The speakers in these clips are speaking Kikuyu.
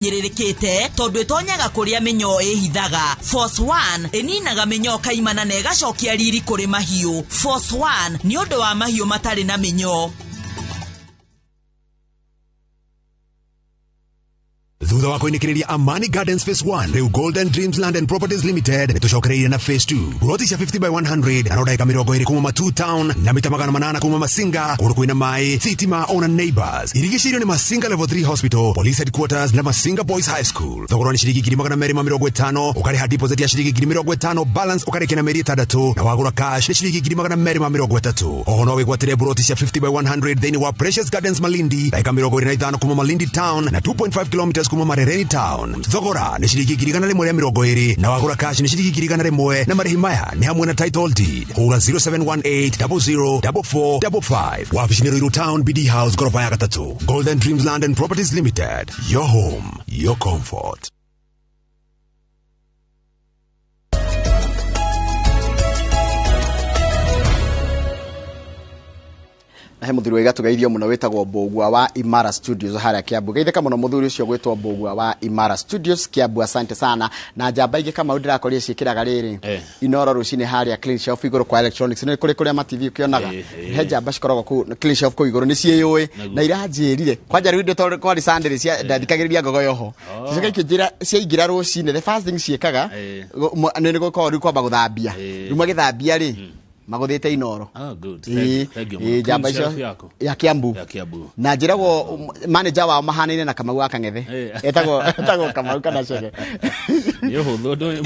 Ĩhinyĩrĩrĩkĩte tondũ ĩtonyaga kũrĩa mĩnyoo ĩhithaga. Force 1 ĩninaga mĩnyoo kaimana na ĩgacokia riri kũrĩ mahiũ. Force 1 nĩ ũndũ wa mahiũ matarĩ na mĩnyoo. Thutha wa kũinĩkĩrĩria Amani Gardens Phase 1, rĩu Golden Dreams Land and Properties Limited nĩ tũcokereirie na Phase 2. Buroti cia 50 by 100 na no ndagĩka 20 kuma Matuu Town na mita 800 kuma Masinga, kũndũ kwĩna maĩ, thitima ona neighbors. Irigicĩirio nĩ Masinga Level 3 Hospital, Police Headquarters na Masinga Boys High School. Thogora nĩ ciringi 250,000, ũkarĩha deposit ya ciringi 50,000, balance ũkarĩkia na mĩeri 6, na wagũra cash nĩ ciringi 230,000. Oho no wĩgwatĩre buroti cia 50 by 100 thĩinĩ wa Precious Gardens Malindi, ndagĩka 25 kuma Malindi Town na 2.5 kilometers kuma Marereni Town. Thogora nĩ ciringi 120,000 na wagũra cash nĩ ciringi 100,000, na marĩhi maya nĩ hamwe na title deed. Hũra 0718 00 44 55. Wabici nĩ Ruiru Town, BD House, goroba ya gatatũ. Golden Dreams Land and Properties Limited, your home, your comfort. Na he muthuri waiga tugeithio muno witagwo Mbũgua wa Imara Studios harĩa Kiambu. Geithĩka mũno mũthuri ũcio gwĩtwo Mbũgua wa Imara Studios Kiambu, asante sana. Na njamba ingĩ Kamau ndĩrakorire ciĩkĩraga rĩrĩ Inoro rũcinĩ harĩa Clean Shelf igũrũ kwa electronics, nĩ kũrĩ kũrĩa ma TV ũkĩonaga, he njamba cikoragwo kũu Clean Shelf kũu igũrũ, nĩ ciĩyũĩ na iranjĩrire kwanja rĩu tondũ kwarĩ Sunday cia ndathikagĩrĩria ngogoyo ho, cicoka ikĩnjĩra ciaingĩra rũcinĩ the first thing ciĩkaga nĩ gũkorwo rĩu kwamba gũthambia, rĩu magĩthambia rĩ magũthĩte Inoro. Ah, good. Thank you. Njamba Clean icio shelf yaku. Ya Kiambu. Ya Kiambu. Na njĩragwo manager wao mahanaine na Kamau wa Kang'ethe, etagwo Kamau kana Cege. Nĩ ũhũthũ ndũ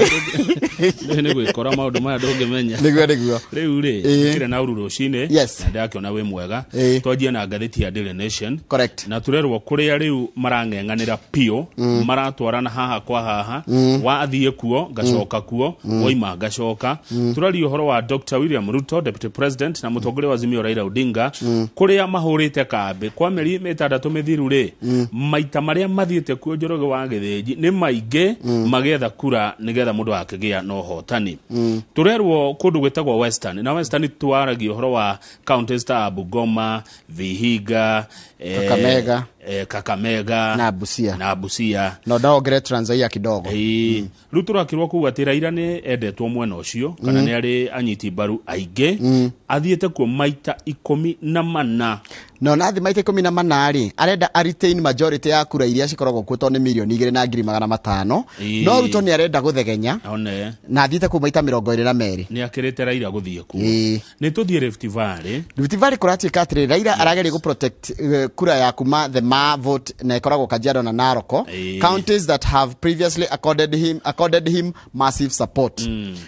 nĩ gwĩkora maũndũ maya ndũngĩmenya. Nĩguo. Rĩu rĩ, kĩrĩ na uru rũcinĩ na ndakĩona wĩ mwega. Twanjie na ngathĩti ya Daily Nation. Na turerwo kũrĩa rĩu marang'eng'anĩra piũ, maratwarana haha kwa haha, wathiĩ kuo ngacoka kuo, waima ngacoka. Tũraria ũhoro wa Dr. William Ruto, Deputy President, na mũtongoria wa Azimio Raila Odinga, kũrĩa mahũrĩte kambĩ kwa mĩeri 6 mĩthiru rĩ, maita marĩa mathiĩte kuo Njoroge wa Gĩthĩnji nĩ maingĩ, magĩetha kura nĩgetha mũndũ akĩgĩa na ũhotani. Tũrerwo kũndũ gwĩtagwo Western, na Western twaragia ũhoro wa counties ta Bungoma, Vihiga, Kakamega. Kakamega na Busia. Na Busia. No ndaongere Trans Nzoia kidogo. Ĩĩ. Rĩu tũrakĩrwo kũu atĩ Raila nĩ endetwo mwena ũcio kana nĩ arĩ anyiti mbaru aingĩ, athiĩte kuo maita 14. No nathi maita 14 rĩ, arenda a retain majority ya kura iria cikoragwo kuo tondũ nĩ 2,500,000. No Ruto nĩ arenda gũthegenya One. na athiĩte kũu maita 22. Nĩ akĩrĩte Raila gũthiĩ kuo. Nĩ tũthiĩ Rift Valley. Rift Valley kũratuĩka atĩrĩ, Raila arageria gũ protect kura ya kuma the Ma vote na ĩkoragwo Kajiado na Narok, counties that have previously accorded him massive support.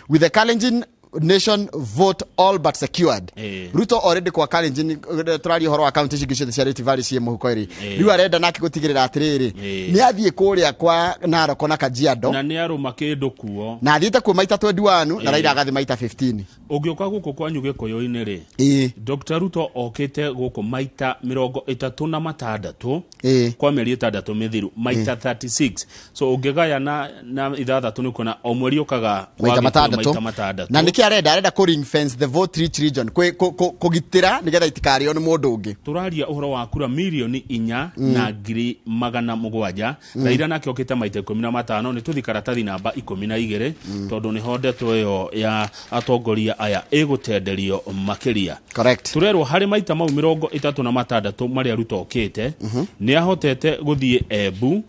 With the Kalenjin nation vote all but secured, Ruto already kwa Kalenjin, tũraria ũhoro wa county ici ingĩ ciothe cia Rift Valley ciĩ mũhuko ĩrĩ. Rĩu arenda nake gũtigĩrĩra atĩrĩrĩ, nĩ athiĩ kũrĩa kwa Narok na Kajiado na nĩ arũma kĩndũ kuo. Na athiĩte kuo maita 21 na Raila agathiĩ maita 15. Ũngĩũka gũkũ kwanyu Gĩkũyũ-inĩ rĩ, Dr. Ruto okĩte gũkũ maita 36 kwa mĩeri 6 mĩthiru, maita 36. So ũngĩgaya na 6 nĩ kuona o mweri ũkaga kwa maita Gĩkũyũ 6. Maita 6. Na nĩkĩ arenda kũ ring fence the vote rich region, kũgitĩra nĩgetha itikarĩo nĩ mũndũ ũngĩ. Tũraria ũhoro wa kura 4,700,000. Raila nake okĩte maita 15. Nĩ tũthi karatathi namba 12 tondũ nĩho ndeto ĩyo ya atongoria aya ĩgũtenderio makĩria. Tũrerwo harĩ maita mau 36 marĩa Ruto okĩte, nĩ ahotete gũthiĩ Embu,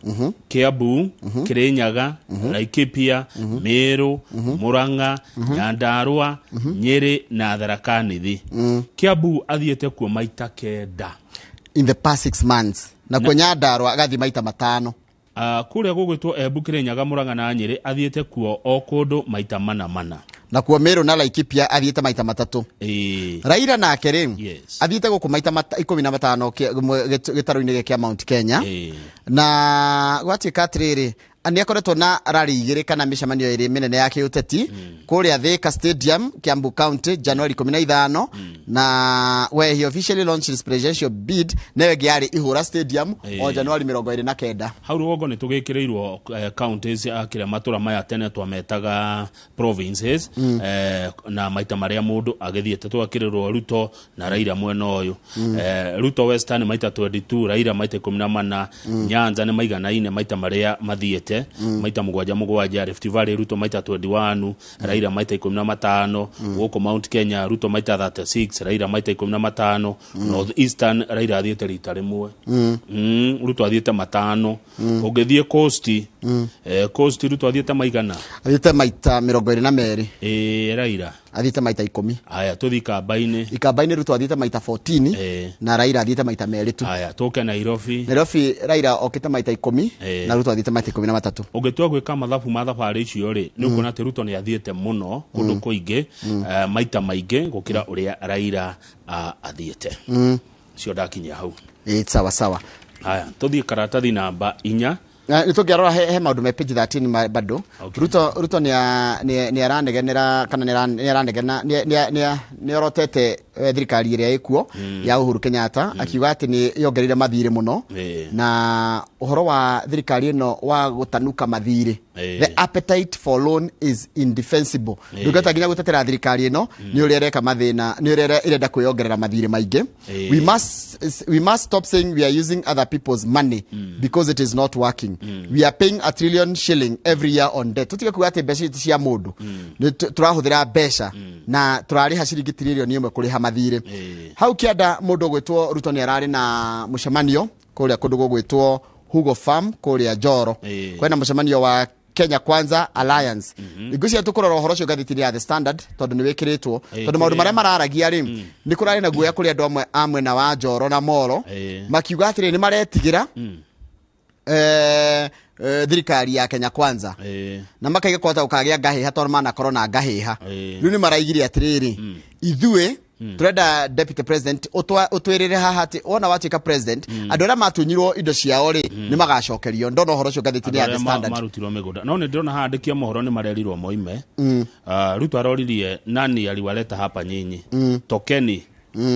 Kiambu, Kirinyaga, Laikipia, Meru, Murang'a, Nyandarua, Nyĩrĩ na Tharaka Nithi. Kiambu athiĩte kuo maita 9 in the past 6 months, na kuo Nyandarua agathiĩ maita 5. Kũrĩa gũgwĩtwo Embu, Kirinyaga, Murang'a na Nyĩrĩ athiĩte kuo o kũndũ maita mana mana. Na kuo Meru na Laikipia athiĩte maita 3. Raila nake rĩ, athiĩte gũkũ maita 15 gĩtarũ-inĩ gĩkĩ kĩa Mount Kenya, na gwatuĩka atĩrĩrĩ, Nĩ akoretwo na rally igĩrĩ kana mĩcemanio ĩrĩ mĩnene ya kĩũteti kũrĩa Thika Stadium, Kiambu County, January 15, na where he officially launched his presidential bid, nayo ĩngĩ yarĩ Ihũra Stadium o January 29. Hau rũgongo nĩ tũgĩkĩrĩirwo counties, kĩrĩa matũra maya tene twametaga provinces, na maita marĩa mũndũ agĩthiĩte twakĩrĩrwo Ruto na Raila mwena ũyũ. Ruto Western maita 22, Raila maita 14. Nyanza nĩ maiganaine maita marĩa mathiĩte, maita mũgwanja mũgwanja. Rift Valley, Ruto maita 21, Raila maita 15. Gũkũ Mount Kenya, Ruto maita 36, Raila maita 15. North Eastern, Raila athiĩte rita rĩmwe, Ruto athiĩte matano. Ũngĩthiĩ Coast, Coast Ruto athiĩte maigana? Athiĩte maita 22. Raila? Athiĩte maita 10. Aya, tũthiĩ Ikamba-inĩ. Ikamba-inĩ Ruto athiĩte maita 14 na Raila athiĩte maita 2 tu. Aya, tũke Nairobi. Nairobi Raila okĩte maita 10 na Ruto athiĩte maita 13. Ũngĩtua gwĩka mathabu ma thabarĩ icio rĩ, nĩ ũkuona atĩ Ruto nĩ athiĩte mũno kũndũ kũingĩ, maita maingĩ gũkĩra ũrĩa Raila athiĩte. Cio ndakinyia hau. Ĩ, sawa sawa. Aya, tũthiĩ karatathi namba 4. Nĩ tũngĩarora he maũndũ me page 13 bado. Ruto nĩ aranegenera kana nĩ aranegena, nĩ orotete thirikari ĩrĩa ĩkuo ya Uhuru Kenyatta, akiuga atĩ nĩ yongereire mathirĩ mũno na ũhoro wa thirikari ĩno wa gũtanuka mathirĩ. The appetite for loan is indefensible. Ndũngĩhota nginya gũtetera thirikari ĩno nĩ ũrĩa ĩreka mathĩna, nĩ ũrĩa ĩrenda kwĩyongerera mathirĩ maingĩ. We must stop saying we are using other people's money because it is not working. We are paying a trillion shilling every year on debt. Tutige kuga atĩ mbeca ici cia mũndũ nĩ tũrahũthĩra mbeca na tũrarĩha ciringi 1 trillion kũrĩha mathirĩ. Hau kĩanda mũndũ ũgwĩtwo Ruto nĩ ararĩ na mũcemanio kũrĩa kũndũ gũgwĩtwo Hugo Farm kũrĩa Njoro. Kwĩna mũcemanio wa Kenya Kwanza Alliance. Ngwĩciria tũkũrora ũhoro ũcio ngathĩti-inĩ ya The Standard tondũ nĩ wĩkĩrĩtwo, tondũ maũndũ marĩa mararagia rĩ, nĩ kũrarĩ na guoya kũrĩ andũ amwe a mwena wa Njoro na Moro, makiuga atĩrĩ nĩ maretigĩra thirikari ya Kenya Kwanza na makaiga kwata gũkagĩa ngahĩha tondũ manakorwo na ngahĩha. Rĩu nĩ maraigire atĩrĩrĩ, ithuĩ turenda deputy president ũtwĩrĩre haha atĩ wona watuĩka president, andũ arĩa matunyirwo indo ciao rĩ, nĩ magacokerio. Ndona ũhoro ũcio ngathĩti-inĩ ya The Andũ arĩa Standard. marutirwo mĩgũnda, no nĩ ndĩrona haha andĩki a mohoro nĩ marerirwo moime. Ruto aroririe, "Nani aliwaleta hapa nyinyi? Tokeni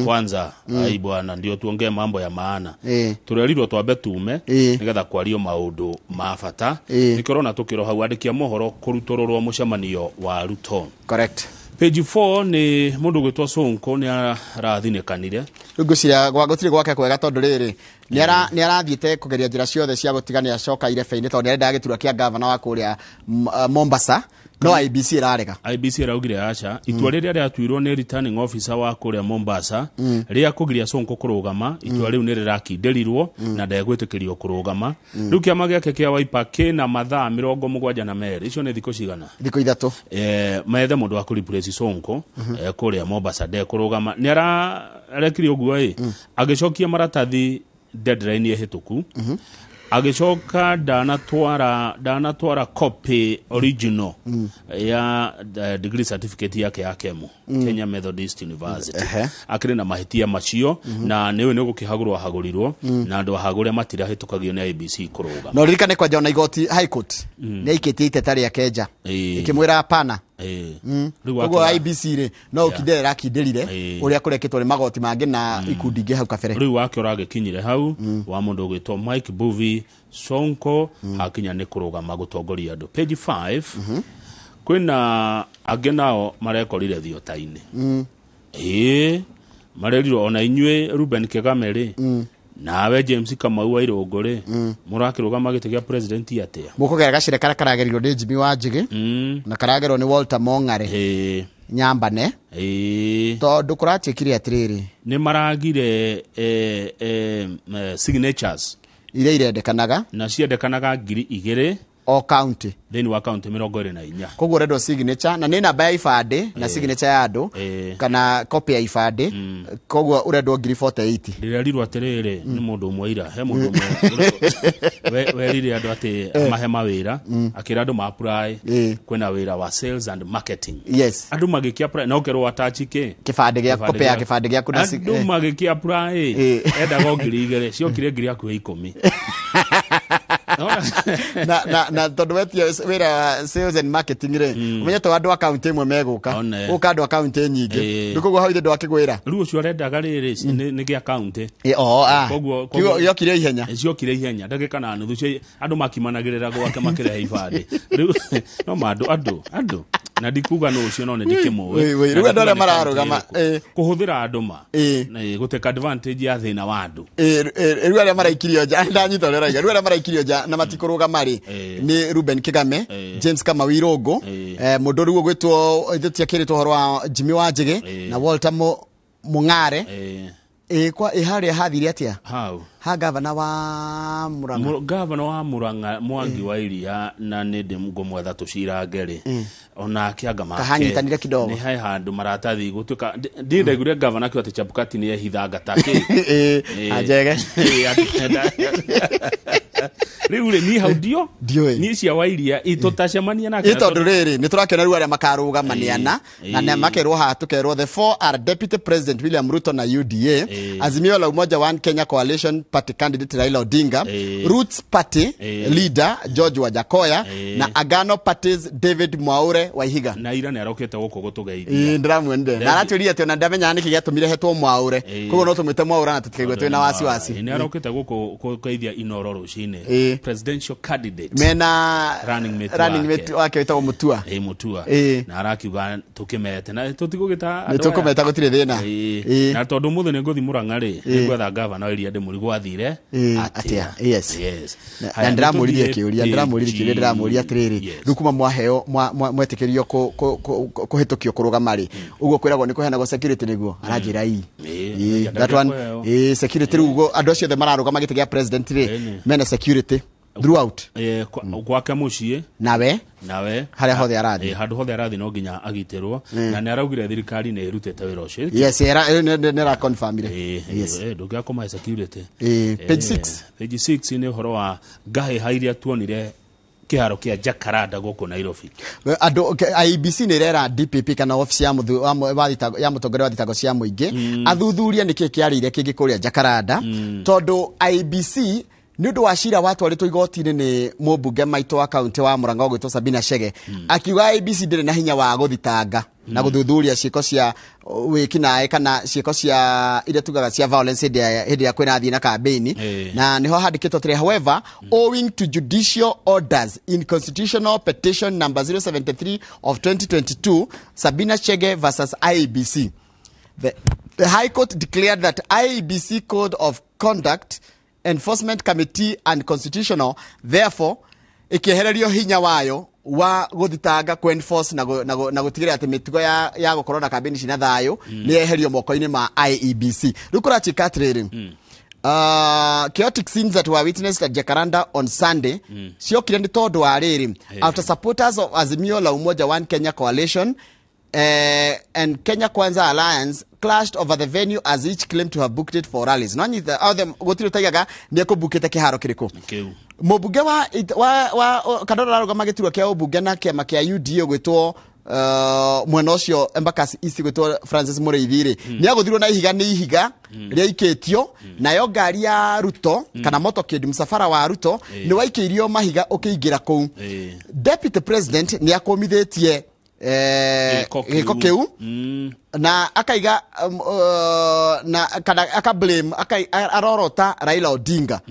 kwanza. Ai bwana, ndio tuongee mambo ya maana." Turerirwo twambe tume nigetha kwario maũndũ ma bata. Nĩkĩo ũrona tũkĩro hau andĩki a mohoro kũrutũrũrwo mũcemanio wa Ruto. Page 4 nĩ mũndũ gwĩtwo Sonko nĩ arathinĩkanire. Rĩu ngwĩciria gũtirĩ gwake kwega tondũ rĩrĩ nĩ arathiĩte kũgeria njĩra ciothe cia gũtiga nĩ acoka irebe-inĩ tondũ nĩ arendaga gĩturwa kĩa gavana wa kũrĩa Mombasa, no IBC ĩrarega. IBC ĩraugire aca, itua rĩrĩa rĩatuirwo nĩ returning officer wa kũrĩa Mombasa rĩa kũgiria Sonko kũrũgama, itua rĩu nĩ rĩrakindĩrirwo na ndegwĩtĩkĩrio kũrũgama. Rĩu kĩama gĩake kĩa Wiper kĩna mathaa 72, icio nĩ thikũ cigana? Thikũ 3. Methe mũndũ wa kũreplace Sonko kũrĩa Mombasa. Ndekũrũgama, nĩ ararekire ũguo ĩ agĩcokia maratathi deadline ĩhĩtũku, agĩcoka ndanatwara copy original ya degree certificate yake ya KEMU, Kenya Methodist University. Akĩrĩ na mahĩtia macio na nĩũĩ nĩ gũkĩhagũrwo ahagũrirwo na andũ ahagũre matirahĩtũkagio nĩ IBC kũrũgama. Na ũririkane kwanja ona igoti High Court nĩ aikĩtie iteta rĩake nja ĩkĩmwĩra hapana. Rĩu Koguo IBC rĩ, no ũkindĩra ĩrakindĩrire ũrĩa kũrekĩtwo nĩ magoti mangĩ na ikundi ingĩ hau kabere. Rĩu wake ũragĩkinyire hau wa mũndũ ũgwĩtwo Mike Buvi Sonko hakinya nĩ kũrũgama gũtongoria andũ. Page 5 kwĩna angĩ nao marekorire thiota-inĩ, ĩĩ, marerirwo ona inyuĩ Ruben Kigame rĩ, nawe James Kamau wa Irũngũ rĩ, mũrakĩrũgama gĩtĩ gĩa president atĩa? Mũkũgera gacĩra karĩa karagerirwo nĩ Jimmy wa Njigi na karagerwo nĩ Walter Mong'are Nyambane, tondũ kũratuĩkire atĩrĩrĩ, nĩ maragire signatures iria irendekanaga, na ciendekanaga 2000 o county, thĩinĩ wa kaunti 24. Koguo ũrendwo signature na nĩ namba ya ibandĩ na signature ya andũ kana copy ya ibandĩ, koguo ũrendwo 48,000. Ndĩrerirwo atĩrĩrĩ nĩ mũndũ ũmwe ira, he mũndũ ũmwe werire andũ atĩ amahe mawĩra, akĩra andũ ma-apply. Kwĩna wĩra wa sales and marketing. Andũ magĩkĩ apply na ũkerwo attach kĩ? Kĩbandĩ gĩa copy ya kĩbandĩ gĩaku na Andũ magĩkĩ apply, endaga o 2000, ciokire ngiri hakuhĩ 10. Na tondũ wetia wĩra wa sales and marketing rĩ, ũmenye to andũ a kaunti ĩmwe megũka, One. gũka andũ a kaunti nyingĩ. Rĩu koguo hau ithe ndwakĩgwĩra. Rĩu ũcio arendaga rĩrĩ nĩ gĩa kaunti. O, ah. Gĩokire ihenya. Ciokire ihenya, ndagĩka na nuthu cia andũ makimanagĩrĩra gwake makĩrehe ibandĩ. Rĩu no ma andũ na ndikuga nũ ũcio, no nĩ ndĩkĩmũĩ. Wĩ, wĩ, Na rĩu andũ arĩa ndikuga nĩ mararũgama, kaunti ĩrĩkũ. Kũhũthĩra andũ ma gũteka advantage ya thĩna wa andũ. Rĩu arĩa maraikirio nja, ndanyita ũrĩa ũrauga, rĩu arĩa maraikirio nja na matikũrũgama rĩ, nĩ Ruben Kigame, James Kamau Irũngũ, mũndũ rĩu ũgwĩtwo ithuĩ tiakĩrĩtwo ũhoro wa Jimmy Wanjigi na Walter Mung'are. Kwa harĩa hathire atĩa? Hau ha gavana wa Murang'a. Gavana wa Murang'a, Mwangi wa Iria, na nĩ ndĩ ngũmwetha tũcirange rĩ, onake anga make Kahanyitanire kidogo. Nĩ he handũ maratathi gũtuĩka ndiĩ ndaiguire gavana akiuga atĩ Chebukati nĩ ehithanga takĩ. Anjege. Rĩu rĩ, niĩ hau ndio Ndiũĩ. Niĩ cia Wairia tũtacemania nake. Ĩ tondũ rĩrĩ, nĩ tũrakĩona rĩu arĩa makarũgama nĩ ana, na nĩ makerwo haha, tũkerwo the four are Deputy President William Ruto na UDA, Azimio la Umoja One Kenya Coalition Party candidate Raila Odinga, Roots Party leader George Wajackoyah na Agano Party's David Mwaure Waihiga. Na ira nĩ arokĩte gũkũ gũtũgeithia. Ĩ, ndĩramwendire na aratwĩrire atĩ ona ndamenyaga nĩkĩ gĩatũmire hetwo Mwaure, koguo no tũmwĩte Mwaure na tũtikaigua twĩna wasiwasi. Nĩ arokĩte gũkũ kũgeithia Inoro rũcinĩ. Presidential candidate mena running mate running wake. Mate wake wĩtagwo Mutua. Ĩ, Mutua. Na arakiuga tũkĩmete na tũtigũgĩta Nĩ tũkũmeta, gũtirĩ thĩna. Na tondũ mũthĩ nĩ ngũthi Mũrang'a rĩ, nĩ ngwetha gavana wa iria ndĩmũrigwo athire Atĩa, yes. Yes. Na Haya, na ndĩramũririe nĩtũthiĩ kĩũria, ndĩramũririe kĩũria, ndĩramũria atĩrĩrĩ, rĩu kuma mwaheo mwetĩkĩrio kũhĩtũkio kũrũgama rĩ, ũguo kwĩragwo nĩ kũheanagwo security nĩguo? Aranjĩra ii. That one kũheo. Security rĩu ũguo andũ acio othe mararũgama gĩtĩ gĩa president rĩ, mena security throughout. Gwake mũciĩ. Nawe Nawe harĩa hothe arathiĩ. Handũ hothe arathiĩ no nginya agitĩrwo, na nĩ araugire thirikari nĩ ĩrutĩte wĩra ũcio. Yes, era nĩ ra confirmire. Yes. Ndũngĩaga kũmahe security. Page 6. Page 6 nĩ ũhoro wa ngahĩha iria tuonire kĩharo kĩa Jacaranda gũkũ Nairobi. Andũ IEBC nĩ ĩrera DPP kana obici ya mũthu- wa mu- wa thitango- ya mũtongoria wa thitango cia mũingĩ athuthurie nĩkĩ kĩarĩire kĩngĩ kũrĩa Jacaranda, tondũ IEBC nĩ ũndũ wa cira watwarĩtwo igoti-inĩ nĩ mũmbunge maitũ wa kaunti wa Murang'a ũgwĩtwo Sabina Chege, akiuga IEBC ndĩrĩ na hinya wa gũthitanga na gũthuthuria ciĩko cia wĩkinaĩ kana ciĩko cia iria tugaga cia violence hĩndĩ ĩrĩa kwĩna thiĩ na kambĩini. Na niho handĩkĩtwo atĩrĩ, "However, owing to judicial orders in constitutional petition number 073 of 2022, Sabina Chege versus IEBC, the High Court declared that IEBC Code of Conduct Enforcement Committee unconstitutional, therefore ĩkĩehererio hinya wayo wa gũthitanga, kũ enforce na gũtigĩrĩra atĩ mĩtugo ya gũkorwo na kambĩini cina thayũ nĩ yeherio moko-inĩ ma IEBC. Rĩu kũratuĩka atĩrĩrĩ, chaotic scenes that were witnessed at Jacaranda on Sunday ciokire nĩ tondũ wa rĩrĩ, after supporters of Azimio la Umoja One Kenya Coalition and Kenya Kwanza Alliance clashed over the venue as each claimed to have booked it for rallies. No nyita othe gũtirĩ ũtaigaga nĩ ekũbukĩte kĩharo kĩrĩkũ. Kĩu. Mũmbunge wa kana ũrarũgama gĩturwa kĩa ũmbunge na kĩama kĩa UDA gwĩtwo mwena ũcio Embakasi East gwĩtwo Francis Mũrĩithi rĩ, nĩ agũthirwo na ihiga, nĩ ihiga rĩaikĩtio nayo ngari ya Ruto kana motorcade, msafara wa Ruto nĩ waikĩirio mahiga ũkĩingĩra kũu. Deputy President nĩ akũmithĩtie Gĩko gĩko kĩu na akaiga na kana aka blame arorota Raila Odinga.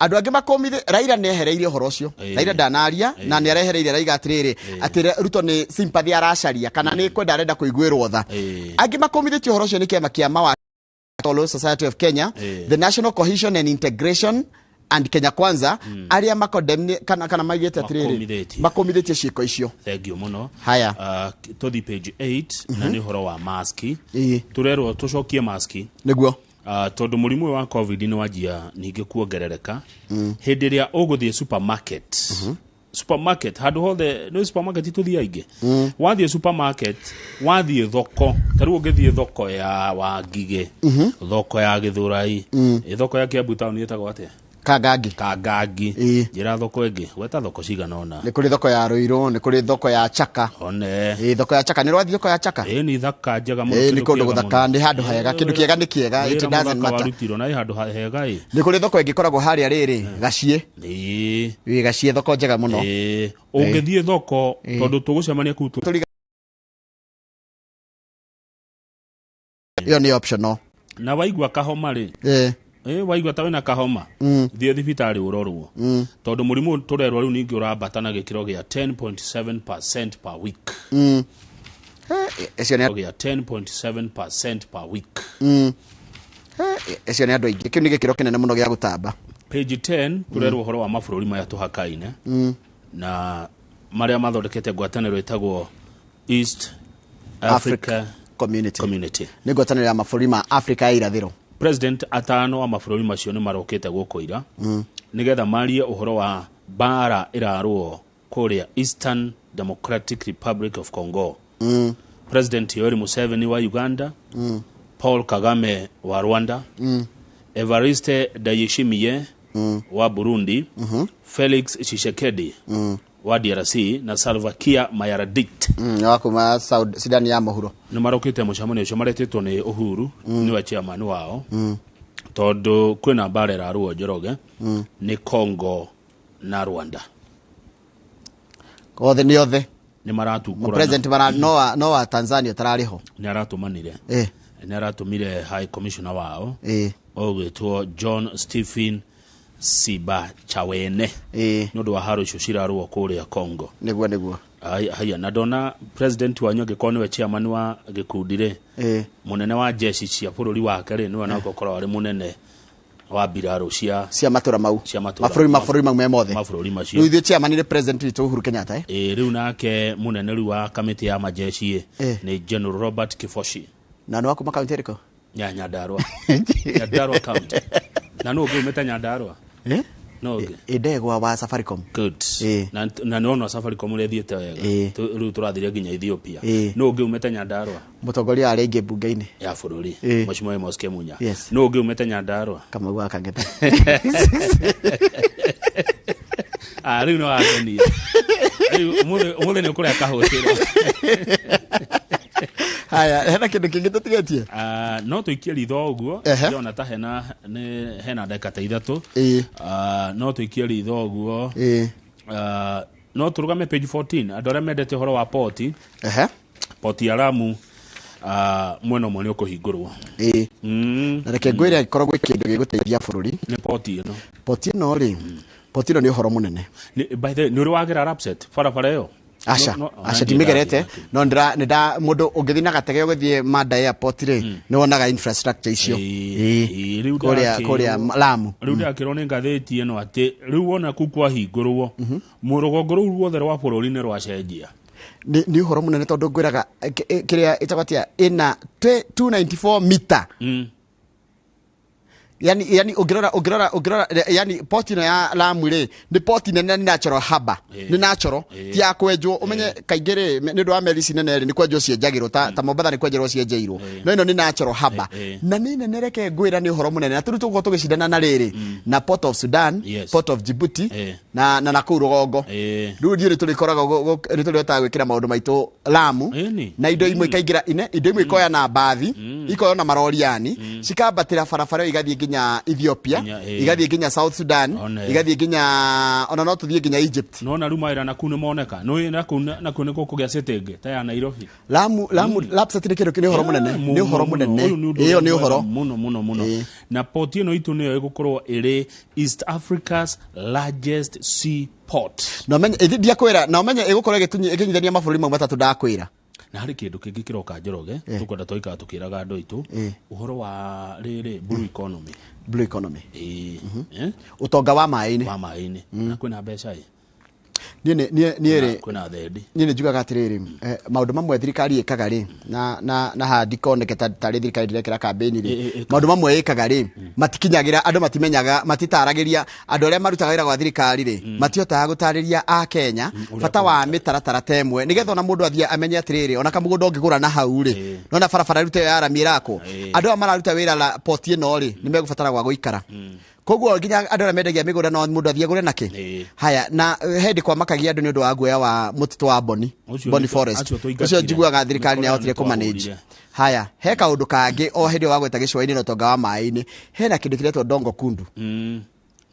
Andũ angĩ makomithi Raila nĩ ehereirie ũhoro ũcio. Raila ndanaria na nĩ arehereire, araiga atĩrĩrĩ, atĩ Ruto nĩ sympathy aracaria kana nĩ kwenda arenda kũiguĩrwo tha. Angĩ makomithĩtie ũhoro ũcio nĩ kĩama kĩa Mawa Law Society of Kenya, the National Cohesion and Integration and Kenya Kwanza, arĩa makondemni kana maigĩte atĩrĩrĩ, Makomithĩtie. makomithĩtie ciĩko icio. Thank you mũno. Haya. Tũthi page 8 na nĩ ũhoro wa maski. Tũrerwo tũcokie maski. Nĩguo. Tondũ mũrimũ ũyũ wa COVID nĩ wanjia ningĩ kuongerereka. Hĩndĩ ĩrĩa ũgũthiĩ supermarket, handũ hothe nĩ supermarket tũthiĩ aingĩ, wathiĩ supermarket, wathiĩ thoko, ta rĩu ũngĩthiĩ thoko ya Wangigĩ, thoko ya Gĩthũrai, thoko ya Kiambu town ĩtagwo atĩa? Kangangi. Kangangi. Njĩra thoko ĩngĩ, gweta thoko cigana ũna. Nĩ kũrĩ thoko ya Ruiru, nĩ kũrĩ thoko ya Chaka. One. Thoko ya Chaka, nĩ rwathiĩ thoko ya Chaka? Nĩ thaka njega mũno. Nĩ kũndũ gũthaka, nĩ handũ hega, kĩndũ kĩega nĩ kĩega, it doesn't matter. Warutirwo na ĩ handũ hega ĩ. Nĩ kũrĩ thoko ĩngĩ ĩkoragwo harĩa rĩrĩ, Gaciĩ. Gaciĩ thoko njega mũno. Ũngĩthiĩ thoko tondũ tũgũcemania kũu Ĩyo nĩ optional. Na waigua kahoma rĩ. Waigua ta wĩna kahoma. Thiĩ thibitarĩ ũrorwo. Tondũ mũrimũ tũrerwo rĩu ningĩ ũrambata na gĩkĩro gĩa 10.7% per week. Ĩcio nĩ gĩa 10.7% per week. Ĩcio nĩ andũ aingĩ. Kĩu nĩ gĩkĩro kĩnene mũno gĩa gũtamba. Page 10 tũrerwo ũhoro wa mabũrũri maya tũhakaine. Na marĩa mathondekete ngwatanĩro ĩtagwo East Africa Community. Nĩ ngwatanĩro ya mabũrũri ma Africa ya irathĩro. President atano a mabũrũri macio nĩ marokĩte gũkũ ira nĩgetha marie ũhoro wa mbara ĩrarũo kũrĩa Eastern Democratic Republic of Congo. President Yoweri Museveni wa Uganda, Paul Kagame wa Rwanda, Evariste Ndayishimiye wa Burundi, Felix Tshisekedi wa DRC na Salva Kiir Mayardit wa kuma Sudan ya mũhuro. Nĩ marokĩte mũcemanio ũcio maretĩtwo nĩ Uhuru, nĩwe chairman wao. Tondũ kwĩna mbara ĩrarũo Njoroge, nĩ Congo na Rwanda. Othe nĩ othe. Nĩ maratungũrana. President mara no wa Tanzania ũtararĩ ho. Nĩ aratũmanire. Nĩ aratũmire High Commissioner wao. Ũgwĩtwo John Stephen Simbachawene. Nĩ ũndũ wa haro icio cirarũo kũrĩa Congo. Nĩguo nĩguo. Haya, na ndona president wanyu angĩkorwo nĩwe chairman wa gĩkundi rĩ, mũnene wa jeshi cia bũrũri wake rĩ, nĩwe nako korwo arĩ mũnene wa mbirarũ cia matũra mau. Cia matũra. Mabũrũri mau me mothe. Mabũrũri macio. Rĩu ithuĩ chairman nĩ president witũ Uhuru Kenyatta. Rĩu nake mũnene rĩu wa kamĩtĩ ya majeshi nĩ General Robert Kifoshi. Na nĩ wa kuma kaunti ĩrĩkũ? Ya Nyandarua. Nyandarua county. Na nũ ũngĩ umĩte Nyandarua? No ũngĩ. Ndegwa wa Safaricom. Good. Na nĩwona Safaricom ũrĩa ĩthiĩte wega. Rĩu tũrathire nginya Ethiopia. Nũ ũngĩ umĩte Nyandarua? Mũtongoria arĩa aingĩ mbunge-inĩ ya bũrũri. Mheshimiwa Amos Kimunya. Nũ ũngĩ umĩte Nyandarua? Kamau wa Kang'ethe. Rĩu no wangenia. Rĩu ũmũthĩ nĩ ũkũrĩa kahũtĩro. Haya, hena kĩndũ kĩngĩ tũtigĩtie? No tũikie ritho ũguo. Ndĩrona ta hena ndagĩka ta ithatũ. No tũikie ritho ũguo. No tũrũgame page 14. Andũ arĩa mendete ũhoro wa poti. Poti ya Lamu, mwena ũmwe nĩ ũkũhingũrwo. Na reke ngwĩre angĩkorwo gwĩ kĩndũ gĩgũteithia bũrũri. Nĩ poti ĩno. Poti ĩno rĩ, poti ĩno nĩ ũhoro mũnene. By the way, nĩ ũrĩ wagera Lapsset barabara ĩyo? Aca, aca ndimĩgerete, no nĩnda mũndũ ũngĩthiĩ na gatege ũgĩthiĩ Manda Airport rĩ, nĩ wonaga infrastructure icio. Kũrĩa Lamu. Rĩu ndakĩrwo nĩ ngathĩti ĩno atĩ rĩu wona kũu kwahingũrwo, mũrũgongo rũu ruothe rwa bũrũri nĩ rwacenjia. Nĩ ũhoro mũnene tondũ ngwĩraga kĩrĩa ĩtagwo atĩa, ĩna 294 meter. Yani ũngĩrora, yani poti ĩno ya Lamu rĩ, nĩ poti nene, nĩ natural harbour. Nĩ natural, ti ya kwenjwo. Ũmenye kaingĩ rĩ, nĩ ũndũ wa meri ici nene rĩ, nĩ kwenjwo cienjagĩrwo, ta Mombatha nĩ kwenjerwo cienjeirwo. No ĩno nĩ natural harbour. Na nĩ nene, reke ngwĩra nĩ ũhoro mũnene. Na tũrĩu tũgũkorwo tũgĩcindana na rĩrĩ, na Port of Sudan, Port of Djibouti, na kũu rũgongo. Rĩu ithuĩ nĩ tũrĩkoragwo nĩ tũrĩhotaga gwĩkĩra maũndũ maitũ Lamu. Na indo imwe ikaingĩra ine, indo imwe ikoya na mbathi, ikoywo na marori yani, cikambatĩra barabara ĩyo igathiĩ nginya Ethiopia, igathiĩ nginya South Sudan, igathiĩ nginya, ona no tũthiĩ nginya Egypt. Nona rĩu mawĩra naku nĩ moneka. Nĩ naku nĩ gũkũgĩa city ĩngĩ ta ya Nairobi. Lamu, Lapsset nĩ kĩndũ nĩ ũhoro mũnene, nĩ ũhoro mũnene. Ĩyo nĩ ũhoro mũno mũno mũno. Na port ĩno itũ nĩyo ĩgũkorwo ĩrĩ East Africa's largest sea port. Na ũmenye, ĩthi ndiakwĩra, na ũmenye ĩgũkorwo ĩkĩnyitithania mabũrũri mau matatũ ndakwĩra. Na harĩ kĩndũ kĩngĩ kĩroka Njoroge, tũkwenda twaikara tũkĩraga andũ aitũ ũhoro wa rĩrĩ blue economy. Blue economy. Ũtonga wa maĩ-inĩ. Wa maĩ-inĩ. Na kwĩna mbeca ĩ. Niĩ rĩ, Kwĩna thendi. Niĩ nĩ njugaga atĩrĩrĩ, maũndũ mamwe thirikari ĩkaga rĩ, na haha ndikoneke tarĩ thirikari ndĩrekĩra kambĩni rĩ, maũndũ mamwe ĩkaga rĩ, matikinyagĩra andũ, matimenyaga, matitaragĩria andũ arĩa marutaga wĩra gwa thirikari rĩ, matihotaga gũtarĩria a Kenya bata wa mĩtaratara ta ĩmwe, nĩgetha ona mũndũ athiĩ amenye atĩrĩrĩ, ona kamũgũnda ũngĩgũra na hau rĩ, nona barabara rĩu ta ĩyo ya rami ĩrakwo, andũ aya mararuta wĩra la poti ĩno rĩ, nĩ megũbatara gwa gũikara. Koguo nginya andũ arĩa mendagia mĩgũnda no mũndũ athiĩ agũre nakĩ. Haya, na hĩndĩ kwa makagia andũ nĩ ũndũ wa guoya wa mũtitũ wa Boni, Boni Forest. Ũcio njiguaga thirikari nĩ yahotire kũmanage. Haya, he kaũndũ kangĩ o hĩndĩ wa gweta gĩcũa-inĩ na ũtonga wa maĩ-inĩ, hena kĩndũ kĩretwo Dongo Kundu. Nĩ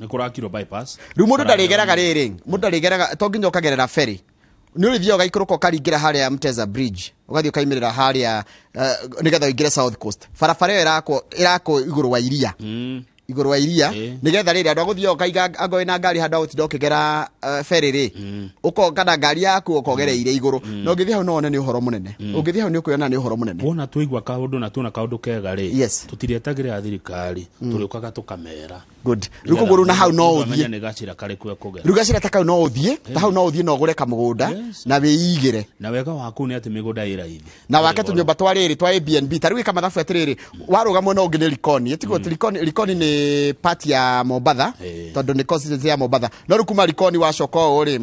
kũrakirwo bypass. Rĩu mũndũ ndarĩgeraga rĩrĩ, mũndũ ndarĩgeraga to nginya ũkagerera ferry. Nĩ ũrĩthiaga ũgaikũrũka ũkaringĩra harĩa Mteza Bridge, ũgathiĩ ũkaimĩrĩra harĩa nĩgetha ũingĩre South Coast. Barabara ĩyo ĩrakwo igũrũ wa iria. Igũrũ wa iria nĩgetha rĩrĩ andũ agũthiĩ ũkaiga angorwo wĩna ngari handũ agũtinda ũkĩgera ferry rĩ, ũkoka na ngari yaku ũkogereire igũrũ. Na ũngĩthiĩ hau no wone nĩ ũhoro mũnene. Ũngĩthiĩ hau nĩ ũkwĩona nĩ ũhoro mũnene. Wona twaigua kaũndũ na tuona kaũndũ kega rĩ, tũtirietagĩrĩra thirikari, tũrĩũkaga tũkamera. Good. Rĩu koguo rĩu na hau no ũthiĩ. Nĩ gacĩra karĩkũ ekũgera. Rĩu gacĩra ta kau no ũthiĩ, ta hau no ũthiĩ na ũgũre kamũgũnda na wĩigĩre. Na wega waku nĩ atĩ mĩgũnda ĩ raithi. Na wake tũnyũmba twa rĩrĩ twa Airbnb, ta rĩu ĩka mathabu atĩrĩrĩ, warũga mwena ũngĩ nĩ Likoni. Ĩtigwo Likoni nĩ part ya Mombatha, tondũ nĩ constituency ya Mombatha. No rĩu kuma Likoni wacoka ũũ rĩ,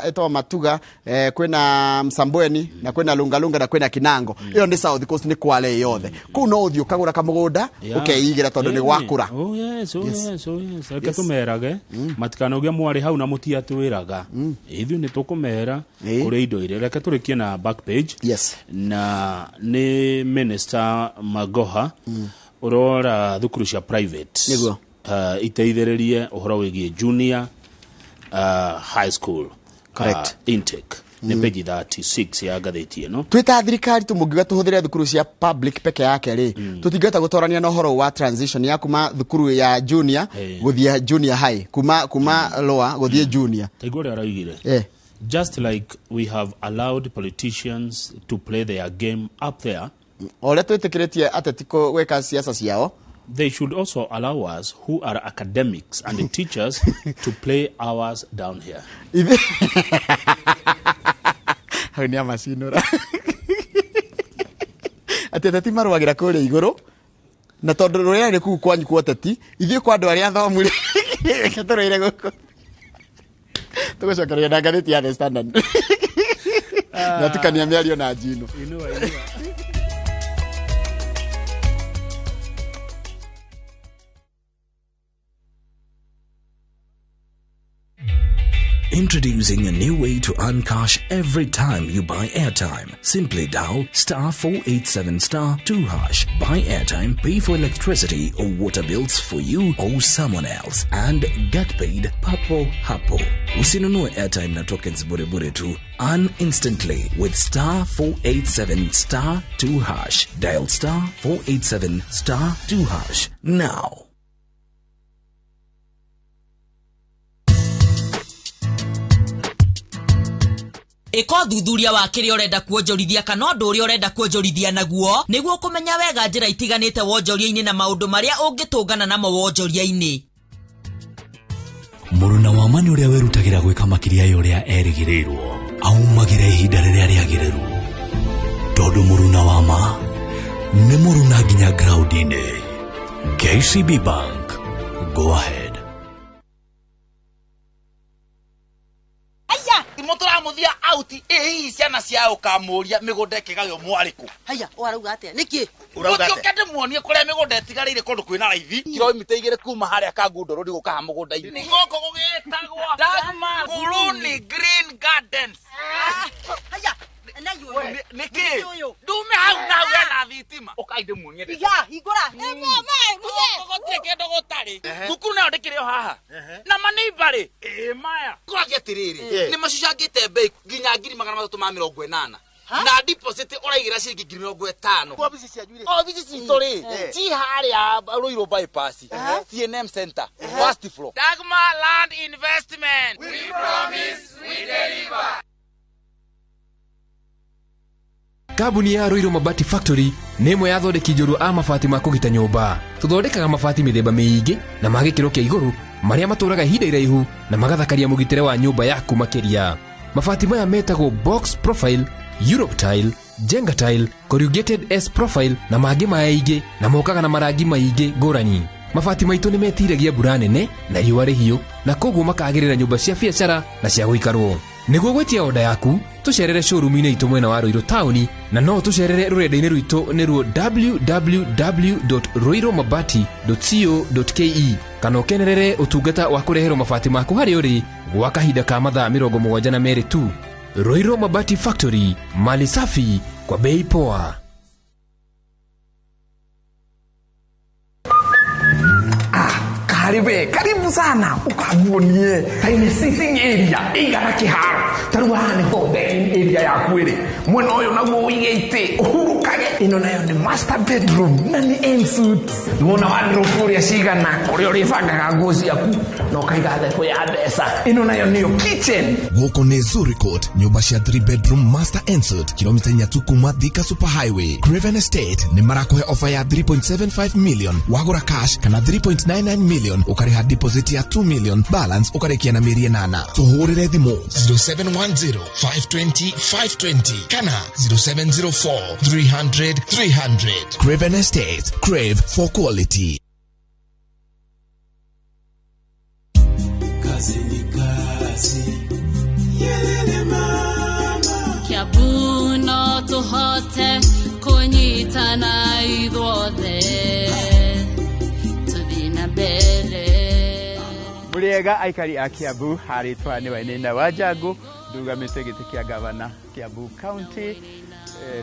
ĩtagwo Matuga, kwĩna Msambweni, na kwĩna Lungalunga, na kwĩna Kinango. Ĩyo nĩ South Coast, nĩ Kwale yothe. Kũu no ũthiĩ ũkagũra kamũgũnda, ũkeigĩra tondũ nĩ gwakũra. Oh yes, oh yes, oh yes. Reke tũmerage, matikanoge mwarĩ hau na mũtiatwĩraga. Ithuĩ nĩ tũkũmera kũrĩ indo iria. Reke tũrĩkie na back page. Yes. Na nĩ Minister Magoha ũrora thukuru cia private. Nĩguo. Iteithĩrĩrie ũhoro wĩgiĩ junior high school. Correct. Intake. Nĩ page 36 ya ngathĩti ĩno. Twĩ ta thirikari tũmũngiuga tũhũthĩre thukuru cia public peke yake rĩ, tũtingĩhota gũtorania na ũhoro wa transition ya kuma thukuru ya junior gũthiĩ junior high, kuma lower gũthiĩ junior. Taigua ũrĩa araugire. Just like we have allowed politicians to play their game up there, o ũrĩa twĩtĩkĩrĩtie ateti gwĩka siasa ciao, they should also allow us who are academics and the teachers to play ours down here. Hau nĩ amacinũra. Atĩ ateti marũagĩra kũrĩa igũrũ, na tondũ rũrĩa nĩ kũu kwanyu kwa ateti, ithuĩ kwa andũ arĩa athomu rĩ, reke tũrũĩre gũkũ. Tũgũcokereria na ngathĩti ya The Standard. Na tukania mĩario na njino. Inua, inua. Introducing a new way to earn cash every time you buy airtime. Simply dial *487*2#. Buy airtime, pay for electricity or water bills for you or someone else, and get paid papo hapo. Usinunue airtime na tokens bure bure tu. Earn instantly with *487*2#. Dial *487*2# now. Ĩka ũthuthuria wa kĩrĩa ũrenda kuonjorithia kana ũndũ ũrĩa ũrenda kuonjorithia naguo nĩguo kũmenya wega njĩra itiganĩte wonjoria-inĩ na maũndũ marĩa ũngĩtũngana namo wonjoria-inĩ. Mũruna wa ma nĩ ũrĩa wĩrutagĩra gwĩka makĩria ya ũrĩa erĩgĩrĩirwo, aumagĩra ihinda rĩrĩa rĩagĩrĩru. Tondũ mũruna wa ma nĩ mũruna nginya ground-inĩ. KCB Bank, go ahead. Mũtũramuthia out ĩ ciana cia ũkamũria mĩgũnda ĩkĩgaywo mwarĩkũ. Haya, ũrauga atĩa? Nĩkĩ? Ũrauga ndĩmuonie kũrĩa mĩgũnda ĩtigarĩire kũndũ kwĩna raithi. Kilomita 2 kuma harĩa Kangundo Road gũka mũgũnda-inĩ. Nĩ gũkũ gũgĩtagwo Dagmar Kuluni Green Gardens. Haya, Nĩkĩ? Ndume hau na hau hena thitima. Ũkai ndĩmuonie. Iga, hingũra. Gũtirĩ kĩndũ gũtarĩ. Thukuru nayo ndĩkĩrĩ o haha. Na maneiba rĩ, ĩ maya. Kũragia atĩrĩrĩ, nĩ macicangĩte mbei nginya 380,000. Na deposit ũraigĩra ciringi 50,000. Obici cianyu rĩ? Obici citũ rĩ, ci harĩa Ruiru bypass, CNM Center, first floor. Dagmar Land Investment. We promise, we deliver. Kambuni ya Ruiru Mabati Factory nĩ ĩmwe ya athondeki njorua a mabati ma kũgita nyũmba. Tũthondekaga mabati mĩthemba mĩingĩ na ma gĩkĩro kĩa igũrũ marĩa matũraga ihinda iraihu na magathakaria mũgitĩre wa nyũmba yaku makĩria. Mabati maya metagwo box profile, Europe tile, Jenga tile, corrugated S profile na mangĩ maingĩ na mokaga na marangi maingĩ ngũrani. Mabati maitũ nĩ metiragia mbura nene na riũa rĩhiũ na koguo makagĩrĩra nyũmba cia biacara na cia gũikarwo. Nĩguo gwĩtia oda yaku, Tũcerere showroom-inĩ itũ mwena wa Ruiru taũni, na no tũcerere rũrenda-inĩ rwitũ nĩruo www.ruirumabati.co.ke, kana ũkenerere ũtungata wa kũreherwo mabati maku harĩa ũrĩ gwa kahinda ka mathaa 72 tu. Ruiru Mabati Factory, mali safi kwa bei poa. Karibu, karibu sana ukaguonie taine sitting area igana kiharo taru haha niho decking area yaku ĩrĩ mwena ũyũ naguo ũige itĩ ũhurũkage. Ĩno nayo nĩ master bedroom na nĩ en suite. Nĩwona wardrobe ũrĩa cigana kũrĩa ũrĩbangaga nguo ciaku na ũkaiga thebũ ya mbeca. Ĩno nayo nĩyo kitchen. Gũkũ nĩ Zuri Court, nyũmba cia 3 bedroom master en suite, kilomita 4 tu kuma Thika Super Highway. Craven Estate nĩ marakũhe offer ya 3.75 million wagũra cash kana 3.99 million ũkarĩha deposit ya 2 million, balance ũkarĩkia na mĩeri 8. Tũhũrĩre thimũ 0710 520 520 kana 0704 300 300. Craven Estate, crave for quality. Kazi ni kazi. Yelele mama. Kiambu no tũhote kũnyitana ithuothe tũthiĩ na mbere. Mũrĩega aikari a Kiambu, harĩtwa nĩ Wainaina wa Njangu, ndugamĩte gĩtĩ kĩa gavana Kiambu County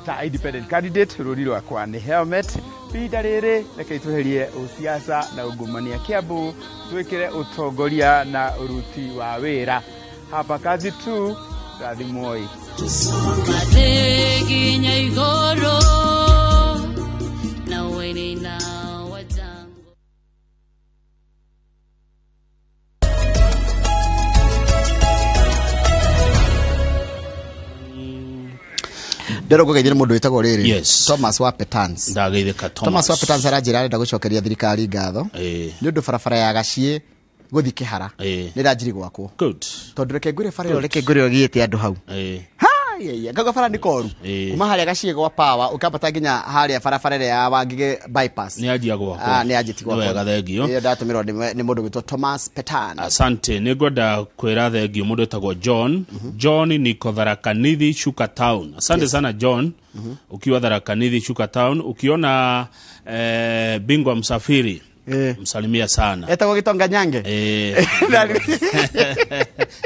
ta independent candidate. Rũri rwakwa nĩ helmet. Ihinda rĩrĩ reke tweherie ũsiasa na ungumania Kiambu, twĩkĩre ũtongoria na ũruti wa wĩra. Hapa kazi tu, rathimwoi. Mathĩ nginya igũrũ na Wainaina wa Njangu. Ndĩrona ngũgeithie nĩ mũndũ wĩtagwo rĩrĩ Yes. Thomas wa Petans. Ndageithĩka Thomas Thomas. wa Petans aranjĩra arenda gũcokeria thirikari ngatho nĩ ũndũ barabara ya Gaciĩ gũthiĩ Kĩhara nĩ ĩranjiri gwakwo. Good. Tondũ reke ngwĩre bara ĩyo, reke ngwĩre ĩgiĩte andũ hau. Haiya, ngauga bara nĩ koru. Kuma harĩa Gaciĩ gwa Power ũkambata nginya harĩa barabara ĩrĩa ya Wangige bypass. Nĩ anjia gwakwo. Nĩ anjĩti gwakwo. Nĩ wega, thengio. Ĩyo ndatũmĩrwo nĩ mũndũ gwĩtwo Thomas Petan. Asante, nĩ ngwenda kwĩra thengio mũndũ wĩtagwo John. John niko Tharaka Nithi Chuka Town. Asante sana John. Ukiwa Tharaka Nithi Chuka Town, ukiona bingwa msafiri msalimia sana. Etagwo Gitonga Nyange.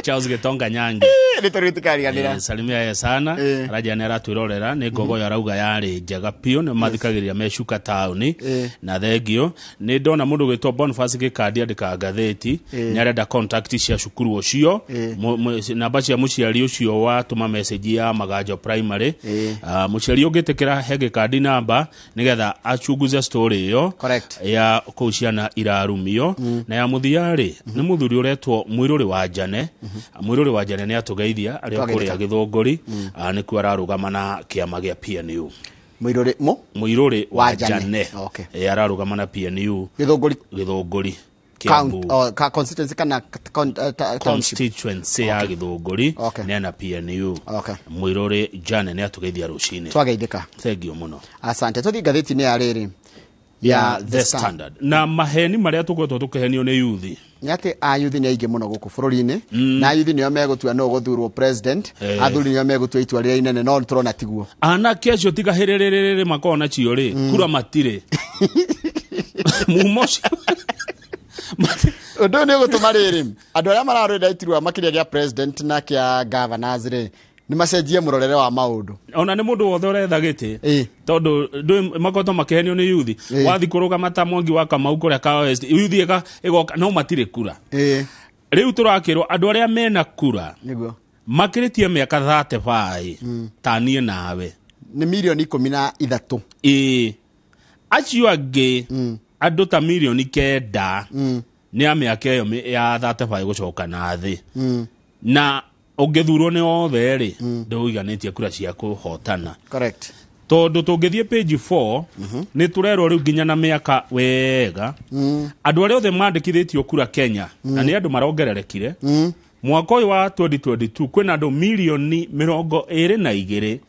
Charles Gitonga Nyange. Nĩ tũrĩ tũkariganĩra. Salimia ye sana. Araja nĩ aratwĩrorera nĩ ngogoyo arauga yarĩ njega biũ, nĩ mathikagĩrĩria me Chuka Town. Na thengio nĩ ndona mũndũ gwĩtwo Boniface Gĩkandi andĩkaga ngathĩti, nĩ arenda contact cia cukuru ũcio, namba cia mũciari ũcio watũma message ya Maganjo Primary. Mũciari ũngĩtĩkĩra he Gĩkandi namba nĩgetha achunguze story ĩyo ya kũu ciana irarumio. Na ya mũthia rĩ, nĩ mũthuri ũretwo Mwirũrĩ wa Njane. Mwirũrĩ wa Njane nĩ atũgeithia arĩ o kũrĩa Gĩthũngũri, nĩkuo ararũgama na kĩama gĩa PNU. Mwirũrĩ mu? Mwirũrĩ wa Wa Njane. Njane. Ararũgama na PNU. Gĩthũngũri. Gĩthũngũri. Count, Kiambu. ka constituency kana township. Constituency ya Gĩthũngũri nĩ na PNU. Mwirũrĩ Njane nĩ atũgeithia rũcinĩ. Twageithĩka. Thengio mũno. Asante. Tũthiĩ ngathĩti-inĩ ya rĩrĩ ya The Standard na maheni marĩa tũkoretwo tũkĩhenio nĩ yuthi. Nĩ atĩ ayuthi nĩ aingĩ mũno gũkũ bũrũri-inĩ, na ayuthi nĩo megũtua nũ gũthurwo president, athuri nĩo megũtua itua rĩrĩa inene, no tũrona tiguo. Anake acio tiga hĩrĩrĩrĩrĩ makoragwo nacio rĩ, kura matirĩ. Mumo ũcio. Ũndũ ũyũ nĩ ũgũtũma rĩrĩ andũ arĩa mararũĩra iturwa makĩria gĩa president na kĩa governors rĩ, nĩ macenjie mũrorere wa maũndũ. Ona nĩ mũndũ wothe ũretha gĩtĩ, tondũ ndũĩ makoretwo makĩhenio nĩ yuthi. Wathiĩ kũrũgama ta Mwangi wa Kamau kũrĩa ka West, yuthi ĩgoka no matirĩ kura. Rĩu tũrakĩrwo andũ arĩa mena kura nĩguo makĩrĩtie mĩaka 35 ta niĩ nawe nĩ mirioni 13. Acio angĩ andũ ta mirioni 9 nĩ a mĩaka ĩyo ya 35 gũcoka na thĩ. Na ũngĩthurwo nĩ othe rĩ, ndũiganĩtie kura cia kũhotana. Correct. Tondũ tũngĩthiĩ page 4 nĩ tũrerwo rĩu nginya na mĩaka wega andũ arĩa othe mandĩkithĩtio kura Kenya, na nĩ andũ marongererekire mwaka ũyũ wa 2022 kwĩna andũ mirioni 22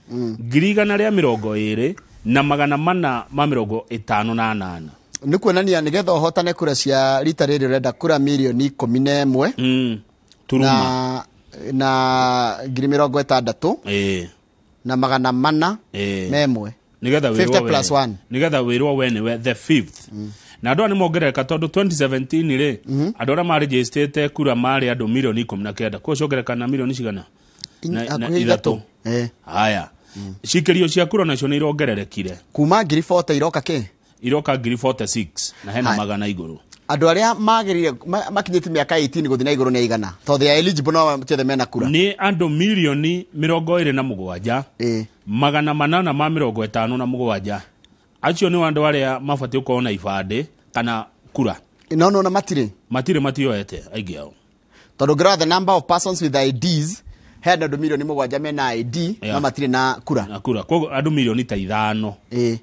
120 na 458. Nĩ kuonania nĩgetha ũhotane kura cia rita rĩrĩ ũrenda kura mirioni 11 turuma. Na Na 60,000 na 400 memwe. Nigetha wĩrwo 50 plus 1. Nigetha wĩrwo we nĩwe the fifth. Na andũ aya nĩ mongerereka tondũ 2017 rĩ, andũ arĩa marĩnjĩstĩte kura marĩ andũ milioni 19. Koguo ciongerereka na milioni cigana? Na Hakuhĩ 3. 3. Haya, cikĩrio cia kura nacio nĩ irongererekire. Kuma 40,000 iroka kĩ? Iroka 46,000 na hena Haya. 100 igũrũ. Andũ arĩa magĩrĩire makinyĩtie mĩaka 18 gũthiĩ na igũrũ nĩ aigana? Tondũ they are eligible, no ti othe mena kura. Nĩ andũ milioni 27 857. Acio nĩ andũ arĩa mabatiĩ gũkorwo na ibandĩ kana kura. No na matirĩ. Matirĩ, matioete aingĩ ao. Tondũ ngĩrora the number of persons with IDs, hena andũ milioni 7 mena ID, no matirĩ na kura. Na kura, koguo andũ milioni ta 5.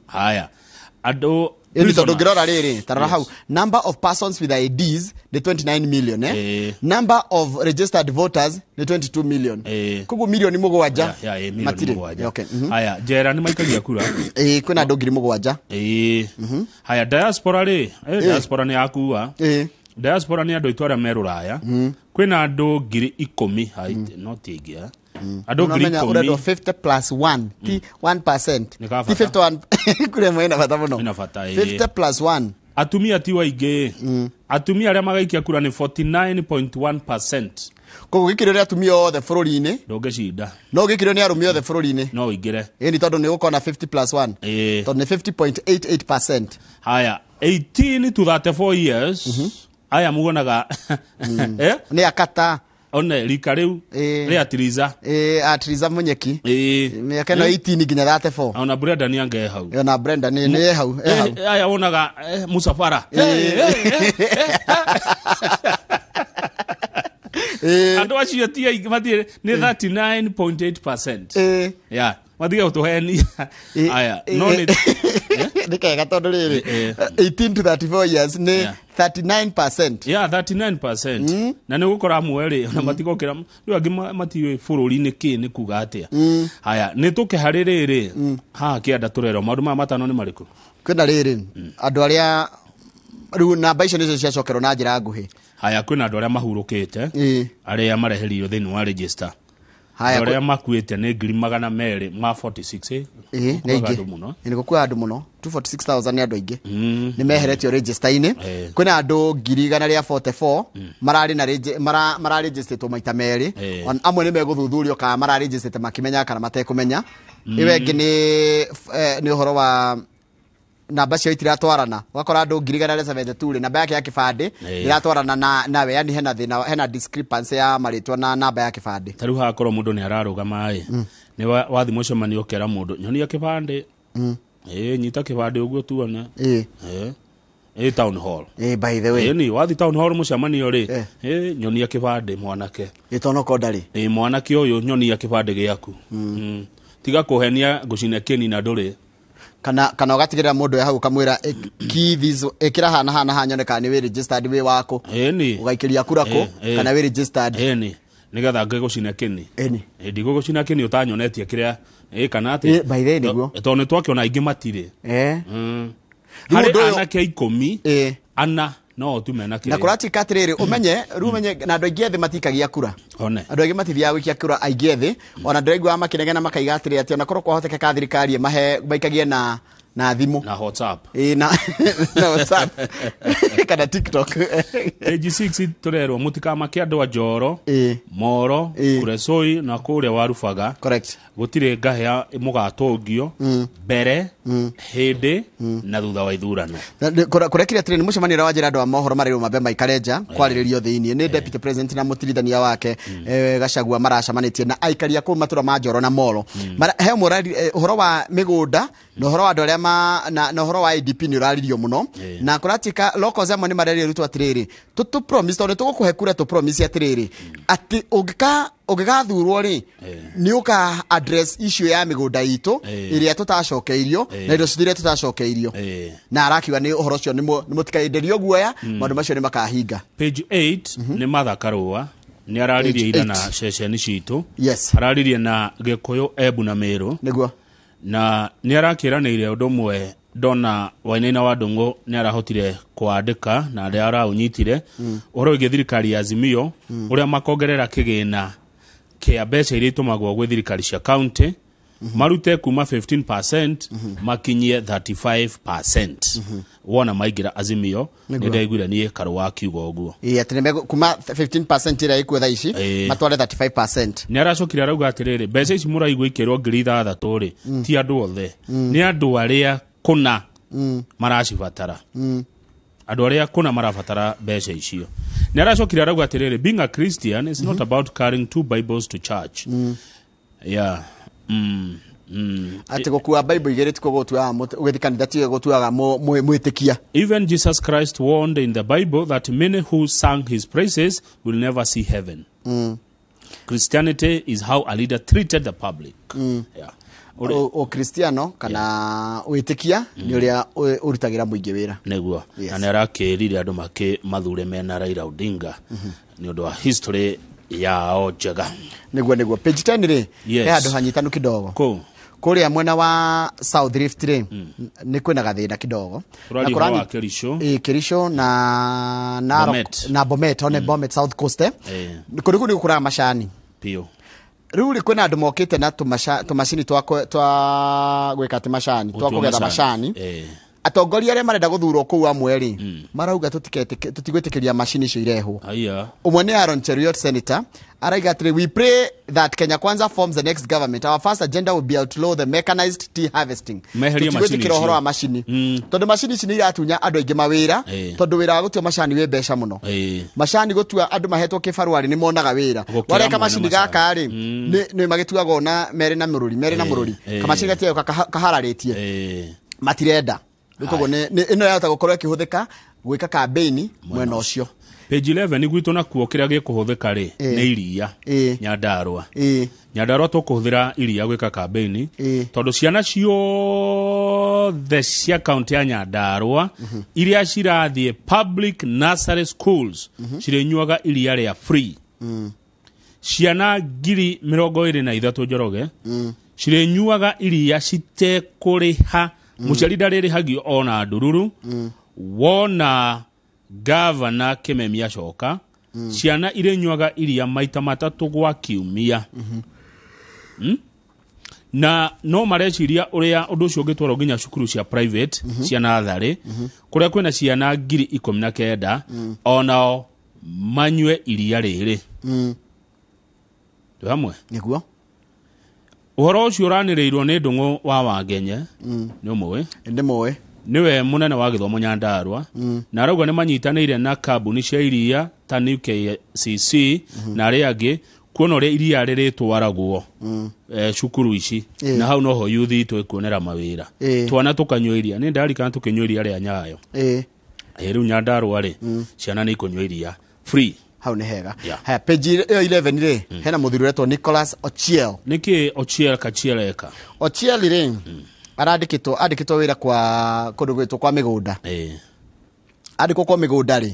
Haya, andũ Ĩni tondũ prisoners. ngĩrora rĩrĩ, tarora hau, number of persons with IDs nĩ 29 million, eh? Number of registered voters nĩ 22 million. Koguo milioni 7 Ya, milioni matirĩ. 7. Okay. Haya, njera nĩ maikagia kura. Ĩĩ, kwĩna andũ 7,000. Ĩĩ. Haya, diaspora rĩ, diaspora nĩ yakua. Diaspora nĩ andũ aitũ arĩa me rũraya. Kwĩna andũ 10,000, hai, no ti aingĩ, eh? Andũ ngiri Ũramenya ũrendwo 10. 50 plus 1 ti 1%. Nĩ ka Ti bata. 51 kura ĩmwe ĩna bata mũno. Ĩna bata, ĩĩ. 50 plus 1. Atumia ti waingĩ. Atumia arĩa magaikia kura nĩ 49.1%. Koguo gĩkĩrio nĩ atumia othe bũrũri-inĩ. Ndũngĩcinda. No gĩkĩrio nĩ arũme othe bũrũri-inĩ. No ũingĩre. Ĩni tondũ nĩ ũgũkorwo na 50 plus 1. Tondũ nĩ 50.88%. Haya, 18 to 34 years aya muonaga, eh? Nĩ akata. One rika rĩu rĩa Triza. Atriza Munyeki. Mĩaka ĩno 18 nginya 34. Ona Brenda nĩ ange hau. Ona Brenda nĩ e hau, e hau. Aya wonaga musafara. Andũ acio ti aingĩ, matirĩ, nĩ 39.8%. Ya, matige gũtũhenia aya, no nĩ Nĩ kega tondũ rĩrĩ, 18 to 34 years nĩ 39%. Yeah, 39%. Na nĩ ũgũkora amwe rĩ, ona matigokĩra rĩu, angĩ matiũĩ bũrũri-inĩ kĩ nĩ kuga atĩa. Haya, nĩ tũke harĩ rĩrĩ haha kĩanda tũrerwo maũndũ maya matano nĩ marĩkũ? Kwĩna rĩrĩ, andũ arĩa rĩu namba icio nĩcio ciacokerwo na njĩra nguhĩ. Haya, kwĩna andũ arĩa mahurũkĩte, arĩa marehereirio thĩinĩ wa register. Haya, Andũ arĩa makuĩte nĩ 246,000, eh? Ĩĩ, nĩ Gũkuaga aingĩ. andũ mũno. Ĩ, nĩ gũkua andũ mũno, 246,000 nĩ andũ aingĩ nĩ meheretio register-inĩ. Kwĩna andũ 144,000 mararĩ na mararĩgĩstĩtwo maita merĩ. Amwe nĩ megũthuthurio kana mararĩgĩstĩte makĩmenya kana matekũmenya. Ĩyo ĩngĩ nĩ ũhoro wa namba cio itiratwarana, ũgakora andũ 172,000 rĩ, namba yake ya kĩbandĩ ĩratwarana na nawe, yani hena thĩna, hena discrepancy ya marĩtwa na namba ya kĩbandĩ. Ta rĩu haha korwo mũndũ nĩ ararũgama ĩ, nĩ wathiĩ mũcemanio ũkera mũndũ, nyonia kĩbandĩ. Ĩ, nyita kĩbandĩ ũguo tuone. Ĩ town hall. Ĩ, by the way. Ĩ, ni wathi town hall mũcemanio rĩ, ĩ, nyonia kĩbandĩ mwanake. Ĩ, tonokorwo ndarĩ. Ĩ, mwanake ũyũ, nyonia kĩbandĩ gĩaku. Tiga kũhenia ngũcine kĩni na ndũrĩ. Kana ũgatigĩrĩra mũndũ e hau ũkamwĩra, key this, ĩkĩra hana hana haha nyone kana nĩ wĩ registered, wĩ wakũ. Ĩni. Ũgaikĩria kura kũ kana wĩ registered. Ĩni, nĩgetha ngĩgũcine kĩni. Ĩni. Ĩ, ndigũgũcina kĩni ũtanyonetie kĩrĩa ĩ kana atĩ. Ĩ, by the way, nĩguo. Tondũ nĩ twakĩona aingĩ matirĩ. Rĩu Harĩ ũndũ ũyũ- anake 10, 4 no tu mena Na kĩrĩa. kũratuĩka atĩrĩrĩ, ũmenye rĩu, ũmenye na andũ aingĩ ethĩ matikagia kura. One. Andũ aingĩ matithiaga gũikia kura, aingĩ ethĩ. Ona ndĩraiguaga makĩnegena makaiga atĩrĩ, atĩ ona korwo kwahotekeka thirikari ĩmahe maikagie na thimũ. Na WhatsApp. Ĩ, na WhatsApp kana TikTok. Page 6 tũrerwo mũtikamake andũ a Njoro, Moro, Kuresoi na kũrĩa Warubaga. Correct. Gũtirĩ ngahĩa mũgatũngio mbere, hĩndĩ na thutha wa ithurano. Kũrekire atĩrĩ, nĩ mũcemanio ũrĩa wanjĩra andũ a mohoro marĩrwo mambe maikare nja kwarĩrĩrio thĩiniĩ nĩ deputy president na mũtirithania wake, Gachagua, maracemanĩtie na aikari a kũu matũra ma Njoro na Moro. He ũmwe ũhoro wa mĩgũnda na ũhoro wa andũ arĩa na ũhoro wa IDP nĩ ũraririo mũno. Na kũratuĩka locals amwe nĩ mareria Ruto atĩrĩrĩ, tũ promise, tondũ nĩ tũgũkũhe kura, tũ promise atĩrĩrĩ, atĩ ũngĩgathurwo rĩ, nĩ ũka address issue ya mĩgũnda itũ ĩrĩa tũtacokeirio na indo citũ iria tũtacokeirio. Na arakiuga nĩ ũhoro ũcio nĩ mũtikaenderio guoya, maũndũ macio nĩ makahinga. Page 8 nĩ Martha Karũa nĩ araririe Page ira na 8. ceceni citũ. Yes. Araririe na Gĩkũyũ, Embu na Mĩrũ. Nĩguo. Na nĩ arakĩranĩire ũndũ ũmwe ndona Wainaina wa Ndũng'ũ nĩ arahotire kwandĩka na arĩa araũnyitire, ũhoro wĩgiĩ thirikari ya Azimio, ũrĩa makongerera kĩgĩna Kĩa mbeca iria itũmagwo gwĩ thirikari cia county, marute kuma 15% makinyie 35% wona maingĩra Azimio. Nĩguo. Nĩ ndaiguire niĩ Karũa akiuga ũguo. Ĩĩ, atĩ kuma 15% ĩrĩa ĩkuo thaa ici matware 35%. Nĩ aracokire arauga atĩrĩrĩ, mbeca ici mũraigua ikĩrwo 6,000 rĩ, ti andũ othe, nĩ andũ arĩa kũna maracibatara, andũ arĩa kũna marabatara mbeca icio. Nĩ aracokire arauga atĩrĩrĩ, being a Christian is not about carrying two Bibles to church. Yeah. Atĩ gũkua Bible igĩrĩ tikuo gũtuaga ũgĩthiĩ kanitha tiwe gũtuaga mwĩtĩkia. Even Jesus Christ warned in the Bible that many who sang his praises will never see heaven. Christianity is how a leader treated the public. Yeah. Ũkristiano kana wĩtĩkia nĩ ũrĩa ũrutagĩra mũingĩ wĩra. Nĩguo. Yes. Na nĩ arakĩrire andũ makĩ mathure mena Raila Odinga nĩ ũndũ wa history yao njega. Nĩguo page 10 rĩ, Yes. he handũ hanyitanu kidogo. Kũ? Kũrĩa mwena wa South Rift rĩ, nĩ kwĩna gathĩna kidogo. Tũraria Na ũhoro wa Kericho. Ĩĩ, Kericho na Narok. Bomet. Na Bomet, one Bomet South Coast, eh. Kũndũ kũu nĩ gũkũraga macani. Piũ. Rĩu rĩ, kwĩna andũ mokĩte na tũmacini twa gwĩka atĩ macani, twa Gũtua kũgetha macani. Atongoria arĩa marenda gũthurwo kũu amwe rĩ, marauga tũtigwĩtĩkĩria macini icio irehwo. Aya. Ũmwe nĩ Aaron Cheruiyot, senator, araiga atĩrĩ, "We pray that Kenya Kwanza forms the next government. Our first agenda will be outlaw the mechanized tea harvesting." Meherie macini Tũtigwĩtĩkĩra ũhoro icio. wa macini, tondũ macini ici nĩ iratunya andũ aingĩ mawĩra, tondũ wĩra wa gũtua macani wĩ mbeca mũno. Macani gũtua, andũ mahetwo kĩbarũa rĩ, nĩ monaga wĩra. Gũkĩra Wareka mwene macini macani. gaka rĩ, nĩ magĩtuagwo na merĩ na mũrũri, merĩ na mũrũri. Kamacini gatigoka kahararĩtie. Matirenda. Rĩu koguo ĩno yahota gũkorwo ĩkĩhũthĩka gwĩka kambĩini mwena ũcio. Page 11 gwitũ nakuo kĩrĩa gĩkũhũthĩka rĩ, nĩ iria. Nyandarũa. Nyandarũa tũkũhũthĩra iria gwĩka kambĩini, tondũ ciana ciothe cia kaunti ya Nyandarũa iria cirathiĩ public nursery schools cirĩnyuaga iria rĩa free. Ciana 23,000, Njoroge, cirĩnyuaga iria citekũrĩha. Mũciari ndarĩrĩhagio ona ndururu. Wona gavana Kĩmemi acoka, ciana irĩnyuaga iria maita matatũ gwa kiumia. Na no mareciria ũrĩa ũndũ ũcio ũngĩtwarwo nginya cukuru cia private cia natharĩ, kũrĩa kwĩna ciana 19,000, onao manyue iria rĩrĩ. Twĩ hamwe? Nĩguo. Ũhoro ũcio ũranĩrĩirwo nĩ Ndũng'ũ wa Wangenye. Nĩ ũmũĩ? Nĩ mũĩ. Nĩwe mũnene wa gĩthomo Nyandarũa, na arauga nĩ manyitanĩire na kambuni cia iria ta New KCC na arĩa angĩ kuona ũrĩa iria rĩrĩtwaragwo cukuru ici. Na hau noho yuthi itũ ĩkuonera mawĩra. Twana tũkanyua iria, nĩ ndarikana tũkĩnyua iria rĩa Nyayo. Rĩu Nyandarũa rĩ, ciana nĩ ikũnyua iria free. Hau nĩ hega. Yeah. Haya, page ĩyo 11 rĩ, hena mũthuri ũretwo Nicholas Ochiel. Nĩkĩ Ochiel Kachiel eka? Ochiel rĩ, arandĩkĩtwo andĩkĩtwo wĩra kwa kũndũ gwĩtwo kwa mĩgũnda. Andĩkwo kwa mĩgũnda rĩ,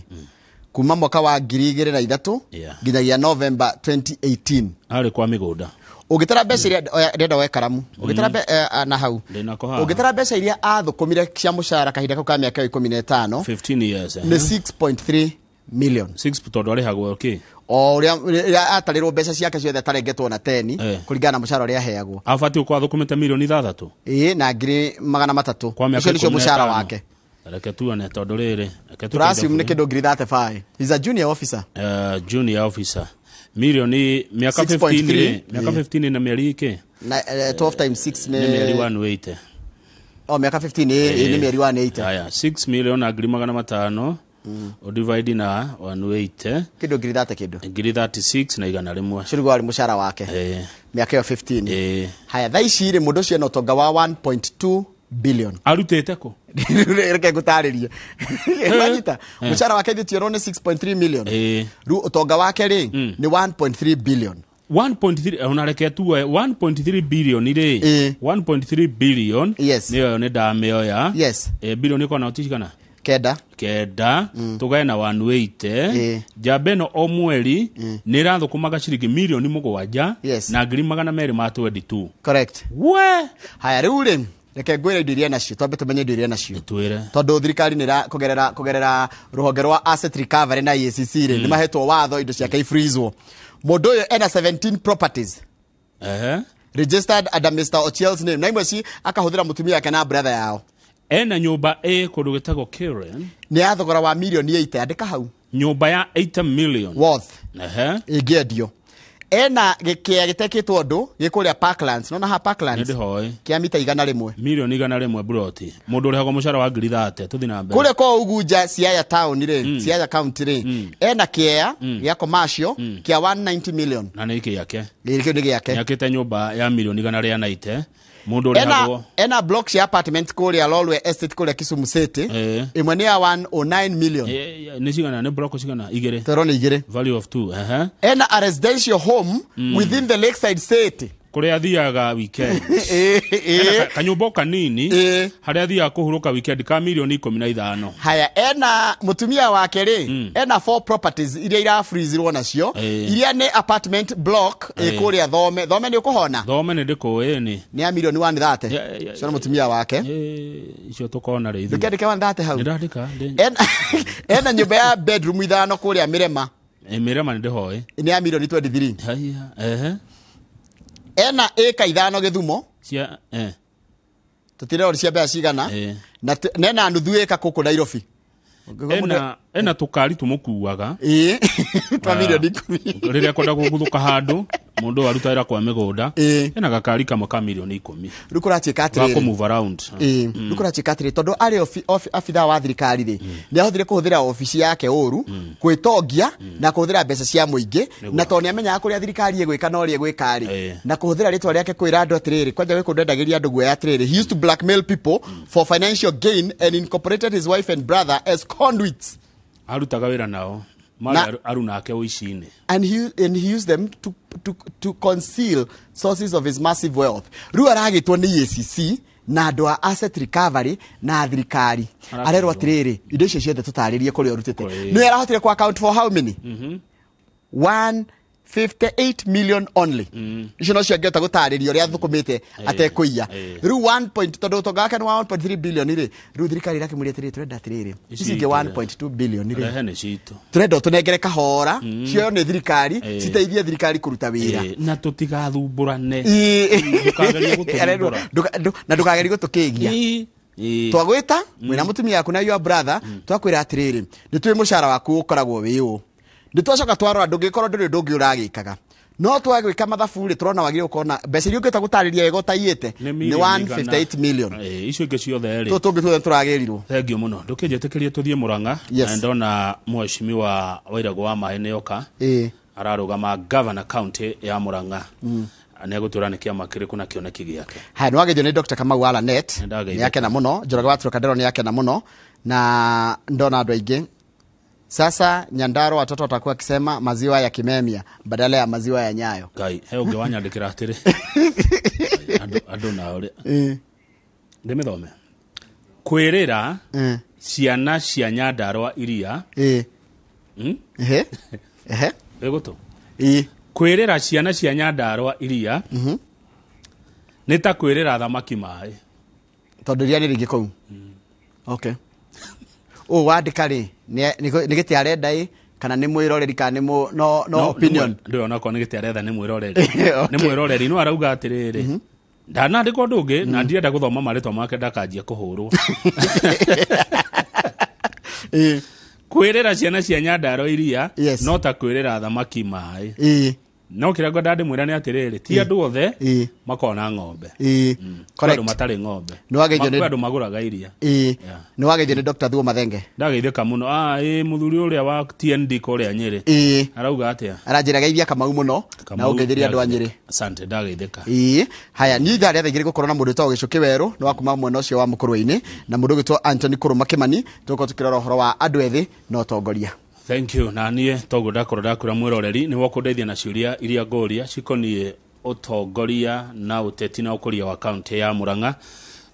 kuma mwaka wa 2003 nginyagia November 2018. Arĩ kwa mĩgũnda. Ũngĩtara mbeca iria oya, ndĩrenda woe karamu, ũngĩtara na hau Ndĩnako haha. ũngĩtara mbeca iria athũkũmire cia mũcara kahinda kau ka mĩaka ĩyo 15, 15 years, eh. nĩ 6.3 million. 6 tondũ arĩhagwo kĩ? O ũrĩa rĩrĩa atarĩrwo mbeca ciake ciothe atarengetwo na teni, kũringana na mũcara ũrĩa aheagwo. Abatiĩ gũkorwo athũkũmĩte mirioni 6. Ĩĩ, na 300,000. Kwa mĩaka Icio nĩcio 15. mũcara wake. Reke tuone, tondũ rĩrĩ, reke Tũrasiumu nĩ kĩndũ ngiri 35. He's a junior officer. Junior officer, mirioni mĩaka 6.3. 15 rĩ, mĩaka 15 na mĩeri kĩ? Na 12 times 6 nĩ mĩeri nĩ 180. O mĩaka 15, ĩĩ, nĩ mĩeri 180. Haya, 6 million na 500,000 ũdivide na 180. Kĩndũ ngiri 30 kĩndũ. Ngiri 36 na 100. Ũcio nĩguo warĩ mũcara wake mĩaka ĩyo 15. Haya, thaa ici rĩ, mũndũ ũcio ena ũtonga wa 1.2 billion. Arutĩte kũ? Reke ngũtarĩrie. Wanyita? Mũcara wake ithuĩ tuono nĩ 6.3 million. Rĩu ũtonga wake rĩ, nĩ 1.3 billion. 1.3, ona reke tuoe 1.3 billion rĩ, 1.3 billion. Yes. Nĩyo nĩ ndamĩoya. Yes. Billion ĩkoragwo na noti cigana? Kenda. Kenda, tũgae na 180. Njamba ĩno o mweri nĩ ĩrathũkũmaga ciringi mirioni 7 na 222,000. Correct. We. Haya, rĩu rĩ, reke ngwĩre indo iria nacio, twambe tũmenye indo iria nacio. Twĩre. Tondũ thirikari nĩ kũgerera rũhonge rwa asset recovery na EACC rĩ, nĩ mahetwo watho indo ciake ifreezwo. Mũndũ ũyũ ena 17 properties registered under Mr. Ochiel's name, na imwe ci akahũthĩra mũtumia wake na brother yao. Ena nyũmba ĩ kũndũ gĩtagwo Karen. Nĩ ya thogora wa milioni 80, andĩka hau. Nyũmba ya 80 million worth ĩngĩendio. Ena gĩkĩa gĩtekĩtwo ũndũ gĩkũrĩa Parklands, nona ha Parklands nĩndĩhoĩ kĩa mita 100. Milioni 100 buroti. Mũndũ ũrĩhagwo mũcara wa ngiri 30. Tũthiĩ na mbere. Kũrĩa kwa Ugunja Siaya town rĩ, Siaya county rĩ, ena kĩea gĩa commercial kĩa 190 million. Na nĩ gĩake. Gĩkĩ nĩ gĩake. Nĩakĩte nyũmba ya milioni 190. Mũndũ ũrĩhagwo ena block cia apartment kũrĩa Lolwe Estate kũrĩa Kisumu City. Ĩmwe nĩ ya 109 million. Nĩ cigana? Nĩ block cigana? Igĩrĩ. Toro nĩ igĩrĩ. Value of 2. Ena a residential home within the Lakeside City. Kũrĩa athiaga weekend. Kanyũmba kanini harĩa athiaga kũhurũka weekend ka milioni 15. Haya, ena mũtumia wake rĩ, ena 4 properties iria irafreezirwo nacio, iria nĩ apartment block kũrĩa Thome. Thome nĩ ũkũhona? Thome nĩ ndĩkũĩ nĩ. Nĩ ya milioni 130. Cio nĩ mũtumia wake. Icio tũkona rĩ. Ndũkĩandĩke 130 hau. Nĩndandĩka. Ena nyũmba ya bedroom 5 kũrĩa Mĩrema. Mĩrema nĩ ndĩhoĩ. Nĩ ya milioni 23. Haya. Ena ĩka 5 Gĩthumo. Cia Tũtirerwo cia mbeca cigana. Na ena nuthu ĩka kũkũ Nairobi. Ena tũkari tũmũkuaga. Twa milioni 10. Rĩrĩa kwenda kũguthũka handũ, mũndũ aruta wĩra kwa mĩgũnda, ena gakari kamwe ka milioni 10. Rĩu kũratuĩka atĩrĩrĩ. Ga kũ move around. Rĩu kũratuĩka atĩrĩrĩ, tondũ arĩ abithaa wa thirikari rĩ, nĩ ahotire kũhũthĩra obici yake ũru, gwĩtongia na kũhũthĩra mbeca cia mũingĩ, na tondũ nĩ amenyaga kũrĩa thirikari ĩgwĩka na ũrĩa ĩgwĩka rĩ, na kũhũthĩra rĩtwa rĩake kwĩra andũ atĩrĩrĩ, kwanja gwĩ kũndũ endagĩria andũ guoya atĩrĩrĩ, he used to blackmail people for financial gain and incorporated his wife and brother as conduits. Arutaga wĩra nao. Mara arunake ũici-inĩ. And he used them to conceal sources of his massive wealth. Rĩu aragĩtwo nĩ EACC na andũ a asset recovery na thirikari. Arerwo atĩrĩrĩ, indo icio ciothe tũtarĩrie kũrĩa ũrutĩte. Nĩ arahotire ku account for how many? 158 million only. Icio no cio angĩhota gũtarĩria ũrĩa athũkũmĩte atekũiya. Rĩu 1 point, tondũ ũtonga wake nĩ wa 1.3 billion rĩ, rĩu thirikari ĩrakĩmũria atĩrĩrĩ, tũrenda atĩrĩrĩ, ici ingĩ 1.2 billion rĩ, rehe nĩ citũ, tũrenda ũtũnengere kahora, cio nĩ thirikari, citeithie thirikari kũruta wĩra. Na tũtigathumbũrane. Na ndũkagerie gũtũkĩgia. Twagwĩta mwĩna mũtumia waku na your brother, twakwĩra atĩrĩrĩ, nĩ tũĩ mũcara waku ũkoragwo wĩ ũũ. Nĩ twacoka twarora ndũngĩkorwo ndũrĩ ũndũ ũngĩ ũragĩkaga, no twagwĩka mathabu rĩ, tũrona wagĩrĩirwo gũkorwo na mbeca iria ũngĩhota gũtarĩria wega ũtaiyĩte nĩ 158 million. Icio ingĩ ciothe rĩ, tũtũ tũngĩ tuothe tũragĩrirwo. Thank you mũno. Ndũkĩnjĩtĩkĩrie tũthiĩ Mũrang'a. Na ndona mheshimiwa Wairagũ wa Maĩ nĩoka. Ararũgama governor county ya Mũrang'a. Nĩ egũtwĩra nĩ kĩama kĩrĩkũ na kĩoneki gĩake. Haya, nĩ wageithio nĩ Dr. Kamau wa Lanet. Nĩ akena mũno. Njoroge wa Trocadero nĩ akena mũno. Na ndona andũ aingĩ. Sasa Nyandarua watoto watakuwa wakisema maziwa ya Kimemia badala ya maziwa ya Nyayo. Ngai, he ũngĩ wanyandĩkĩra atĩrĩ. Andũ nao rĩ. Ndĩmĩthome. Kwĩrĩra ciana cia Nyandarua iria. Ĩgũtũ. Kwĩrĩra ciana cia Nyandarua iria nĩ ta kwĩrĩra thamaki maĩ. Tondũ iria nĩ rĩingĩ kũu. Okay. Ũũ wandĩka rĩ, nĩ gĩtĩ arenda ĩ, kana nĩ mwĩroreri, kana nĩ no opinion. Ndũĩ onakorwo nĩ gĩtĩ aretha nĩ mwĩroreri. Nĩ mwĩroreri, no arauga atĩrĩrĩ, ndanandĩka ũndũ ũngĩ, na ndirenda gũthoma marĩtwa make ndakanjie kũhũrwo. Kwĩrĩra ciana cia Nyandarua iria no ta kwĩrĩra thamaki maĩ. No kĩrĩa ngwenda ndĩmwĩra nĩ atĩrĩrĩ, ti andũ othe makoragwo na ng'ombe. Kwĩ andũ matarĩ ng'ombe. Kwĩ andũ magũraga iria. Nĩ wageithio nĩ Dr. Thuo Mathenge. Ndageithĩka mũno. Mũthuri ũrĩa wa TND kũrĩa Nyĩrĩ. Arauga atĩa? Aranjĩra geithia Kamau mũno na ũngeithĩrie andũ a Nyĩrĩ. Asante, ndageithĩka. Haya, niĩ ithaa rĩa thaa igĩrĩ gũkorwo na mũndũ wĩtagwo Gĩcũkĩ Werũ, nĩ wa kuma mwena ũcio wa Mũkũrwe-inĩ, na mũndũ ũgwĩtwo Anthony Kũrũma Kĩmani, tũgũkorwo tũkĩrora ũhoro wa andũ ethĩ na ũtongoria. Thank you. Na niĩ toguo ndakorwo ndakwĩra mwĩroreri nĩ wokũndeithia na ciũria iria ngũria cikoniĩ ũtongoria na ũteti na ũkũria wa kaunti ya Murang'a.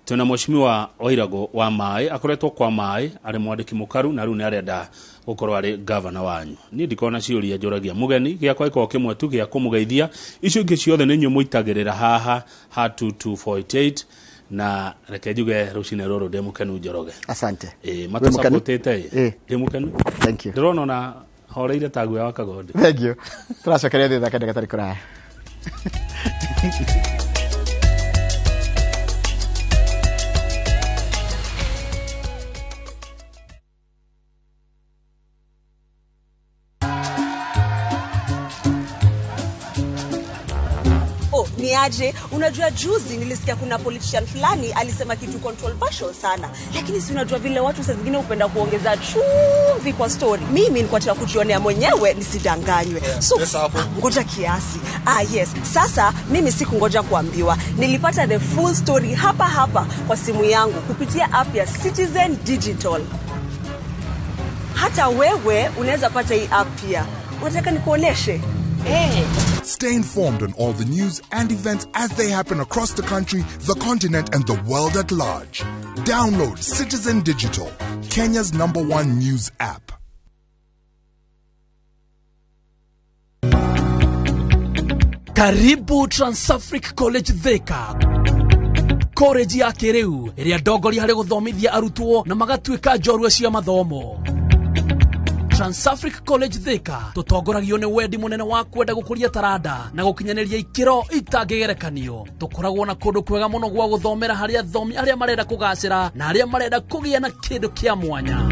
Twĩna mheshimiwa Wairagũ wa Maĩ, akoretwo kwa Maĩ arĩ mwandĩki mũkaru na rĩu nĩ arenda gũkorwo arĩ gavana wanyu. Niĩ ndikoragwo na ciũria njũragia mũgeni, gĩakwa gĩkoragwo kĩmwe tu gĩa kũmũgeithia. Icio ingĩ ciothe nĩ inyuĩ mũitagĩrĩra haha ha 22488 na reke njuge rũcinĩ rũrũ ndĩ mũkenu Njoroge. Asante. Matũcapotĩte ĩ. Ndĩ mũkenu. Thank you. Ndĩrona ona Horeire ta guoya wa kagondu. Thank you. Tũracokeria thutha kahinda gatarĩ kũraya. Oh, ni aje? Unajua juzi nilisikia kuna politician fulani alisema kitu controversial sana. Lakini si unajua vile watu saa zingine hupenda kuongeza chumvi kwa story. Mimi nilikuwa nataka kujionea mwenyewe nisidanganywe. So ngoja kiasi. Yes. Sasa mimi sikungoja kuambiwa. Nilipata the full story hapa hapa kwa simu yangu kupitia app ya Citizen Digital. Hata wewe unaweza pata hii app pia. Unataka nikuoneshe? Hey. Stay informed on all the news and events as they happen across the country, the continent, and the world at large. Download Citizen Digital, Kenya's #1 news app. Karibu Transafric College Thika. College ya kĩrĩu ĩrĩa ndongoria harĩ gũthomithia arutwo na magatuĩka njorua cia mathomo. Transafric College Thika tũtongoragio nĩ wendi mũnene wa kwenda gũkũria taranda na gũkinyanĩria ikĩro itangĩgerekanio. Tũkoragwo na kũndũ kwega mũno gwa gũthomera harĩ athomi arĩa marenda kũgacĩra na arĩa marenda kũgĩa na kĩndũ kĩa mwanya.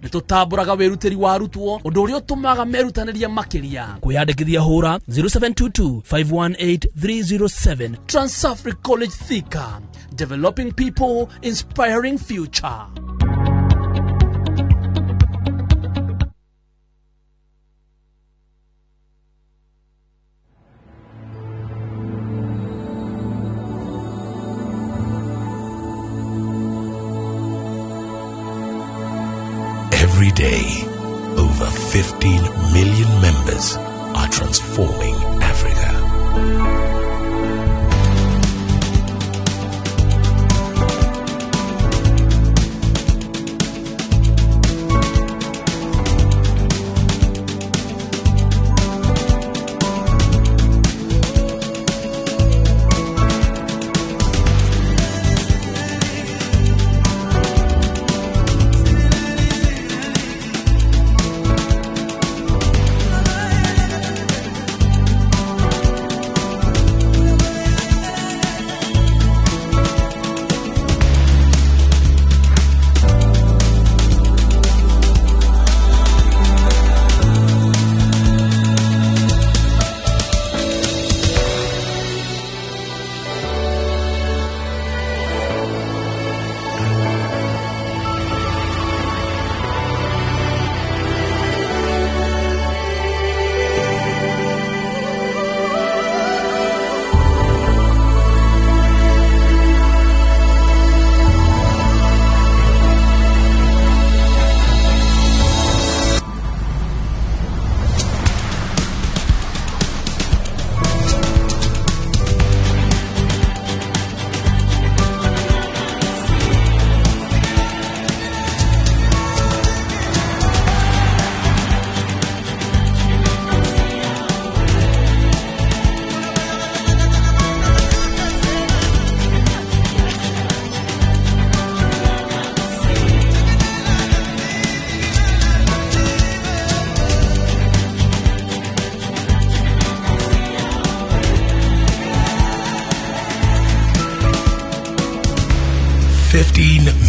Nĩtũtambũraga wĩrutĩri wa arutwo, ũndũ ũrĩa ũtũmaga merutanĩrie makĩria. Kwĩyandĩkithia hũra 0722 518 307. Transafric College Thika, developing people, inspiring future. Every day, over 15 million members are transforming Africa.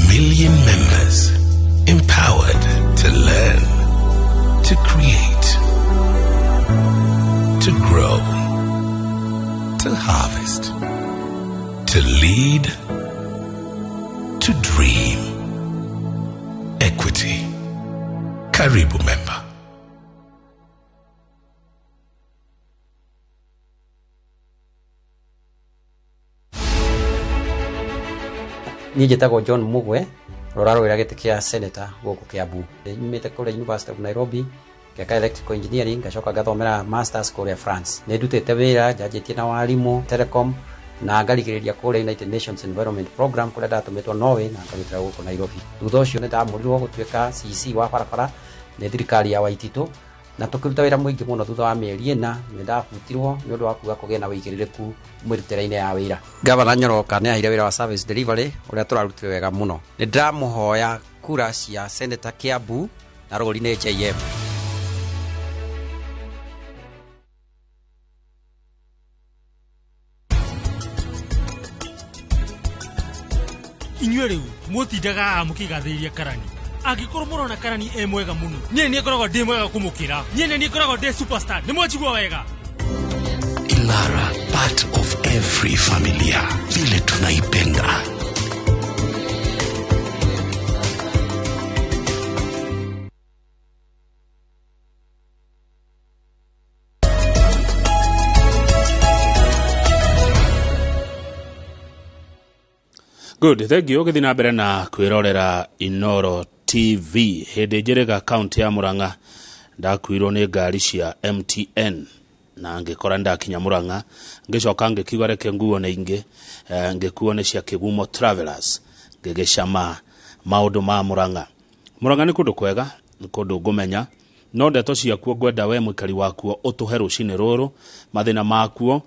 Million members empowered to learn, to create, to grow, to harvest, to lead, to dream. Equity. Karibu member. Niĩ njĩtagwo John Mugwe, rũrarũĩra gĩtĩ kĩa senator gũkũ Kiambu. Nyumĩte kũrĩa University of Nairobi, ngeka electrical engineering, ngacoka ngathomera masters kũrĩa France. Nĩ ndutĩte wĩra, njanjĩtie na warimũ, telecom, na ngarigĩrĩria kũrĩa United Nations Environment Program kũrĩa ndatũmĩtwo Norway na ngarutĩra gũkũ Nairobi. Thutha ũcio nĩ ndamũrirwo gũtuĩka CC wa barabara nĩ thirikari ya Waititũ, na tũkĩruta wĩra mũingĩ mũno. Thutha wa mĩeri 4 nĩ ndabutirwo nĩ ũndũ wa kuga kũgĩa na wĩigĩrĩrĩku mĩrutĩre-inĩ ya wĩra. Gavana Nyoroka nĩ aheire wĩra wa service delivery ũrĩa tũrarutire wega mũno. Nĩ ndĩramũhoya kura cia Senator Kiambu Na rũri nĩ JM. Inyuĩ rĩu mũtindaga haha mũkĩgathĩrĩria karani. Angĩkorwo mũrona karani e mwega mũno, niĩ nĩ ngoragwo ndĩ mwega kũmũkĩra. Niĩ nĩ niĩ ngoragwo ndĩ superstar. Nĩ mwanjigua wega? Ilara, part of every familia, vile tunaipenda. Good, thank you. Ũgĩthiĩ na mbere na kwĩrorera Inoro TV. Hĩndĩ njĩrĩga kaunti ya Murang'a ndakuirwo nĩ ngari cia MTN na ngĩkora ndakinya Murang'a, ngĩcoka ngĩkiuga reke nguo nĩ ingĩ, ngĩkuo nĩ cia Kĩgumo Travelers, ngĩgĩcama maũndũ ma Murang'a. Murang'a nĩ kũndũ kwega, nĩ kũndũ ngũmenya, no ndeto ciakuo ngwenda we mũikari wakuo ũtũhe rũcinĩ rũrũ, mathĩna makuo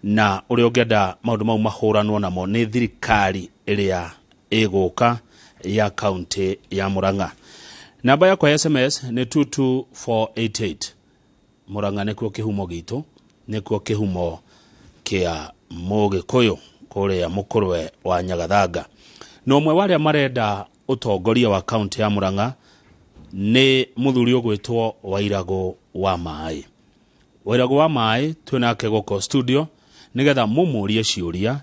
na ũrĩa ũngĩenda maũndũ mau mahũranwo namo nĩ thirikari ĩrĩa ĩgũka ya kaunti ya Murang'a. Namba yakwa ya SMS nĩ 22488. Murang'a nĩkuo kĩhumo gitũ, nĩkuo kĩhumo kĩa Mũgĩkũyũ kũrĩa mũkũrwe wa Nyagathanga. Na ũmwe wa arĩa marenda ũtongoria wa kaunti ya Murang'a nĩ mũthuri ũgwĩtwo Wairagũ wa Maĩ. Wairagũ wa Maĩ twĩ nake gũkũ studio nĩgetha mũmũrie ciũria,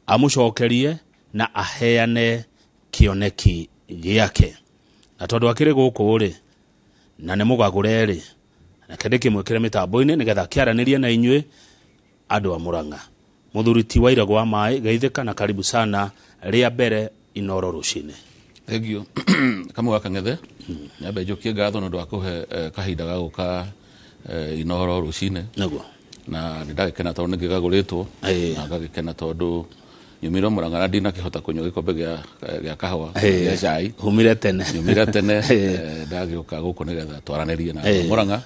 amũcokerie na aheane kĩoneki gĩake. Na tondũ akĩrĩ gũkũ rĩ, na nĩ mũgagũre rĩ, reke ndĩkĩmwĩkĩre mĩtambo-inĩ nĩgetha akĩaranĩrie na inyuĩ andũ a Murang'a. Mũthuri ti Wairagũ wa Maĩ, geithĩka na karibu sana rĩa mbere Inoro rũcinĩ. Thank you. Kamau wa Kang'ethe, nyambe njokie ngatho nĩ ũndũ wa kũhe kahinda ga gũka Inoro rũcinĩ. Nĩguo. Na nĩ ndagĩkena tondũ nĩ ngĩgagũrĩtwo, na ngagĩkena tondũ nyumire Murang'a na ndinakĩhota kũnyua gĩkombe gĩa kahũa, gĩa cai. Umire tene. Nyumire tene, ndagĩũka gũkũ nĩgetha twaranĩrie na andũ a Murang'a.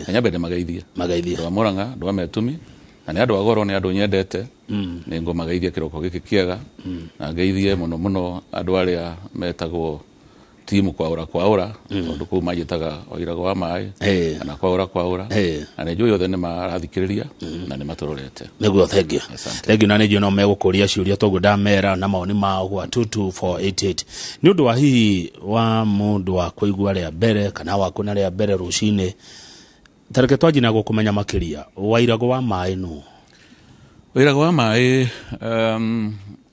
Na nyambe ndĩmageithie. Mageithie. Andũ a Murang'a, andũ a Metumi, na nĩ andũ a goro, nĩ andũ nyendete. Nĩ ngũmageithia kĩroko gĩkĩ kĩega. Na ngeithie mũno mũno andũ arĩa metagwo timu kwaũra kwaũra, tondũ kũu manjĩtaga Wairagũ wa Maĩ, kana kwaũra kwaũra. Na nĩ njũĩ othe nĩ marathikĩrĩria na nĩ matũrorete. Nĩguo, thank you. Asante. Thank you, na nĩ njũĩ no megũkũria ciũria toguo ndamera na mawoni mao gwa 22488. Nĩ ũndũ wa hihi wa mũndũ wa kũigua rĩa mbere kana wa kuona rĩa mbere rũcinĩ, tareke twanjie na gũkũmenya makĩria, Wairagũ wa Maĩ nũ? Wairagũ wa Maĩ,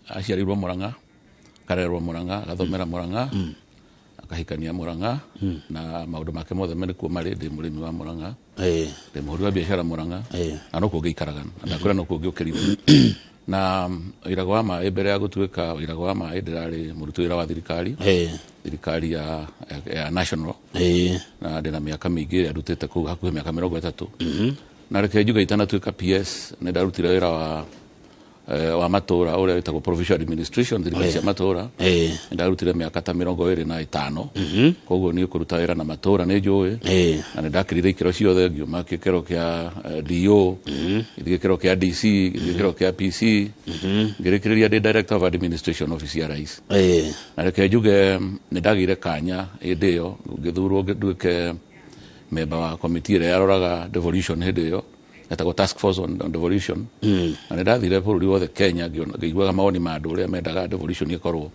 aciarirwo Murang'a, akarerwo Murang'a, agathomera Murang'a, akahikania Murang'a, na maũndũ make mothe me nĩkuo marĩ. Ndĩ mũrĩmi wa Murang'a, ndĩ mũhũri wa biacara Murang'a, na nokuo ngĩikaraga, na ndakwĩra nokuo ngĩũkĩrire. Na Wairagũ wa Maĩ, mbere ya gũtuĩka Wairagũ wa Maĩ, ndĩrarĩ mũruti wĩra wa thirikari, thirikari ya national. Na ndĩna mĩaka mĩingĩ ĩrĩa ndutĩte kũu, hakuhĩ mĩaka 30. Na reke njuge itanatuĩka PS, nĩ ndarutire wĩra wa matũra ũrĩa wĩtagwo provincial administration, thirikari cia matũra. Nĩ ndarutire mĩaka ta 25. Koguo niĩ kũruta wĩra na matũra nĩ njũĩ. Na nĩ ndakĩrire ikĩro ciothe, ngiuma gĩkĩro kĩa DO, ngĩthiĩ gĩkĩro kĩa DC, ngĩthiĩ gĩkĩro kĩa PC, ngĩrĩkĩrĩria ndĩ director of administration office ya rais. Na reke njuge nĩ ndagĩire kanya hĩndĩ ĩyo, ngĩthurwo nduĩke memba wa committee ĩrĩa yaroraga devolution hĩndĩ ĩyo, etagwo task force on devolution. Na nĩ ndathire bũrũri wothe Kenya ngĩiguaga mawoni ma andũ ũrĩa mendaga devolution ĩkorwo.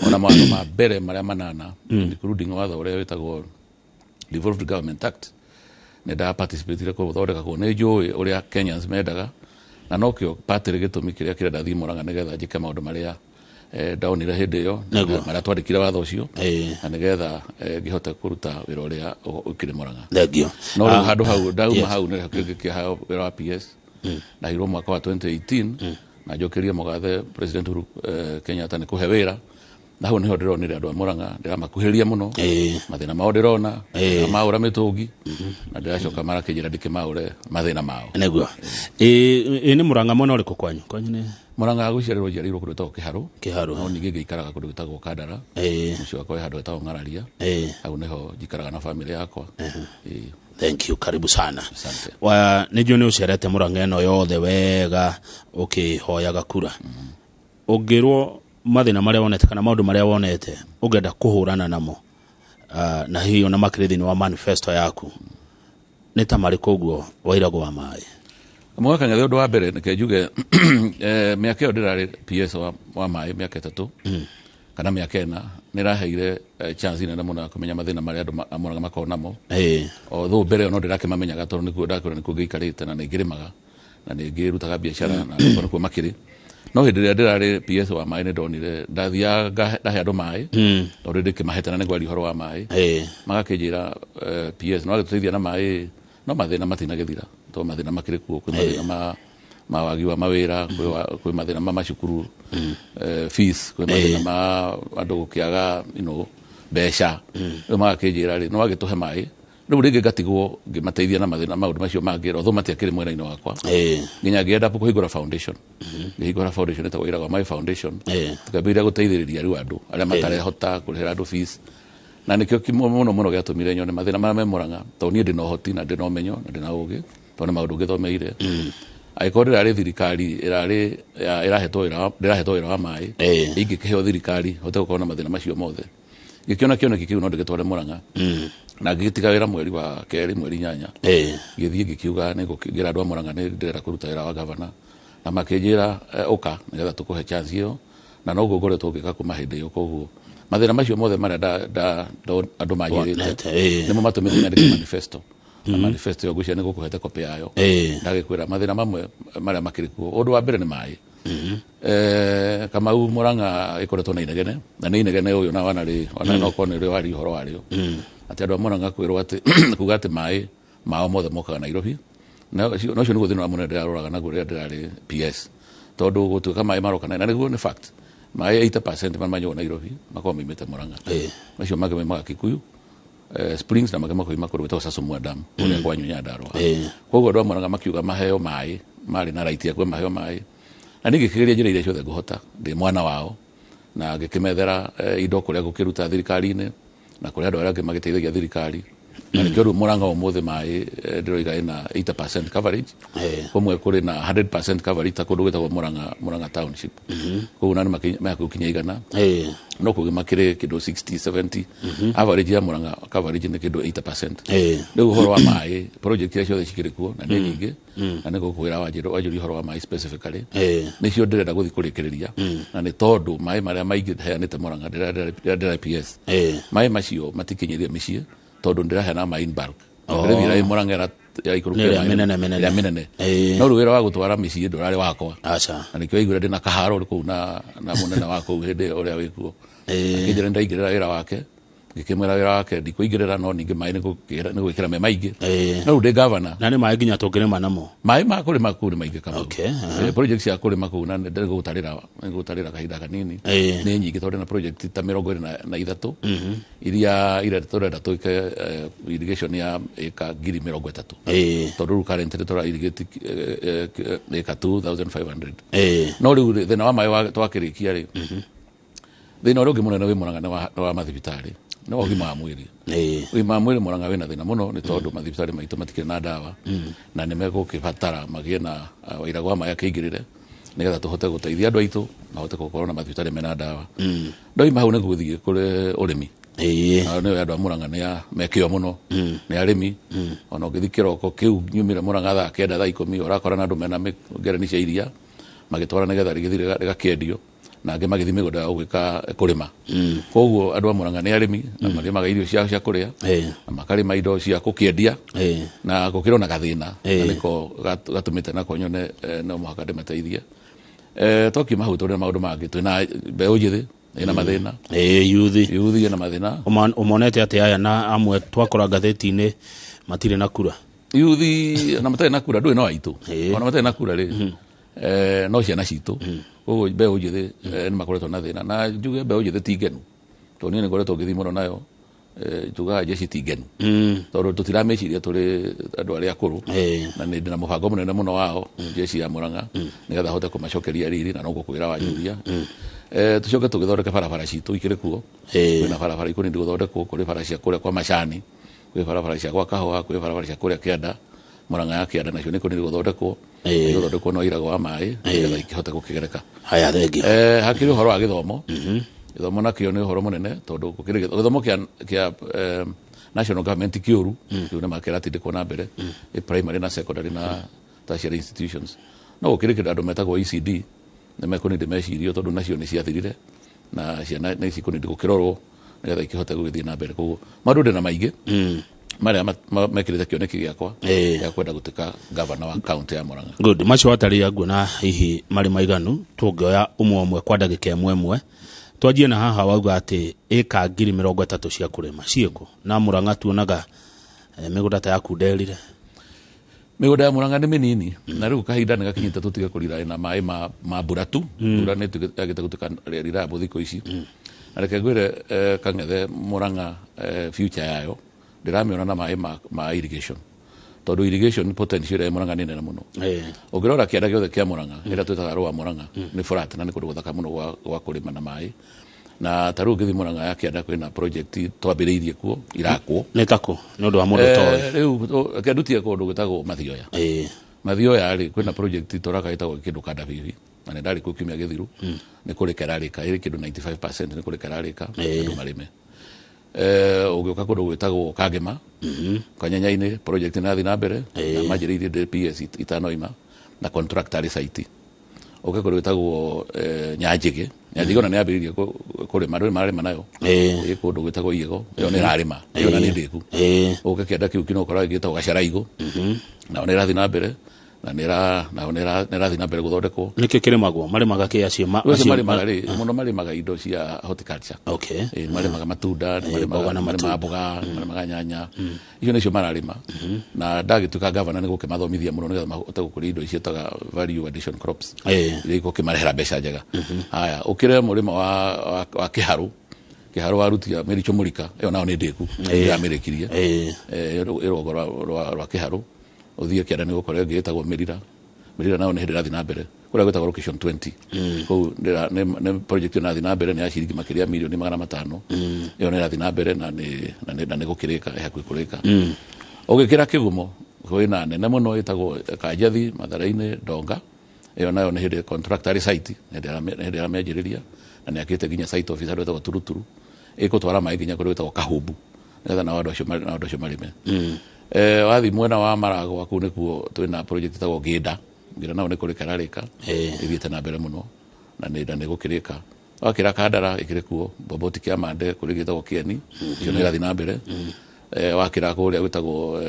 Ona mawatho ma mbere marĩa manana, including watho ũrĩa wĩtagwo Devolved Government Act, nĩ nda participatire kũthondeka kuo. Nĩ njũĩ ũrĩa Kenyans mendaga, na nokĩo partly gĩtũmi kĩrĩa kĩrenda thiĩ Murang'a nĩgetha njĩke maũndũ marĩa ndaonire hĩndĩ ĩyo, marĩa twandĩkire watho ũcio, na nĩgetha ngĩhote kũruta wĩra ũrĩa ũkĩrĩ Murang'a. Thank you. No rĩu handũ hau ndauma hau nĩ ngĩkĩheo wĩra wa PS. Ndaheirwo mwaka wa 2018, na njokerie mũgathe President Uhuru Kenyatta nĩ kũhe wĩra. Na hau nĩho ndĩronire andũ a Murang'a ndĩramakuhĩrĩria mũno, mathĩna mao ndĩrona, maũra mĩtũngi, na ndĩracoka marakĩnjĩra ndĩkĩmaũre mathĩna mao. Nĩguo. Nĩ Murang'a mwena ũrĩkũ kwanyu? Kwanyu nĩ Murang'a gũciarĩrwo njiarĩirwo kũndũ gwĩtagwo Kĩharũ. Kĩharũ. No ningĩ ngĩikaraga kũndũ gwĩtagwo Kandara. Mũciĩ wakwa wĩ handũ hetagwo Ng'araria. Hau nĩho njikaraga na bamĩrĩ yakwa. Thank you, karibu sana. Asante. Wa nĩ njũĩ nĩ ũcerete Murang'a ĩno yothe wega ũkĩhoyaga kura. Ũngĩrwo mathĩna marĩa wonete kana maũndũ marĩa wonete ũngĩenda kũhũrana namo, Na hiyo na makĩrĩ thĩinĩ wa manifesto yaku nĩ ta marĩkũ ũguo Wairagũ wa Maĩ? Mwaka ng'ethe ũndũ wa mbere nĩke njuge mĩaka ĩyo ndĩrarĩ PS wa maĩ mĩaka 3 kana mĩaka 4 nĩraheire chance nene mũno ya kũmenya mathĩna marĩa andũ a Murang'a makoragwo namo. Although mbere ĩyo no ndĩrakĩmamenyaga tondũ nĩkuo ndakwĩra nĩkuo ngĩikarĩte na nĩngĩrĩmaga na nĩngĩrutaga biacara na nĩkuo makĩrĩ. No hĩndĩ ĩrĩa ndĩrarĩ PS wa maĩ nĩndonire ndathiaga ndahe andũ maĩ tondũ ndĩkĩmahete na nĩngwaria ũhoro wa maĩ magakĩnjĩra PS no agĩtũteithia na maĩ no mathĩna matinagĩthira tondũ mathĩna makĩrĩ kuo kwĩ mathĩna ma wagi wa mawĩra kwĩ mathĩna ma macukuru fees kwĩ mathĩna ma andũ gũkĩaga mbeca rĩu magakĩnjĩra rĩ no agĩtũhe maĩ rĩu rĩngĩ ngatigwo ngĩmateithia na mathĩna maũndũ macio mangĩ although matiakĩrĩ mwena-inĩ wakwa nginya ngĩenda kũhingũra foundation ngĩhingũra foundation ĩtagwo Wairagũ wa Maĩ Foundation tũkambĩrĩria gũteithĩrĩria rĩu andũ arĩa matarehota kũrĩhĩra andũ fees na nĩkĩo mũno mũno gĩatũmire nyone mathĩna marĩa me Murang'a tondũ niĩ ndĩna ũhoti na ndĩna ũmenyo na ndĩna ũgĩ tondũ nĩ maũndũ ngĩthomeire angĩkorwo ndĩrarĩ thirikari ĩrarĩ ndĩrahetwo wĩra wa maĩ ingĩkĩheo thirikari hote gũkorwo na mathĩna macio mothe ngĩkĩona kĩoneki kĩu no ndĩgĩtware Murang'a na ngĩgĩtiga wĩra mweri wa kerĩ mweri 8 ngĩthiĩ ngĩkiuga nĩngũkĩngĩra andũ a Murang'a nĩ ndĩrenda kũruta wĩra wa gavana na makĩnjĩra ũka nĩgetha tũkũhe chance ĩyo na noguo ngoretwo ngĩka kuma hĩndĩ ĩyo koguo mathĩna macio mothe marĩa andũ manjĩrĩte nĩmo matũmĩte nyandĩke manifesto na manifesto ĩyo ngwĩciria nĩngũkũhete copy yayo ndagĩkwĩra mathĩna mamwe marĩa makĩrĩ kuo ũndũ wa mbere nĩ maĩ Kamau Murang'a ĩkoretwo na inegene na nĩ inegene ũyũ na wanarĩ ona no korwo nĩ ũrĩ waria ũhoro warĩo atĩ andũ a Murang'a kwĩrwo atĩ kuga atĩ maĩ mao mothe mokaga Nairobi na ũcio nĩguo thĩna wa mũnene ndĩraroraga naguo rĩrĩa ndĩrarĩ PS tondũ gũtuĩka maĩ maroka na nĩguo nĩ fact maĩ 80% marĩa manyuagwo Nairobi makoragwo maumĩte Murang'a macio mangĩ maumaga Kikuyu Springs na mangĩ makoima kũndũ gwĩtagwo Sasumua Dam kũrĩa kwa Nyandarua koguo andũ a Murang'a makiuga maheo maĩ marĩ na right ya kuga maheo maĩ na niĩ ngĩkĩgeria njĩra iria ciothe ngũhota ndĩ mwana wao na ngĩkĩmethera indo kũrĩa gũkĩruta thirikari-inĩ na kũrĩa andũ arĩa angĩ magĩteithagia thirikari na nĩkĩo rĩu Murang'a ũmũthĩ maĩ ndĩroiga ĩna 80% coverage kũmwe kũrĩ na 100% coverage ta kũndũ gwĩtagwo Murang'a Township koguo na nĩ mekũkinya 100 no kũngĩ makĩrĩ kĩndũ 60 70 average ya Murang'a coverage nĩ kĩndũ 80% rĩu ũhoro wa maĩ project iria ciothe cikĩrĩ kuo na nĩ nyingĩ na nĩ ngũkwĩra wanjũria ũhoro wa maĩ specifically nĩcio ndĩrenda gũthiĩ kũrĩkĩrĩria na nĩ tondũ maĩ marĩa maingĩ heanĩte Murang'a ndĩra PS maĩ macio matikinyĩrie mĩciĩ tondũ ndĩraheana maĩ in bulk ndĩrĩthira Murang'a ya ikũrũkĩra ĩrĩa mĩnene no rĩu wĩra wa gũtwara mĩciĩ ndũrarĩ wakwa na nĩkĩo waiguire ndĩna kaharo kũu na mũnene wa kũu hĩndĩ ĩyo ũrĩa wĩkuo akĩnjĩra nĩndaingĩrĩra wĩra wake ngĩkĩmwĩra wĩra wake ndikũingĩrĩra no ningĩ maĩ nĩ gwĩkĩra me maingĩ no rĩu ndĩ gavana na nĩ maĩ nginya tũngĩrĩma namo maĩ ma kũrĩma kũu nĩ maingĩ Kamau project cia kũrĩma kũu na nĩngũgũtarĩra kahinda kanini nĩ nyingĩ tondũ na project ta 23 iria tũrenda twĩke irrigation ya ĩka 30,000 tondũ rĩu currently tũra irrigate ĩka 2500 no rĩu thĩna wa maĩ twakĩrĩkia rĩ thĩna ũrĩa ũngĩ mũnene wĩ Murang'a nĩ wa mathibitarĩ nĩ wa ũgima wa mwĩrĩ ũgima wa mwĩrĩ Murang'a wĩna thĩna mũno nĩ tondũ mathibitarĩ maitũ matikĩrĩ na ndawa na nĩ megũkĩbatara magĩe na Wairagũ wa Maĩ akĩingĩrĩre nĩgetha tũhote gũteithia andũ aitũ mahote gũkorwo na mathibitarĩ mena ndawa ndoima hau nĩ gũthiĩ kũrĩ ũrĩmi nĩyo andũ a Murang'a nĩ mekĩo mũno nĩ arĩmi ona ũngĩthiĩ kĩroko kĩu nyumire Murang'a thaa 9 thaa 10 ũrakora na andũ mena ngereni cia iria magĩtwara nĩgetha rĩgĩthiĩ rĩgakĩendio na angĩ magĩthiĩ mĩgũnda yao gwĩka kũrĩma koguo andũ a Murang'a nĩ arĩmi na marĩmaga irio ciao cia kũrĩa na makarĩma indo cia gũkĩendia na gũkĩrĩ ona gathĩna na nĩko gatũmĩte nako nyone no mũhaka ndĩmateithie twakiuma hau tũrĩ na maũndũ mangĩ twĩna mbeũ njĩthĩ ĩna mathĩna yuthi ĩna mathĩna ũmonete atĩ aya na amwe twakora ngathĩti-inĩ matirĩ na kura yuthi na matarĩ na kura ndũĩ no aitũ ona matarĩ na kura rĩ no ciana citũ koguo mbeũ njĩthĩ nĩ makoretwo na thĩna na njuge mbeũ njĩthĩ ti ngenu tondũ niĩ nĩ ngoretwo ngĩthiĩ mũno nayo njugaga jeshi ti ngenu tondũ tũtiramĩciria tũrĩ andũ arĩa akũrũ na nĩ ndĩna mũbango mũnene mũno wao jeshi ya Murang'a nĩgetha hote kũmacokeria riri na no ngũkwĩra wanjũria tũcoke tũgĩthondeke barabara citũ ikĩrĩ kuo kwĩna barabara ikũnini gũthondekwo kũrĩ bara cia kũrĩa kwa Macani kwĩ barabara cia gwa Kahũa kwĩ barabara cia kũrĩa Kĩanda Murang'a ya Kĩanda nacio nĩ kũnini gũthondekwo gũthondekwo no Wairagũ wa Maĩ nĩgetha ikĩhote gũkĩgereka haya thengi hakĩrĩ ũhoro wa gĩthomo Gĩthomo nakĩo nĩ ũhoro mũnene tondũ gũkĩrĩ gĩthomo kĩa national government kĩũru kĩu nĩ makĩratindĩkwo na mbere primary na secondary na tertiary institutions. No gũkĩrĩ kĩndũ andũ metagwo ECD nĩ mekũnindi mecirio tondũ nacio nĩ ciathirire na ciana nĩ cikũnindi gũkĩrorwo nĩgetha ikĩhote gũgĩthiĩ na mbere. Koguo maũndũ ndĩna maingĩ marĩa mekĩrĩte kĩoneki gĩakwa gĩa kwenda gũtuĩka gavana wa kaunti ya Murang'a. Good. Macio watarĩria nguona hihi marĩ maiganu, tũngĩoya ũmwe ũmwe kwa ndagĩka ĩmwe ĩmwe. Twanjie na haha wauga atĩ ĩka 30,000 cia kũrĩma ciĩkũ na Murang'a tuonaga mĩgũnda ta yaku nderire. Mĩgũnda ya Murang'a nĩ mĩnini na rĩu kahinda nĩ gakinyĩte tũtige kũrira na maĩ ma mbura tu. Mbura nĩ yagĩte gũtuĩka reliable thikũ ici. Na reke ngwĩre Kang'ethe, Murang'a future yayo ndĩramĩona na maĩ ma irrigation tondũ irrigation potential ya Murang'a nĩ nene mũno. Ũngĩrora kĩanda gĩothe kĩa Murang'a ĩrĩa twĩtaga rũa Murang'a nĩ flat na nĩ kũndũ gũthaka mũno gwa kũrĩma na maĩ. Na ta rĩu ũngĩthiĩ Murang'a ya kĩanda kwĩna project twambĩrĩirie kuo irakwo. Nĩ takũ nĩ ũndũ wa mũndũ ũtoĩ. Rĩu reke ndutie kũndũ gwĩtagwo Mathioya. Mathioya rĩ kwĩna project tũraka ĩtagwo kĩndũ Kanda Bibi na nĩ ndarĩ kuo kiumia gĩthiru. Nĩ kũrĩka ĩrarĩka ĩrĩ kĩndũ 95% nĩ kũrĩka ĩrarĩka andũ marĩme. Ũgĩũka kũndũ gwĩtagwo Kangema Kanyanya-inĩ project nĩ ĩrathiĩ na mbere na manjĩrĩirie ndĩ PS itanoima na contract arĩ site. Ũke kũndũ gwĩtagwo Nyanjĩgĩ. Nyanjĩgĩ ona nĩ yambĩrĩirie kũrĩma, andũ nĩ mararĩma nayo. Ĩ kũndũ gwĩtagwo Iego ĩyo nĩ ĩrarĩma ĩyo na nĩ ndĩku. Ũke kĩanda kĩu kĩnokora gĩtagwo Gacaraigũ nao nĩ ĩrathiĩ na mbere na nĩ ĩrathiĩ na mbere gũthondekwo. Nĩkĩ kĩrĩmagwo? Marĩmaga kĩ acio? Acio marĩmaga rĩ mũno marĩmaga indo cia horticulture. Marĩmaga matunda, marĩmaga mboga, marĩmaga nyanya. Icio nĩcio mararĩma. Na ndagĩtuĩka gavana nĩ gũkĩmathomithia mũno nĩgetha mahote gũkũria indo icio ĩtaga value addition crops. Iria igũkĩmarehera mbeca njega. Haya, ũkĩre mũrĩmo wa Kĩharũ. Kĩharũ warutia Mĩricho Mũrika, ĩyo nayo nĩ ndĩku. Ndĩramĩrĩkirie. Ĩrũgongo rwa Kĩharũ. Ũthiĩ kĩanda nĩ ũgũkora ĩngĩ ĩtagwo Mĩrira. Mĩrira nayo nĩ hĩndĩ ĩrathiĩ na mbere. Kũrĩa gwĩtagwo location 20. Kũu nĩ project ĩyo ĩrathiĩ na mbere nĩ ya ciringi makĩria milioni 500. Ĩyo nĩ ĩrathiĩ na mbere na nĩ gũkĩrĩka, ĩ hakuhĩ kũrĩka. Ũgĩkĩra Kĩgumo kwĩna nene mũno ĩtagwo Kanjathi, Mathare-inĩ, Ndonga. Ĩyo nayo nĩ hĩndĩ contractor site, nĩ hĩndĩ ĩramĩanjĩrĩria na nĩ akĩte nginya site office handũ ĩtagwo Turuturu. Ĩgũtwara maĩ nginya kũrĩa gwĩtagwo Kahumbu nĩgetha nao andũ acio marĩme. Wathiĩ mwena wa Maragwa kũu nĩkuo twĩna project ĩtagwo Ngĩnda. Ngĩnda nayo nĩ kũrĩka ĩrarĩka, ĩthiĩte na mbere mũno na nĩ gũkĩrĩka. Wakĩra Kandara ĩkĩrĩ kuo, Bomboti Kĩamande kũrĩ gĩtagwo Kĩeni, ĩyo nĩ ĩrathiĩ na mbere. Wakĩra kũrĩa gwĩtagwo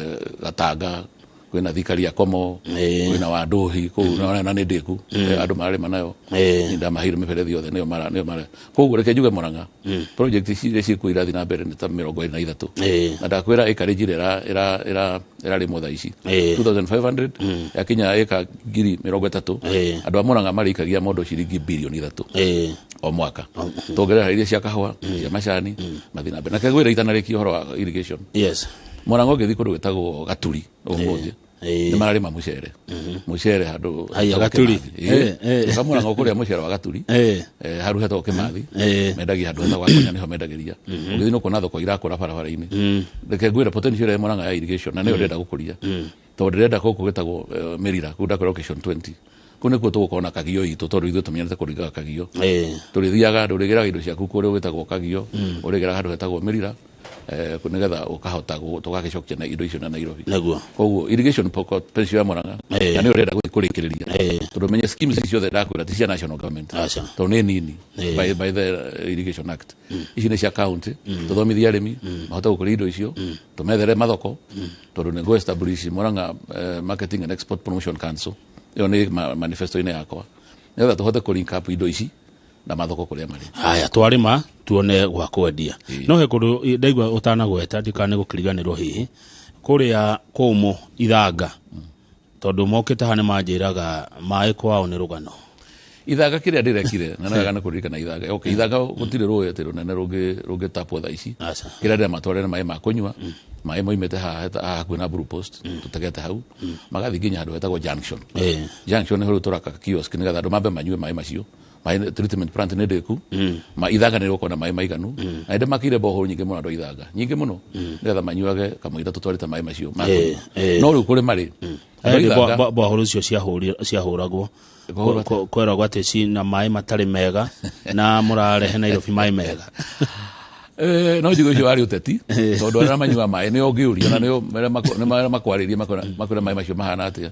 Gatanga kwĩna Thikari ya Komo, kwĩna Wanduhi kũu na nĩ ndĩku andũ mararĩma nayo. Nĩ ndamaheire mĩberethi yothe nĩyo mara. Koguo reke njuge Murang'a project ici iria ciĩkuo irathiĩ na mbere nĩ ta 23. Na ndakwĩra acreage ĩrĩa ĩrarĩmwo thaa ici 2500 yakinya ĩka 30,000. Andũ a Murang'a marĩikagia mondo ciringi bilioni 3 o mwaka. Tuongerera iria cia kahũa, cia macani, mathiĩ na mbere. Na kegwĩra itanarĩkia ũhoro wa irrigation. Murang'a ũngĩthiĩ kũndũ gwĩtagwo Gaturi ũmũthĩ nĩ mararĩma mũcere. Mũcere handũ Haya, Gaturi. Murang'a ũkũrĩa mũcere wa Gaturi. Haru hetagwo Kĩmathi. Mendagia handũ hetagwo Gakonya nĩho mendagĩria. Ũngĩthiĩ nĩ ũkuona thoko irakũra barabara-inĩ. Reke ngwĩre potential ya Murang'a ya irrigation na nĩyo ndĩrenda gũkũria. Tondũ ndĩrenda gũkũ gwĩtagwo Mĩrira, kũu ndakwĩra location 20. Kũu nĩkuo tũgũkorwo na kagio itũ tondũ ithuĩ tũmenyerete kũringaga kagio. Tũrĩthiaga ndũrĩgĩraga indo ciaku kũrĩa gwĩtagwo kagio, ũrĩgĩraga handũ hetagwo Mĩrira. Nĩgetha ũkahota tũgagĩcokia na indo icio na Nairobi. Nĩguo. Koguo irrigation potential ya Murang'a na nĩyo ndĩrenda gũthiĩ kũrĩkĩrĩria. Tondũ menye schemes ici ciothe ndakwĩra ti cia national government. Tondũ nĩ nini by the Irrigation Act. Ici nĩ cia county, tũthomithie arĩmi mahote gũkũria indo icio, tũmethere mathoko tondũ nĩ ngũ establish Murang'a Marketing and Export Promotion Council. Ĩyo nĩ manifesto-inĩ yakwa. Nĩgetha tũhote kũ link up indo ici na mathoko kũrĩa marĩ. Haya, twarĩma tuone gwa kwendia. No he kũndũ ndaigua ũtanagweta ndikane gũkĩriganĩrwo hihi kũrĩa kũmũ Ithanga tondũ mokĩte haha nĩ manjĩraga maĩ kwao nĩ rũgano. Ithanga kĩrĩa ndĩrekire na nĩ wega nĩ kũririkana Ithanga. Okay, Ithanga gũtirĩ rũĩ atĩ rũnene rũngĩtapwo thaa ici. Kĩrĩa ndĩramatwarĩra nĩ maĩ ma kũnyua, maĩ moimĩte haha hakuhĩ na Blue Post, tũtegete hau, magathiĩ nginya handũ hetagwo Junction. Junction nĩho rĩu tũraka kiosk nĩgetha andũ mambe manyue maĩ macio Maĩ treatment plant nĩ ndĩku. Ma Ithanga nĩ rĩgũkorwo na maĩ maiganu. Na nĩndĩmakĩire borehole nyingĩ mũno andũ a Ithanga, nyingĩ mũno, nĩgetha manyuage kamũira tũtwarĩte maĩ macio ma kũnyua. No rĩu kũrĩ marĩ andũ a Ithanga Borehole icio ciahũragwo. Kũhũrwo atĩa? Kweragwo atĩ cina maĩ matarĩ mega na mũrarehe Nairobi maĩ mega. No njuge ũcio warĩ ũteti, tondũ arĩa manyuaga maĩ nĩo ũngĩũria, na nĩo nĩ marĩa makwarĩria, makwĩra maĩ macio mahana atĩa.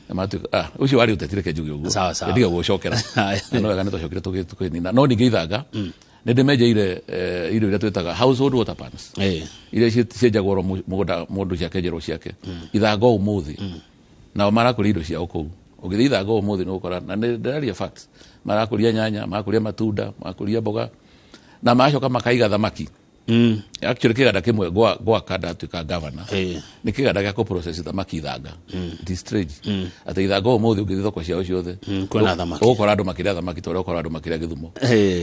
Na matuĩka, ũcio warĩ ũteti, reke njuge ũguo. Sawa, sawa. Ndige gũcokera. Na no wega nĩ twacokire tũkĩnina. No ningĩ Ithanga nĩ ndĩmenjeire indo iria twĩtaga household water pans, iria cienjagwo oro mũgũnda, mũndũ ciakenjerwo ciake. Ithanga ũmũthĩ nao marakũria indo ciao kũu. Ũngĩthiĩ Ithanga ũmũthĩ nĩ ũgũkora, na nĩ ndĩraria facts, marakũria nyanya, marakũria matunda, marakũria mboga, na magacoka makaiga thamaki. Actually kĩganda kĩmwe gwaka ndatuĩka governor nĩ kĩganda gĩa kũ-process thamaki Ithanga. It is strange atĩ Ithanga ũmũthĩ ũngĩthiĩ thoko ciao ciothe, kwĩna thamaki. Ũgũkora andũ makĩrĩa thamaki ta ũrĩa ũkora andũ makĩrĩa Gĩthumo.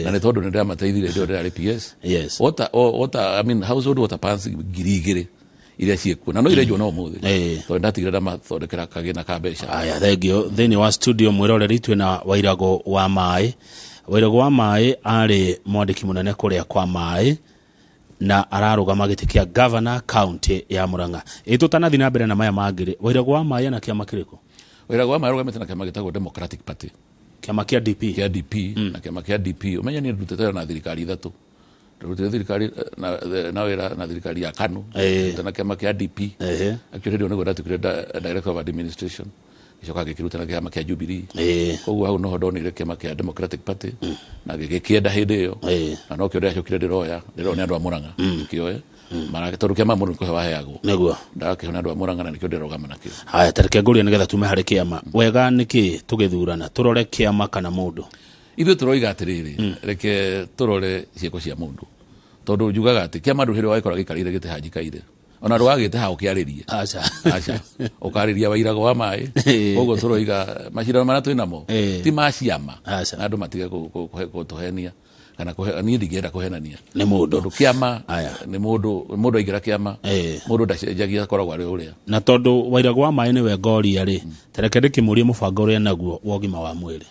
Na nĩ tondũ nĩ ndĩramateithirie hĩndĩ ĩyo ndĩrarĩ PS. Water, water, I mean, household water pans 2000 iria ciĩkuo, na no irenjwo no ũmũthĩ, tondũ ndatigire ndamathondekera kagĩna ka mbeca. Aya, thengio. Thĩinĩ wa studio mwĩroreri twĩna Wairagũ wa Maĩ. Wairagũ wa Maĩ arĩ mwandĩki mũnene kũrĩa kwa maĩ na ararũgama gĩtĩ kĩa governor county ya Murang'a. Ĩ tũtanathiĩ na mbere na maya mangĩ rĩ, Wairagũ wa Maĩ ena kĩama kĩrĩkũ? Wairagũ wa Maĩ arũgamĩte na kĩama gĩtagwo Democratic Party. Kĩama kĩa DP. Kĩa DP. Na kĩama kĩa DP, ũmenye niĩ ndutĩte wĩra na thirikari ithatũ. Ndutĩte thirikari na wĩra na thirikari ya KANU, ndutĩte na kĩama kĩa DP. Actually hĩndĩ ĩyo nĩguo ndatuĩkire Director of Administration, gĩcoka ngĩkĩruta na kĩama kĩa Jubilee. Koguo hau noho ndonire kĩama kĩa Democratic Party na gĩgĩkĩenda hĩndĩ ĩyo, na nokĩo ndĩracokire ndĩroya ndĩroya nĩ andũ a Murang'a ngĩkĩoe. Tondũ kĩama mũndũ nĩ kũhe waheagwo. Ndakĩhe nĩ andũ a Murang'a na nĩkĩo ndĩrũgama nakĩo. Haya, tareke ngũrie nĩgetha tume harĩ kĩama. Wega nĩkĩ tũgĩthurana tũrore kĩama kana mũndũ? Ithuĩ tũroiga atĩrĩrĩ, reke tũrore ciĩko cia mũndũ, tondũ njugaga atĩ kĩama ndũrĩ hĩndĩ wagĩkora gĩikarĩire gĩtĩ hanjikaire, ona ndũgagĩte ha ũkĩarĩrie. Aca. Ũkarĩria Wairagũ wa Maĩ. Koguo tũroiga macindano marĩa twĩnamo ti ma ciama, na andũ matige gũtũhenia kana niĩ ndingĩenda kũhenania. Nĩ mũndũ. Tondũ kĩama nĩ mũndũ, mũndũ aingĩra kĩama, mũndũ ndacenjagia, akoragwo arĩ ũrĩa. Na tondũ Wairagũ wa Maĩ nĩwe ngoria rĩ, tareke ndĩkĩmũrie mũbango ũrĩa naguo wa ũgima wa mwĩrĩ.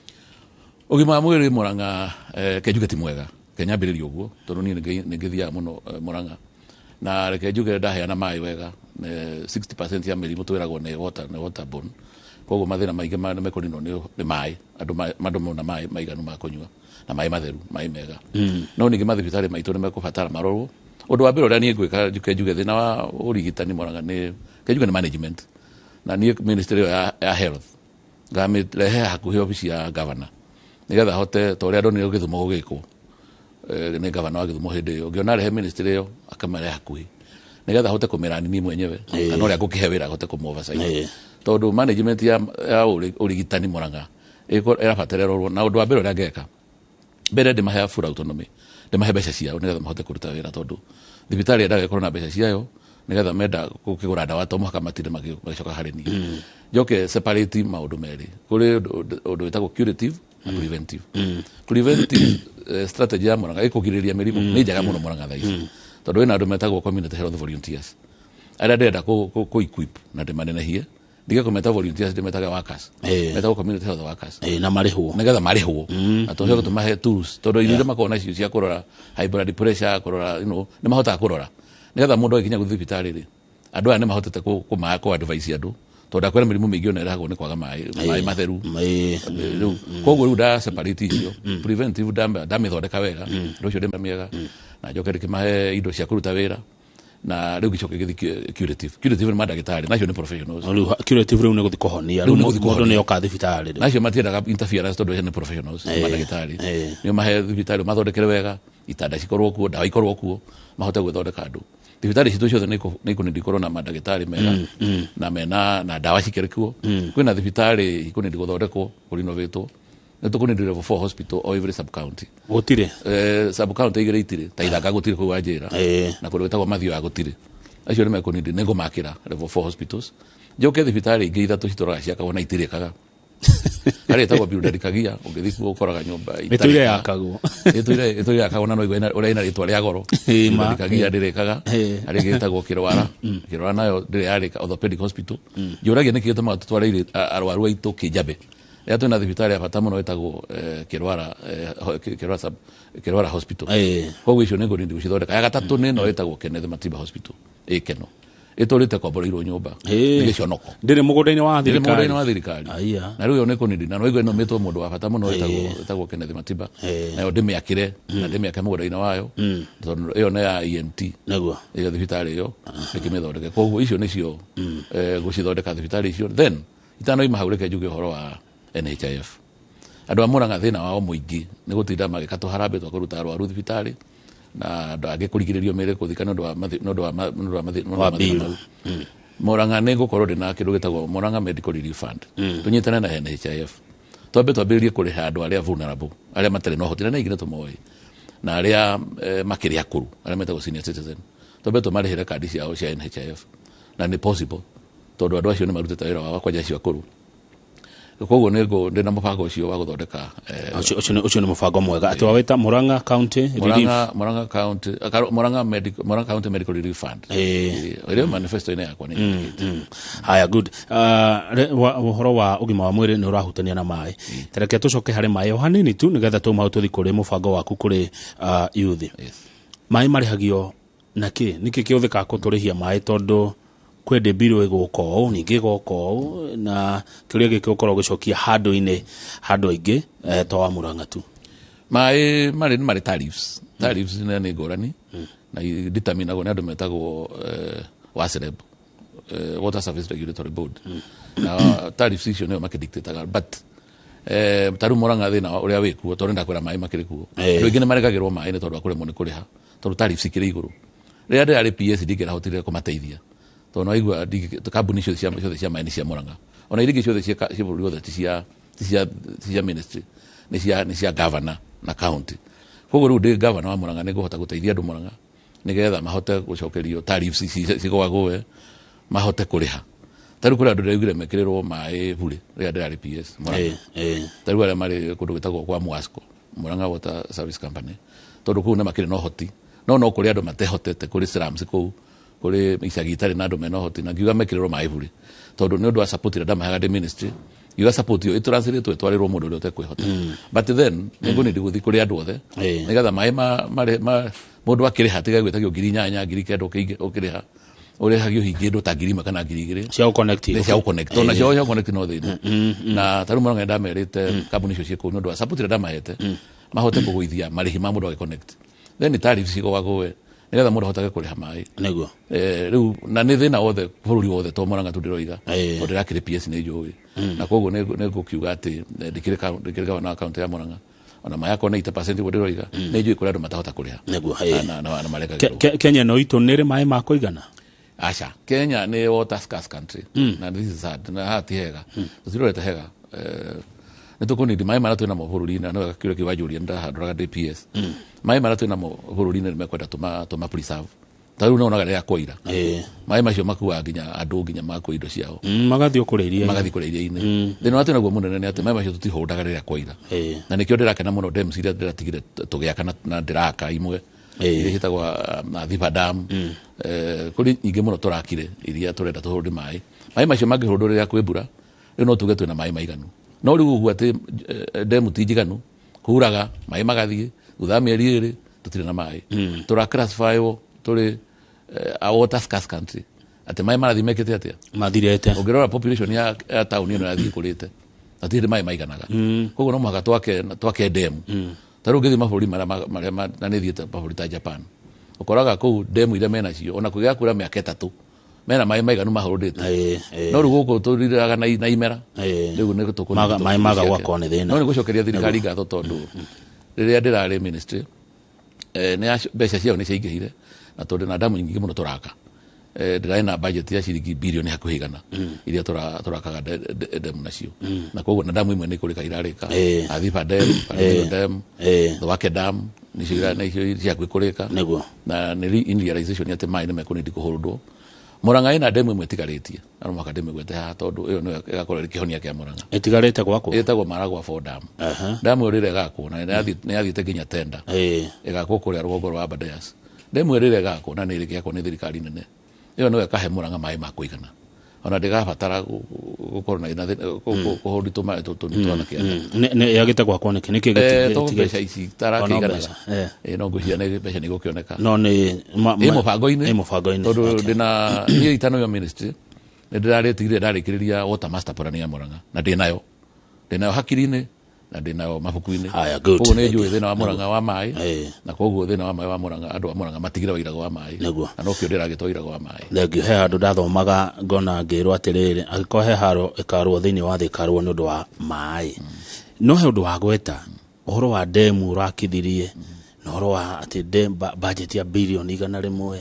Ũgima wa mwĩrĩ Murang'a, ke njuge ti mwega, ke nyambĩrĩrie ũguo, tondũ niĩ nĩ ngĩthiaga mũno Murang'a. Na reke njuge ndaheana maĩ wega, 60% ya mĩrimũ twĩragwo nĩ water, nĩ waterborne. Koguo mathĩna maingĩ nĩ mekũninwo nĩ maĩ, andũ mona maĩ maiganu ma kũnyua, na maĩ matheru, maĩ mega. No ningĩ mathibitarĩ maitũ nĩ mekũbatara marorwo. Ũndũ wa mbere ũrĩa niĩ ngwĩka, njuke njuge thĩna wa ũrigitani Murang'a nĩ, ke njuge nĩ management. Na niĩ ministry ĩyo ya health ngamĩrehe hakuhĩ obici ya governor, nĩgetha hote ta ũrĩa ndonire Gĩthumo gũgĩkwo nĩ governor wa Gĩthumo hĩndĩ ĩyo, ngĩona arehe ministry ĩyo akamĩrehe hakuhĩ nĩgetha hote kũmĩrani niĩ mwenyewe, kana ũrĩa ngũkĩhe wĩra ahote kũmũ oversight. Tondũ management ya ũrigitani Murang'a ĩrabatara ĩrorwo. Na ũndũ wa mbere ũrĩa ngeka, mbere ndĩmahe full autonomy, ndĩmahe mbeca ciao nĩgetha mahote kũruta wĩra, tondũ thibitarĩ yendaga ĩkorwo na mbeca ciayo nĩgetha menda gũkĩgũra ndawa to mũhaka matinde magĩcoka harĩ niĩ. Njoke separate maũndũ merĩ, kũrĩ ũndũ wĩtagwo curative na preventive. Preventive strategy ya Murang'a ĩkũgirĩrĩria mĩrimũ nĩ njega mũno Murang'a thaa ici, tondũ wĩna andũ metagwo community health volunteers arĩa ndĩrenda kũ equip na ndĩmanenehie, ndige kũmeta volunteers, ndĩmetaga workers. Metagwo community health workers. Na marĩhwo. Nĩgetha marĩhwo, na tũcoke tũmahe tools, tondũ indo iria makoragwo nacio cia kũrora high blood pressure, kũrora, nĩ mahotaga kũrora nĩgetha mũndũ agĩkinya gũthiĩ thibitarĩ rĩ, andũ aya nĩ mahotete kũ advise andũ, tondũ ndakwĩra mĩrimũ mĩingĩ ona ĩrehagwo nĩ kwaga maĩ matheru. Rĩu koguo rĩu nda separate icio, preventive ndamĩthondeka wega, ũndũ ũcio ndĩ mĩega, na njoke ndĩkĩmahe indo cia kũruta wĩra, na rĩu gĩcoke gĩthiĩ curative. Curative nĩ mandagĩtarĩ, nacio nĩ professionals. Rĩu curative rĩu nĩ gũthiĩ kũhonia. Rĩu nĩ Rĩu gũthiĩ mũndũ kũhonia. nĩ oka thibitarĩ rĩu. Nacio matiendaga interference tondũ nĩ professionals, nĩ mandagĩtarĩ. Nĩ mahe thibitarĩ mathondekere wega, itanda cikorwo kuo, ndawa ikorwo kuo, mahote gwĩthondeka andũ. Thibitarĩ citũ ciothe nĩ ikũnindi ikorwo na mandagĩtarĩ mega, na mena na ndawa cikĩrĩ kuo. Kwĩna thibitarĩ ikũnindi gũthondekwo, kũrinovatwo. Nĩ tũkũnindi level 4 hospital o every sub county. Gũtirĩ. Sub county igĩrĩ itirĩ, ta Ithanga gũtirĩ kũu Wanjĩra. Na kũndũ gwĩtagwo Mathioya gũtirĩ. Acio nĩ mekũnindi, nĩ ngũmakĩra level 4 hospitals. Njoke thibitarĩ ingĩ ithatũ citũraga ciakagwo na itirĩkaga. Harĩa ĩtagwo Bildad Kagia, ũngĩthiĩ kuo ũkoraga nyũmba Ĩtũire itarĩkaga. yakagwo. Ĩtũire yakagwo na no igua ũrĩa ĩna rĩtwa rĩa goro. Ma. Bildad Kagia ndĩrĩkaga. Harĩa ĩngĩ ĩtagwo Kĩrwara. Kĩrwara nayo ndĩrĩ yarĩka, orthopedic hospital. Njũragia nĩkĩ gĩtũmaga tũtware arwaru aitũ Kĩnjabe. Rĩrĩa twĩna thibitarĩ ya bata mũno ĩtagwo Kĩrwara, Kĩrwara Hospital. Koguo icio nĩ ngũnindi gũcithondeka. Ya gatatũ nĩ ĩno ĩtagwo Kenneth Matiba Hospital ĩ Keno, ĩtũrĩte kwamboreirwo nyũmba nĩ gĩconoko. Ndĩrĩ mũgũnda-inĩ wa Ndĩrĩ thirikari. Mũgũnda-inĩ wa thirikari. Na rĩu ĩyo nĩ kũnindi na nĩwaigua ĩno mĩtwo mũndũ wa bata mũno ĩtagwo Kenneth Matiba, nayo ndĩmĩakĩre na ndĩmĩake mũgũnda-inĩ wayo, tondũ ĩyo nĩ ya ENT. Nĩguo. Ĩyo thibitarĩ ĩyo ndĩkĩmĩthondeke. Koguo icio nĩcio gũcithondeka thibitarĩ icio. Then itanoima hau, reke njuge ũhoro wa NHIF. Andũ a Murang'a thĩna wao mũingĩ nĩ gũtinda magĩka tũharambĩ twa kũruta arwaru thibitarĩ na andũ angĩ kũrigĩrĩrio mĩĩrĩ kũthika nĩ ũndũ wa mathi- nĩ ũndũ wa ma- nĩ ũndũ wa mathi- nĩ ũndũ wa Wa mathĩna bill. mau. Murang'a nĩ ngũkorwo ndĩna kĩndũ gĩtagwo Murang'a Medical Relief Fund. Tũnyitane na NHIF, twambe twambĩrĩrie kũrĩha andũ arĩa vulnerable, arĩa matarĩ na ũhoti, na nĩ aingĩ nĩ tũmoĩ, na arĩa makĩrĩ akũrũ, arĩa metagwo senior citizen, twambe tũmarĩhĩre kandi ciao cia NHIF. Na nĩ possible tondũ andũ acio nĩ marutĩte wĩra wao kwanja acio akũrũ. Koguo nĩ ndĩna mũbango ũcio wa gũthondeka Ũcio nĩ mũbango mwega atĩ wawĩta Murang'a County Relief. Murang'a County, Murang'a County Medical Relief Fund. Ĩrĩ manifesto-inĩ yakwa nĩ Haya, good. Ũhoro wa ũgima wa mwĩrĩ nĩ ũrahutania na maĩ. Tareke tũcoke harĩ maĩ o hanini tu nĩgetha tuma hau tũthiĩ kũrĩ mũbango waku kũrĩ youth. Maĩ marĩhagio na kĩ? Nĩkĩ kĩhũthĩkaga kũtũrĩhia maĩ? Tondũ kwĩ ndĩ mbirũ ĩgũka ũũ, ningĩ ĩgoka ũũ, na kĩũria gĩkĩ ũkorwo ũgĩcokia handũ-inĩ handũ aingĩ, to wa Murang'a tu. Maĩ marĩ nĩ marĩ tariffs. Tariffs nĩ ngũrani na determinagwo nĩ andũ metagwo WASREB, Water Service Regulatory Board, na tariffs icio nĩo makĩdictataga. But ta rĩu Murang'a thĩna ũrĩa wĩkuo, tondũ nĩndakwĩra maĩ makĩrĩ kuo, andũ aingĩ nĩ maregagĩrwo maĩ nĩ tondũ wa kũremwo nĩ kũrĩha, tondũ tariffs ikĩrĩ igũrũ. Rĩrĩa ndĩrarĩ PS ndingĩrahotire kũmateithia, tondũ naigua kambuni icio ciothe cia maĩ nĩ cia Murang'a, ona iria ingĩ ciothe cia bũrũri wothe ti cia ministry, nĩ cia governor na county. Koguo rĩu ndĩ governor wa Murang'a nĩ ngũhota gũteithia andũ Murang'a nĩgetha mahote gũcokerio tariffs ici cigũagũe, mahote kũrĩha. Ta rĩu kũrĩ andũ ndĩraiguire mekĩrĩrwo maĩ burĩ rĩrĩa ndĩrarĩ PS Murang'a. Ta rĩu arĩa marĩ kũndũ gwĩtagwo kwa Mwasco, Murang'a Water Service Company, tondũ kũu nĩ makĩrĩ na ũhoti, no kũrĩ andũ matehotete, kũrĩ slums kũu, kũrĩ icagi itarĩ na andũ mena ũhoti, na ngiuga mekĩrĩrwo maĩ burĩ tondũ nĩ ũndũ wa support ĩrĩa ndamaheaga ndĩ ministry. Ngiuga support ĩyo ĩtranslate ĩtwarĩrwo mũndũ ũrĩa ũtekwĩhota. But then nĩ ngũnindi gũthiĩ kũrĩ andũ othe nĩgetha maĩ ma mũndũ akĩrĩha tiga gwĩtagio 8,000, 9,000 ũkĩrĩha, ũrĩhagio hingĩ ndũ ta 1,000 kana 2,000 cia gũconnect. Nĩ cia gũconnect, tondũ nacio cia gũconnect no thĩna. Na ta rĩu Murang'a ndamerĩte kambuni icio ciĩ kũu, nĩ ũndũ wa support ĩrĩa ndamahete, mahote kũgũithia marĩhi ma mũndũ agĩconnect, then tariffs cigũagũe nĩgetha mũndũ ahotage kũrĩha maĩ. Rĩu na nĩ thĩna wothe bũrũri wothe, to Murang'a tu ndĩroiga, tondũ ndĩrakĩrĩ PS nĩ njũĩ. Na koguo nĩ ngũkiuga atĩ ndĩkĩrĩ gavana wa kaunti ya Murang'a, ona maĩ akorwo nĩ 80% ũguo ndĩroiga, nĩ njũĩ kũrĩ andũ matahota kũrĩha. Na marekagĩrwo. Kenya ĩno itũ nĩ ĩrĩ maĩ ma kũigana? Aca, Kenya nĩ water scarce country. Na this is sad, na haha ti hega, tũtirorete hega. Nĩ tũkũnindi maĩ marĩa twĩnamo bũrũri-inĩ, na nĩwega kĩũria kĩu wanjũria, nĩ ndahandoraga ndĩ PS. Maĩ marĩa twĩnamo bũrũri-inĩ nĩ mekwenda tũma preserve. Ta rĩu nĩwonaga rĩrĩa kwaira, maĩ macio makuaga nginya andũ, nginya makua indo ciao. Magathiĩ o kũrĩa iria-inĩ. Magathiĩ kũrĩa iria-inĩ. Thĩna ũrĩa twĩnaguo mũnene nĩ atĩ maĩ macio tũtihũndaga rĩrĩa kwaira, na nĩkĩo ndĩrakena mũno dams iria ndĩratigire tũgĩaka na ndĩraka imwe iria ciĩtagwo Thiba Dam. Kũrĩ nyingĩ mũno tũrakire iria tũrenda tũhũnde maĩ. Maĩ macio mangĩhũndwo rĩrĩa kwĩ mbura, rĩu no tuge twĩna maĩ maiganu. No rĩu ũguo atĩ demu ti njiganu, kuraga maĩ magathiĩ, thutha wa mĩeri 2 tũtirĩ na maĩ. Tũra classifywo tũrĩ a water scarce country, atĩ maĩ marathiĩ mekĩte atĩa? Mathirĩte. Ũngĩrora population ya taũni ĩno ĩrathiĩ ĩkũrĩte, na ti hĩndĩ maĩ maiganaga. Koguo no mũhaka twake demu. Ta rĩu ũngĩthiĩ mabũrũri marĩa na nĩ thiĩte mabũrũri ta Japan, ũkoraga kũu demu iria menacio, ona kũgĩa kura mĩaka 3, mena maĩ maiganu mahũrũrĩte. No rĩu gũkũ tũriraga na imera rĩu nĩ Maĩ maga gwakorwo nĩ thĩna. No nĩ gũcokeria thirikari ngatho, tondũ rĩrĩa ndĩrarĩ ministry, nĩ mbeca ciao nĩ ciaingĩhire, na tondũ na damu nyingĩ mũno tũraka. Ndĩrarĩ na budget ya ciringi birioni hakuhĩ 100 iria tũrakaga demu nacio. Na koguo na damu imwe nĩ kũrĩka irarĩka, Athiba Dam, Karĩmiro Dam, Thwake Dam, nĩcio nĩcio cihakuhĩ kũrĩka. Na nĩ in realization atĩ maĩ nĩ mekũnindi kũhũrũndwo. Murang'a ĩna demu ĩmwe ĩtigarĩtie, na no mũhaka ndĩmĩgwete haha tondũ ĩyo nĩyo ĩgakorwo ĩrĩ kĩhonia kĩa Murang'a. Ĩtigarĩte gwakwo? Ĩtagwo Maragwa 4 Dam. Damu ĩyo rĩrĩa ĩgakwo, na nĩ yathiĩte nginya tenda, ĩgakwo kũrĩa rũgongo rwa Aberdares. Demu ĩyo rĩrĩa ĩgakwo na nĩ ĩrĩkĩakwo nĩ thirikari nene, ĩyo nĩyo ĩkahe Murang'a maĩ ma kũigana. Ona ndĩgabatara gũkorwo na kũhũndi tũmaĩ tũtũ nĩ twana kĩanda. Nĩ yagĩte gwakwo nĩkĩ? Nĩkĩ To mbeca ici tarakĩiganaga. No ngwĩciria nĩ mbeca nĩ igũkĩoneka. No nĩ ĩ mũbango-inĩ. Ĩ mũbango-inĩ. Tondũ ndĩna niĩ itanoima ministry nĩ ndĩrarĩtigire ndarĩkĩrĩria water master plan ya Murang'a na ndĩnayo. Ndĩnayo hakiri-inĩ na ndĩnayo mabuku-inĩ. Haya, good. Koguo nĩ njũĩ thĩna wa Murang'a wa maĩ na koguo thĩna wa maĩ wa Murang'a andũ a Murang'a matigire wairago wa maĩ. Na nokĩo ndĩragĩtwo wairago wa maĩ. Thank you. He handũ ndathomaga ngona ngĩrwo atĩrĩrĩ angĩkorwo he haro ĩkarwo thĩinĩ wa thĩ ĩkarwo nĩ ũndũ wa maĩ. No he ũndũ wa gweta ũhoro wa demu ũrakithirie na ũhoro wa atĩ budget ya bilioni 100.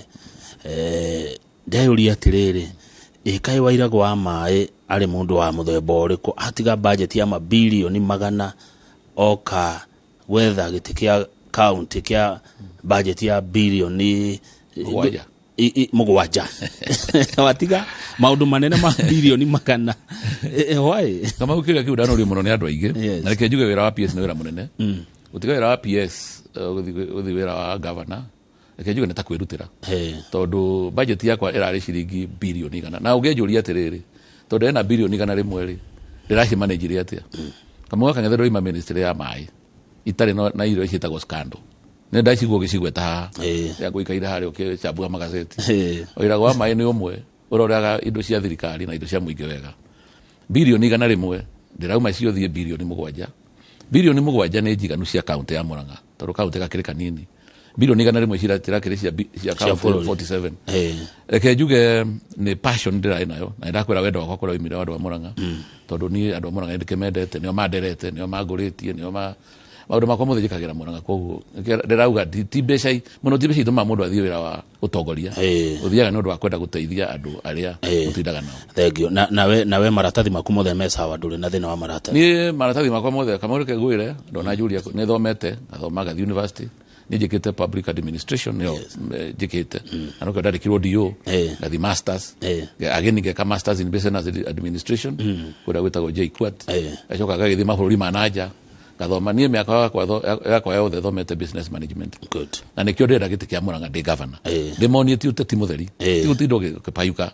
Ndeyũria atĩrĩrĩ ĩkaĩ wairago wa maĩ arĩ mũndũ wa mũthemba ũrĩkũ atiga budget ya mabilioni 100 oka gwetha gĩtĩ kĩa county kĩa budget ya bilioni 7. Watiga maũndũ manene ma bilioni 100. Why? Kama ũkĩrĩa kĩu ndanorio mũno nĩ andũ aingĩ. Na reke njuge wĩra wa PS nĩ wĩra mũnene. Gũtiga wĩra wa PS gũthiĩ wĩra wa governor reke njuge nĩ ta kwĩrutĩra. Tondũ budget yakwa ĩrarĩ ciringi bilioni 100. Na ũngĩnjũria atĩrĩrĩ tondũ ena bilioni 100 rĩ ndĩracimanĩnjirie atĩa? Kamau wa Kang'ethe ndoima ministry ya maĩ itarĩ na irio ciĩtagwo scandal. Nĩ ndaciguo gĩcigweta haha ya gũikaire harĩa ũkĩcambua magazeti. Ũirago wa maĩ nĩ ũmwe ũroraga indo cia thirikari na indo cia mũingĩ wega. Bilioni 100 ndĩrauma ciothiĩ bilioni 7. Bilioni 7 nĩ njiganu cia kaunti ya Murang'a tondũ kaunti gakĩrĩ kanini. Bilioni 100 cirakĩrĩ cia kaunti 47. Reke njuge nĩ passion ndĩrarĩ nayo na ndakwĩra wendo wakwa kũrĩa oimire wa andũ a Murang'a tondũ niĩ andũ a Murang'a nĩndĩkĩmendete nĩo manderete nĩo mangũrĩtie nĩo maũndũ makwa mothe njĩkagĩra Murang'a. Koguo ndĩrauga ti mbeca mũno ti mbeca itũmaga mũndũ athiĩ wĩra wa ũtongoria. Ũthiaga nĩ ũndũ wa kwenda gũteithia andũ arĩa ũtindaga nao. Thank you. Nawe maratathi maku mothe me sawa, ndũrĩ na thĩna wa maratathi? Niĩ maratathi makwa mothe Kamau reke ngwĩre ndona Julia nĩ thomete ngathoma ngathiĩ university nĩ njĩkĩte public administration nĩyo njĩkĩte na nĩkĩo ndandĩkirwo DO ngathi masters again ngeka masters in business administration kũrĩa gwĩtagwo JKUAT ngacoka ngagĩthiĩ mabũrũri ma nanja ngathoma. Niĩ mĩaka yakwa yothe thomete business management. Good. Na nĩkĩo ndĩrenda gĩtĩ kĩa Murang'a ndĩ governor. Ndĩmonie ti ũteti mũtheri ti gũtinda ũgĩpayuka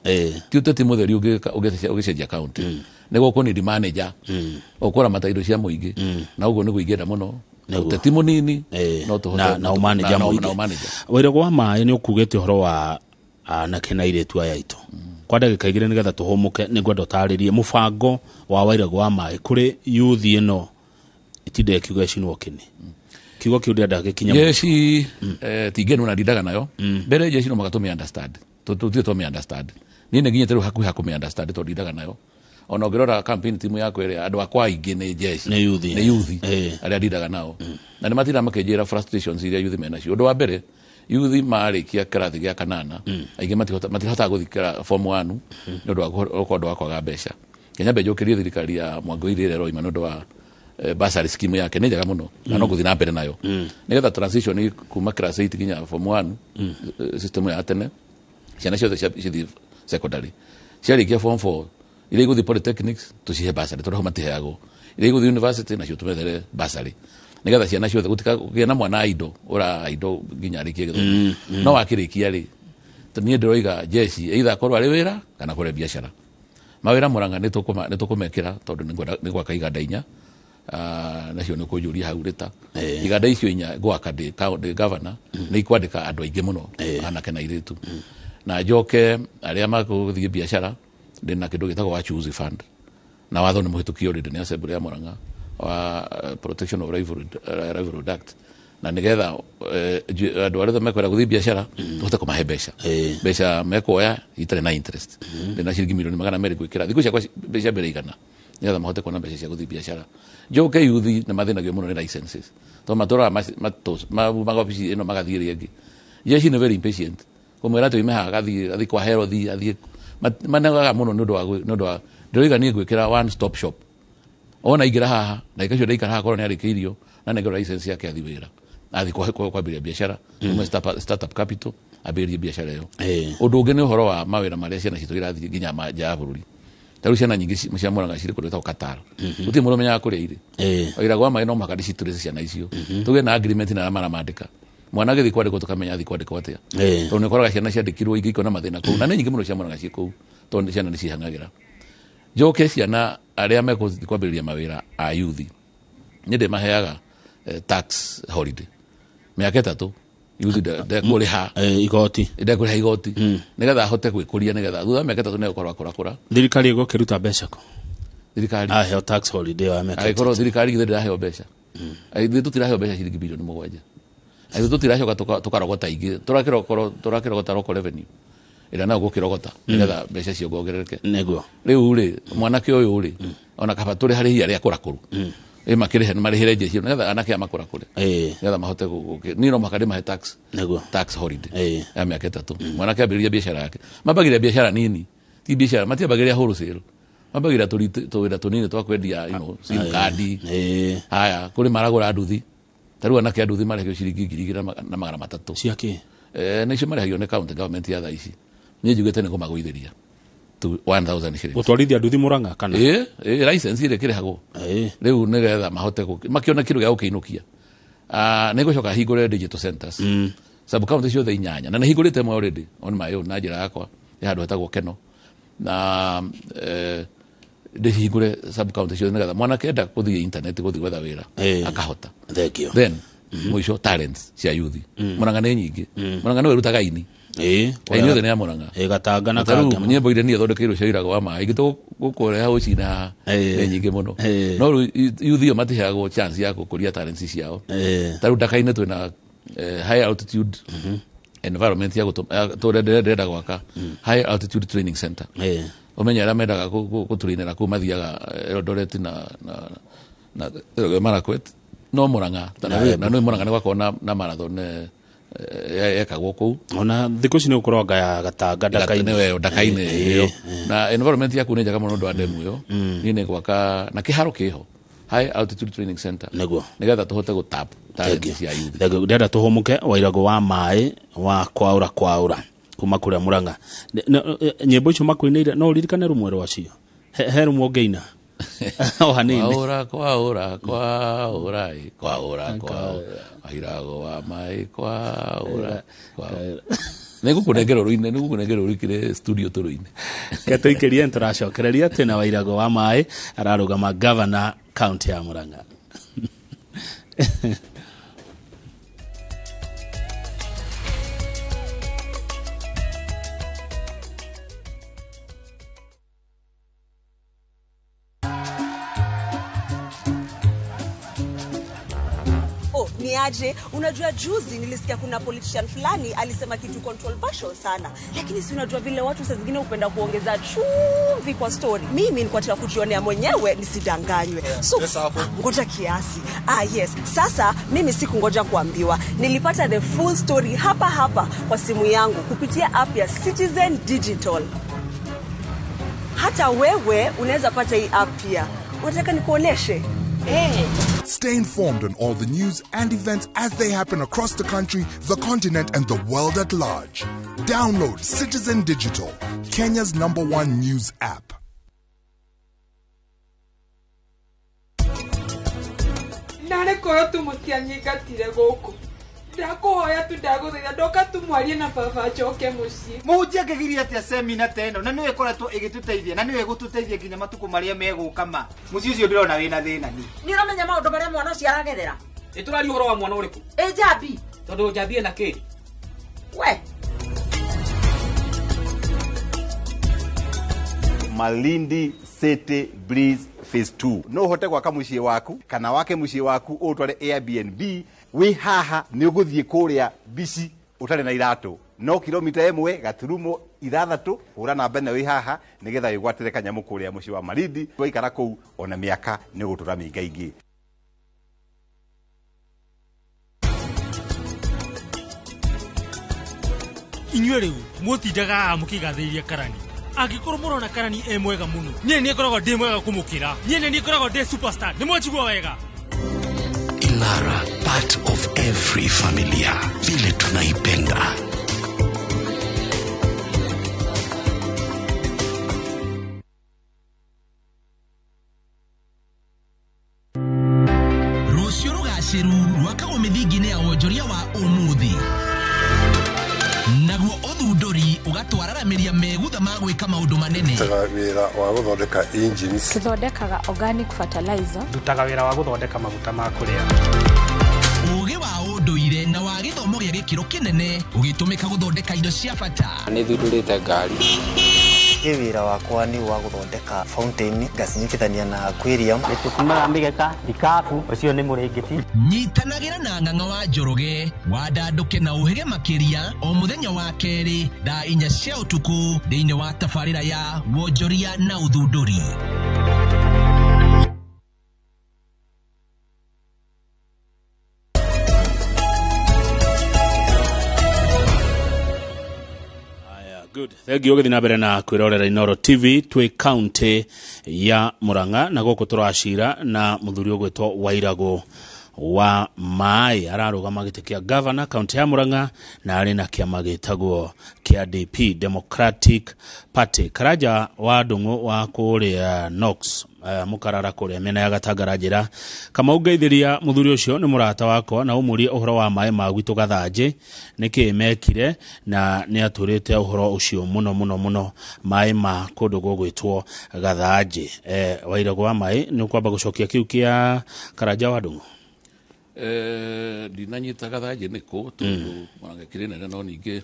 ti ũteti mũtheri ũgĩcenjia county nĩ gũkũ ni manager ũkũramata indo cia mũingĩ na ũguo nĩguo ingĩenda mũno ũteti mũnini no tũhote na ũmanĩja mũingĩ. Wairago wa maĩ nĩ ũkugĩte ũhoro wa anake na airĩtu aya aitũ. Kwa ndagĩka 2 nĩgetha tũhũmũke nĩ ngwenda ũtarĩrie mũbango wa wairago wa maĩ kũrĩ youth ĩno itinda ĩkiuga ĩcinwo kĩni. Kiugo kĩu ndĩrenda gĩkinye jeci ti ngenu na ndindaga nayo mbere jeci no mũhaka tũmĩ understand tũtirĩ twamĩ understand. Niĩ nĩ nginyĩte rĩu hakuhĩ ha kũmĩ understand tondũ ndindaga nayo. Ona ũngĩrora campaign timu yakwa ĩrĩa andũ akwa aingĩ nĩ jeci nĩ youth arĩa ndindaga nao na nĩ matindaga makĩnjĩra frustrations iria youth menacio. Ũndũ wa mbere youth marĩkia kĩrathi gĩa kanana aingĩ matihotaga gũthiĩ form 1 nĩ ũndũ wa kwaga mbeca. Kenya mbe njũkĩrie thirikari ya Mwangoiri ĩrĩa ĩroima nĩ ũndũ wa bursary scheme yake nĩ njega mũno na no gũthiĩ na mbere nayo nĩgetha transition kuma class 8 nginya form 1 system ya tene ciana ciothe cithiĩ secondary ciarĩkia form 4 iria igũthiĩ polytechnics tũcihe bursary tondũ hau matiheagwo, iria igũthiĩ university nacio tũmethere bursary nĩgetha ciana ciothe gũtikagĩe na mwana indo ũra indo nginya arĩkie gĩthomo. No wakĩrĩkia rĩ niĩ ndĩroiga jeci either akorwo arĩ wĩra kana kũrĩ biacara. Mawĩra Murang'a nĩ tũkũmekĩra tondũ nĩ gwaka iganda 4 nacio nĩ kũnjũria hau rĩta iganda icio 4 gwaka ndĩ governor nĩ ikwandĩka andũ aingĩ mũno anake na airĩtu. Na njoke arĩa makũthiĩ biacara ndĩna kĩndũ gĩtagwo Wachuzi Fund na watho nĩ mũhĩtũkie already nĩ assembly ya Murang'a wa Protection of Livelihood Act na nĩgetha andũ arĩa mekwenda gũthiĩ biacara tũhote kũmahe mbeca mbeca mekuoya itarĩ na interest. Ndĩna ciringi milioni 200 gwĩkĩra thikũ ciakwa mbeca mbere 100 nĩgetha mahote kuona mbeca cia gũthiĩ biacara. Njoke youth nĩ mathĩnagio mũno nĩ licenses tondũ matũraga maumaga obici ĩno magathiĩ ĩrĩa ĩngĩ. Jeshi nĩ very impatient kũmwĩra tuime haha athiĩ kwa Herothi athiĩ manegaga mũno nĩ ũndũ wa ndĩroiga niĩ ngwĩkĩra one stop shop ona ingĩra haha ndagĩka icio ndaikara haha korwo nĩ arĩkĩirio na nengero license yake athiĩ wĩra athiĩ kwambĩrĩria biacara tumwe startup capital ambĩrĩrie biacara ĩyo. Ũndũ ũngĩ nĩ ũhoro wa mawĩra marĩa ciana citũ irathiĩ nginya nja ya bũrũri. Ta rĩu ciana nyingĩ cia Murang'a cirĩ kũndũ gwĩtagwo Qatar gũtirĩ mũndũ ũmenyaga kũrĩa irĩ. Wairago wa maĩ no mũhaka ndĩcitũrĩce ciana icio tũgĩe na agreement na arĩa maramandĩka Mwana agĩthiĩ kwandĩkwo tũkamenya athiĩ kwandĩkwo atĩa. Tondũ nĩ ũkoraga ciana ciandĩkirwo ingĩ ikona mathĩna kũu, na nĩ nyingĩ mũno cia Murang'a ciĩ kũu, tondũ ciana nĩ cihang'agĩra. Njoke ciana arĩa mekũthiĩ kwambĩrĩria mawĩra a youth, nĩ ndĩmaheaga tax holiday mĩaka 3, youth ndekũrĩha igoti, ndekũrĩha igoti nĩgetha ahote gwĩkũria, nĩgetha thutha wa mĩaka 3 nĩegũkorwo akũrakũra. Thirikari ĩgũkĩruta mbeca kũ? Thirikari aheo tax holiday wa mĩaka agĩkorwo thirikari githĩ ndĩraheo mbeca, ithuĩ tũtiraheo mbeca ciringi bilioni 7, ithuĩ tũtiracoka tũkarogota ingĩ, tũrakĩrogota local revenue ĩrĩa nayo gũkĩrogota nĩgetha mbeca ciongerereke. Nĩguo rĩu rĩ mwanake ũyũ rĩ ona kaba tũrĩ harĩ hinya rĩa kũrakũrũ ĩ makĩrĩhe marĩhĩre njeci nĩgetha anake aya makũrakũre nĩgetha mahote niĩ no mũhaka ndĩmahe tax, nĩguo tax holiday ya mĩaka 3. Mwanake ambĩrĩria biacara yake, mambagĩrĩria biacara nini, ti biacara matiambagĩrĩria wholesale, mambagĩrĩria tũwĩra tũnini twa kwendia SIM card. Haya kũrĩ maragũra nduthi, ta rĩu anake a nduthi marĩhagio ciringi 2,300 cia kĩ? Nĩcio marĩhagio nĩ county government ya thaa ici. Niĩ njugĩte nĩ kũmagũithĩria 1,000 shillings. Gũtwarithia nduthi Murang'a kana? Ĩ license ĩrĩa ĩkĩrĩhagwo rĩu nĩgetha mahote makĩona kĩndũ gĩa gũkĩinũkia. Nĩngũcoka hingũre digital centers sub county ciothe 8, na nĩhingũrĩte ĩmwe already on my own na njĩra yakwa ya handũ hetagwo Keno, na ndĩhingũre sub county ciothe nĩgetha mwanake enda gũthiĩ internet gũthiĩ gwetha wĩra akahota. Thank you. Then mũico talents cia youth Murang'a nĩ nyingĩ. Murang'a nĩwe ĩrutaga aini, aini othe nĩ a Murang'a. Gatanga na Tarĩu Kangema. nyĩmbo iria niĩ thondekeirwo cia Irago wa Maĩ ingĩ tũgũkũreha gũcina nĩ nyingĩ mũno, no rĩu youth ĩyo matiheagwo chance ya gũkũria talents ciao. Tarĩu Ndaka-inĩ twĩna high altitude environment ya ndĩrenda gwaka high altitude training center. Ũmenye arĩa mendaga gũtũrĩnĩra kũu mathiaga Eldoret na Marakwet, no Murang'a na nĩ Murang'a nĩ gwakorwo na marathon yekagwo kũu. Ona thikũ ici nĩ gũkorwo anga ya Gatanga Ndaka-inĩ. Ndaka-inĩ ĩyo, na environment yaku nĩ njega mũno ũndũ wa demu ĩyo. Niĩ nĩ gwaka na kĩharo kĩho high altitude training center nĩguo nĩgetha tũhote gũtap talent cia youth. Ndĩrenda tũhũmũke Wairago wa Maĩ wa kwaũra kwaũra kuma kũrĩa Murang'a. Nyĩmbo icio makũinĩire no ũririkane rũmwe rwacio? He rũmwe ũngĩina o hanini. Kwaũra kwaũra kwaũra kwaũra kwaũra Wairago wa Maĩ kwaũra kwaũra. Nĩngũkũnengera rũine, nĩngũkũnengera rũikire studio tũrũine. Ketũikĩrie nĩtũracokereria twĩna Wairago wa Maĩ ararũgama governor county ya Murang'a. Aje, unajua juzi nilisikia kuna politician fulani alisema kitu controversial sana, lakini si unajua vile watu saa zingine hupenda kuongeza chumvi kwa story. Mimi nilikuwa nataka kujionea mwenyewe nisidanganywe. So ngoja kiasi. Yes. Sasa mimi sikungoja kuambiwa. Nilipata the full story hapa hapa kwa simu yangu kupitia app ya Citizen Digital. Hata wewe unaweza pata hii app pia. Unataka nikuoneshe? Stay informed on all the news and events as they happen across the country, the continent, and the world at large. Download Citizen Digital, Kenya's #1 news app. Nare korwo tu mũtianyingatire gũkũ, ndakuhoya tu ndagũthaitha ndoka tu mwarie na baba njoke mũciĩ. Mũhunjia angĩgiria atĩa semina ta ĩno, na nĩwe ĩkoretwo ĩgĩtũteithia, na nĩwe ĩgũtũteithia nginya matukũ marĩa megũka ma. Mũciĩ ũcio ndĩrona wĩna thĩna niĩ. Nĩ ũramenya maũndũ marĩa mwana ũcio aragerera? Nĩ tũraria ũhoro wa mwana ũrĩkũ? Ĩ Njambi. Tondũ Njambi ena kĩ? We. Malindi City Breeze Phase 2. No uhote gwaka muciĩ waku kana wake muciĩ waku ũtware Airbnb wĩ haha nĩ ũgũthiĩ kũrĩa bici ũtarĩ na iratũ no kilomita 1.6 hũra namba ĩno wĩ haha nĩgetha wĩgwatĩre kanyamũ kũrĩa mũciĩ wa Malindi. Waikara kũu ona mĩaka nĩ ũgũtũra mĩingaingĩ. Inyuĩ rĩu mũtindaga haha mũkĩgathĩrĩria karani. Angĩkorwo mũrona karani e mwega mũno, niĩ nĩ ngoragwo ndĩ mwega kũmũkĩra. Niĩ nĩ ngoragwo ndĩ superstar. Nĩ mwanjigua wega. Ilara, part of every familia, vile tunaipenda. Rũciũ rũgacĩra. Rũgacĩru rwakagwo mĩthingi-inĩ ya wonjoria wa ũmũthĩ, naguo ũthundũri ũgatwararamĩria megutha ma gwĩka maũndũ manene. Ndutaga wĩra wa gũthondeka engines. Tũthondekaga organic fertilizer. Ndutaga wĩra wa gũthondeka maguta ma kũrĩa. Ũũgĩ wa ũndũire na wa gĩthomo gĩa gĩkĩro kĩnene ũgĩtũmĩka gũthondeka indo cia bata. Nĩ thundũrĩte ngari. Niĩ wĩra wakwa nĩ wa gũthondeka fountain, ngacinyitithania na aquarium. Nĩ tũtumaga mĩgeka, ikabu, ũcio nĩ mũrĩngĩti. Nyitanagĩra na Ng'ang'a wa Njoroge, wandandũke na ũhĩge makĩria o mũthenya wa kerĩ thaa 4 cia ũtukũ thĩinĩ wa tabarĩra ya Wonjoria na Ũthundũri. Good. Thank you gũthiĩ na mbere na kwĩrorera Inooro TV twĩ kaunti ya Murang'a na gũkũ tũracira na mũthuri ũgwĩtwo Wairagũ wa Maĩ ararũgama gĩtĩ kĩa gavana kaunti ya Murang'a na arĩ na kĩama gĩtagwo kĩa DP, Democratic Party. Karanja wa Ndung'u wa kũrĩa Knox, mũkarara kũrĩa mĩena ya Gatangara njĩra Kamau ngeithĩria mũthuri ũcio nĩ mũrata wakwa na ũmũrie ũhoro wa maĩ ma gwitũ Gathanjĩ nĩkĩ mekire na nĩ atũrĩte ũhoro ũcio mũno mũno mũno maĩ ma kũndũ gũgwĩtwo Gathanjĩ. Wairagũ wa Maĩ, nĩ ũkwamba gũcokia kĩu kĩa Karanja wa Ndung'u? Ndinanyita Gathanjĩ nĩkũ tondũ Murang'a ĩkĩrĩ nene, no ningĩ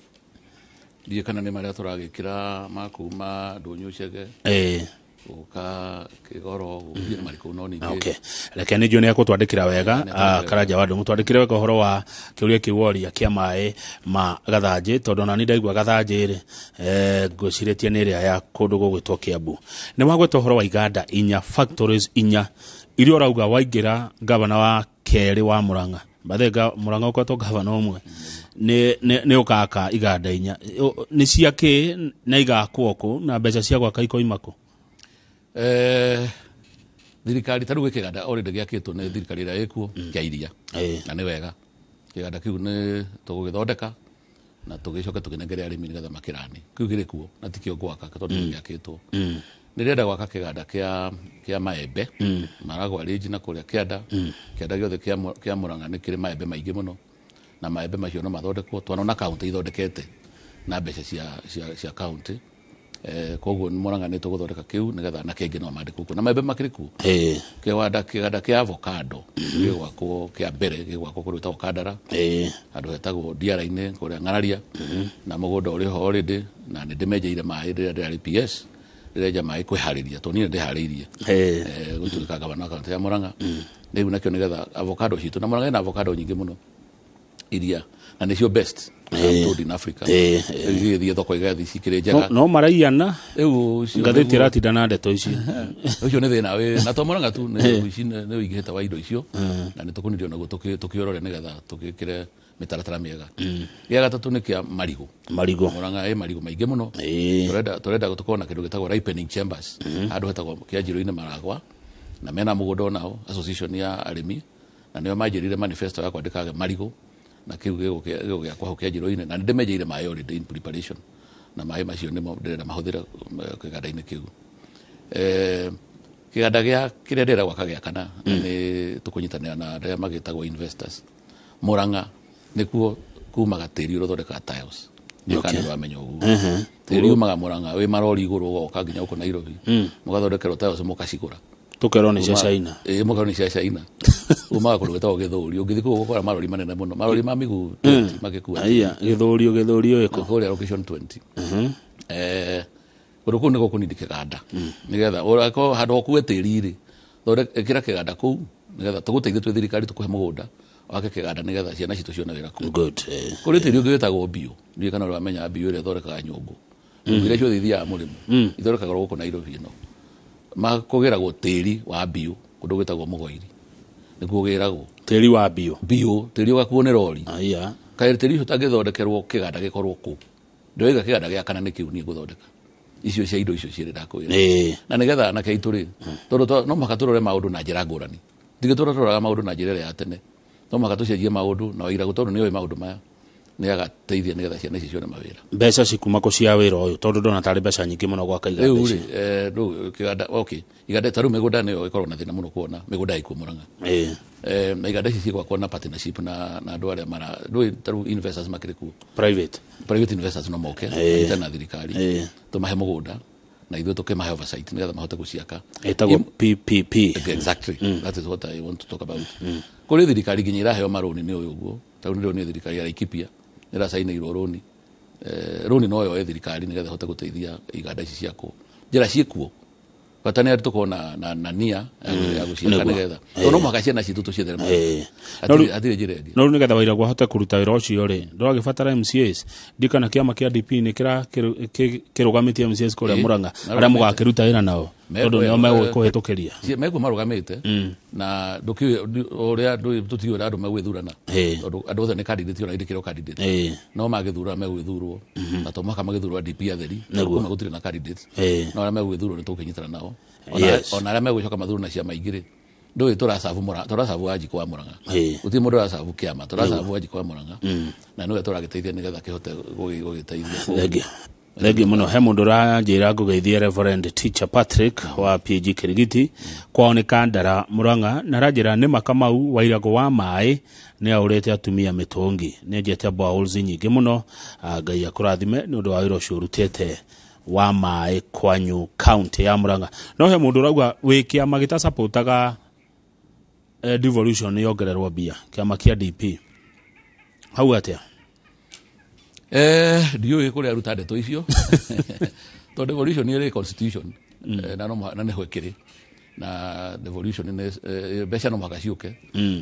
ndiũĩ kana nĩ marĩa tũragĩkĩra ma kuma Ndũnyũ Chege gũka Kĩgoro gũthiĩ marĩkũ, no ningĩ Okay. Reke nĩ njũĩ nĩ ekũtwandĩkĩra wega. Karanja wa Ndung'u, twandĩkĩre wega ũhoro wa kĩũria kĩu woria kĩa maĩ ma Gathanjĩ, tondũ ona niĩ ndaigua Gathanjĩ rĩ, ngwĩcirĩtie nĩ ĩrĩa ya kũndũ gũgwĩtwo Kiambu. Nĩ wagweta ũhoro wa iganda inya, factories inya iria ũrauga waingĩra gavana wa kerĩ wa Murang'a. Bathe Murang'a ũkoretwo gavana ũmwe, nĩ ũgaka iganda inya. Nĩ cia kĩ na igakwo kũ na mbeca cia gwaka ikoima kũ? Thirikari ta rĩu kĩganda already gĩakĩtwo nĩ thirikari ĩrĩa ĩkuo kĩa iria, na nĩ wega kĩganda kĩu nĩ tũgũgĩthondeka na tũgĩcoke tũkĩnengere arĩmi nĩgetha makĩrani. Kĩu kĩrĩ kuo na tikĩo gwaka tondũ nĩ gĩakĩtwo. Nĩndĩrenda gwaka kĩganda kĩa maembe Maragwa Ridge na kũrĩa kĩanda. Kĩanda gĩothe kĩa Murang'a nĩ kĩrĩ maembe maingĩ mũno, na maembe macio no mathondekwo twanona kaunti ithondekete na mbeca cia kaunti. Koguo Murang'a nĩ tũgũthondeka kĩu nĩgetha na kĩngĩ no mandĩkwo kuo na maembe makĩrĩ kuo. Kĩganda kĩa avocado gĩgwakwo kĩa mbere gĩgwakwo kũndũ gwĩtagwo Kandara, handũ hetagwo Ndiara-inĩ kũrĩa Ng'araria, na mũgũnda ũrĩ ho already, na nĩ ndĩmenjeire maĩ rĩrĩa ndĩrarĩ PS, ndĩrenja maĩ kwĩharĩria tondũ niĩ nĩndĩharĩirie gũtuĩka gavana wa kaunti ya Murang'a. Rĩu nakĩo nĩgetha avocado citũ, na Murang'a ĩna avocado nyingĩ mũno iria na nĩcio best told in Africa. Igĩthiĩ thoko igathiĩ cikĩrĩ njega. No maraiyana. Rĩu ũcio Ngathĩti nĩguo- ĩratinda na ndeto icio. Ũcio nĩ thĩna wĩ na to Murang'a tu, nĩ ũici nĩ ũingĩhĩte wa indo icio, na nĩ tũkũnirio naguo tũkĩũrore nĩgetha tũgĩkĩre mĩtaratara mĩega. Gĩa gatatũ nĩ kĩa marigũ. Marigũ. Murang'a ĩ marigũ maingĩ mũno. Tũrenda tũkorwo na kĩndũ gĩtagwo ripening chambers. Handũ hetagwo Kĩanjĩrũ-inĩ Maragwa, na mena mũgũnda onao, association ya arĩmi, na nĩo manjĩrire manifesto ya kwandĩkaga marigũ, na kĩu gĩgũgĩakwo hau Kĩanjĩrũ-inĩ, na nĩndĩmenjeire maĩ already in preparation, na maĩ macio nĩmo ndĩrenda mahũthĩre kĩganda-inĩ kĩu. Kĩganda gĩa kĩrĩa ndĩrenda gwaka gĩa kana, na nĩ tũkũnyitanĩra na arĩa magĩtagwo investors. Murang'a nĩkuo kumaga tĩri ũrĩa ũthondekaga tiles. Ndiũĩ kana nĩ ũramenya ũguo. Tĩri umaga Murang'a wĩ marori igũrũ ũgoka nginya gũkũ Nairobi. Mũgathondekerwo tiles mũkacigũra. Tũkerwo nĩ cia China. Mũkerwo nĩ cia China. Umaga kũndũ gwĩtagwo Gĩthũri. Ũngĩthiĩ kũu ũgũkora marori manene mũno, marori ma mĩguu 20 magĩkua. Aya, Gĩthũri ĩkũ? Kũrĩa location 20. Kũndũ kũu nĩkuo kũnini kĩganda. Nĩgetha ũrakorwo handũ ũkue tĩri rĩ, ĩkĩra kĩganda kũu nĩgetha tũgũteithie twĩ thirikari tũkũhe mũgũnda wake kĩganda nĩgetha ciana citũ cione wĩra kũu. Good. Kũrĩ tĩri ũngĩ wĩtagwo mbiũ. Ndiũĩ kana ũramenya mbiũ ĩrĩa ĩthondekaga nyũngũ. Nyũngũ iria ciothe ithiaga mũrĩmo, ithondekagwo gũkũ Nairobi ĩno. Makũgĩragwo tĩri wa mbiũ kũndũ gwĩtagwo Mũgoiri. Nĩkuo ũgĩragwo. Tĩri wa mbiũ. Mbiũ, tĩri ũgakuo nĩ rori. Aya. Kaĩ tĩri ũcio ũtangĩthondekerwo kĩganda gĩkorwo kũ. Ndĩroiga kĩganda gĩa kana nĩkĩu niĩ ngũthondeka. Icio cia indo icio cierĩ ndakwĩra. Na nĩgetha anake aitũ rĩ, tondũ no mũhaka tũrore maũndũ na njĩra ngũrani. Ndigĩ tũrora tũroraga maũndũ na njĩra ĩrĩa ya tene. No mũhaka tũcenjie maũndũ na Wairagũ tondũ nĩoĩ maũndũ maya. Nĩ agateithia nĩgetha ciana ici cione mawĩra. Mbeca cikuma kũ cia wĩra ũyũ, tondũ ndona tarĩ mbeca nyingĩ mũno gwaka iganda Rĩu ici? rĩ, rĩu kĩganda, okay, iganda ta rĩu mĩgũnda nĩyo ĩkoragwo na thĩna mũno kuona mĩgũnda ĩkuo Murang'a. Na iganda ici cigwakwo na partnership na andũ arĩa mara ndũĩ ta rĩu investors makĩrĩ kuo. Private. Private investors no moke manyitane na thirikari, tũmahe mũgũnda na ithuĩ tũkĩmahe oversight nĩgetha mahote gũciaka. Ĩtagwo PPP. Exactly. That is what I want to talk about. Kũrĩ thirikari nginya iraheo marũni nĩ ũyũ ũguo. Ta rĩu nĩ thirikari ya Laikipia nĩracainĩirwo rũni. Rũni no yoe thirikari nĩgetha ĩhote gũteithia iganda ici ciakwo. Njĩra ciĩkuo. Bata nĩ atĩ tũkorwo na nia ya gũciaka nĩgetha. Tondũ no mũhaka ciana citũ tũciethere mawĩra. Hatirĩ njĩra ĩngĩ. No rĩu nĩgetha Wairagũ ahote kũruta wĩra ũcio rĩ, ndũragĩbatara MCAs. Ndikana kĩama kĩa DP nĩ kĩrũgamĩtie MCAs kũrĩa Murang'a, arĩa mũgakĩruta wĩra nao, tondũ nĩo megũkũhĩtũkĩria. Mekuo marũgamĩte na ndũkĩũĩ ũrĩa tũtiũĩ ũrĩa andũ megwĩthurana. Tondũ andũ othe nĩ candidate, ona ndĩkĩrĩ o candidate. No magĩthurana megwĩthurwo. Na to mũhaka magĩthurwo DP atheri. Kuma gũtirĩ na candidates. No arĩa megwĩthurwo nĩ tũkũnyitana nao. Ona arĩa megũcoka mathurwo na ciama ingĩ rĩ, ndũĩ tũracabu Murang'a, tũracabu Wanjikũ wa Murang'a. Gũtirĩ mũndũ ũracabu kĩama, tũracabu Wanjikũ wa Murang'a. Na nĩwe tũragĩteithia nĩgetha kĩhote gũgĩteithia. Thengiũ. Thengiũ mũno. He mũndũ ũranjĩra ngũgeithie Reverend Teacher Patrick wa PG Kirigiti, kwao nĩ Kandara Murang'a, na aranjĩra nĩ Makamau Wairagũ wa maĩ nĩ aũrĩte atumia mĩtũngi, nĩ enjete boreholes nyingĩ mũno. Ngai akũrathime nĩ ũndũ wa wĩra ũcio ũrutĩte wa maĩ kwanyu county ya Murang'a. No he mũndũ ũrauga wĩ kĩama gĩtacapotaga devolution yongererwo mbia, kĩama kĩa DP. Hau atĩa? Ndiũĩ kũrĩa aruta ndeto icio. Tondũ devolution ĩrĩ constitution. Na no na nĩho ĩkĩrĩ. Na devolution nĩ mbeca no mũhaka ciũke.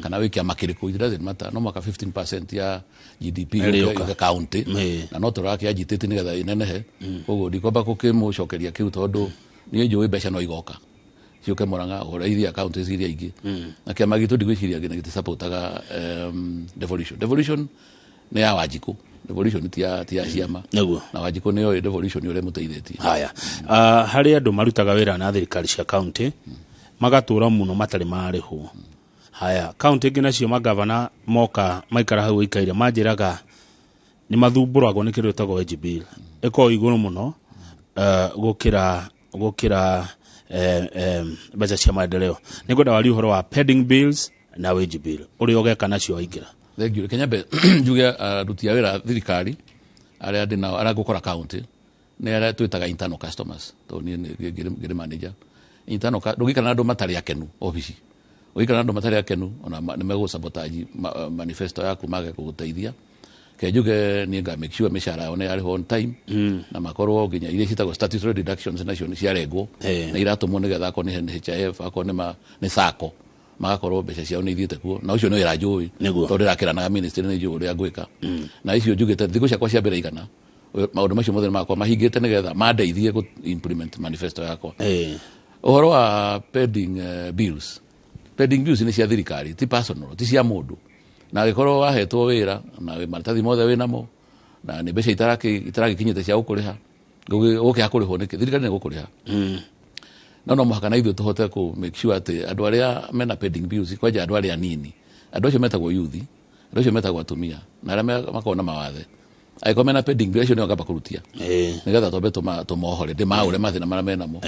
Kana wĩ kĩama kĩrĩkũ, it doesn't matter. No mũhaka 15% ya GDP Ĩrĩũka. yũke county. Na no tũrakĩagitĩte nĩgetha ĩnenehe. Koguo ndikwamba gũkĩmũcokeria kĩu tondũ niĩ njũĩ mbeca no igoka. Ciũke Murang'a, ũrĩa iria counties iria ingĩ. Na kĩama gitũ ndigwĩciria nginya gĩtisapotaga devolution. Devolution nĩ ya Wanjikũ. Devolution ti ya ciama. Na Wanjikũ nĩ oĩ devolution ũrĩa ĩmũteithĩtie. Haya. Harĩ andũ marutaga wĩra na thirikari cia county, magatũra mũno matarĩ marĩhwo. Haya, county ingĩ nacio magavana moka maikara hau ikaire manjĩraga nĩ mathumbũragwo nĩ kĩndũ gĩtagwo wage bill. Ĩkoragwo igũrũ mũno, gũkĩra mbeca cia maendeleo. Nĩ ngwenda warie ũhoro wa pending bills na wage bill ũrĩa ũgeka nacio waingĩra. Thank you. Reke nyambe njuge aruti a wĩra thirikari arĩa ndĩ nao, arĩa ngũkora county, nĩ arĩa twĩtaga internal customers, tondũ niĩ nĩ ngĩrĩ manager. Internal ndũngĩikara na andũ matarĩ akenu obici. Ũngĩikara na andũ matarĩ akenu, ona nĩ megũ-sabotage manifesto yaku mage gũgũteithia. Reke njuge niĩ nga make sure mĩcara yao nĩ yarĩhwo on time, na makorwo nginya iria ciĩtagwo statutory deductions nacio nĩ ciarengwo, na iratũmwo nĩgetha akorwo nĩ NHIF, akorwo nĩ SACCO, magakorwo mbeca ciao nĩ ithiĩte kuo. Na ũcio nĩ wĩra njũĩ, tondũ ndĩrakĩranaga ministry nĩ njũĩ ũrĩa ngwĩka. Na icio njugĩte thikũ ciakwa cia mbere igana, maũndũ macio mothe nĩ makwa mahingĩte nĩgetha mandeithie gũ implement manifesto yakwa. Ũhoro wa pending bills, pending bills nĩ cia thirikari, ti personal, ti cia mũndũ. Na angĩkorwo wahetwo wĩra na wĩ maratathi mothe wĩnamo na nĩ mbeca itaragĩkinyĩte cia gũkũrĩha, ũgũkĩaga kũrĩhwo nĩkĩ? Thirikari nĩ ĩgũkũrĩha. No mũhaka na ithuĩ tũhote kũ make sure atĩ andũ arĩa mena pending bills, kwanja andũ arĩa anini, andũ acio metagwo youth, andũ acio metagwo atumia, na arĩa makoragwo na mawathe, angĩkorwo mena pending bill, acio nĩo ngamba kũrutia. Nĩgetha twambe tũmohore, ndĩmaũre mathĩna marĩa menamo.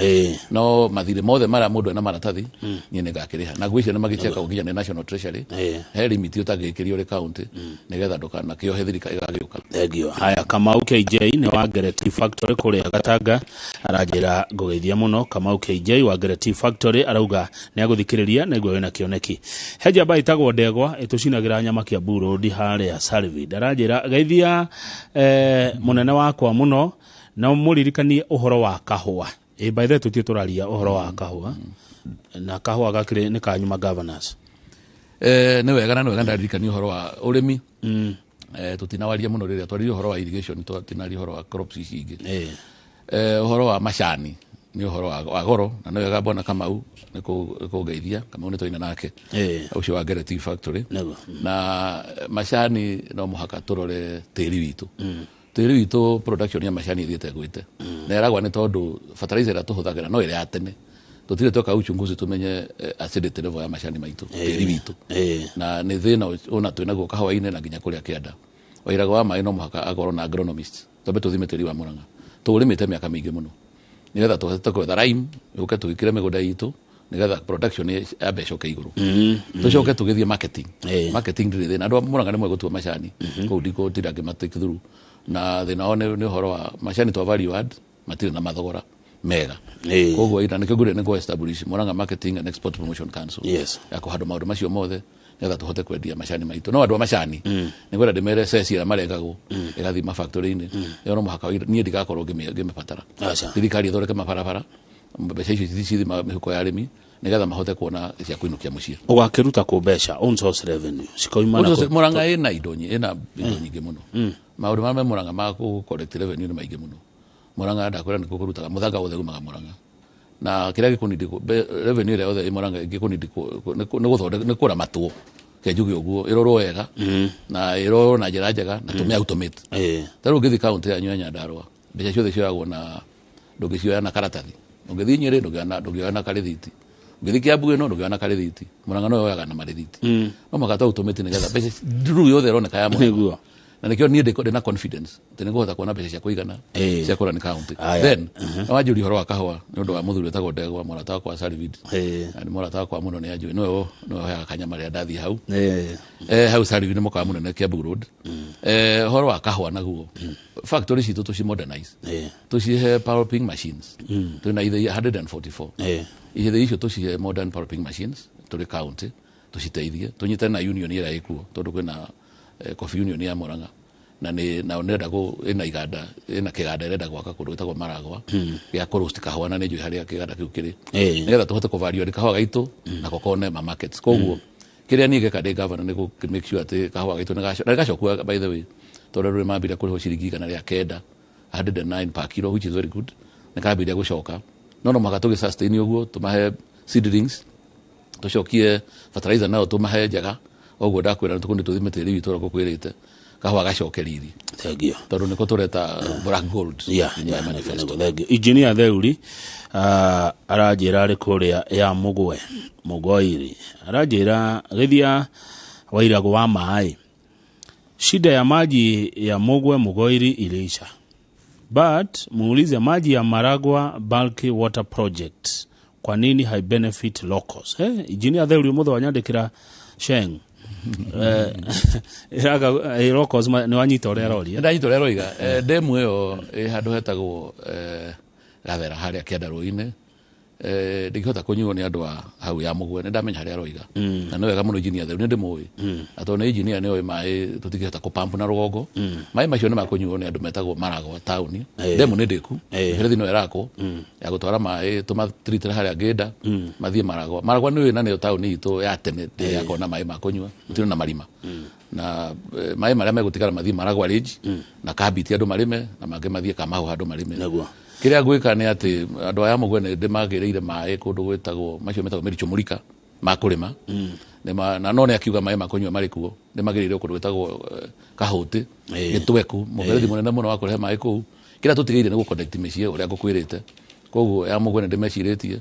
No mathirĩ mothe marĩa mũndũ ena maratathi, niĩ nĩngakĩrĩha. Na ngwĩciria nĩmagĩchekagwo nginya nĩ National Treasury. He limit ũtangĩkĩria ũrĩ county, nĩgetha ndũkanakĩohe thirikari ĩgagĩũka. Thengiũ. Haya, Kamau KJ nĩ wa Ngere Tea Factory kũrĩa Gatanga, aranjĩra ngũgeithia mũno. Kamau KJ wa Ngere Tea Factory arauga nĩ agũthikĩrĩria na igua wĩna kĩoneki. He njamba ĩtagwo Ndegwa ĩtũcinagĩra nyama Kiambu Road harĩa Salvid, aranjĩra geithia mũnene wakwa mũno na mũririkanie ũhoro wa kahũa. By the way, tũtirĩ tũraria ũhoro wa kahũa. Na kahũa gakĩrĩ nĩ kanyu ma governors. Nĩ wega na nĩ wega ndaririkania ũhoro wa ũrĩmi. Tũtinawaria mũno rĩrĩa twaririe ũhoro wa irrigation, tũtinaria ũhoro wa crops ici ingĩ. Ũhoro wa macani nĩ ũhoro wa goro, na nĩ wega bwana Kamau nĩ kũngeithia. Kamau nĩ twaina nake. Ũcio wa Ngere Tea Factory. Na macani no mũhaka tũrore tĩri witũ. Tĩri witũ production ya macani ĩthiĩte ĩgwĩte. Na ĩragwa nĩ tondũ fertilizer ĩrĩa tũhũthagĩra no ĩrĩa ya tene. Tũtirĩ tweka uchunguzi tumenye acidity level ya macani maitũ, tĩri witũ. Na nĩ thĩna ona twĩnaguo kahũa-inĩ na nginya kũrĩa kĩanda. Wairago wa maĩ no mũhaka akorwo na agronomist, twambe tũthime tĩri wa Murang'a. Tũũrĩmĩte mĩaka mĩingĩ mũno nĩgetha tũhote gwetha lime yũke tũgĩkĩre mĩgũnda itũ nĩgetha production yambe ĩcoke igũrũ. Tũcoke tũgĩthiĩ marketing. Marketing ndĩrĩ thĩna, andũ a Murang'a nĩ moĩ gũtua macani kũu ndikũtinda ngĩmatake through, na thĩna wao nĩ ũhoro wa macani twa value add matirĩ na mathogora mega. Koguo ina nĩkĩo ngũrĩ nĩ establish Murang'a Marketing and Export Promotion Council ya kũhandwo maũndũ macio mothe nĩgetha tũhote kwendia macani maitũ. No andũ a macani nĩ ngwenda ndĩmere ceci ĩrĩa marengagwo ĩgathiĩ mafactory-inĩ ĩyo no mũhaka niĩ ndigakorwo ngĩmĩbatara. Thirikari ĩthondeke mabarabara, mbeca icio cithi mĩhuko ya arĩmi nĩgetha mahote kuona cia kũinũkia mũciĩ. Ũgakĩruta kũ mbeca own source revenue cikoima na kũ? Murang'a ĩna indo ĩna indo nyingĩ mũno. Maũndũ marĩa me Murang'a ma kũ collect revenue nĩ maingĩ mũno. Murang'a ndakwĩra nĩkuo kũrutaga mũthanga wothe umaga Murang'a, na kĩrĩa gĩkũnindi revenue ĩrĩa yothe ĩ Murang'a gĩkũnindi nĩ gũthondeka nĩ kũramatwo, ke njuge ũguo, ĩrorwo wega na ĩrorwo na njĩra njega na tũmĩ automate. Ta rĩu ũngĩthiĩ kaunti yanyu ya Nyandarua, mbeca ciothe cioyagwo na ndũngĩcioya na karatathi. Ũngĩthiĩ Nyĩrĩ ndũngĩoya na karĩthiti, ũngĩthiĩ Kiambu ĩno ndũngĩoya na karĩthiti. Murang'a no yoyaga na marĩthiti. No mũhaka tũ automate nĩgetha mbeca rĩu yothe ĩroneka ya Murang'a. Na nĩkĩo niĩ ndĩna confidence atĩ nĩngũhota kuona mbeca cia kũigana cia kũrani county. Then nĩwanjũria ũhoro wa kahũa nĩ ũndũ wa mũthuri wĩtagwo Ndegwa, mũrata wakwa wa Salivid. Na nĩ mũrata wakwa mũno, nĩ anjũĩ, nĩwe ũheaga kanyama rĩrĩa ndathiĩ hau. Hau Salivid nĩ mũkawa mũnene Kiambu Road. Ũhoro wa kahũa naguo, factory citũ tũci modernize, tũcihe pulping machines. Twĩna ithĩi 144. Ithĩi icio tũcihe modern pulping machines tũrĩ county, tũciteithie, tũnyitane na union ĩrĩa ĩkuo, tondũ kwĩna coffee union ya Murang'a na nĩ nao nĩrenda ĩna iganda, ĩna kĩganda ĩrenda gwaka kũndũ gwĩtagwo Maragwa gĩa kũ roast kahũa, na nĩ njũĩ harĩa kĩganda kĩu kĩrĩ, nĩgetha tũhote kũ value kahũa gaitũ nako kone ma markets. Koguo kĩrĩa niĩ ngeka ndĩ governor nĩ gũ make sure atĩ kahũa gaitũ nĩ gacokua. By the way, tondũ andũ nĩ mambire kũrĩhwo ciringi 109, 109 per kilo, which is very good, nĩ kambirie gũcoka, no mũhaka tũgĩ sustain ũguo, tũmahe seedlings, tũcokie fertilizer nayo tũmahe njega. Ũguo ndakwĩra nĩ tũkũni tũthime tĩri witũ ũrĩa ngũkwĩrĩte, kahũa gacoke riri. Thank you. Tondũ nĩko tũreta black gold in my manifesto. Thank you. Engineer Theuri aranjĩra arĩ kũrĩa ya Mũgwe Mũgoiri, aranjĩra gĩthia Wairagũ wa maĩ, shida ya maji ya Mugwe Mugoiri iliisha, but muulize maji ya Maragwa Bulky Water Project kwa nini hai benefit locals. Engineer Theuri mũthĩ wanyandĩkĩra sheng iraga locals nĩ wanyita ũrĩa aroria. Ndanyita ũrĩa aroiga. Ndemu ĩyo ĩ handũ hetagwo Gathera harĩa kĩandarũa-inĩ, ndĩngĩhota kũnyuo nĩ andũ a hau ya Mũgwe. Nĩ ndamenya harĩa aroiga na nĩ wega mũno engineer Theru, nĩ ndĩmũĩ, na tondũ nĩ engineer nĩ oĩ maĩ tũtingĩhota kũpampu na rũgongo. Maĩ macio nĩ makũnyuo nĩ andũ metagwo Maragwa taũni. Ndemu nĩ ndĩku, mĩberethi no ĩrakwo ya gũtwara maĩ tũmatritĩre harĩa ngĩnda mathiĩ Maragwa. Maragwa nĩ na nĩyo taũni itũ ya tene ndĩrĩa yakorwo na maĩ ma kũnyua, gũtirĩ na marima, na maĩ marĩa megũtigara mathiĩ Maragwa Ridge na Kambiti andũ marĩme, na mangĩ mathiĩ Kamahũ handũ marĩme. Kĩrĩa ngwĩka nĩ atĩ andũ aya Mũgwe nĩ ndĩmagĩrĩire maĩ kũndũ gwĩtagwo macio metagwo Mericho Mũrika ma kũrĩma. Na no nĩ akiuga maĩ ma kũnyua marĩ kuo, nĩ magĩrĩire kũndũ gwĩtagwo Kahũtĩ Gĩtweku, mũberethi mũnene mũno wa kũrehe maĩ kũu. Kĩrĩa tũtigĩire nĩ gũ-connect mĩciĩ ũrĩa ngũkwĩrĩte. Koguo ya Mũgwe nĩ ndĩmecirĩtie,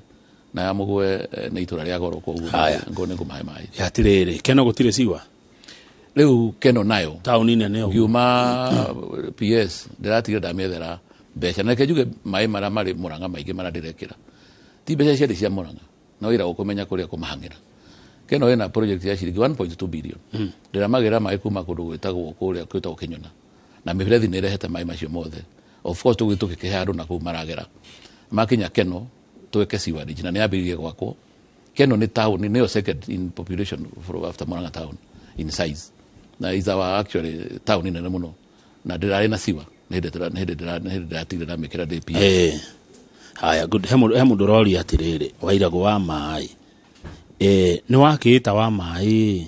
na ya Mũgwe nĩ itũra rĩa goro, koguo ngo nĩ ngũmahe maĩ. Atirĩrĩ, Keno gũtirĩ siwa? Rĩu Keno nayo taũni nene ũguo. Ngiuma PS ndĩratigire ndamĩethera mbeca, na reke njuge maĩ marĩa marĩ Murang'a maingĩ marĩa ndĩrekĩra ti mbeca ciarĩ cia Murang'a, no wĩra ũkũmenya kũrĩa kũmahang'ĩra. Keno ĩna project ya ciringi 1.2 billion. Ndĩramagĩra maĩ kuma kũndũ gwĩtagwo kũrĩa gwĩtagwo Kĩnyona, na mĩberethi nĩ ĩrehete maĩ macio mothe. Of course tũgĩ tũgĩkĩhe andũ na kũu maragera makinya Keno tweke sewerage, na nĩ yambĩrĩirie gwakwo. Keno nĩ town nĩyo second in population for after Murang'a town in size, na is our actually town nene mũno, na ndĩrarĩ na siwa nĩ hĩndĩ nĩ hĩndĩ ndĩratigire ndamĩkĩra ndĩ PS. Haya, good. He mũndũ ũroria atĩrĩrĩ, Wairagũ wa maĩ nĩ wakĩĩta wa maĩ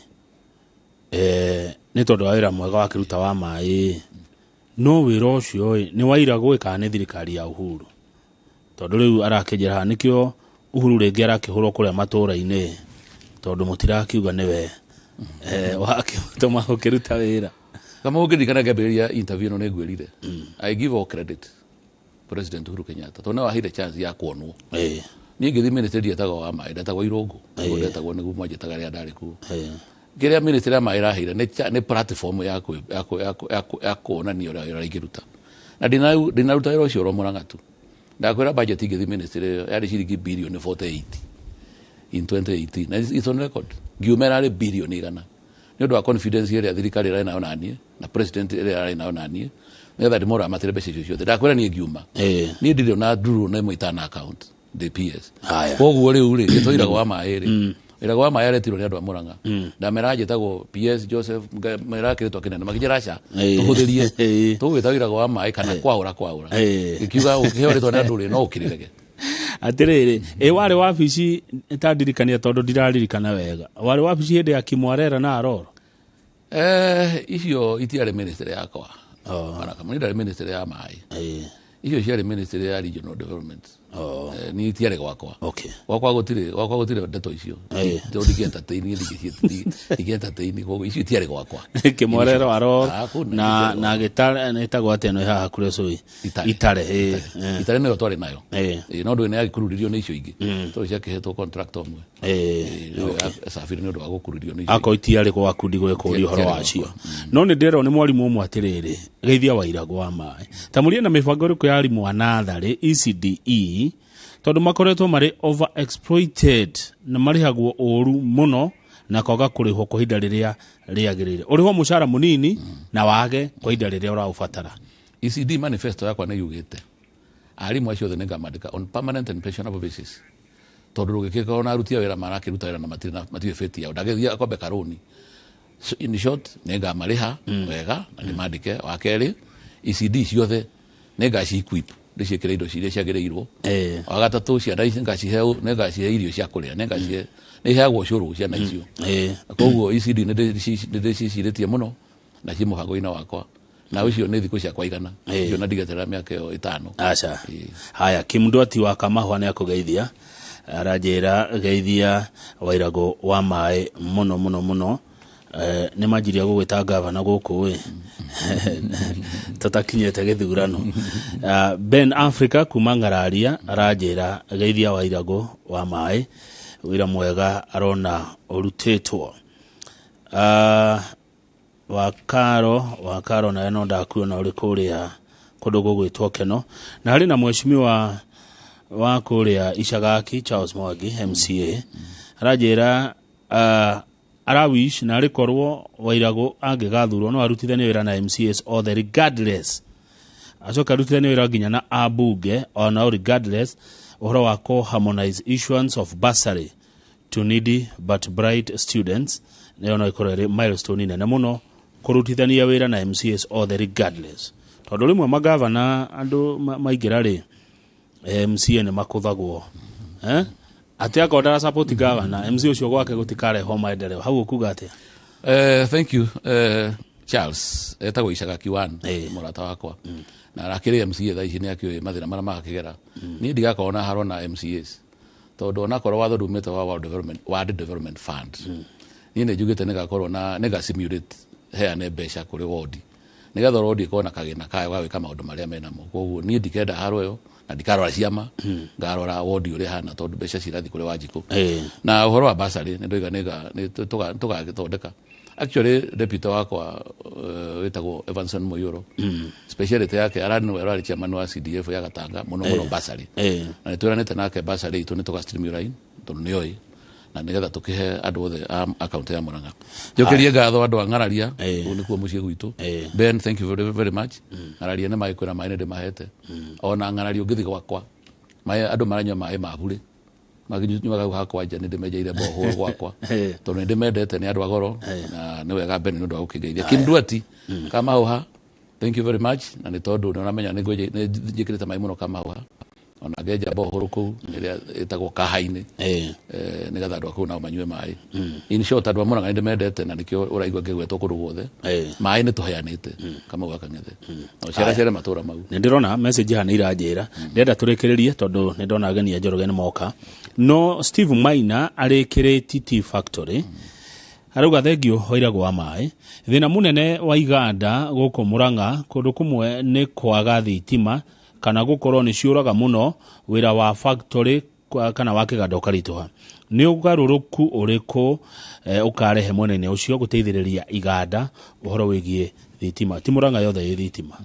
nĩ tondũ wa wĩra mwega wakĩruta wa maĩ, no wĩra ũcio ĩ nĩ Wairagũ kana nĩ thirikari ya Uhuru? Tondũ rĩu arakĩnjĩra haha nĩkĩo Uhuru rĩngĩ arakĩhũrwo kũrĩa matũũra-inĩ, tondũ mũtirakiuga nĩwe wakĩtũma ũkĩruta wĩra. Kama ũngĩririkana ngĩambĩrĩria interview ĩno nĩ ngwĩrire I give all credit President Uhuru Kenyatta, tondũ nĩwe waheire chance ya kuonwo. Niĩ ngĩthiĩ ministry ndietagwo wa maĩ, ndetagwo Irũngũ. Nĩguo ndetagwo, nĩguo mwanjĩtaga rĩrĩa ndarĩ kuo. Kĩrĩa ministry ya maĩ ĩraheire nĩ platform ya kuonania ũrĩa wĩra ingĩruta. Na ndinaruta wĩra ũcio oro Murang'a tu. Ndakwĩra budget ingĩthiĩ ministry ĩyo yarĩ ciringi bilioni 48 in 2018. Na it's on record. Ngiuma ĩrarĩ bilioni 100. Nĩ ũndũ wa confidence ĩrĩa thirikari ĩrarĩ nayo naniĩ na president ĩrĩa ĩrarĩ nayo naniĩ, nĩgetha ndĩmũramatĩre mbeca icio ciothe. Ndakwĩra niĩ ngiuma. Niĩ ndirĩ ona ndurũ na ĩmwe itana account ndĩ PS. Koguo rĩu rĩ, gĩtũirago wa maĩ rĩ, wĩra wa maĩ aretirwo nĩ andũ a Murang'a. Ndamera njĩtagwo PS Joseph, mera kĩrĩtwa kĩnene, makĩnjĩra aca tũhũthĩrie, tũgwĩta wĩra wa maĩ kana kwaũra. Gĩkiuga ũkĩheo rĩtwa nĩ andũ rĩ, no ũkĩrĩrege. Atĩrĩrĩ, ĩ warĩ wabici tandirikania tondũ ndiraririkana wega. Warĩ wabici hĩndĩ ya Kimwarera na Aroro? Icio itiarĩ ministry yakwa. Ona kama ndarĩ ministry ya maĩ. Icio ciarĩ ministry ya regional development. Ni itiarĩ gwakwa. Gwakwa gũtirĩ ndeto icio. Tondũ ndingĩ-entertain, ndingĩ-entertain, koguo icio itiarĩ gwakwa. Kimwarera Aroro na gĩtare ĩtagwo atĩa ĩno ĩ haha hakuhĩ Ũcũi? Itare. Itare nĩyo twarĩ nayo. No ndũĩ nĩ yagĩkururio nĩ icio ingĩ. Tondũ ciakĩhetwo contract ũmwe. Safiri nĩ ũndũ wa gũkururio nĩ icio. Akorwo itiarĩ gwaku ndigũgĩkũria ũhoro wacio. No nĩ ndĩrerwo nĩ mwarimũ ũmwe atĩrĩrĩ, geithia Wairagũ wa maĩ. Ta mũrie na mĩbango ĩrĩkũ ya arimũ a natharĩ ECDE, tondũ makoretwo marĩ over exploited na marĩhagwo ũru mũno na kwaga kũrĩhwo kwa ihinda rĩrĩa rĩagĩrĩire. Ũrĩhwo mũcara mũnini na wage kwa ihinda rĩrĩa ũraũbatara. ECD manifesto yakwa nĩ yugĩte arimũ acio othe nĩngamandĩka on permanent and pensionable basis. Tondũ rũgĩkĩka ona aruti a wĩra marakĩruta wĩra na matirĩ bĩti yao, ndagĩthiĩ akombe karũni. So in short, nĩngamarĩha wega na ndĩmandĩke. Wa kerĩ, ECD ciothe nĩngaci equip, ndĩciĩkĩre indo iria ciagĩrĩirwo. Wa gatatũ, ciana ici nĩngacihe irio cia kũrĩa, nĩngacihe, nĩiheagwo ũcũrũ ciana icio. Koguo ECD nĩndĩcicirĩtie mũno na ci mũbango-inĩ wakwa. Na ũcio nĩ thikũ ciakwa igana. Icio na ndigeterera mĩaka ĩyo 5. Aca. Haya, Kimndwati wa Kamahwa nĩ akũgeithia. Aranjĩra geithia Wairagũ wa maĩ mũno mũno mũno. Nĩ manjirie gũgwĩta gavana gũkũ ĩ. Tũtakinyĩte gĩthurano. Ben Africa kuma Ng'araria aranjĩra geithia Wairagũ wa maĩ, wĩra mwega arona ũrutĩtwo. Wakaro nawe no ndakuona ũrĩ kũrĩa kũndũ gũgwĩtwo Keno. Na harĩ na mheshimiwa wa kũrĩa Icagaki Charles Mwangi MCA aranjĩra arawish na arĩkorwo Wairagũ angĩgathurwo no arutithanie wĩra na MCAs othe regardless, acoke arutithanie wĩra nginya na ambunge onao regardless, ũhoro wa kũ harmonize issuance of bursary to needy but bright students nĩyo no ĩkorwo ĩrĩ milestone nene mũno kũrutithania wĩra na MCAs othe regardless, tondũ rĩmwe magavana andũ maingĩra rĩ, MCA nĩ makũthagwo. Atĩ akorwo ndara support gavana, MC ũcio gwake gũtikarehwo maendeleo. Hau ũkuga atĩa? Thank you. Charles etagwo Icagaki 1, mũrata wakwa. Na arakĩrĩ MCA thaa ici nĩ akĩũĩ mathĩna marĩa marakĩgera. Niĩ ndigakorwo na haro na MCAs tondũ onakorwo watho ndumĩte wa World Development Fund. Niĩ nĩ njugĩte nĩgakorwo na nĩga simulate heane mbeca kũrĩ wodi nĩgetha wodi ĩkorwo na kagĩna kayo ga gwĩka maũndũ marĩa menamo. Koguo niĩ ndikenda haro ĩyo na ndikarora ciama, ngarora wodi ũrĩa hana tondũ mbeca cirathiĩ kũrĩ Wanjikũ. Na ũhoro wa bursary nĩ ndoiga nĩtũgagĩthondeka. Actually deputy wakwa wĩtagwo Evanson Mũiyũro, speciality yake ararĩ nĩwe ũrarĩ chairman wa CDF ya Gatanga mũno mũno bursary. Na nĩtwĩranĩte nake bursary itũ nĩtũga streamline tondũ nĩoĩ, na nĩgetha tũkĩhe andũ othe a akaunti ya Murang'a. Njokerie ngatho andũ a Ng'araria, kũu nĩkuo mũciĩ gwitũ. Ben, thank you very, very much. Ng'araria nĩ magĩkwĩra maĩ nĩ ndĩmahete. Ona Ng'araria ũngĩthiĩ gwakwa, maĩ andũ maranyua maĩ ma burĩ. Makĩnyuaga hau hakwa nja nĩ ndĩmenjeire borehole gwakwa. Tondũ nĩ ndĩmendete nĩ andũ a goro, na nĩ wega Ben nĩ ũndũ wa gũkĩngeithia. Kimndwati Kamahũha, thank you very much. Na nĩ tondũ nĩ ũramenya nĩ njĩkĩrĩte maĩ mũno Kamahũha. Ona ngenja borehole kũu ĩrĩa ĩtagwo Kahainĩ. Nĩgetha andũ a kũu nao manyue maĩ. In short, andũ a Murang'a nĩ ndĩmendete na nĩkĩo ũraigua ngĩgwetwo kũndũ guothe. Maĩ nĩ tũheanĩte Kamau ga Kang'ethe. Na ũceracere matũra mau. Nĩ ndĩrona message haha nĩ iranjĩra. Ndĩrenda tũrĩkĩrĩrie tondũ nĩ ndona ageni a Njoroge nĩ moka. No Steve Maina arĩ Kĩrĩti Tea Factory arauga thengio Wairagũ wa maĩ. Thĩna mũnene wa iganda gũkũ Murang'a kũndũ kũmwe nĩ kwaga thitima kana gũkorwo nĩ ciũraga mũno wĩra wa factory Kana wa kĩganda ũkaritũha, nĩ ũgarũrũku ũrĩkũ ũkarehe mwena-inĩ ũcio gũteithĩrĩria iganda ũhoro wĩgiĩ thitima? Ti Mũrang'a yothe ĩ thitima.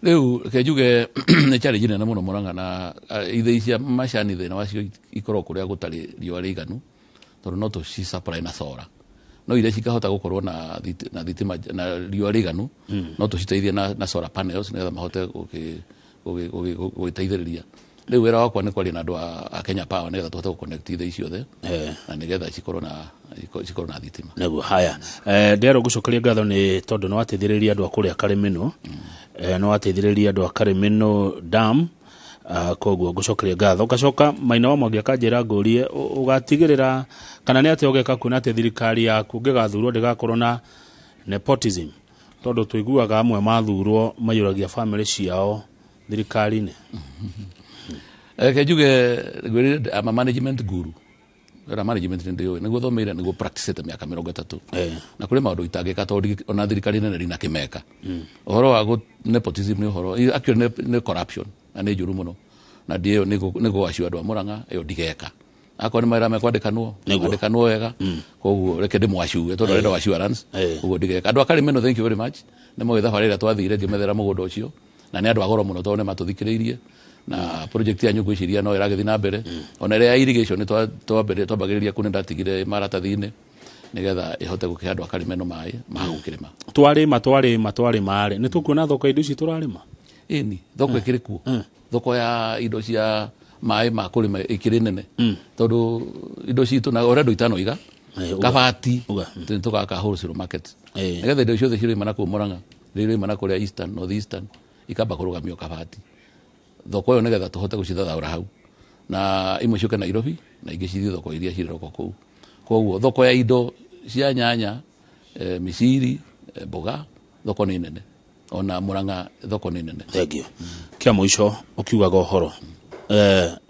Rĩu reke njuge nĩ challenge nene mũno Mũrang'a na ithĩi cia macani, thĩna wacio ikoragwo kũrĩa gũtarĩ riũa rĩiganu, tondũ no tũci supply na solar, no iria cikahota gũkorwo na thitima na riũa rĩiganu, no tũciteithie na solar panels nĩgetha mahote gũgĩteithĩrĩria. Rĩu wĩra wakwa nĩ kwaria na andũ a Kenya Power nĩgetha tũhote gũconnect ithĩi ciothe na nĩgetha cikorwo na thitima. Nĩguo. Haya, nderwo ngũcokeria ngatho nĩ tondũ nĩ wateithĩrĩria andũ a kũrĩa Karĩmĩnũ, nĩ wateithĩrĩria andũ a Karĩmĩnũ dam. Koguo ngũcokeria ngatho. Ngacoka Maina wa Mwangi akanjĩra ngũrie, ũgatigĩrĩra kana nĩ atĩa ũgeka kuona atĩ thirikari yaku ũngĩgathurwo ndĩgakorwo na nepotism, tondũ tũiguaga amwe mathurwo maiyũragia famĩlĩ ciao thirikari-inĩ? Reke njuge ngwĩrire I'm a management guru. Wĩra management nĩ ndĩũĩ, nĩguo thomeire, nĩguo practicete mĩaka 30, na kũrĩ maũndũ itangĩka tondũ ona thirikari nene ndinakĩmeka. Ũhoro wa nepotism nĩ ũhoro actually nĩ corruption na nĩ njũru mũno, na ndiĩyo nĩ gũacio andũ a Mũrang'a ĩyo ndigeka. Akorwo nĩ mawĩra mekwandĩkanwo, andĩkanwo wega. Koguo reke ndĩmwacue tondũ arenda assurance. Koguo ndigeka. Andũ a Karĩmĩno, thank you very much, nĩ moĩ thabarĩ ĩrĩa twathire ngĩmethera mũgũnda ũcio, na nĩ andũ a goro mũno tondũ nĩ matũthikĩrĩirie, na project yanyu ngwĩciria no ĩragĩthiĩ na mbere, ona ĩrĩa ya irrigation nĩ twambagĩrĩria kũ nĩ ndatigire maratathi-inĩ nĩgetha ĩhote gũkĩhe andũ a Karĩmĩno maĩ ma gũkĩrĩma. Twarĩma, twarĩma, twarĩma rĩ, nĩ tũkuona thoko ya indo ici tũrarĩma? Ĩni, thoko ĩkĩrĩ kuo. Thoko ya indo cia maĩ ma kũrĩma ĩkĩrĩ nene, tondũ indo citũ na ũrĩa andũ itanoiga Kabati tũgaka wholesale market nĩgetha indo ciothe ciroima na kũu Mũrang'a, iroima na kũrĩa eastern, north eastern, ikamba kũrũgamio Kabati thoko ĩyo nĩgetha tũhote gũcithathaũra hau, na imwe ciũke Nairobi na ingĩ cithiĩ thoko iria cirĩ kũu. Koguo thoko ya indo cia nyanya, miciri, mboga, thoko nĩ nene. Ona Mũrang'a thoko nĩ nene. Thank you. Kia mũico, ũkiugaga ũhoro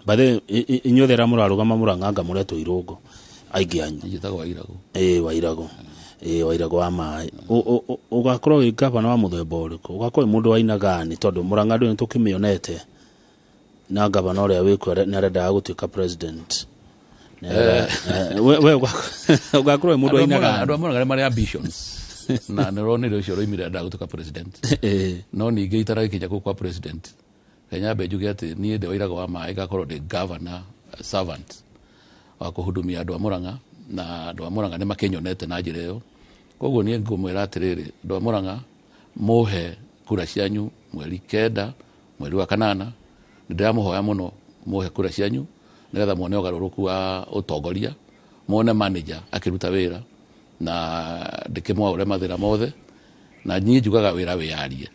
bathe inyuothe arĩa mũrarũgama Mũrang'a anga mũretwo irũngo aingĩ anyu. Njĩtagwo Wairagũ. Ĩĩ, Wairagũ, ĩĩ, Wairagũ wa maĩ. Ũgakorwo wĩ gavana wa mũthemba ũrĩkũ? Ũgakorwo wĩ mũndũ wa inagani? Tondũ Mũrang'a ndũĩ nĩ tũkĩmĩonete na gavana ũrĩa wĩkuo nĩ arendaga gũtuĩka president. We ũgakorwo wĩ mũndũ wa inagani? Andũ a Mũrang'a nĩ marĩ ambitions, na nĩ ũronire ũcio ũroimire endaga gũtuĩka president. No ningĩ itaragĩkinya kũu kwa president, kenya mbe njuge atĩ niĩ ndĩ Wairagũ wa maĩ, ngakorwo ndĩ governor servant wa kũhudumia andũ a Mũrang'a, na andũ a Mũrang'a nĩ makĩnyonete na njĩra ĩyo. Koguo niĩ ngũmwĩra atĩrĩrĩ, andũ a Mũrang'a, mũhe kura cianyu mweri 9 mweri wa kanana. Nĩ ndĩramũhoya mũno mũhe kura cianyu nĩgetha muone ũgarũrũku wa ũtongoria, muone manager akĩruta wĩra na ndĩkĩmwaũre mathĩna mothe. Na niĩ njugaga wĩra wĩyarie,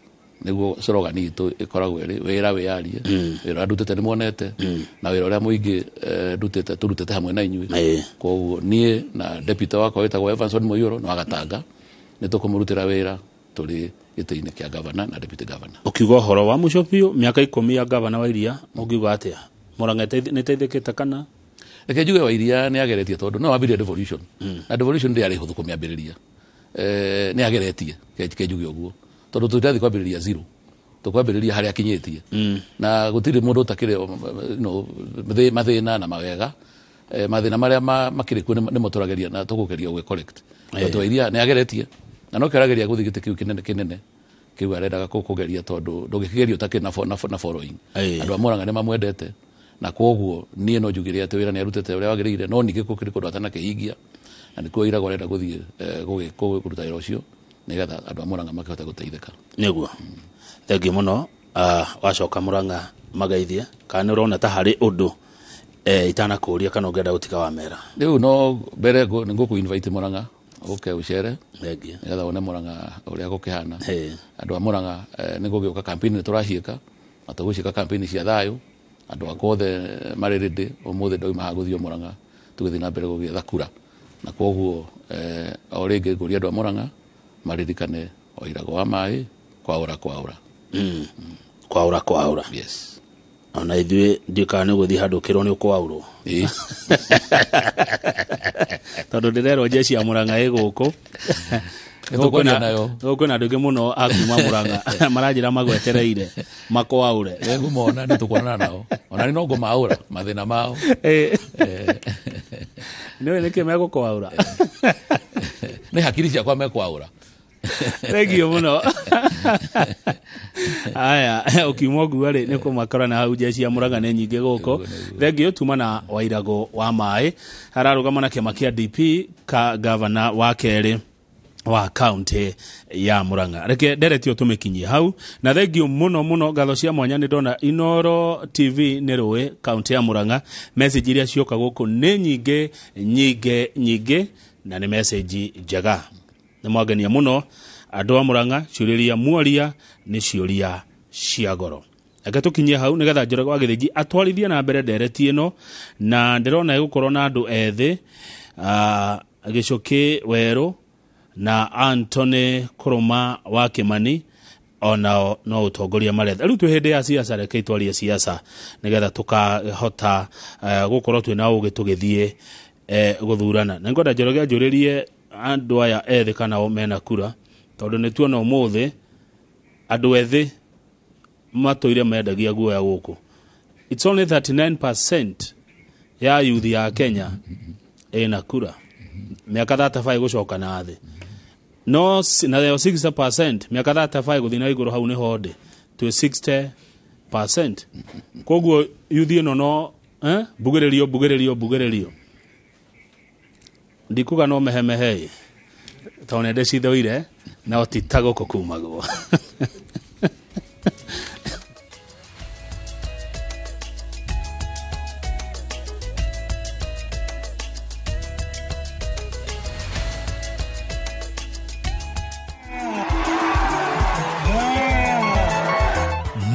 nĩguo slogan itũ ĩkoragwo ĩrĩ wĩra wĩyarie. Wĩra ũrĩa ndutĩte nĩ muonete, na wĩra ũrĩa mũingĩ ndutĩte tũrutĩte hamwe na inyuĩ. Koguo niĩ na deputy wakwa wĩtagwo Evanson Mũiyũro nĩ wa Gatanga nĩ tũkũmũrutĩra wĩra tũrĩ gĩtĩ-inĩ kĩa governor na deputy governor. Ũkiuga ũhoro wa mũico biũ, mĩaka 10 ya gavana wa Iria, ũngiuga atĩa? Mũrang'a nĩ ĩteithĩkĩte kana? Reke njuge wa Iria nĩ ageretie, tondũ no wambirie devolution, na devolution ndĩarĩ hũthũ kũmĩambĩrĩria. Nĩ ageretie, ke njuge ũguo, tondũ tũtirathiĩ kwambĩrĩria zero, tũkwambĩrĩria harĩa akinyĩtie, na gũtirĩ mũndũ ũtakĩrĩ mathĩna na mawega. Mathĩna marĩa makĩrĩ kuo nĩmo tũrageria na tũkũgeria gwĩ correct. But wa Iria nĩ ageretie, na no kĩrageria gũthiĩ gĩtĩ kĩu kĩnene kĩnene kĩu arendaga kũgeria, tondũ ndũngĩkĩgeria ũtakĩrĩ na following. Andũ a Mũrang'a nĩ mamwendete, na koguo niĩ no njugire atĩ wĩra nĩ arutĩte ũrĩa wagĩrĩire, no ningĩ gũkĩrĩ kũndũ atanakĩhingia, na nĩkuo Iragũ arenda gũthiĩ kũruta wĩra ũcio nĩgetha andũ a Mũrang'a makĩhote gũteithĩka. Nĩguo, thengiũ mũno. Wacoka Mũrang'a mageithie, kana nĩ ũrona ta harĩ ũndũ itanakũria kana ũngĩenda gũtiga wamera? Rĩu no mbere nĩ ngũkũ invite Mũrang'a ũke ũcere Thengiũ. nĩgetha wone Mũrang'a ũrĩa gũkĩhana. Andũ a Mũrang'a, nĩ gũgĩũka campaign nĩ tũraciĩka, na tũgũciĩka campaign cia thayũ. Andũ akwa othe marĩ ready. Ũmũthĩ ndauma haha gũthiĩ o Mũrang'a tũgĩthiĩ na mbere gũgĩetha kura, na koguo o rĩngĩ ngũria andũ a Mũrang'a maririkane Wairagũ wa maĩ, kwaũra kwaũra. Kwaũra kwaũra. Yes. Ona ithuĩ ndiũ kana nĩ gũthiĩ handũ ũkĩrwo nĩ ũkwaũrwo, tondũ ndĩrerwo jeshi ya Mũrang'a ĩ gũkũ. Nĩ tũkwaria nayo. Kwĩna andũ aingĩ mũno a kuma Murang'a maranjĩra magwetereire makwaũre. Nĩngũmona, nĩ tũkuonana nao. Ona nĩ no ngũmaũra mathĩna mao. Nĩũĩ nĩkĩ megũkwaũra? Nĩ hakiri ciakwa mekwaũra. Thengiũ mũno. Aya, ũkiuma ũguo rĩ, nĩ kũmakora na hau jeshi ya Murang'a nĩ nyingĩ gũkũ. Thengiũ tuma na Wairagũ wa maĩ ararũgama na kĩama kĩa DP ka gavana wa kerĩ wa kaunti ya Murang'a. Reke nderetio tũmĩkinyie hau, na thengiũ mũno mũno, ngatho cia mwanya. Nĩ ndona Inoro TV nĩ rũĩ kaunti ya Murang'a, message iria cioka gũkũ nĩ nyingĩ nyingĩ nyingĩ, na nĩ message njega. Nĩ mwangenia mũno andũ a Murang'a, ciũria iria muoria nĩ ciũria cia goro. Reke tũkinyie hau nĩgetha Njoroge wa Gĩthĩnji atwarithie na mbere ndereti ĩno, na ndĩrona ĩgũkorwo na andũ ethĩ, Gĩcũkĩ Werũ na Anthony Kũrũma wa Kĩmani, onao no ũtongoria maretha. Rĩu twĩ hĩndĩ ya siasa, reke itwarie siasa nĩgetha tũkahota gũkorwo twĩna ũgĩ tũgĩthiĩ gũthurana. Na ngwenda Njoroge anjũrĩrie andũ aya ethĩ kana o mena kura, tondũ nĩ tuona ũmũthĩ andũ ethĩ matũire mendagia guoya gũkũ. It's only 39% ya youth ya Kenya ĩna kura, mĩaka 35 gũcoka na thĩ, no nayo 60% mĩaka 35 gũthiĩ na igũrũ, hau nĩho ndĩ, twĩ 60%. Koguo youth ĩno no mbugĩrĩrio mbugĩrĩrio mbugĩrĩrio, ndikuga no mehemehe tondũ nĩ ndĩcithũire, no ti ta gũkũ kumagwo.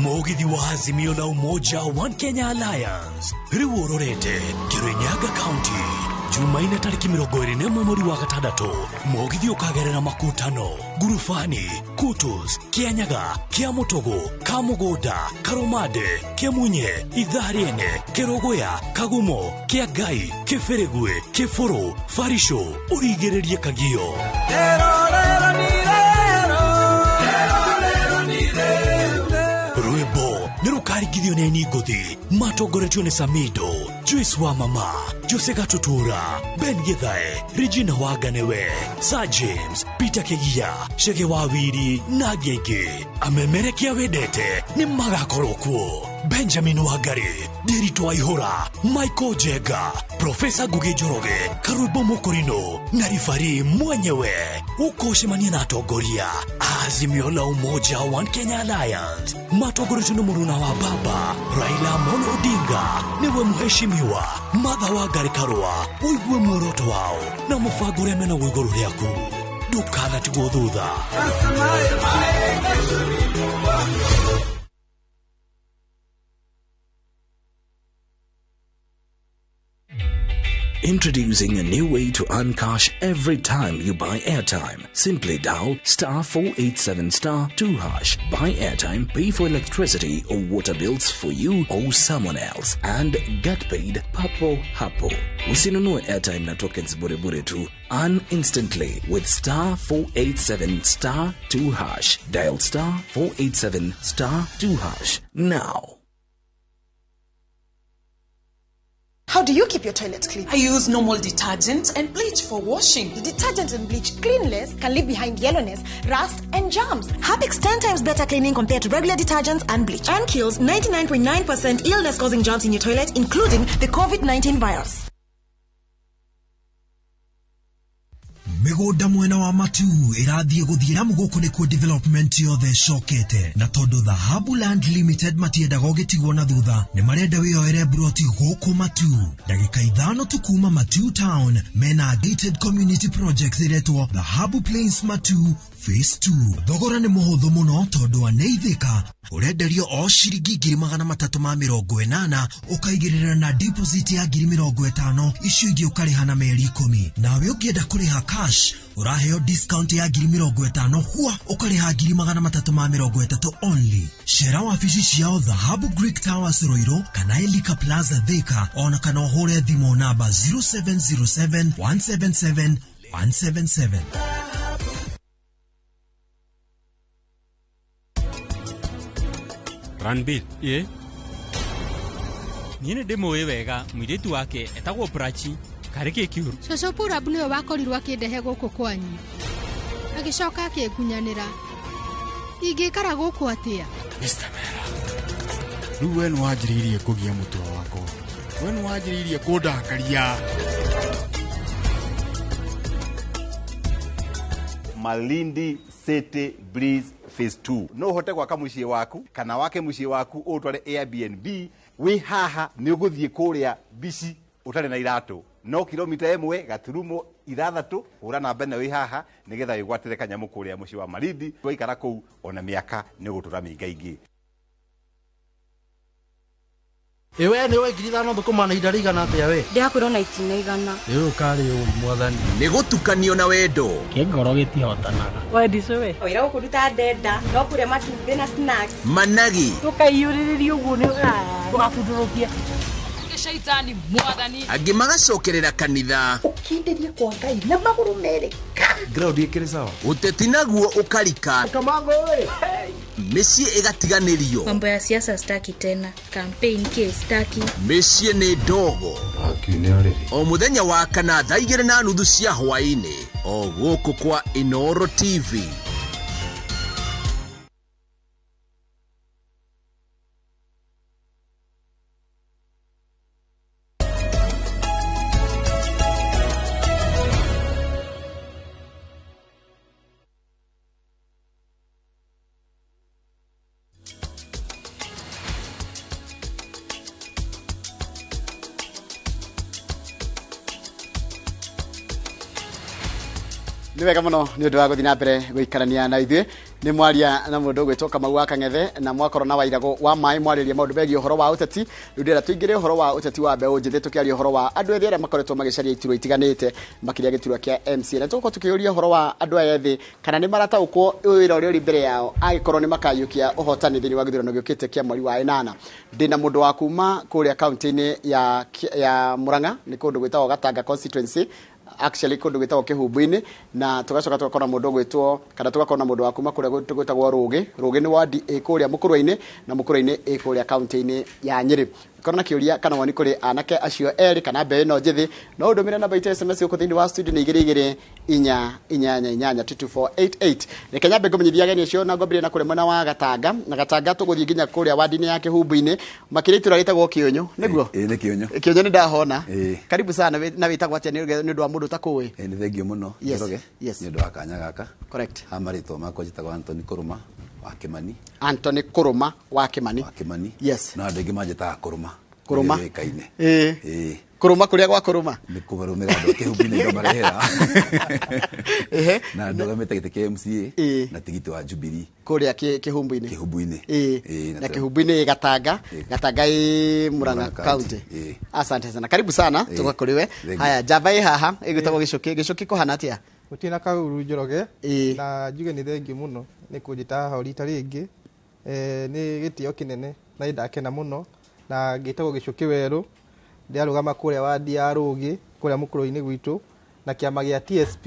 Mugithi wa Azimio la Umoja One Kenya Alliance rĩu ũrorete Kirinyaga County, Jumaine tarĩki 21 mweri wa gatandatũ. Mũgithi ũkagerera Makutano, Ngurubani, Kutus, Kianyaga, Kiamutugu, Kamũgũnda, Karũmande, Kĩmunye, Ithaa-rĩene, Kĩrũgũya, Kagumo, Kĩangai, Kĩbĩrĩgwe, Kĩbũrũ, Barisho, ũrigĩrĩrie Kagio. Rwĩmbo nĩ rũkaringithio nĩ aini ngũthi matongoretio nĩ Samido, Joyce wa Mama, Jose Gatutura, Ben Githae, Regina Wanganewe, Sir James, Peter Kegia, Chege wa Wiri na angĩ aingĩ. Amemerekia wendete nĩ magakorwo kuo: Benjamin Wangari, Ndiritu Waihũra, Michael Jenga, Profesa Ngugi Njoroge, Karwĩmbo Mũkũrinũ na ribari mwenyewe. Ũkũcemania na atongoria Azimio la Umoja One Kenya Alliance matongoretio nĩ mũruna wa baba Raila Amolo Odinga, nĩwe mũheshimiwa Martha Wangari Karũa. Ũigue muoroto wao na mũbango ũrĩa menaguo igũrũ rĩaku, ndũkanatigwo thutha. Introducing a new way to earn cash every time you buy airtime. Simply dial star 487 star 2 hash. Buy airtime, pay for electricity or water bills for you or someone else, and get paid papo hapo. Usinunue airtime na tokens bure bure tu. Earn instantly with star 487 star 2 hash. Dial star 487 star 2 hash now. How do you keep your toilet clean? I use normal detergent and bleach for washing. The detergent and bleach clean less can leave behind yellowness, rust, and germs. Harpic's 10 times better cleaning compared to regular detergents and bleach, and kills 99.9% illness-causing germs in your toilet, including the COVID-19 virus. Mĩgũnda mwena wa Matu ĩrathiĩ gũthiĩra gũkũ nĩkuo development yothe ĩcokete, na tondũ Dhahabu Land Limited matiendaga ũgĩtigwo na thutha, nĩ marenda wĩyoere broti gũkũ Matu, ndagĩka 5 tu kuma Matu Town. Mena gated community project ĩretwo Dhahabu Plains Matu Phase 2. Thogora nĩ mũhũthũ mũno tondũ aneithĩka ũrenderio o ciringi 380,000, ũkaigĩrĩra na deposit ya 50,000, icio ingĩ ũkarĩha na mĩeri 10. Nawe ũngĩenda kũrĩha cash, ũraheo discount ya 50,000, hua ũkarĩha 330,000 only. Cera wabici ciao Dhahabu Greek Towers Ruiru kana Elika Plaza Thika, ona kana ũhũre thimũ namba 0707 177 177. Ranbir. Ĩ niĩ nĩ ndĩmũĩ wega mũirĩtu wake etagwo Prachi karĩ kĩ kĩũru. Cũcũ Purab nĩwe wakorirwo akĩndehe gũkũ kwanyu. Agĩcoka akĩngunyanĩra. Ingĩikara gũkũ atĩa? Mr. Mera, rĩu we nĩ wanjĩrĩirie kũgia mũtwe wakwa. We nĩ wanjĩrĩirie kũndakaria. Malindi City Breeze Phase 2. No ũhote gwaka mũciĩ waku kana wake mũciĩ waku ũtware Airbnb wĩ haha nĩ ũgũthiĩ kũrĩa bici ũtarĩ na iratũ no kilomita 1.6 hũra namba ĩno wĩ haha nĩgetha wĩgwatĩre kanyamũ kũrĩa mũciĩ wa Malindi. Waikara kũu ona mĩaka nĩ ũgũtũra mĩingaingĩ. Ĩwe nĩ ũĩ 5,000 thũkũma na ihinda rĩigana atĩa we? Ndĩrakwĩrwo na itina 100. Rĩu ũkarĩ ũi mwathani. Nĩ gũtukanio na wendo. Kĩngoro gĩtihotanaga. Wendicũ we. Wĩra gũkũruta ndenda no kũrĩa matumbĩ na snacks. Managi. Tũkaiyũrĩrĩria ũguo nĩ ndũgabundũrũkie. Shaitani mwathani. Angĩ magacokerera kanitha. Ũkindĩrie kwa Ngai na magũrũ merĩ. Ground ĩkĩrĩ sawa. Ũteti naguo ũkarika. Kamango ĩ. Mĩciĩ ĩgatiganĩrio. Mambo ya siasa staki tena. Campaign case staki. Mĩciĩ nĩ ndogo. O mũthenya wa kana thaa 2:30 cia hwaĩ-inĩ o gũkũ kwa Inooro TV. Nĩ wega mũno nĩ ũndũ wa gũthiĩ na mbere gũikarania na ithuĩ. Nĩ mwaria na mũndũ ũgwĩtwo Kamau wa Kang'ethe na mwakorwo na Wairagũ wa maĩ mwarĩrie maũndũ megiĩ ũhoro wa ũteti. Rĩu ndĩrenda tũingĩre ũhoro wa ũteti wa mbeũ njĩthĩ tũkĩaria ũhoro wa andũ ethĩ arĩa makoretwo magĩcaria iturwa itiganĩte makĩria gĩturwa kĩa MCA. Na tũgũkorwo tũkĩũria ũhoro wa andũ aya ethĩ kana nĩ marataũkwo wĩra ũrĩa ũrĩ mbere yao angĩkorwo nĩ makayũkia ũhotani thĩinĩ wa gĩthurano gĩũkĩte kĩa mweri wa 8. Ndĩna mũndũ wa kuma kũrĩa kaunti-inĩ ya Murang'a, nĩ kũndũ gwĩtagwo Gatanga constituency, actually kũndũ gwĩtagwo Kĩhumbu-inĩ, na tũgacoka tũgakora mũndũ ũgwĩtwo kana tũgakora mũndũ wa kuma kũrĩa gwĩtagwo Rũgĩ. Rũgĩ nĩ wadi ĩ kũrĩa Mũkũrwe-inĩ na Mũkũrwe-inĩ ĩ kũrĩa kaunti-inĩ ya Nyĩrĩ. Korwo na kĩũria kana woni kũrĩ anake acio erĩ kana mbeũ ĩno njĩthĩ, no ũndũmĩre namba itũ SMS gũkũ thĩinĩ wa studio nĩ 2 2 4 8 22488. Reke nyambe ngũmenyithie ageni acio na ngwambĩrĩrie na kũrĩa mwena wa Gatanga. Na Gatanga tũgũthiĩ nginya kũrĩa wadi-inĩ ya Kĩhumbu-inĩ makĩria itũra rĩtagwo Kĩũnyũ, nĩguo? Ĩ nĩ Kĩũnyũ. Kĩũnyũ nĩ ndahona. Karibu sana na wĩtagwo atĩa nĩ ũndũ wa mũndũ ũtakũĩ? Nĩ thengio mũno Njoroge nĩ ũndũ wa kanya gaka. Correct. Ha marĩtwa makwa njĩtagwo Anthony Kũrũma wa Kĩmani. Anthony Kũrũma wa Kĩmani. Wa Kĩmani. Yes. No andũ aingĩ manjĩtaga Kũrũma. Kũrũma. Nĩyũĩkaine. Ĩĩ. Kũrũma kũrĩa gwa kũrũma. Nĩ kũrũmĩra andũ a Kĩhumbu-inĩ ngamarehera. Ehe. Na ndũgamĩte gĩtĩ kĩa MCA na tigiti wa Jubilee. Kũrĩa Kĩhumbu-inĩ. Kĩhumbu-inĩ. Ĩĩ. Na Kĩhumbu-inĩ Gatanga. Gatanga ĩ Murang'a County. Asante sana. Karibu sana tuka kũrĩ we. Haya, njamba ĩ haha ĩgwĩtagwo Gĩcũkĩ. Gĩcũkĩ kũhana atĩa? Gũtirĩ na kaũru Njoroge. Na njuge nĩ thengiũ mũno nĩ kũnjĩta haha rita rĩngĩ. Nĩ gĩtĩo kĩnene na nĩ ndakena mũno na ngĩtagwo Gĩcũkĩ Werũ. Ndĩrarũgama kũrĩa wadi ya Rũgĩ kũrĩa Mũkũrwe-inĩ gwitũ na kĩama gĩa TSP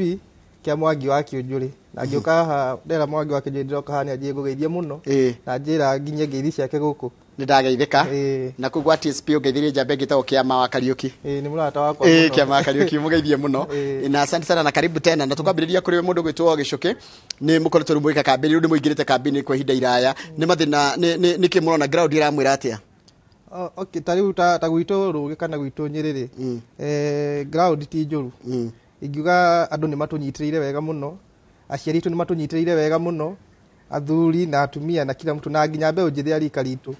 kĩa Mwangi wa Kĩũnjũrĩ. Na ngĩũka haha ndera Mwangi wa Kĩũnjũrĩ ndĩroka haha nĩ anjie ngũgeithie mũno na njĩra nginyie ngeithi ciake gũkũ. Nĩ ndageithĩka. Na kũu gwa TSP ũngeithirie njamba ĩngĩ ĩtagwo Kĩama wa Kariũki. Nĩ mũrata wakwa mũno. Kĩama wa Kariũki mũgeithie mũno. Na asante sana na karibu tena. Na tũkwambĩrĩria kũrĩ mũndũ gwĩtwo Gĩcũkĩ. Nĩ mũkoretwo rĩu mũgĩka kambĩni, rĩu nĩ mũingĩrĩte kambĩni kwa ihinda iraya. Nĩ mathĩna nĩ kĩ mũrona ground ĩramwĩra atĩa? Okay, ta rĩu ta gwitũ Rũgĩ kana gwitũ Nyĩrĩ rĩ, ground ti njũru. Ingiuga andũ nĩ matũnyitĩrĩire wega mũno, aciari aitũ nĩ matũnyitĩrĩire wega mũno, athuri na atumia na kila mtu na nginya mbeũ njĩthĩ ya rika ritũ.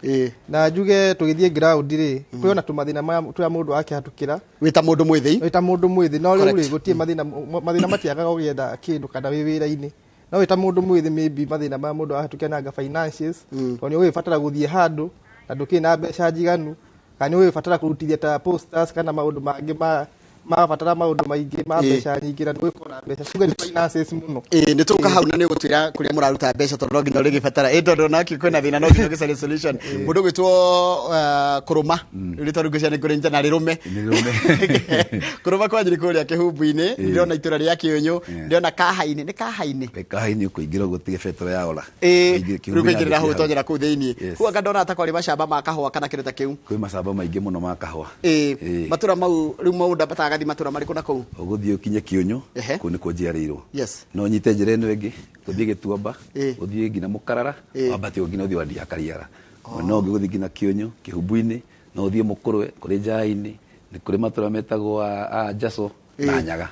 Na njuge tũgĩthiĩ ground rĩ, kwĩ ona tũmathĩna tũrĩa mũndũ akĩhatũkĩra. Wĩ ta mũndũ mwĩthĩ? Wĩ ta mũndũ mwĩthĩ, no rĩu rĩ gũtirĩ mathĩna matiagaga ũgĩetha kĩndũ kana wĩ wĩra-inĩ. No wĩ ta mũndũ mwĩthĩ maybe mathĩna ma mũndũ ahatũkĩra nanga finances, tondũ nĩ ũgĩbatara gũthiĩ handũ na ndũkĩrĩ na mbeca njiganu, kana nĩ ũgĩbatara kũrutithia ta posters kana maũndũ mangĩ ma Marabatara maũndũ maingĩ ma mbeca nyingĩ na nĩgũkorwo na mbeca. Tuge nĩ finances mũno. Ĩĩ, nĩ tũka hau na nĩ ũgũtwĩra kũrĩa mũraruta mbeca tondũ no nginya ũrĩgĩbatara. Ĩ tondũ nake kwĩna thĩna no nginya ũgĩcarie solution. Mũndũ ũgwĩtwo Kũrũma, rĩu rĩtwa rĩu ngwĩciria nĩ kũrĩ na rĩrũme. Kũrũma kwanyu nĩ kũrĩa Kĩhumbu-inĩ, ndĩrona itũra rĩa Kĩũnyũ, ndĩrona Kahainĩ, nĩ Kahainĩ? Kahainĩ ũkũingĩra ũguo ũtige betoro ya ora. Ĩĩ, rĩu ũkaingĩrĩra hau ũtonyera kũu thĩinĩ. Kũu anga ndona ta kwarĩ macamba ma kahũa kana kĩndũ ta kĩu. Kwĩ macamba maingĩ mũno ma kahũa. Ĩĩ, matũra mau rĩu mũndũ ambataga agathiĩ matũra marĩkũ na kũu? Ũgũthiĩ ũkinye Kĩũnyũ, kũu nĩkuo njiarĩirwo. Yes. No nyite njĩra ĩno ĩngĩ, ũthiĩ Gĩtuamba, ũthiĩ nginya Mũkarara, wambate nginya ũthiĩ Wandia Kariara. No ũngĩ gũthiĩ nginya Kĩũnyũ, Kĩhumbu-inĩ, no ũthiĩ Mũkũrwe, kũrĩ Njaĩ-inĩ, nĩ kũrĩ matũra metagwo a Njaco na Nyaga.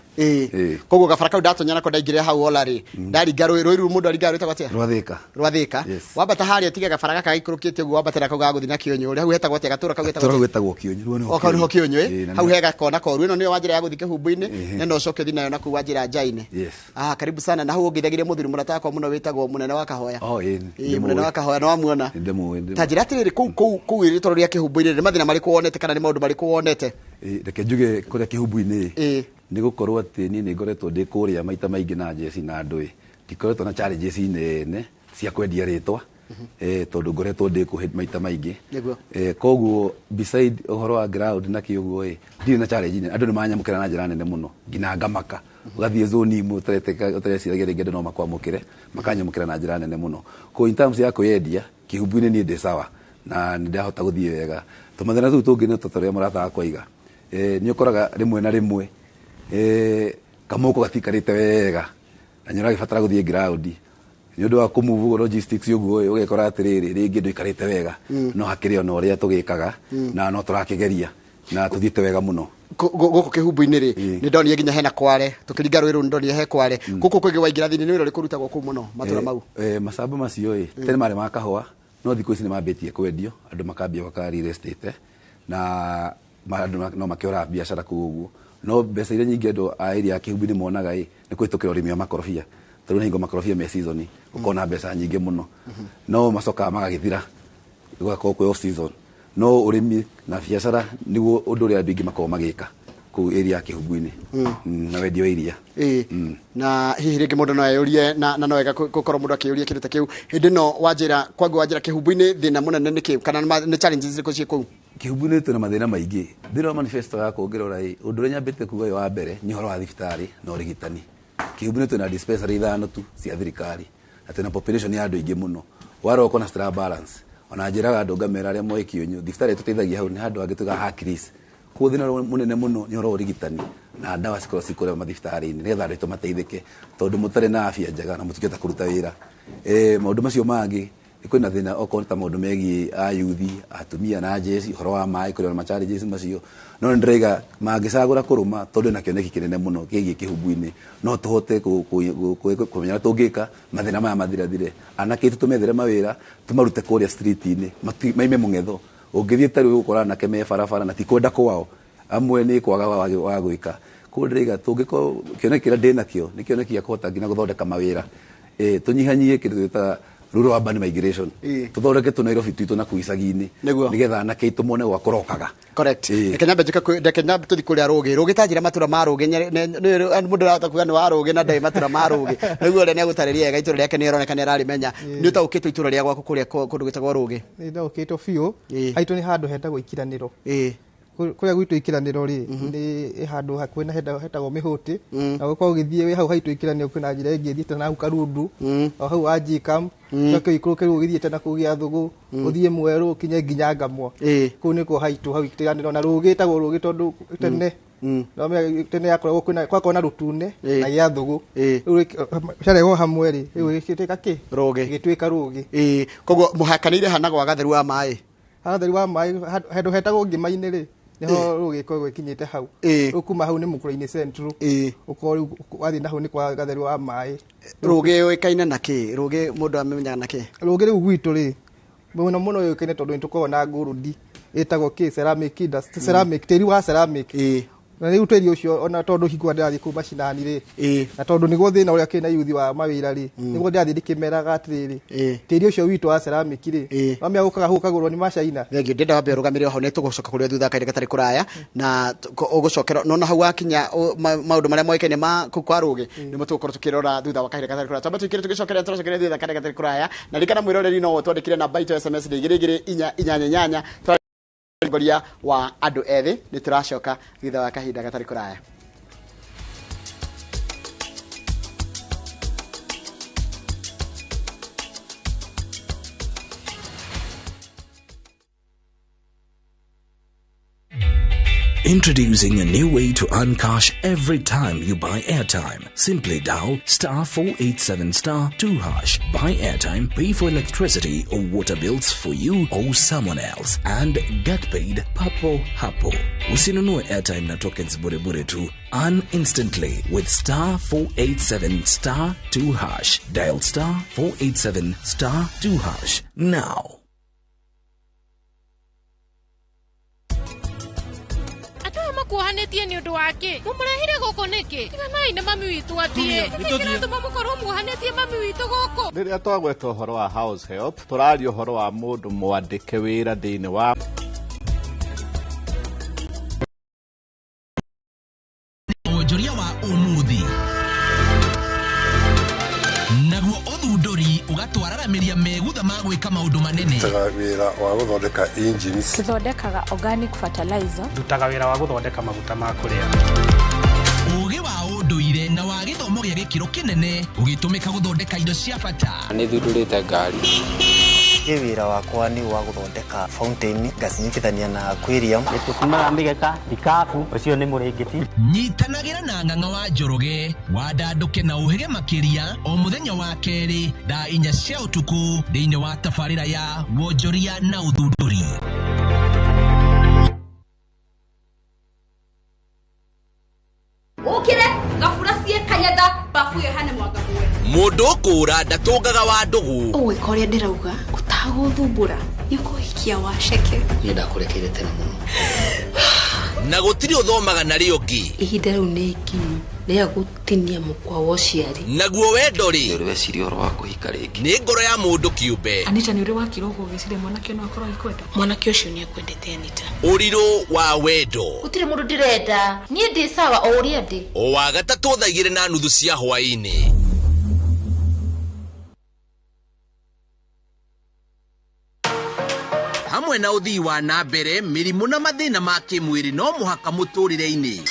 Koguo gabara kau ndatonya nako ndaingĩrĩra hau Ola rĩ, ndaringa rũĩ, rũĩ rũu mũndũ aringaga rwĩtagwo atĩa? Rwa Thĩka. Rwa Thĩka. Wambata harĩa tiga gabara gaka gaikũrũkĩte ũguo wambatĩra kau ga gũthiĩ na Kĩũnyũ rĩ, hau hetagwo atĩa? Gatũra kau getagwo Gatũra atĩa? getagwo Kĩũnyũ. Rũu nĩho O kau nĩho Kĩũnyũ, ĩ? Ĩĩ, na Hau nĩ- he gakona koru. Ĩno nĩyo wa njĩra ya gũthiĩ Kĩhumbu-inĩ, na no ũcoke ũthiĩ nayo na kũu wa njĩra Njainĩ. Yes. Ah, karibu sana. Na hau ũngĩthagĩria mũthuri mũrata wakwa mũno wĩtagwo Mũnene wa Kahoya. Oh, ĩĩ, Ĩĩ, Mũnene wa Kahoya, nĩ wamuona? Nĩndĩmũĩ, nĩndĩmũĩ. Ta njĩra atĩrĩrĩ, kũu kũu kũu rĩtwa rĩa Kĩhumbu-inĩ nĩ mathĩna marĩkũ wonete kana nĩ maũndũ marĩkũ wonete? Ĩĩ, reke njuge kũrĩa Kĩhumbu-inĩ ĩ, nĩ gũkorwo atĩ niĩ nĩ ngoretwo ndĩ kũrĩa maita maingĩ na njeci na andũ ĩ, ndikoretwo na challenges nene cia kwendia rĩtwa, tondũ ngoretwo ndĩ kũ maita maingĩ. Nĩguo. Koguo beside ũhoro wa ground na kĩ ũguo ĩ, ndirĩ na challenge nene. Andũ nĩ manyamũkĩra na njĩra nene mũno nginya ngamaka. Ũgathiĩ zone imwe ũtareciragia rĩngĩ andũ no makwamũkĩre, makanyamũkĩra na njĩra nene mũno. Koguo in terms ya kwĩyendia, Kĩhumbu-inĩ niĩ ndĩ sawa na nĩ ndahota gũthiĩ wega. Tũmathĩna tũu tũngĩ nĩ ta tũrĩa mũrata wakwa aiga. Nĩ ũkoraga rĩmwe na rĩmwe kamũhuko gatiikarĩte wega na nĩ ũragĩbatara gũthiĩ ground. Nĩ ũndũ wa kũmove logistics ũguo ĩ, ũgekora atĩrĩrĩ rĩngĩ ndũikarĩte wega, no hakĩrĩ ona ũrĩa tũgĩkaga na no tũrakĩgeria na tũthiĩte wega mũno. Gũkũ Kĩhumbu-inĩ rĩ, nĩ ndonire nginya hena kware, tũkĩringa rũĩ rũu nĩ ndonire he kware. Gũkũ kũngĩ waingĩra thĩinĩ nĩ wĩra ũrĩkũ ũrutagwo kũu mũno matũra mau? Macamba macio ĩ, tene marĩ ma kahũa, no thikũ ici nĩ mambĩtie kwendio, andũ makambia gwaka real estate na andũ no makĩoraga biacara kũu ũguo. No mbeca iria nyingĩ andũ a area ya Kĩhumbu-inĩ monaga ĩ, nĩ kũhĩtũkĩra ũrĩmi wa makorobia. Tondũ nĩ hingo makorobia me season, ũkona mbeca nyingĩ mũno. No macokaga magagĩthira, gũgakorwo kwĩ off season. No ũrĩmi na biacara nĩguo ũndũ ũrĩa andũ aingĩ makoragwo magĩka kũu area ya Kĩhumbu-inĩ. Na wendia wa iria. Na hihi rĩngĩ mũndũ no eyũrie na no wega gũkorwo mũndũ akĩyũria kĩndũ ta kĩu. Hĩndĩ ĩno wanjĩra, kwangu wanjĩra Kĩhumbu-inĩ thĩna mũnene nĩ kĩ? Kana nĩ challenges irĩkũ ciĩ kũu? Kĩhumbu-inĩ twĩna mathĩna maingĩ. Thĩinĩ wa manifesto yakwa ũngĩrora ĩ, ũndũ ũrĩa nyambĩte kuga ũyũ wa mbere nĩ ũhoro wa thibitarĩ na ũrigitani. Kĩhumbu-inĩ twĩna dispensary ithano tu cia thirikari na twĩna population ya andũ aingĩ mũno. Warora ũkona citira balance. Ona njĩraga andũ ngamera arĩa moĩ Kĩũnyũ, thibitarĩ ĩtũteithagia hau nĩ handũ hangĩ tugaga ha Chris. Koguo thĩna ũrĩa mũnene mũno nĩ ũhoro wa ũrigitani na ndawa cikorwo ci kũrĩa mathibitarĩ-inĩ nĩgetha andũ aitũ mateithĩke, tondũ mũtarĩ na afya njega na mũtingĩhota kũruta wĩra. Maũndũ macio mangĩ kwĩna thĩna okorwo ta maũndũ megiĩ ayuthi, atumia na njeci, ũhoro wa maĩ, kũrĩ ona challenges macio. No nĩ ndĩraiga mangĩcagũra kũrũma tondũ ena kĩoneki kĩnene mũno kĩgiĩ Kĩhumbu-inĩ, no tũhote kũmenya ũrĩa tũngĩka mathĩna maya mathirathire. Anake aitũ tũmethere mawĩra, tũmarute kũrĩa street-inĩ, maime mũng'etho. Ũngĩthiĩ ta rĩu ũgũkora anake me barabara na ti kwenda kwao, amwe nĩ kwaga wa gwĩka. Koguo ndĩraiga tũngĩkorwo kĩoneki kĩrĩa ndĩnakĩo nĩ kĩoneki gĩa kũhota nginya gũthondeka mawĩra. Tũnyihanyihie kĩndũ twĩtaga rural urban migration. Tũthondeke tũ Nairobi twitũ na kũu icagi-inĩ. Nĩgetha anake aitũ mone gwa kũrokaga. Correct. Reke nyambe njuke kwĩ, reke nyambe tũthiĩ kũrĩa Rũgĩ. Rũgĩ ta njĩra matũra ma Rũgĩ, mũndũ arahota kuga nĩ wa Rũgĩ na ndarĩ matũra ma Rũgĩ. Nĩguo ũrĩa nĩagũtarĩria wega itũra rĩake nĩaroneka nĩararĩmenya. Nĩ ũtaũkĩtwo itũra rĩa gwaku kũrĩa kũndũ gwĩtagwo Rũgĩ? Nĩ ndaũkĩtwo biũ. Haitũ nĩ handũ hetagwo Ikiranĩro. Kũrĩa gwitũ Ikiranĩro rĩ, nĩ handũ hakuhĩ na hetagwo Mĩhũtĩ. Na ũgũkorwo ũgĩthiĩ wĩ hau haitũ Ikiranĩro kwĩna njĩra ĩngĩ ĩthiĩte na hau Karundu, o hau Anjikam, ũcoke ũikũrũke rĩu ũgĩthiĩte na kũu Gĩathũgũ, ũthiĩ Mwerũ ũkinye nginya Ngamwa. Kũu nĩkuo haitũ hau Ikiranĩro. Na Rũgĩ ĩtagwo Rũgĩ tondũ tene, no menya tene yakoragwo kwĩna, gwakoragwo na Rũtune na Gĩathũgũ. Rĩu ciarehwo hamwe rĩ, rĩu ĩgĩtuĩka kĩ? Rũgĩ. Ĩgĩtuĩka Rũgĩ. Koguo mũhakanĩire ha na gwa Gatheru wa maĩ? Gatheru wa maĩ, handũ hetagwo Ngĩma-inĩ rĩ, nĩho Rũgĩ ĩkoragwo ĩkinyĩte hau. Rĩu kuma hau nĩ Mũkũrwe-inĩ Central. Ũkorwo rĩu wathiĩ na hau nĩ kwa Gatheru wa maĩ. Rũgĩ yũĩkaine na kĩ? Rũgĩ mũndũ amenyaga na kĩ? Rũgĩ rĩu gwitũ rĩ, mũno mũno yũĩkaine tondũ nĩ tũkoragwo na gold ĩtagwo kĩ? Ceramic industry, ceramic, tĩri wa ceramic. Na rĩu tĩri ũcio ona tondũ hingũra ndĩrathiĩ kũu macinani rĩ, na tondũ nĩguo thĩna ũrĩa kĩna yuthi wa mawĩra rĩ, nĩguo ndĩrathiĩ ndĩkĩmeraga atĩrĩrĩ, tĩri ũcio witũ wa ceramic rĩ, wamenya gũkaga hau ũkagũrwo nĩ macaina. Thengio, ndĩrenda wambe ũrũgamĩre o hau, nĩ tũgũcoka kũrĩ o thutha kahinda gatarĩ kũraya, na ũgũcokera nona hau wakinya maũndũ marĩa moĩkaine ma kũu kwa Rũgĩ nĩmo tũgũkorwo tũkĩrora thutha wa kahinda gatarĩ kũraya. Twambe tũikĩre tũgĩcokera tũracokera thutha kahinda gatarĩ kũraya, na ririkana mwĩroreri no twandĩkire namba itũ SMS nĩ 2 2 4 8 8 twatongoria wa andũ ethĩ. Nĩ tũracoka thutha wa kahinda gatarĩ kũraya. Introducing a new way to earn cash every time you buy airtime. Simply dial star 487 star 2 hash. Buy airtime, pay for electricity or water bills for you or someone else, and get paid papo hapo. Usinunue airtime na tokens bure bure tu. Earn instantly with star 487 star 2 hash. Dial star 487 star 2 hash now. Kuohanĩtie nĩ ũndũ wa kĩ? Mũmũrehire gũkũ nĩkĩ? Tiganai na mami witũ athiĩ. Nĩkĩ kĩratũma mũkorwo muohanĩtie mami witũ gũkũ? Rĩrĩa twagweta ũhoro wa house help, tũraria ũhoro wa mũndũ mwandĩke wĩra thĩinĩ wa wonjoria wa ũmũthĩ, naguo ũthundũri ũgatwararamĩria megutha ma gwĩka maũndũ manene. Ndutaga wĩra wa gũthondeka engines. Tũthondekaga organic fertilizer. Ndutaga wĩra wa gũthondeka maguta ma kũrĩa. Ũũgĩ wa ũndũire na wa gĩthomo gĩa gĩkĩro kĩnene ũgĩtũmĩka gũthondeka indo cia bata. Nĩ thundũrĩte ngari. Wĩra wakwa nĩ wa gũthondeka fountain ngacinyitithania na aquarium. Nĩtũtumaga mĩgeka, ikabu, ũcio nĩ mũrĩngĩti. Nyitanagĩra na Ng'ang'a wa Njoroge wandandũke na ũhĩge makĩria o mũthenya wa kerĩ thaa 4 cia ũtukũ thĩinĩ wa tabarĩra ya wonjoria na ũthundũri. Ũkĩre ngabura cie kanyatha babu ĩyo hane mwanga muwe. Mũndũ ũkũra ndatũngaga wa ndũgũ. Ũgwĩka ũrĩa ndĩrauga ũtagũthumbũra nĩ ũkũhikia waceke. Niĩ ndakũrekeire tene mũno. Na gũtirĩ ũthomaga narĩo ũngĩ. Ihinda rĩu nĩ ikinyu rĩa gũtinia mũkwa wa ũciari. Naguo wendo rĩ, nĩ ũrĩ weciria ũhoro wa kũhika rĩngĩ? Nĩ ngoro ya mũndũ kĩũmbe. Anita, nĩ ũrĩ wakira ũguo ũgĩciria mwanake no akorwo agĩkwenda? Mwanake ũcio nĩ akwendete Anita. Ũrirũ wa wendo. Gũtirĩ mũndũ ndĩrenda, niĩ ndĩ sawa o ũrĩa ndĩ. O wa gatatũ thaa 2:30 cia hwaĩ-inĩ. Hamwe na ũthii wa na mbere, mĩrimũ na mathĩna ma kĩmwĩrĩ no mũhaka mũtũrĩre-inĩ.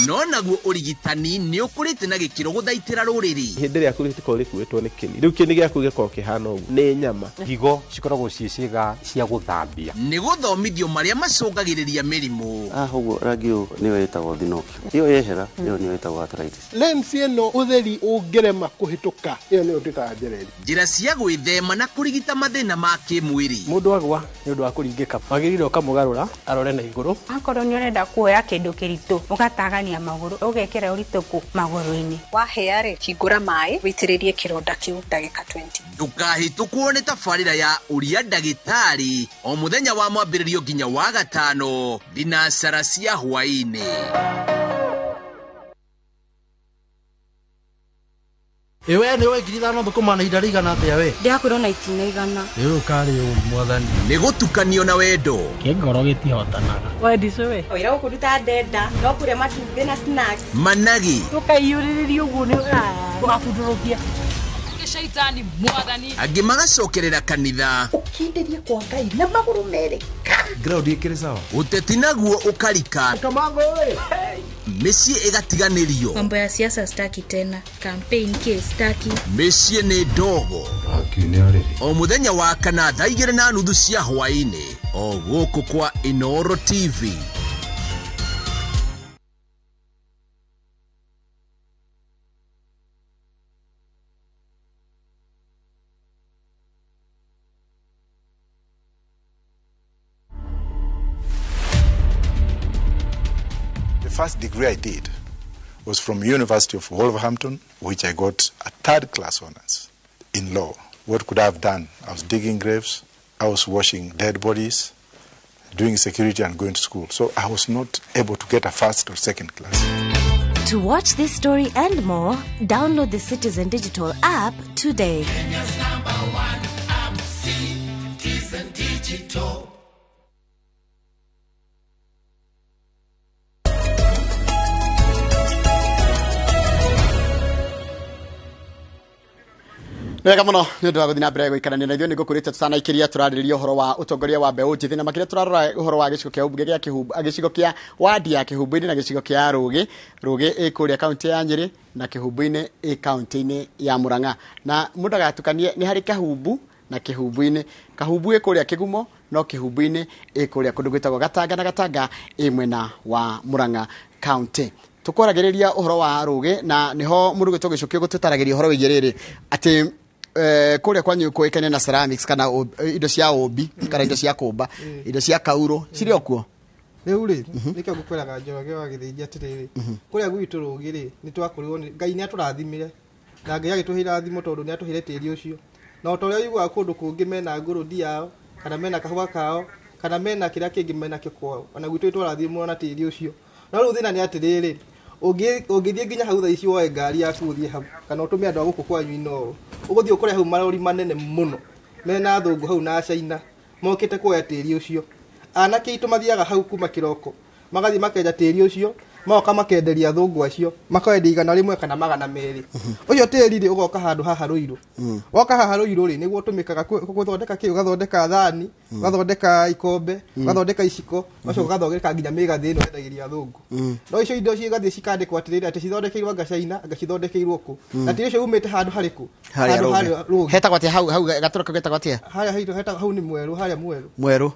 No naguo ũrigitani nĩ ũkũrĩte na gĩkĩro gũthaitĩra rũrĩrĩ. Hĩndĩ ĩrĩa rĩkoragwo rĩkuĩtwo nĩ kĩni, rĩu kĩni gĩaku gĩkoragwo kĩhana ũguo nĩ nyama. Higo cikoragwo ciĩ ciĩga cia gũthambia. Nĩ gũthomithio marĩa macũngagĩrĩria mĩrimũ. Ũguo rangi ũyũ nĩyo ĩtagwo thinokio, ĩyo yehera ĩyo nĩyo ĩtagwo arthritis. Lens ĩno ũtheri ũngĩrema kũhĩtũka ĩyo nĩyo twĩtaga njereri. Njĩra cia gwĩthema na kũrigita mathĩna ma kĩmwĩrĩ. Mũndũ agwa nĩ ũndũ wa kũringĩka, wagĩrĩire ũkamũgarũra arore na igũrũ. Akorwo nĩ ũrenda kuoya kĩndũ kĩritũ ũgatagania magũrũ ũgekĩra ũritũ kũ magũrũ-inĩ. Wahĩa rĩ, hingũra maĩ wĩitĩrĩrie kĩronda kĩu ndagĩka 20. Ndũkahĩtũkwo nĩ tabarĩra ya ũria ndagĩtarĩ o mũthenya wa mwambĩrĩrio nginya wa gatano thinacara cia hwaĩ-inĩ. Ĩwe nĩ ũĩ 5,000 thũkũma na ihinda rĩigana atĩa we? Ndĩrakwĩrwo na itina 100. Ĩĩ ũkarĩ ũru mwathani. Nĩ gũtukanio na wendo. Kĩngoro gĩtihotanaga. Wendicũ we. Wĩra gũkũ nduta ndenda no kũrĩa matumbĩ na snacks. Managi. Ndũkaiyũrĩrĩrie ũguo nĩ ndũgabundũrũkie. Shaitani mwathani. Angĩ magacokerera kanitha. Ũkindĩrie kwa Ngai na magũrũ merĩ. Ground ĩkĩrĩ sawa. Ũteti naguo ũkarika. Kamango ĩ. Mĩciĩ ĩgatiganĩrio. Mambo ya siasa staki tena, campaign ke staki. Mĩciĩ nĩ ndogo. O mũthenya wa kana thaa 2:30 cia hwaĩ-inĩ o gũkũ kwa Inooro TV. The first degree I did was from University of Wolverhampton, which I got a third class honors in law. What could I have done? I was digging graves, I was washing dead bodies, doing security and going to school. So I was not able to get a first or second class. To watch this story and more, download the Citizen Digital app today. Kenya's number one app, Citizen Digital. Wega muno ni undu wa guthii na mbere guikarania na ithuĩ nĩ ngũkwĩrĩte tũtanaikiria tũrarĩrĩria ũhoro wa ũtongoria wa mbeũ njĩthĩ na makĩria tũrarora ũhoro wa gĩcigo kĩa ũmbunge gĩa Kĩhumbu, gĩcigo kĩa wadi ya Kĩhumbu-inĩ na gĩcigo kĩa Rũgĩ. Rũgĩ ĩ kũrĩa kaunti ya Nyĩrĩ na Kĩhumbu-inĩ ĩ kaunti-inĩ ya Murang'a. Na mũndũ agatukanie nĩ harĩ Kahumbu na Kĩhumbu-inĩ. Kahumbu ĩ kũrĩa Kĩgumo no Kĩhumbu-inĩ ĩ kũrĩa kũndũ gwĩtagwo Gatanga na Gatanga ĩ mwena wa Murang'a kaunti. Tukwaragĩrĩria ũhoro wa Rũgĩ na nĩho mũndũ gwĩtwo Gĩcũkĩ ũgũtũtaragĩria ũhoro wĩgiĩ rĩrĩ atĩ kũrĩa kwanyu kũĩkaine na ceramics kana indo cia ũmbi kana indo cia kũmba, indo cia kauro cirĩ o kuo. Rĩu rĩ nĩkĩo ngũkwĩraga Njoroge wa Gĩthĩnji atĩrĩrĩ, kũrĩa gwitũ Rũgĩ rĩ nĩ twakũrirwo nĩ Ngai nĩ atũrathimire na Ngai agĩtũhe irathimo tondũ nĩ atũheire tĩri ũcio, na ota ũrĩa ũiguaga kũndũ kũngĩ mena ngũrũndi yao kana mena kahũa kao kana mena kĩrĩa kĩngĩ menakĩo kwao, ona gwitũ nĩtwarathimwo na tĩri ũcio. No rĩu thĩna nĩ atĩrĩrĩ, ũngĩthiĩ nginya hau thaa ici woe ngari yaku ũthiĩ hau kana ũtũme andũ a gũkũ kwanyu Inooro, ũgũthiĩ ũkore hau marori manene mũno mena athũngũ hau na acaina mokĩte kuoya tĩri ũcio. Anake aitũ mathiaga hau kuma kĩroko magathiĩ makenja tĩri ũcio, magoka makenderia athũngũ acio makendia 100 kana 200. Ũcio tĩri rĩ ũgoka handũ haha Rũirũ. Woka haha Rũirũ rĩ nĩguo ũtũmĩkaga gũthondeka kĩ, ũgathondeka thani, ũgathondeka ikombe, ũgathondeka iciko, ũgacoka ũgathondeka nginya mĩgathĩ ĩno yendagĩria athũngũ. No icio indo cigathiĩ cikandĩkwo atĩrĩrĩ atĩ cithondekeirwo anga China, anga cithondekeirwo kũ, na tĩri ũcio umĩte handũ harĩkũ? Harĩa Rũgĩ. Hetagwo atĩa hau hau gatũra kau getagwo atĩa? Harĩa haitũ hau nĩ Mwerũ, harĩa Mwerũ. Mwerũ.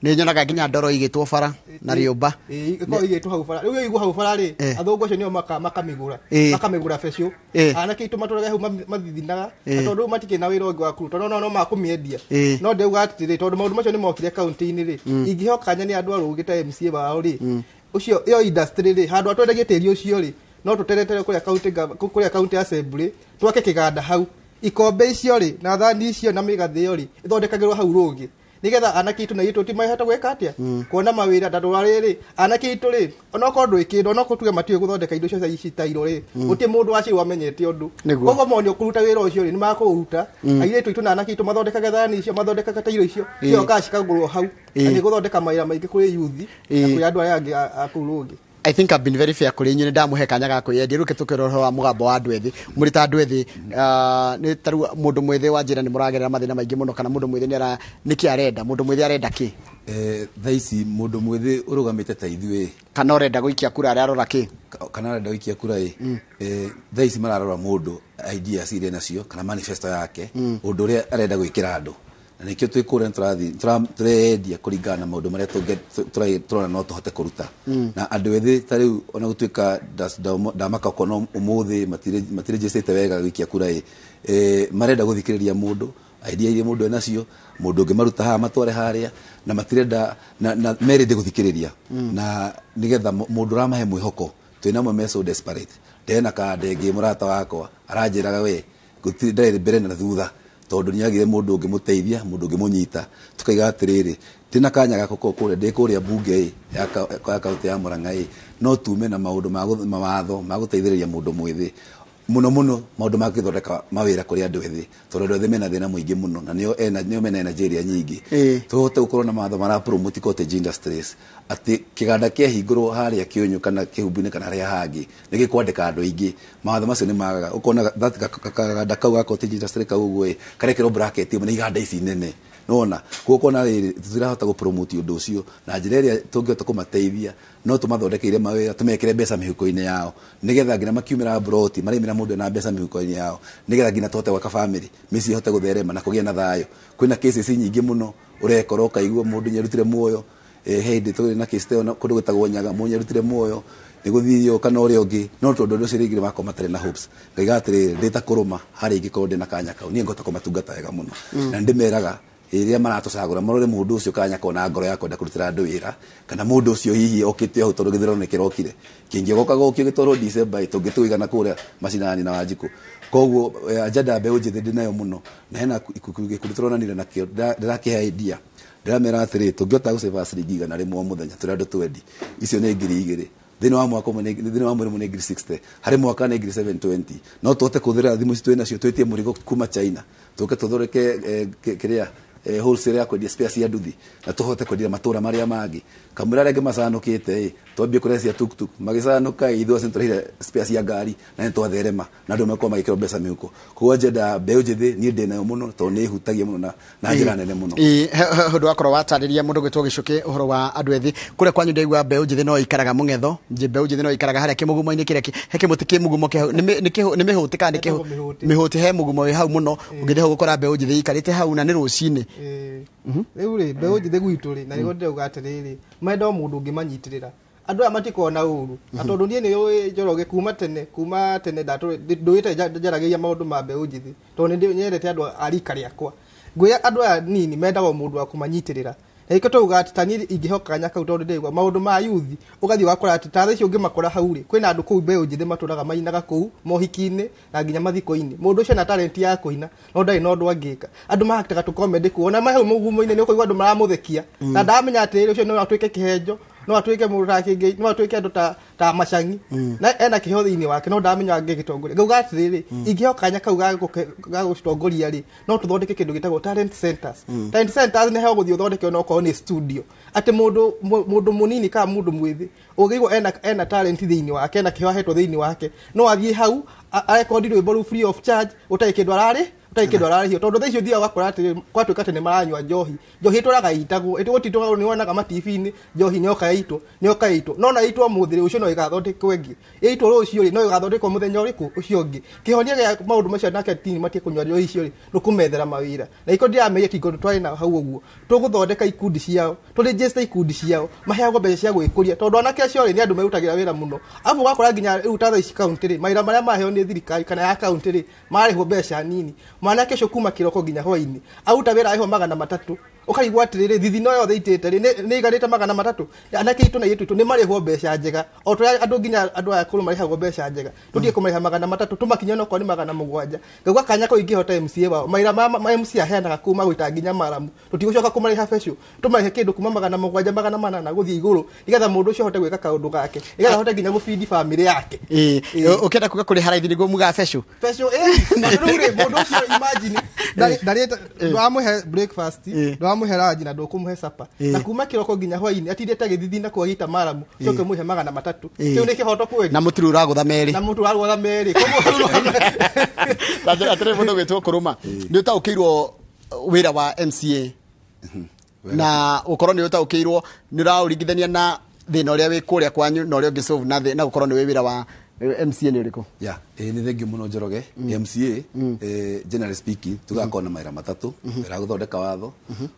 Nĩ nyonaga nginya ndoro igĩtwo bara na rĩũmba. Ĩkoragwo igĩtwo hau bara. Rĩu yaigwo hau bara rĩ, athũngũ acio nĩo makamĩgũra. Makamĩgũra becio. Anake aitũ matũraga hau mathithinaga, na tondũ rĩu matikĩrĩ na wĩra ũngĩ wa kũruta, no makũmĩendia. No ndauga atĩrĩrĩ, tondũ maũndũ macio nĩ mokire kaunti-inĩ rĩ, ingĩheo kanya nĩ andũ a Rũgĩ ta MCA wao rĩ, ũcio ĩyo industry rĩ, handũ atwendagie tĩri ũcio rĩ, no tũteretere kũrĩa county kũrĩa county assembly, twake kĩganda hau. Ikombe icio rĩ, na thani icio na mĩgathĩ ĩyo rĩ, ĩthondekagĩrwo hau Rũgĩ. Nĩgetha anake aitũ na airĩtu aitũ mahota gwĩka atĩa? Kuona mawĩra tondũ rĩrĩ anake aitũ rĩ, onokorwo ndwĩ kĩndũ, onokorwo tuge matiũĩ gũthondeka indo icio ici tairo rĩ, gũtirĩ mũndũ waciarwo amenyete ũndũ. Koguo monio kũruta wĩra ũcio rĩ, nĩ makũũruta. Airĩtu aitũ na anake aitũ mathondekage thani icio, mathondekaga tairo icio, ciokaga cikagũrwo hau. Na nĩ gũthondeka mawĩra maingĩ kũrĩ youth na kũrĩ andũ arĩa angĩ a kũu Rũgĩ. I think I've been very fair kũrĩ inyuĩ, nĩ ndamũhe kanya ga kwĩyendia. Rĩu tũkĩrora ũhoro wa mũgambo wa andũ ethĩ, mũrĩ ta andũ ethĩ, nĩ ta rĩu mũndũ mwĩthĩ wa njĩra nĩ mũragerera mathĩna maingĩ mũno, kana mũndũ mwĩthĩ nĩ nĩkĩ arenda, mũndũ mwĩthĩ arenda kĩ? Thaa ici mũndũ mwĩthĩ ũrũgamĩte ta ithuĩ, kana ũrenda gũikia kura ararora kĩ? Kana arenda gũikia kura ĩ, thaa ici mararora mũndũ ideas iria nacio kana manifesto yake, ũndũ ũrĩa arenda gwĩkĩra andũ. Na nĩkĩo twĩ kũrĩa nĩtũrathiĩ tũreyendia kũringana na maũndũ marĩa tũrona no tũhote kũruta. Na andũ ethĩ ta rĩu ona gũtuĩka ndamaka okorwo ũmũthĩ matirĩnjĩcĩte wega gũikia kura ĩ, marenda gũthikĩrĩria mũndũ idea iria mũndũ enacio, mũndũ ũngĩ maruta haha matware harĩa, na matirenda na merende gũthikĩrĩria, na nĩgetha mũndũ ũramahe mwĩhoko. Twĩna amwe me so desperate, ndena kanda ĩngĩ mũrata wakwa aranjĩraga we gũtirĩ ndarĩ mbere na thutha, tondũ nĩagire mũndũ ũngĩmũteithia, mũndũ ũngĩmũnyita. Tukaiga atĩrĩrĩ, ndĩna kanya gaka kũrĩa ndĩ kũrĩa mbunge ĩ ya kaunti ya Murang'a ĩ, no tume na maũndũ mawatho ma gũteithĩrĩria mũndũ mwĩthĩ mũno mũno, maũndũ ma gũthondeka mawĩra kũrĩ andũ ethĩ, tondũ andũ ethĩ mena thĩna mũingĩ mũno na nĩo mena energy ĩrĩa nyingĩ. Tũhote gũkorwo na mawatho mara promote cottage industries, atĩ kĩganda kĩahingũrwo harĩa Kĩũnyũ kana Kĩhumbu-inĩ kana harĩa hangĩ nĩ gĩkwandĩka andũ aingĩ. Mawatho macio nĩ magaga, ũkona kaganda kau ga cottage industry kau ũguo ĩ, karekĩrwo bracket ĩmwe na iganda ici nene. Nona koguo ũkona rĩrĩ tũtirahota gũ promote ũndũ ũcio na njĩra ĩrĩa tũngĩhota kũmateithia, no tũmathondekeire mawĩra, tũmekĩre mbeca mĩhuko-inĩ yao, nĩgetha nginya makiumĩra mburoti marĩmĩra mũndũ ena mbeca mĩhuko-inĩ yao, nĩgetha nginya tũhote gwaka family, mĩciĩ ĩhote gũtherema na kũgĩa na thayũ. Kwĩna cases nyingĩ mũno ũrekora ũkaigua mũndũ nĩarutire muoyo. He hĩndĩ tũrĩ na case ta ĩyo kũndũ gwĩtagwo Nyaga, mũndũ nĩarutire muoyo nĩ gũthithio kana ũrĩa ũngĩ, no tondũ andũ acio rĩngĩ nĩmakorwo matarĩ na hopes. Ngaiga atĩrĩrĩ, ndĩ ta kũrũma harĩa ingĩkorwo ndĩna kanya kau, niĩ ngũhota kũmatungata wega mũno. Na nĩndĩmeraga Rĩrĩa maratũcagũra marore mũndũ ũcio kanya kona ngoro ya kwenda kũrutĩra andũ wĩra, kana mũndũ ũcio hihi okĩte hau tondũ gĩthurano nĩ kĩrokire, kĩngĩgoka gokio gĩtwarwo December tũngĩtũigana kũrĩa macinani na Wanjikũ. Koguo agenda ya mbeũ njĩthĩ ndĩnayo mũno, na hena gĩkundi tũronanire nakĩo, ndĩrakĩhe idea, ndĩramera atĩrĩ, tũngĩhota gũcĩba ciringi 100 o mũthenya tũrĩ andũ 20, icio nĩ 2,000 thĩinĩ wa mwaka ũmwe, thĩinĩ wa mweri ũmwe nĩ 60,000, harĩ mwaka nĩ 720,000. No tũhote kũhũthĩra thimũ ici twĩ nacio, twĩtie mũrigo kuma China, tũke tũthondeke kĩrĩa wholesale ya kwendia spare cia nduthi, na tũhote kwendia matũra marĩa mangĩ. Kamũira arĩa angĩ macanũkĩte ĩ, twambie kũrehe cia tuktuk, magĩcanũka ithuĩ acio nĩtũrehire spare cia ngari na nĩtwatherema, na andũ makorwo magĩkĩrwo mbeca mĩhuko. Koguo agenda ya mbeũ njĩthĩ niĩ ndĩnayo mũno, tondũ nĩ ĩhutagia mũno na njĩra nene mũno. Ĩĩ, ũndũ wakorwo watarĩria mũndũ gwĩtwo Gĩcũkĩ ũhoro wa andũ ethĩ kũrĩa kwanyu, ndaigua mbeũ njĩthĩ no ikaraga mũng'etho, mbeũ njĩthĩ no ikaraga harĩa kĩmũgumo-inĩ kĩrĩa he kĩmũtĩ kĩ mũgumo kĩ hau, nĩ mĩhũtĩ kana nĩ mĩhũtĩ, he mũgumo wĩ hau mũno, ũngĩthiĩ hau ũgũkora mbeũ njĩthĩ ikarĩte hau na nĩ rũcinĩ. Rĩu rĩ, mbeũ njĩthĩ gwitũ rĩ, na nĩguo ndĩrauga atĩrĩrĩ, menda o mũndũ ũngĩmanyitĩrĩra. Andũ aya matikoragwo na ũru, na tondũ niĩ nĩ ũĩ Njoroge kuma tene ndũĩte njaragĩria maũndũ ma mbeũ njĩthĩ, tondũ nĩ nyendete andũ a rika rĩakwa. Ngwĩra andũ aya nini mendaga o mũndũ wa kũmanyitĩrĩra. Na nĩkĩo twauga atĩ ta niĩ ingĩhoka kanya kau, tondũ ndĩraigua maũndũ ma youth, ũgathiĩ ũgakora atĩ ta thaa ici ũngĩmakora hau rĩ, kwĩna andũ kũu mbeũ njĩthĩ matũraga mainaga kũu mohiki-inĩ na nginya mathiko-inĩ. Mũndũ ũcio ena talent ya kũina no ndarĩ na ũndũ angĩka. Andũ mahakĩtaga tũ-comedy kũu, ona me hau mũgumo-inĩ nĩ ũkũigua andũ maramũthekia, na ndamenya atĩrĩrĩ, ũcio no atuĩke kĩhenjo, no atuĩke mũndũ ta kĩngĩ, no atuĩke andũ ta macangi, na ena kĩheo thĩinĩ wake no ndamenya angĩgĩtongoria. Ngauga atĩrĩrĩ, ingĩheo kanya kau ga gũtongoria rĩ, no tũthondeke kĩndũ gĩtagwo talent centers. Talent centers nĩ heo gũthiĩ ũthondeke ona okorwo nĩ studio, atĩ mũndũ mũnini kana mũndũ mwĩthĩ ũngĩigua ena talent thĩinĩ wake, ena kĩheo ahetwo thĩinĩ wake, no athiĩ hau arekondi rwĩmbo rũu free of charge, ũtarĩ kĩndũ ararĩ, ũtarĩ kĩndũ ararĩhio. Tondũ thaa ici ũthiaga ũgakora atĩ gwatuĩka atĩ nĩ maranyua njohi, njohi ĩtũraga ĩitagwo, ĩtũgũtitũraga, nĩ wonaga ma TV-inĩ njohi nĩyoka yaitwo, nĩyoka yaitwo, no na yaitwo ũmũthĩ rĩ, ũcio no ĩgathondekwo ĩngĩ, yaitwo rũciũ rĩ, no ĩgathondekwo mũthenya ũrĩkũ ũcio ũngĩ. Kĩhonia gĩa maũndũ macio nake tini matige kũnyua njohi icio rĩ, nĩ kũmethera mawĩra. Na iko ndĩrameria tingo twarĩ na hau ũguo, tũgũthondeka ikundi ciao, tũregister ikundi ciao, maheagwo mbeca cia gwĩkũria, tondũ anake acio rĩ, nĩ andũ merutagĩra wĩra mũno. Arabu ũgakora nginya rĩu ta thaa ici county rĩ, mawĩra marĩa maheo nĩ thirikari kana ya county rĩ, marĩhwo mbeca nini. Mwanake ũcio kuma kĩroko nginya hwainĩ aruta wĩra arĩhwo 300, ũkaigua atĩrĩrĩ, thithino yothe itĩte rĩ, nĩ iganĩte 300. Anake aitũ na airĩtu aitũ nĩ marĩhwo mbeca njega, o ta ũrĩa andũ nginya andũ aya akũrũ marĩhagwo mbeca njega, tũtige kũmarĩha 300, tũmakinyie onokorwo nĩ 700. Ngauga kanya kau ingĩhota MCA wao, mawĩra ma MCA aheanaga kuma gwĩta nginya maramu, tũtigũcoka kũmarĩha becũ, tũmarĩhe kĩndũ kuma 700, 800 gũthiĩ igũrũ, nĩgetha mũndũ ũcio ahote gwĩka kaũndũ gake, nĩgetha ahote nginya gũbindi bamĩrĩ yake. Ũkĩenda kuga kũrĩha raithi nĩguo mugaga becũ? Becũ, rĩu rĩ, mũndũ ũcio imagine, ndarĩte, ndwamũhe breakfast, ndwamũhe lunch na ndũkũmũhe supper, na kuma kĩroko nginya hwainĩ atindĩte agĩthithina kũu agĩita maramu, ũcoke ũmũhe 300. Kĩu nĩ kĩhoto kweli? Na mũturu ũragũtha merĩ. Na mũturu ũragũtha merĩ. Koguo Atĩrĩ mũndũ ũgwĩtwo Kũrũma, nĩ ũtaũkĩirwo wĩra wa MCA, na ũkorwo nĩ ũtaũkĩirwo, nĩ ũraũringithania na thĩna ũrĩa wĩ kũrĩa kwanyu na ũrĩa ũngĩ solve na na gũkorwo nĩ wĩ wĩra wa MCA nĩ ũrĩkũ? Ya, nĩ thengiũ mũno Njoroge. MCA, generally speaking, tugakorwo na mawĩra matatũ: wĩra wa gũthondeka watho,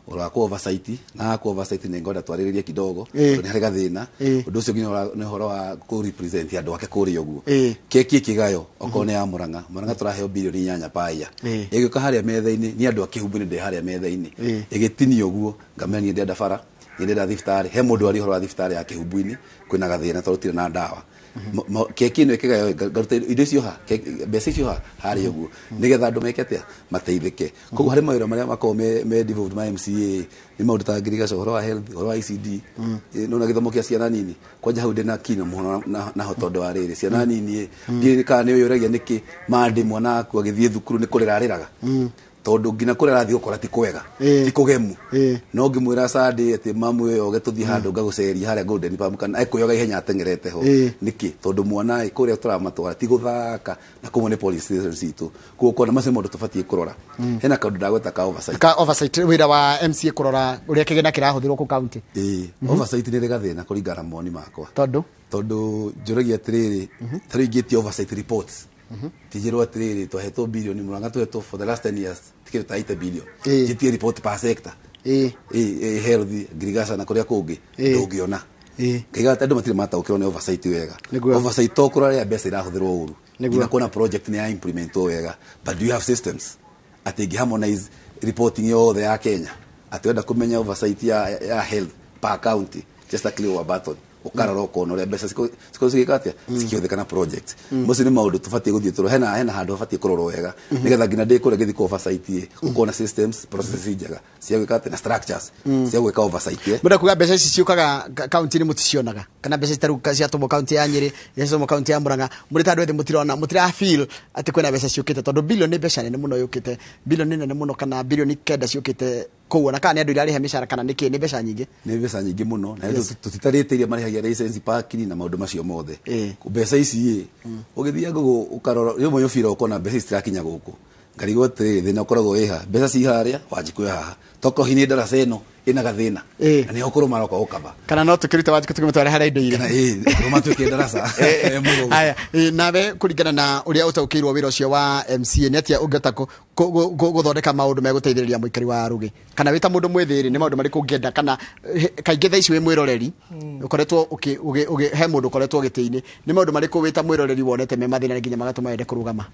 ũhoro wa ku oversight, na ku oversight nĩ ngwenda twarĩrĩrie kidogo, tondũ nĩ harĩ gathĩna. Ũndũ ũcio nginya nĩ ũhoro wa kũ represent andũ ake kũrĩa ũguo. Keki ĩkĩgayo, okorwo nĩ ya Murang'a, Murang'a tũraheo 8 bilioni paya, ĩgĩũka harĩa metha-inĩ, niĩ andũ a Kĩhumbu-inĩ ndĩ harĩa metha-inĩ, ĩgĩtinio ũguo, ngamenya niĩ ndĩrenda bara, niĩ ndĩrenda thibitarĩ, he mũndũ aria ũhoro wa thibitarĩ ya Kĩhumbu-inĩ kwĩna gathĩna tondũ gũtirĩ na ndawa. Keki ĩno ĩkĩgayo, ngaruta indo icio ha, mbeca icio ha harĩa ũguo, nĩgetha andũ meke atĩa, mateithĩke. Koguo harĩ mawĩra marĩa makoragwo me devolved ma MCA, nĩ maũndũ ta ngirigaca, ũhoro wa health, ũhoro wa ECD, nona gĩthomo kĩa ciana nini, kwanja hau ndĩna kino mũno naho, tondũ wa rĩrĩ, ciana nini ndiũĩ kana nĩ ũyũragia nĩkĩ mandĩ mwana waku agĩthiĩ thukuru nĩ kũrĩra arĩraga, tondũ nginya kũrĩa arathiĩ gũkora ti kwega, ti kũgemu. No ngĩmwĩra Sunday atĩ mamu yoge tũthiĩ handũ ngagũceria harĩa Golden Palm, kana ekũyoga ihenya ateng'erete ho. Nĩkĩ? Tondũ mwana ĩ, kũrĩa tũramatwara ti gũthaka, na kũmwe nĩ police station citũ. Koguo kona macio maũndũ tũbatiĩ kũrora. Hena kaũndũ ndagweta ka oversight. Ka oversight, wĩra wa MCA kũrora ũrĩa kĩgĩna kĩrahũthĩrwo kũ county. Ĩĩ, oversight nĩ ĩrĩ gathĩna kũringana na mawoni makwa. Tondũ? Tondũ njũragia atĩrĩrĩ, ta rĩu ingĩtia oversight reports, tinjĩrwo atĩrĩrĩ, twahetwo bilioni Murang'a, tũhetwo for the last 10 years tikĩrĩ ta 80 billion, njĩtie report per sector, ĩ health, ngirigaca na kũrĩa kũngĩ, ndũngĩona. Ngaiga atĩ andũ matirĩ mataũkĩrwo nĩ oversight wega. Oversight to kũrora rĩrĩa mbeca irahũthĩrwo ũru, nginya kuona project nĩ ya implementwo wega. But do you have systems atĩ ingĩ harmonize reporting yothe ya Kenya? Atĩ wenda kũmenya oversight ya health per county, just a click of a button, ukarora ukona uria mbeca cikorwo cigĩka atĩa, cikĩhũthĩka na project. Macio nĩ maũndũ tũbatiĩ gũthiĩ tũrore. Hena handũ habatiĩ kũrorwo wega, nĩgetha nginya ndĩ kũrĩa ngĩthiĩ kũ oversight ĩ, ũkona systems, processes njega cia gwĩka atĩa na structures cia gwĩka oversight ĩ. Mwenda kuga mbeca ici ciũkaga kaunti-inĩ mũticionaga, kana mbeca ici tarĩu ciatũmwo kaunti ya Nyĩrĩ, ciatũmwo kaunti ya Murang'a, mũrĩ ta andũ ethĩ mũtirona, mũtira feel atĩ kwĩna mbeca ciũkĩte, tondũ bilioni nĩ mbeca nene mũno yũkĩte, bilioni nene mũno, kana bilioni 9 ciũkĩte kũu, ona kana nĩ andũ irarĩha mĩcara kana nĩkĩ, nĩ mbeca nyingĩ. Nĩ mbeca nyingĩ mũno, na tũtitarĩte iria marĩhagia license, parking na maũndũ macio mothe. Mbeca ici ĩ, ũgĩthiaga ũkarora rĩmwe ũbira ũkona mbeca ici citirakinya gũkũ, ngarigwo atĩrĩrĩ, thĩna ũkoragwo wĩha, mbeca ci harĩa Wanjikũ haha, tokorwo hihi nĩ ndaraca ĩno ĩna gathĩna na nĩho kũrũ maroka gũkaba. Kana no tũkĩrute Wanjikũ tũkĩmũtware harĩa indo irĩ. Kana ĩ matuĩke ndaraca. Haya, nawe kũringana na ũrĩa ũtaũkĩirwo wĩra ũcio wa MCA, nĩ atĩa ũngĩhota gũthondeka maũndũ megũteithĩrĩria mũikari wa Rũgĩ, kana wĩ ta mũndũ mwĩthĩ rĩ, nĩ maũndũ marĩkũ ũngĩenda, kana kaingĩ thaa ici wĩ mwĩroreri, ũkoretwo he mũndũ ũkoretwo gĩtĩ-inĩ, nĩ maũndũ marĩkũ wĩ ta mwĩroreri wonete me mathĩna nginya magatũma wende kũrũgama?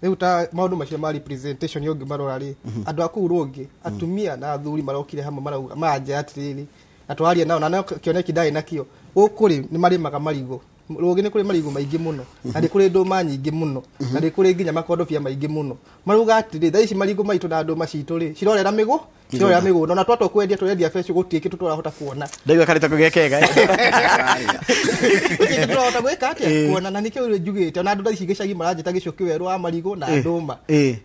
Rĩu ta maũndũ macio ma representation ũngĩmarora rĩ, andũ a kũu Rũngĩ, atumia na athuri marokire hamwe, marauga maranjĩra atĩrĩrĩ, na twaria nao, na no kĩoneki ndarĩ nakĩo gũkũ rĩ, nĩ marĩmaga marigũ. Rũngĩ nĩ kũrĩ marigũ maingĩ mũno, na nĩ kũrĩ ndũma nyingĩ mũno, na nĩ kũrĩ nginya makondobia maingĩ mũno. Marauga atĩrĩ, thaa ici marigũ maitũ na ndũma citũ rĩ, cirorera mĩgũ, cirorera mĩgũnda, na twatua kwendia tũrendia becu, gũtirĩ kĩndũ tũrahota kuona. Ndaigua karĩta kũgĩa kega. Gũtirĩ kĩndũ tũrahota gwĩka atĩa, kuona, na nĩkĩo rĩu njugĩte ona andũ thaa ici gĩcagi maranjĩta gĩcũkĩ werũ wa marigũ na ndũma.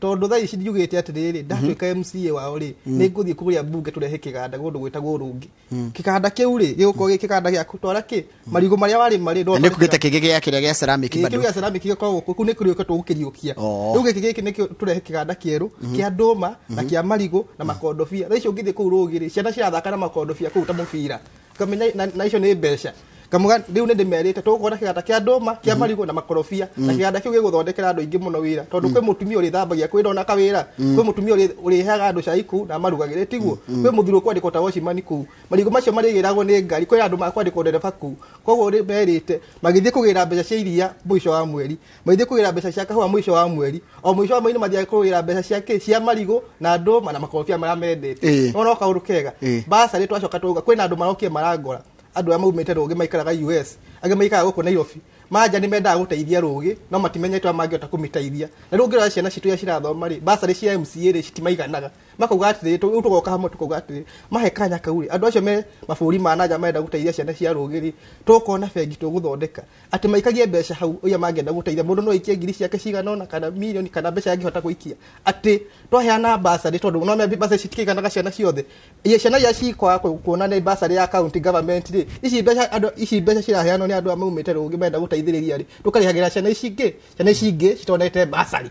Tondũ thaa ici njugĩte atĩrĩrĩ, ndatuĩka MCA wao rĩ, nĩ ngũthiĩ kũrĩa mbunge tũrehe kĩganda kũndũ gwĩtagwo Rũngĩ. Kĩganda kĩu rĩ, gĩgũkorwo gĩ kĩganda gĩa gũtwara kĩ marigũ marĩa warĩma rĩ, Na nĩ kũgĩte kĩngĩ gĩa kĩrĩa gĩa ceramic bado. Kĩu gĩa ceramic gĩkoragwo kũu, nĩ kĩrĩũka tũgũkĩriũkia. Rĩu gĩkĩ gĩkĩ nĩkĩo tũrehe kĩganda kĩerũ kĩa ndũma na kĩa marigũ na makondobia. Thaa ici ũngĩthiĩ kũu Rũgĩ rĩ, ciana cirathaka na makondobia kũu ta mũbira, ngamenya na icio nĩ mbeca. Ngamuga rĩu nĩ ndĩmerĩte tũgũkorwo na kĩganda kĩa ndũma, kĩa marigũ na makorobia, na kĩganda kĩu gĩgũthondekera andũ aingĩ mũno wĩra, tondũ kwĩ mũtumia ũrĩthambagia, kwĩ ndona kawĩra, kwĩ mũtumia ũrĩheaga andũ cai kũu na marugagĩre, tiguo? Kwĩ mũthuri ũkwandĩkwo ta watchman kũu, marigũ macio marĩgĩragwo nĩ ngari, kwĩ andũ makwandĩkwo ndereba kũu. Koguo merĩte magĩthiĩ kũgĩra mbeca cia iria mũico wa mweri, magĩthiĩ kũgĩra mbeca cia kahũa mũico wa mweri, o mũico wa mweri nĩmathiaga kũgĩra mbeca cia kĩ, cia marigũ na ndũma na makorobia marĩa mendete. No kaũndũ kega. Basarĩ twacoka twauga kwĩna andũ marokire marangora, andũ arĩa maumĩte Rũgĩ maikaraga US, angĩ maikaraga gũkũ Nairobi, manja nĩ mendaga gũteithia Rũgĩ no matimenyete ũrĩa mangĩhota kũmĩteithia. Na rĩu ũngĩrora ciana citũ iria cirathoma rĩ, basarĩ cia MCA rĩ citimaiganaga. Makauga atĩrĩrĩ, rĩu tũgoka hamwe tũkauga atĩrĩrĩ, mahe kanya kau rĩ, andũ acio me mabũrũri ma nanja marenda gũteithia ciana cia Rũgĩ rĩ, tũgũkorwo na bengi tũgũthondeka atĩ maikagie mbeca hau iria mangĩenda gũteithia. Mũndũ no aikie ngiri ciake cigana ũna kana mirioni kana mbeca angĩhota gũikia, atĩ twaheana basarĩ, tondũ no basarĩ citikĩiganaga ciana ciothe. Iria ciana iria cikwaga kuona nĩ basarĩ ya county government rĩ, ici mbeca andũ, ici mbeca ciraheanwo nĩ andũ arĩa maumĩte Rũgĩ marenda gũteithĩrĩria rĩ, tũkarĩhagĩra ciana ici ingĩ, ciana ici ingĩ citonete basarĩ.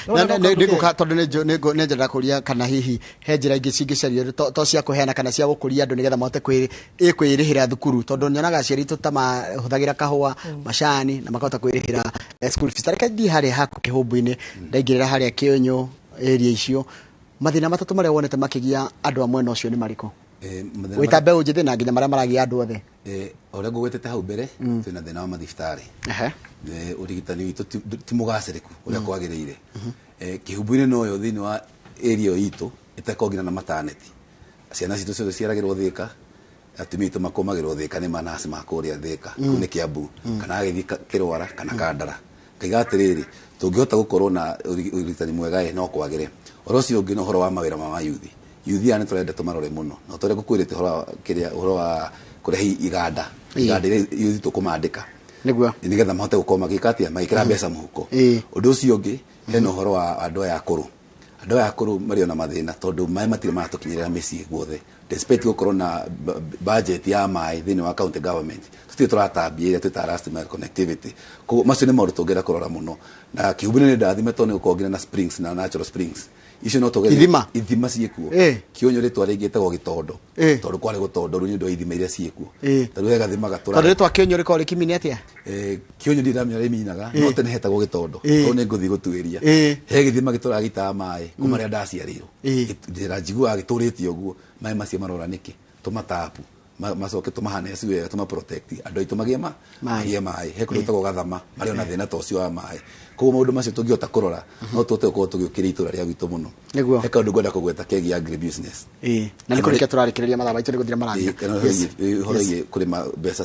No, no, no, Nĩngũka tondũ nĩ njendaga kũria kana hihi he njĩra ingĩ cingĩcario to cia kũheana kana cia gũkũria andũ nĩgetha mahote kwĩrĩhĩra thukuru, tondũ nyonaga aciari aitũ ta mahũthagĩra kahũa, macani na makahota kwĩrĩhĩra school fees. Ta reke thiĩ harĩa haku Kĩhũmbũ-inĩ, ndaingĩrĩra harĩa Kĩũnyũ area icio, mathĩna matatũ marĩa wonete makĩgia andũ a mwena ũcio nĩ marĩkũ? Mathĩna Wĩ ta mbeũ njĩthĩ na nginya marĩa maragia andũ othe. Ũrĩa ngũgwetete hau mbere, twĩna thĩna wa mathibitarĩ. Ũrigitani witũ ti mũgacĩrĩku ũrĩa kwagĩrĩire. Kĩhumbu-inĩ noyo thĩinĩ wa area ĩyo itũ ĩtakoragwo nginya na maternity. Ciana citũ ciothe ciaragĩrwo Thĩka, atumia aitũ makomagĩrwo Thĩka nĩ manasi ma kũrĩa Thĩka, kũu nĩ Kiambu, kana agĩthiĩ Kĩrwara kana Kandara. Ngaiga atĩrĩrĩ, tũngĩhota gũkorwo na ũrigitani mwega ĩ, no kwagĩre. Ũhoro ũcio ũngĩ nĩ ũhoro wa mawĩra ma mayuthi. Yuthi aya nĩ tũrenda tũmarore mũno. Na tũrĩa ngũkwĩrĩte ũhoro wa kĩrĩa, ũhoro wa kũrehe iganda, iganda iria yuthi tũkũmandĩka. Nĩgetha mahote gũkorwo magĩka atĩa, magĩkĩra mbeca mũhuko. Ũndũ ũcio ũngĩ, hena ũhoro wa andũ aya akũrũ. Andũ aya akũrũ marĩ ona mathĩna tondũ maĩ matirĩ maratũkinyĩrĩra mĩciĩ guothe. Despite gũkorwo na budget ya maĩ thĩinĩ wa county government, tũtirĩ tũratambia ĩrĩa twĩtaga last mile connectivity. Koguo macio nĩ maũndũ tũngĩenda kũrora mũno. Na Kĩhumbu-inĩ nĩ ndathime tondũ nĩ gũkorwo nginya na springs na natural springs. Icio no tũgerie Ithima? Ithima ciĩkuo. Kĩũnyũ rĩtwa rĩngĩ ĩtagwo gĩtondo. Tondũ kwarĩ gũtondo rĩu nĩ ũndũ wa ithima iria ciĩkuo. Tondũ he gathima gatũraga. Tondũ rĩtwa Kĩũnyũ rĩkoragwo rĩkĩmini atĩa? Kĩũnyũ ndirĩ ndamenya rĩminaga, no tene hetagwo gĩtondo. Koguo nĩ ngũthiĩ gũtuĩria. He gĩthima gĩtũraga gĩitaga maĩ kuma rĩrĩa ndaciarĩirwo. Njĩra njiguaga gĩtũrĩte ũguo, maĩ macio marora nĩkĩ? Tũmatapu. Macoke tũmahaneci wega, tũma protect andũ aitũ magĩe Maĩ. magĩe maĩ. He kũndũ gwĩtagwo Gathama, marĩ ona thĩna ta ũcio wa maĩ. Koguo maũndũ macio tũngĩhota kũrora no tũhote gũkorwo tũgĩũkĩria itũra rĩa gwitũ mũno. Nĩguo. He kaũndũ ngwenda kũgweta kegiĩ agribusiness. Na nĩ kũrĩkia tũrarĩkĩrĩria mathaa maitũ nĩ gũthira marathira. Kana ũhoro wĩgiĩ kũrĩma mbeca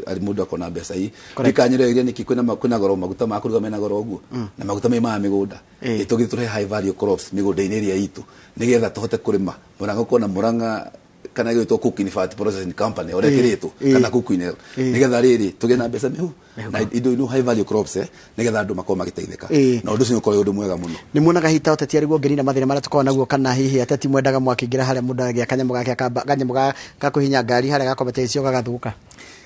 arĩ mũndũ akona mbeca ii. Correct. Ndikanyĩre nĩkĩ kwĩna goro maguta ma kũruga mena goro ũguo na maguta maimaga mĩgũnda. Tũgĩthiĩ tũrehe high value crops mĩgũnda-inĩ ĩrĩa itũ nĩgetha tũhote kũrĩma Murang'a, ũkona Murang'a kana gĩgwĩtwo cooking fat processing company ũrĩa kĩrĩtwo kana cooking oil, nĩgetha rĩrĩ tũgĩe na mbeca mĩhu na indo ino high value crops, nĩgetha andũ makorwo magĩteithĩka na ũndũ ũcio nĩ ũkorwo ũndũ mwega mũno. Nĩ muonaga hihi ta ũteti arĩguo ũngĩnina mathĩna marĩa tũkoragwo naguo, kana hihi ateti mwendaga mwakĩingĩra harĩa mũndũ agĩa kanyamũ gake kanyamũ ga kũhihinya ngari harĩa gakomete icio gagathũka,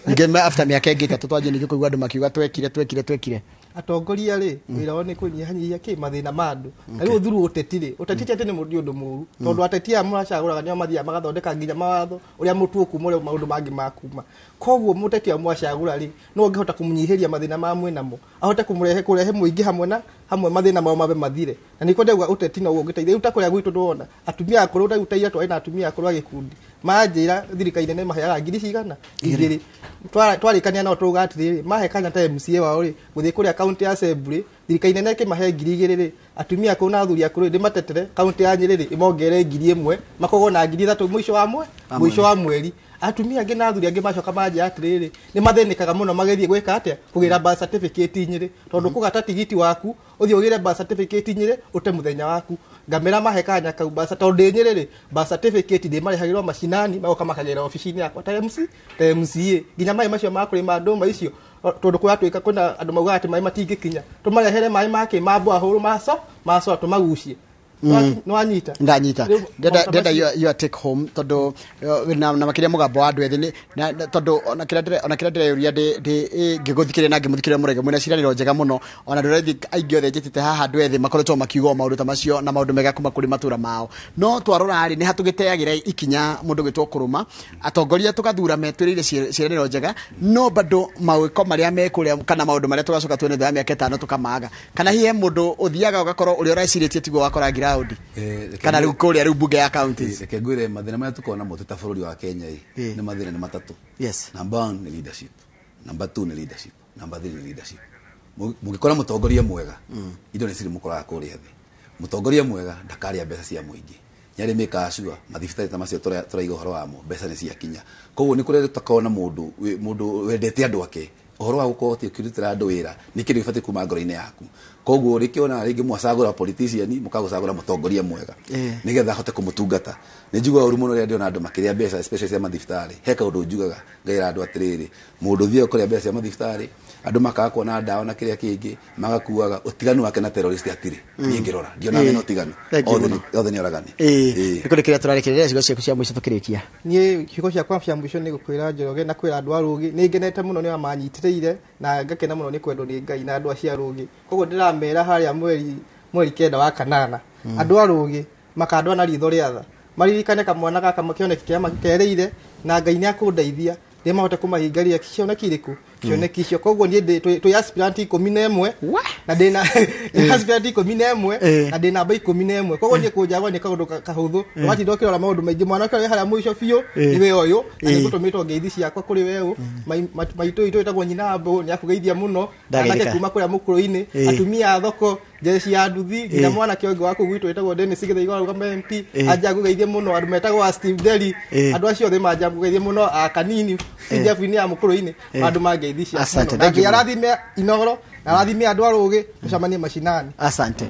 ningĩ after mĩaka ĩngĩ 3 twanjie ningĩ kũigua andũ makiuga twekire twekire twekire. Atongoria rĩ, wĩra wao nĩ kũnyihanyihia kĩ mathĩna ma andũ. Na rĩu ũthuru ũteti rĩ, ũteti ti atĩ nĩ ũndũ mũru, tondũ ateti aya mũracagũraga nĩo mathiaga magathondeka nginya mawatho ũrĩa mũtu ũkuma, ũrĩa maũndũ mangĩ makuma. Koguo mũteti ũrĩa mwacagũra rĩ, no ũngĩhota kũmũnyihĩria mathĩna ma mwĩnamo, ahote kũmũrehe kũrehe mũingĩ hamwe na hamwe mathĩna mao mabe mathire. Na nĩkĩo ndauga ũteti no ũngĩteithia. Rĩu ta kũrĩa gwitũ ndĩrona atumia akũrũ, rĩu ta ira twarĩ na atumia akũrũ a gĩkundi, manjĩra thirikari nene maheaga ngiri cigana 2. Twarĩkania nao tũrauga atĩrĩrĩ, mahe kanya ta MCA wao rĩ, gũthiĩ kũrĩa county assembly, thirikari nene ĩkĩmahe ngiri 2 rĩ, atumia akũrũ na athuri akũrũ ndĩmatetere county ya Nyĩrĩ rĩ, ĩmongerere ngiri 1, makorwo na ngiri 3 mũico wa mũico wa mweri. Atumia angĩ na athuri angĩ macoka manjĩra atĩrĩrĩ, nĩ mathĩnĩkaga mũno magĩthiĩ gwĩka atĩa, kũgĩra birth certificate Nyĩrĩ, tondũ kũgata tigiti waku ũthiĩ ũgĩre birth certificate Nyĩrĩ ũte mũthenya waku. Ngamĩra mahe kanya kau birth, tondũ ndĩ Nyĩrĩ rĩ, birth certificate ndĩmarehagĩrwo macinani, magoka makagĩra obici-inĩ yakwa ta MC, ta MCA. Nginya maĩ macio ma kũrĩma ndũma icio, tondũ kũratuĩka kwĩna andũ maugaga atĩ maĩ matingĩkinya, tũmarehere maĩ make ma borehole maco tũmagucie. Nĩwanyita? Ndanyita. Rĩu Ndenda your take home, tondũ na makĩria mũgambo wa andũ ethĩ tondũ ona kĩrĩa ndĩreyũria ngĩgũthikĩrĩria na ngĩmũthikĩrĩria Mũrege mwĩna ciĩranĩro njega mũno, ona andũ ethĩ aingĩ othe njĩtĩte haha andũ ethĩ makoretwo makiuga maũndũ ta macio na maũndũ mega kuma kũrĩ matũra mao. No twarora rĩ, nĩ hatũgĩteagĩra ikinya mũndũ gwĩtwo kũrũma atongoria tũgathura metwĩrĩire ciĩranĩro njega, no bado mawĩko marĩa me kũrĩa kana maũndũ marĩa tũgacoka tuone thutha wa mĩaka 5 tũkamaga. Kana hihi he mũndũ ũthiaga ũgakorwo ũrĩa ũrecirĩtie tiguo wakora ground, kana rĩu kũrĩa rĩu bunge ya counties. Reke ngwĩre mathĩna marĩa tũkoragwo namo twĩ ta bũrũri wa Kenya ĩ, nĩ mathĩna nĩ matatũ. Number 1 nĩ leadership, number 2 nĩ leadership, number 3 nĩ leadership. Mũngĩkora mũtongoria mwega, indo nĩ cirĩ mũkoraga kũrĩa thĩ. Mũtongoria mwega ndakarĩa mbeca cia mũingĩ, nĩarĩ mĩkaga sure mathibitarĩ ta macio tũraiga ũhoro wamo, mbeca nĩ ciakinya. Koguo nĩ kũrĩa tũtakoragwo na mũndũ wendete andũ ake. Ũhoro wa gũkorwo atĩ ũkĩrutĩra andũ wĩra nĩ kĩndũ gĩbatiĩ kuma ngoro-inĩ yaku. Koguo rĩkĩona rĩngĩ mwacagũra politician, mũkagũcagũra mũtongoria mwega nĩgetha ahote kũmũtungata. Nĩ njiguaga ũru mũno rĩrĩa ndĩrona andũ makĩrĩa mbeca especially cia mathibitarĩ. He kaũndũ njugaga ngaĩra andũ atĩrĩrĩ, mũndũ ũthiaga kũrĩa mbeca cia mathibitarĩ, andũ makaga kuona ndawa na kĩrĩa kĩngĩ, magakuaga ũtiganu wake na terrorist hatirĩ. Niĩ ngĩrora ndionaga mena ũtiganu. Othe nĩ oragani. Nĩ kũrĩ kĩrĩa tũrarĩkĩrĩria ciugo ciaku cia mũico tũkĩrĩkia. Niĩ ciugo ciakwa cia mũico nĩ gũkwĩra Njoroge na kwĩra andũ a Rũgĩ, nĩ ngenete mũno nĩ manyitĩrĩire na ngakena mũno nĩ kwendwo nĩ Ngai na andũ acio a Rũgĩ. Koguo ndĩramera harĩa mweri 9 wa kanana, andũ a Rũgĩ makandwa na ritho rĩa tha, maririkane kamwana gaka kĩoneki kĩa kerĩire, na Ngai nĩ akũndeithia ndĩmahote kũmahingaria cioneki irĩkũ, cioneki icio. Koguo niĩ twĩ aspirant 11 na ndĩna aspirant 11 na ndĩ namba 11. Koguo niĩ kũnjagwo nĩ kaũndũ kahũthũ, ndũgatinda ũkĩrora maũndũ maingĩ. Mwanake ũrĩa harĩa mũico biũ nĩwe ũyũ, na nĩngũtũmĩtwo ngeithi ciakwa kũrĩ we ũũ. Maitũ witũ wĩtagwo Nyina Mbũ nĩ akũgeithia mũno, anake kuma kũrĩa mũkũrũ-inĩ, atumia a thoko, jeshi ya nduthi, nginya mwanake ũngĩ wa kũu gwitũ wĩtagwo Dennis Gĩthaiga arũgama MP, anja ngũgeithie mũno. Andũ metagwo a Steve Deli, andũ acio othe manja ngũgeithie mũno, a Kanini Jeff-inĩ ya mũkũrũ-inĩ, andũ mangeithi ciakwa Asante, mũno. thank you Na Ngai mũno. arathime Inogoro, na arathime andũ a Rũgĩ, tũcemanie macinani. Asante.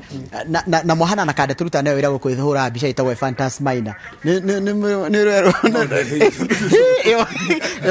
Na mwahana na kande turuta nayo wĩra gũkũ ĩhũra mbica ĩtagwo Fantas Minor. Nĩ rwerũ. Ĩyo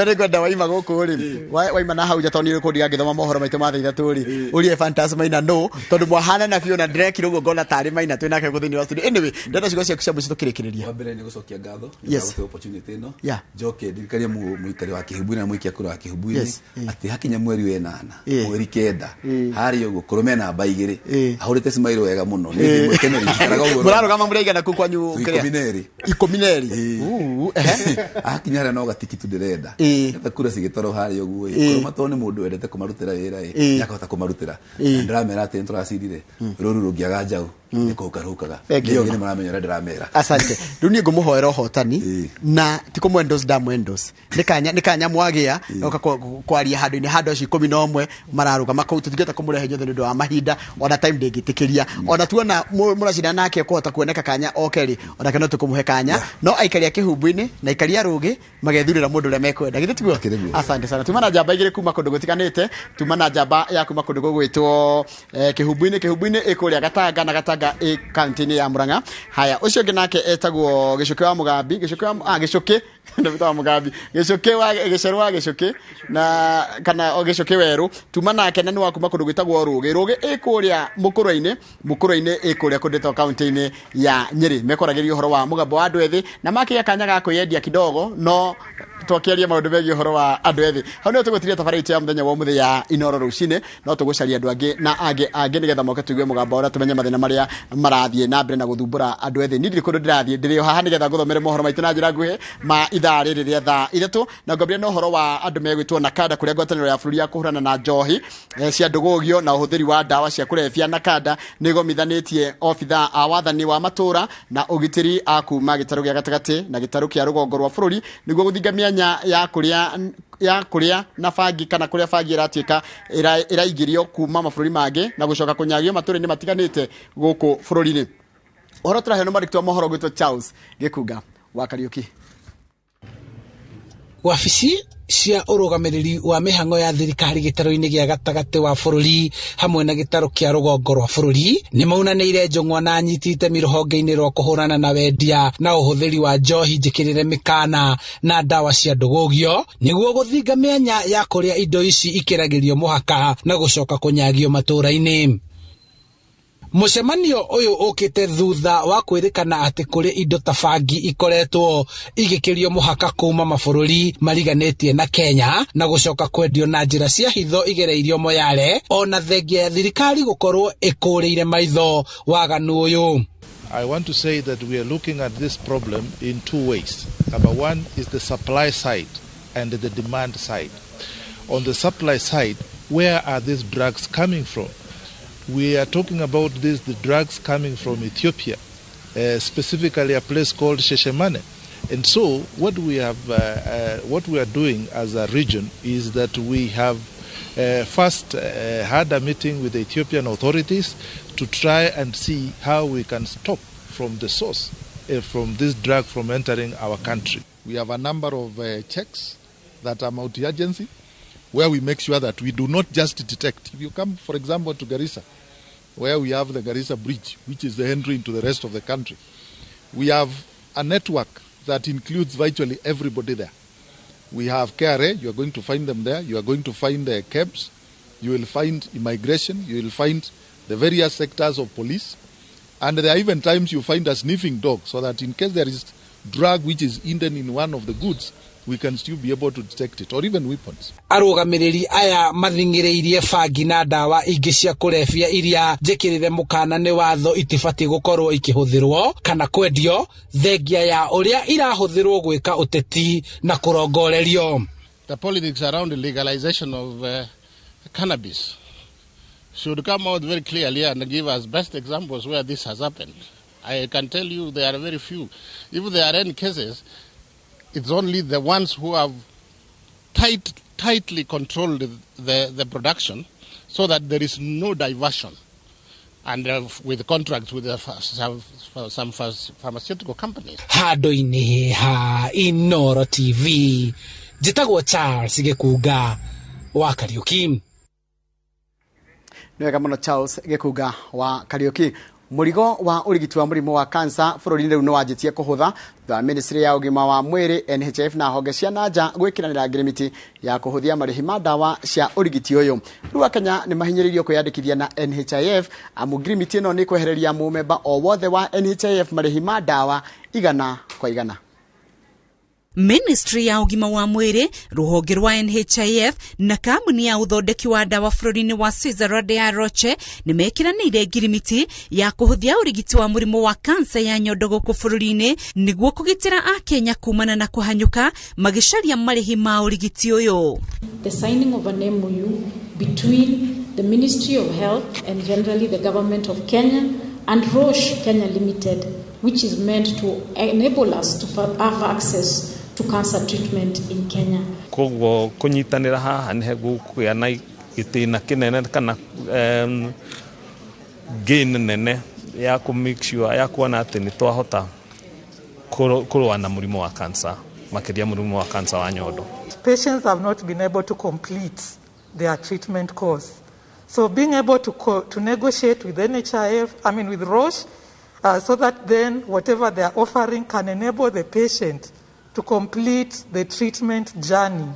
nĩ ngwenda waima gũkũ rĩ. Waima na hau nja tondũ nĩ ũkũndiga ngĩthoma mohoro maitũ ma thaa 3 rĩ. Ũrie Fantas Minor no, tondũ mwahana na biũ na ndĩrekire ũguo ngona tarĩ Minor twĩ nake gũkũ thĩinĩ wa studio. Anyway, ndĩrenda ciugo ciaku cia mũico tũkĩrĩkĩrĩria. Wa mbere nĩ gũcokia ngatho, nĩ ũndũ wa opportunity ĩno. Njoke ndirikanie mũikari wa Kĩhumbu-inĩ na mũikia kura wa Kĩhumbu-inĩ atĩ hakinya mweri wa 8, mweri 9, harĩa ũguo kũrũme namba 2, ahũrĩte smile wega mũno. Nĩ ndĩmũkeneri, njikaraga ũguo. Mũrarũgama mũrĩ aigana kũu kwanyu kĩrĩa? 12. 12. Uu, ehe. Ahakinya harĩa no gatiki tu ndĩrenda. Nĩgetha kura cigĩtwarwo harĩa ũguo ĩ. Kũrũma tondũ nĩ mũndũ wendete kũmarutĩra wĩra ĩ, nĩakahota kũmarutĩra. Na ndĩramera atĩ nĩtũracindire, rũru rũngĩaga njaũ. Nĩ kũhuka. Thank you. Nĩ maramenya ũrĩa ndĩramera. Asante. Rĩu niĩ ngũmũhoera ũhotani na ti kũmwendos ndamwendos, nĩ kanya mwagĩa oka kwaria handũ-inĩ handũ acio 11 mararũgama kũu. Tũtingĩhota kũmũrehe inyuothe nĩ ũndũ wa mahinda, ona time ndĩngĩtĩkĩria. Ona tuona mũracindana nake kũhota kuoneka kanya oke rĩ, onake no tũkũmũhe kanya. No aikari a Kĩhumbu-inĩ na aikari a Rũgĩ magethurĩra mũndũ ũrĩa mekwenda, githĩ tiguo? Asante sana. Tuma na njamba igĩrĩ kuma kũndũ gũtiganĩte. Tuma na njamba ya kuma kũndũ gũgwĩtwo Kĩhumbu-inĩ. Kĩhumbu-inĩ ĩ kũrĩa Gatanga, na Gatanga ĩ kaunti-inĩ ya Murang'a. Haya, ũcio ũngĩ nake etagwo Gĩcũkĩ wa Mũgambi, Gĩcũkĩ wa Gĩcũkĩ ndamwĩta wa Mũgambi, Gĩcũkĩ wa Gĩcerũ wa Gĩcũkĩ na kana o Gĩcũkĩ Werũ. Tuma nake na nĩ wa kuma kũndũ gwĩtagwo Rũgĩ. Rũgĩ ĩ kũrĩa Mũkũrwe-inĩ. Mũkũrwe-inĩ ĩ kũrĩa kũndũ gwĩtagwo kaunti-inĩ ya Nyĩrĩ. Mekwaragĩria ũhoro wa mũgambo wa andũ ethĩ na makĩgĩa kanya ga kwĩyendia kidogo, no twakĩaria maũndũ megiĩ ũhoro wa andũ ethĩ. Hau nĩho tũgũtiria tabarĩra itũ ya mũthenya wa ũmũthĩ ya Inoro rũcinĩ. No tũgũcaria andũ angĩ na angĩ angĩ nĩgetha moke tũigue mũgambo ũrĩa, tũmenye mathĩna marĩa marathiĩ na mbere na gũthumbũra andũ ethĩ. Niĩ ndirĩ kũndũ ndĩrathiĩ, ndĩrĩ o haha nĩgetha ngũthomere mohoro maitũ na njĩra nguhĩ ma ithaa rĩrĩ rĩa thaa 3, na ngwambĩrĩria na ũhoro wa andũ megwĩtwo Nakada, kũrĩa ngwatanĩro ya bũrũri ya kũhũrana na njohi cia ndũgũgio na ũhũthĩri wa ndawa cia kũrebia Nakada nĩ ĩgomithanĩtie obithaa a wathani wa matũra na ũgitĩri a kuma gĩtarũ gĩa gatagatĩ na gĩtarũ kĩa rũgongo rwa bũrũri nĩguo gũthinga mĩanya ya kũrĩa na bangi kana kũrĩa bangi ĩratuĩka ĩraingĩrio kuma mabũrũri mangĩ na gũcoka kũnyagio matũra-inĩ matiganĩte gũkũ bũrũri-inĩ. Ũhoro tũraheo nĩ mwandĩki wa mohoro gwĩtwo Charles Gĩkunga wa Kariũki. Wabici cia ũrũgamĩrĩri wa mĩhang'o ya thirikari gĩtarũ-inĩ gĩa gatagatĩ wa bũrũri hamwe na gĩtarũ kĩa rũgongo rwa bũrũri nĩ maunanĩire njũng'wa na anyiti itemi rũhonge-inĩ rwa kũhũrana na wendia na ũhũthĩri wa njohi njĩkĩrĩre mĩkana na ndawa cia ndũgũgio nĩguo gũthinga mĩanya ya kũrĩa indo ici ikĩragĩrio mũhaka na gũcoka kũnyagio matũũra-inĩ. Mũcemanio ũyũ ũkĩte thutha wa kwĩrĩkana atĩ kũrĩ indo ta bangi ikoretwo igĩkĩrio mũhaka kuma mabũrũri mariganĩtie na Kenya na gũcoka kwendio na njĩra cia hitho igereirio Moyale, ona thengia ya thirikari gũkorwo ĩkũrĩire maitho waganu ũyũ. I want to say that we are looking at this problem in two ways. Number one is the supply side and the demand side. On the supply side, where are these drugs coming from? We are talking about the drugs coming from Ethiopia, specifically a place called Sheshemane. And so what we are doing as a region is that we have first had a meeting with the Ethiopian authorities to try and see how we can stop from the source, from this drug from entering our country. We have a number of checks that are multi-agency, where we make sure that we do not just detect. If you come, for example, to Garissa, where we have the Garissa Bridge, which is the entry into the rest of the country, we have a network that includes virtually everybody there. We have KRA, you are going to find them there. You are going to find the KEBS, you will find immigration, you will find the various sectors of police. And there are even times you find a sniffing dog, so that in case there is drug which is hidden in one of the goods, we can still be able to detect it, or even weapons. Arũgamĩrĩri aya mathing'ĩrĩirie bangi na ndawa ingĩ cia kũrebia iria njĩkĩrĩre mũkana nĩ watho itibatiĩ gũkorwo ikĩhũthĩrwo kana kwendio thengia ya ũrĩa irahũthĩrwo gwĩka ũteti na kũrongorerio. The politics around the legalization of cannabis should come out very clearly and give us best examples where this has happened. I can tell you there are very few. If there are any cases, it's only the ones who have tightly controlled the production so that there is no diversion, and with contracts with some pharmaceutical companies. Handũ-inĩ ha Inoro TV, njĩtagwo Charles Gĩkunga wa Kariũki. Nĩ wega mũno, Charles Gĩkunga wa Kariũki. Mũrigo wa ũrigiti wa mũrimũ wa kansa bũrũri-inĩ rĩu nĩ wanjĩtie kũhũtha thutha wa ministry ya ũgima wa mwĩrĩ, NHIF na honge cia nanja gwĩkĩranĩra ngirimiti ya kũhũthia marĩhi ma ndawa cia ũrigiti ũyũ. Rĩu Akenya nĩ mahinyĩrĩirio kwĩyandĩkithia na NHIF, amu ngirimiti ĩno nĩ kwehereria mũmemba o wothe wa NHIF marĩhi ma ndawa 100%. Ministry ya ũgima wa mwĩrĩ, rũhonge rwa NHIF na kambuni ya ũthondeki wa ndawa bũrũri-inĩ wa Switzerland ya Roche nĩ mekĩranĩire ngirimiti ya kũhũthia ũrigiti wa mũrimũ wa kansa ya nyondo gũkũ bũrũri-inĩ nĩguo kũgitĩra Akenya kumana na kũhanyũka magĩcaria marĩhi ma ũrigiti ũyũ. The signing of an MOU between the Ministry of Health and generally the government of Kenya and Roche Kenya Limited, which is meant to enable us to have access to cancer treatment in Kenya. Koguo kunyitanira haha nĩ gũkũgĩa na gĩtĩna kĩnene kana gain nene ya kũ make sure ya kuona atĩ nĩ twahota kũrũa na mũrimũ wa cancer, makĩria mũrimũ wa cancer wa nyondo. Patients have not been able to complete their treatment course. So being able to negotiate with NHIF, I mean with Roche, so that then whatever they are offering can enable the patient to complete the treatment journey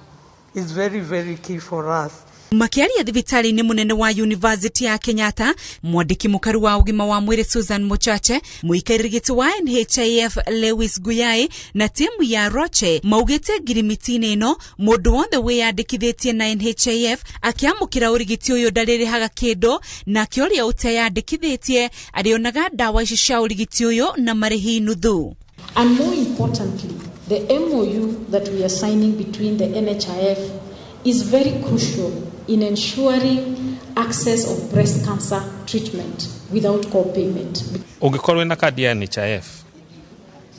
is very, very key for us. Makiaria thibitarĩ-inĩ mũnene wa University ya Kenyatta, mwandĩki mũkaru wa ũgima wa mwĩrĩ Susan Mochache, mũikarĩri gĩtĩ wa NHIF Lewis Guyai na timu ya Roche maugĩte ngirimiti-inĩ ĩno mũndũ wothe wĩyandĩkithĩtie na NHIF akĩamũkĩra ũrigiti ũyũ ndarĩrĩhaga kĩndũ, nake ũrĩa ũteyandĩkithĩtie arĩonaga ndawa ici cia ũrigiti ũyũ na marĩhi nuthu. And more importantly, the MOU that we are signing between the NHIF is very crucial in ensuring access of breast cancer treatment without co-payment. Ũngĩkorwo wĩna kandi ya NHIF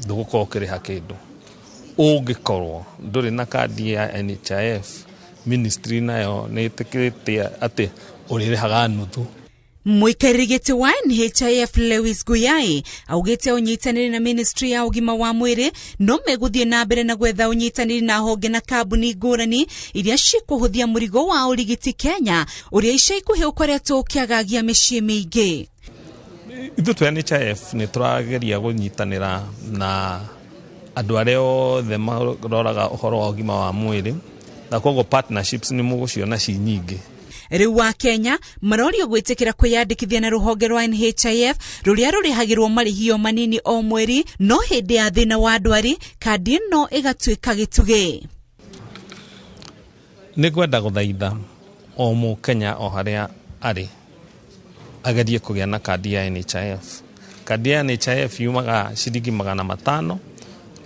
ndũgũkorwo ũkĩrĩha kĩndũ. Ũngĩkorwo ndũrĩ na kandi ya NHIF, ministry nayo nĩ ĩtĩkĩrĩte atĩ ũrĩrĩhaga nuthu. Mũikarĩri gĩtĩ wa NHIF Lewis Guyai augĩte ũnyitanĩri na ministry ya ũgima wa mwĩrĩ no megũthiĩ na mbere na gwetha ũnyitanĩri na honge na kambuni ngũrani iria cikũhũthia mũrigo wa ũrigiti Kenya ũrĩa ica ikuhĩ ũkoretwo ũkĩagagia mĩciĩ mĩingĩ. Ithuĩ twĩ NHIF nĩ tũrageria kũnyitanĩra na andũ arĩa othe maroraga ũhoro wa ũgima wa mwĩrĩ, na koguo partnerships nĩ mũgũciona ci nyingĩ. Rĩu wa Kenya marorio gwĩtĩkĩra kwĩyandĩkithia na rũhonge rwa NHIF rũrĩa rũrĩhagĩrwo marĩhio manini o mweri, no hĩndĩ ya thĩna wa ndwari kandi ĩno ĩgatuĩka gĩtugĩ. Nĩ ngwenda gũthaitha o mũkenya o harĩa arĩ agerie kũgĩa na kandi ya NHIF. Kandi ya NHIF yumaga ciringi 500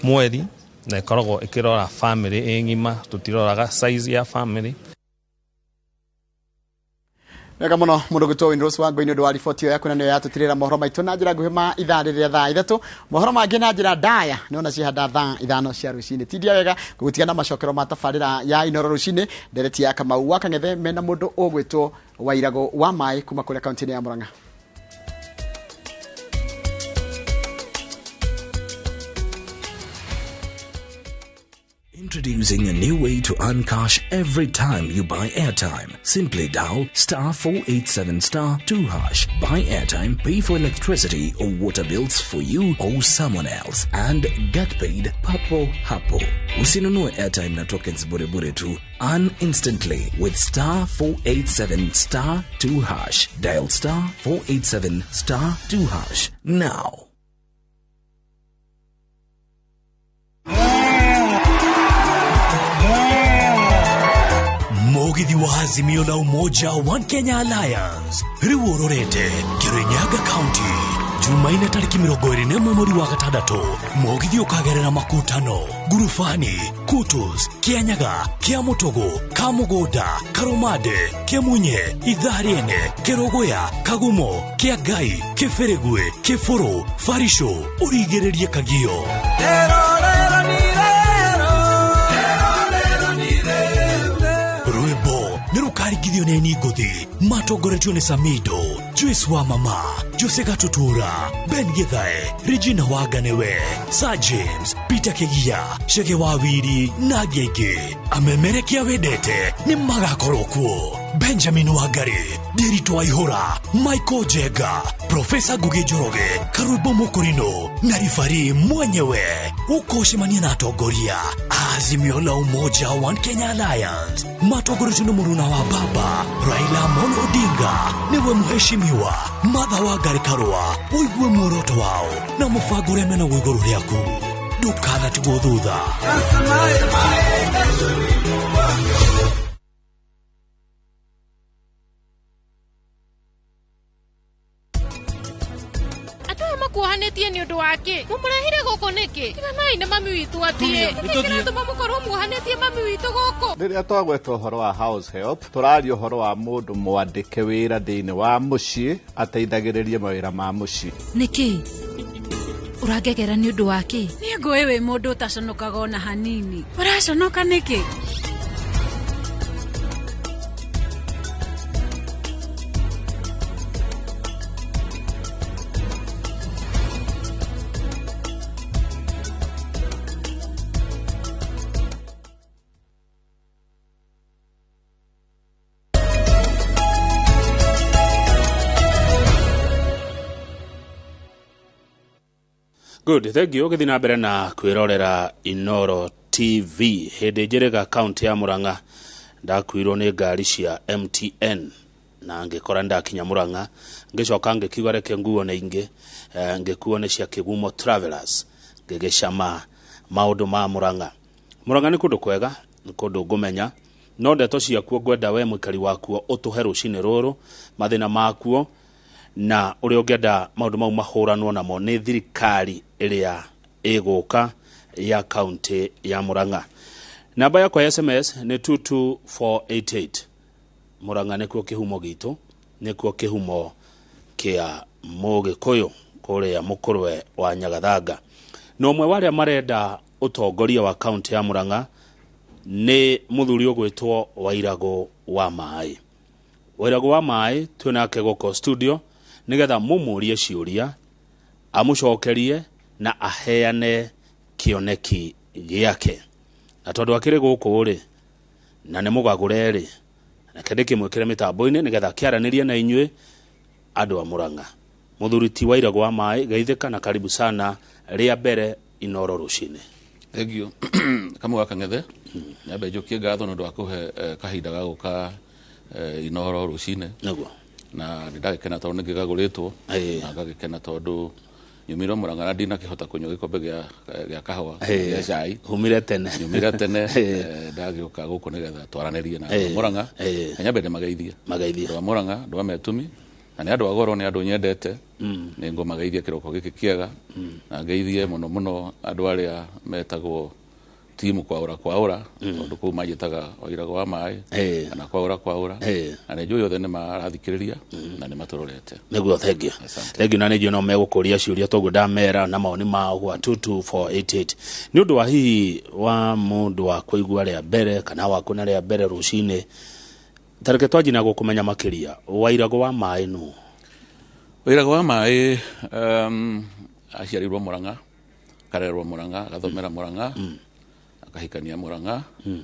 mweri na ĩkoragwo ĩkĩrora family ĩ ng'ima, tũtiroraga size ya family. Wega mũno mũndũ gwĩtwo Winrose Wangũi nĩ ũndũ wa riboti ĩyo yaku na nĩyo yatũtirĩra mohoro maitũ na njĩra nguhĩ ma ithaa rĩrĩa thaa 3, mohoro mangĩ na njĩra ndaya nĩwona cihanda thaa 5 cia rũcinĩ. Tindia wega gũgũtiga na macokero ma tabarĩra ya Inoro rũcinĩ, ndereti ya Kamau wa Kang'ethe mena mũndũ ũgwĩtwo Wairagũ wa Maĩ kuma kũrĩa kaunti-inĩ ya Murang'a. Introducing a new way to earn cash every time you buy airtime. Simply dial star 487 star 2 hash. Buy airtime, pay for electricity or water bills for you or someone else, and get paid papo hapo. Usinunue airtime na tokens bure bure tu. Earn instantly with star 487 star 2 hash. Dial star 487 star 2 hash now. Mugithi wa Azimio la Umoja One Kenya Alliance riu urorete Kirinyaga County Jumaine tariki 21 mweri wa 6, mugithi ukagerera makutano Gurufani, Kutus, Kianyaga, Kiamutogo, Kamugoda, Karumade, Kiamunye, Ithariene, Kerogoya, Kagumo, Kiagai, Kiferegwe, Kifuru, Farisho, urigiririe Kagio. Rũkarigithio nĩ Ningothi, matongoretio nĩ Samido, Joyce wa Mama, Jose Gatutura, Ben Githae, Regina Waganewe, Sir James, Peter Kegia, Chege Wawiri na angĩ. Amemerekia wendete nĩ magakorwo kuo. Benjamin Wangari, Ndiritu Waihura, Michael Jenga, Profesa Ngugi Njoroge, Karumbo Mukurino na rifari mwenyewe. Ukoshemania na atongoria Azimio la Umoja One Kenya Alliance matongoretio nĩ mũruna wa baba Raila Amolo Odinga, niwe mheshimiwa Martha Wangari Karua. Ũigue muoroto wao na mũbango ũrĩa mena igũrũ rĩaku, ndũkanatigwo thutha. Andũ aya makuohanĩtie nĩ ũndũ wa kĩ? Mũmũrehire gũkũ nĩkĩ? Tiganai na mami witũ athiĩ. Nĩkĩ kĩratũma mũkorwo muohanĩtie mami witũ gũkũ? Rĩrĩa twagweta ũhoro wa house help, tũraria ũhoro wa mũndũ mwandĩke wĩra thĩinĩ wa mũciĩ ateithagĩrĩrie mawĩra ma mũciĩ. Nĩkĩ ũrangegera nĩ ũndũ wa kĩ? Niĩ ngũĩ wĩ mũndũ ũtaconokaga ona hanini. Ũraconoka nĩkĩ? Good, thank you. Ũgĩthiĩ na mbere na kwĩrorera Inoro TV. Hĩndĩ njĩrĩga kaunti ya Murang'a ndakuirwo nĩ ngari cia MTN na ngĩkora ndakinya Murang'a, ngĩcoka ngĩkiuga reke nguo nĩ ingĩ, ngĩkuo nĩ cia Kĩgumo Travelers, ngĩgĩcama maũndũ ma Murang'a. Murang'a nĩ kũndũ kwega, nĩ kũndũ ngũmenya, no ndeto ciakuo ngwenda we mũikari wakuo ũtũhe rũcinĩ rũrũ, mathĩna makuo na ũrĩa ũngĩenda maũndũ mau mahũranwo namo nĩ thirikari ĩrĩa ĩgũka ya kaunti ya Murang'a. Namba yakwa ya SMS nĩ 22488. Murang'a nĩkuo kĩhumo gitũ, nĩkuo kĩhumo kĩa Mũgĩkũyũ kũrĩa mũkũrwe wa Nyagathanga. Na ũmwe wa arĩa marenda ũtongoria wa kaunti ya Murang'a nĩ mũthuri ũgwĩtwo Wairagũ wa Maĩ. Wairagũ wa Maĩ twĩ nake gũkũ studio nĩgetha mũmũrie ciũria, amũcokerie na aheane kĩoneki gĩake. Na tondũ akĩrĩ gũkũ rĩ, na nĩ mũgagũre rĩ, reke ndĩkĩmwĩkĩre mĩtambo-inĩ nĩgetha akĩaranĩrie na inyuĩ andũ a Murang'a. Mũthuri ti Wairagũ wa Maĩ, geithĩka na karibu sana rĩa mbere Inoro rũcinĩ. Thank you. Kamau wa Kang'ethe, nyambe njũkie ngatho nĩ ũndũ wa kũhe kahinda ga gũka Inoro rũcinĩ. Nĩguo. Na nĩ ndagĩkena tondũ nĩ ngĩgagũrĩtwo, na ngagĩkena tondũ nyumire Murang'a na ndinakĩhota kũnyua gĩkombe gĩa kahũa, gĩa cai. Umire tene. Nyumire tene, ndagĩũka gũkũ nĩgetha twaranĩrie na andũ a Murang'a. Na nyambe ndĩmageithie. Mageithie. Andũ a Murang'a, andũ a Metumi, na nĩ andũ a goro, nĩ andũ nyendete. Nĩ ngũmageithia kĩroko gĩkĩ kĩega. Na ngeithie mũno mũno andũ arĩa metagwo timu kwaũra kwaũra, tondũ kũu manjĩtaga Wairagũ wa Maĩ, kana kwaũra kwaũra. Na nĩ njũĩ othe nĩ marathikĩrĩria na nĩ matũrorete. Nĩguo, thank you. Thank you, na nĩ njũĩ no megũkũria ciũria toguo ndamera na mawoni mao gwa 22488. Nĩ ũndũ wa hihi wa mũndũ wa kũigua rĩa mbere kana wa kuona rĩa mbere rũcinĩ, ta reke twanjie na gũkũmenya makĩria, Wairagũ wa Maĩ nũ? Wairagũ wa Maĩ, aciarirwo Murang'a, akarerwo Murang'a, agathomera Murang'a, akahikania Murang'a,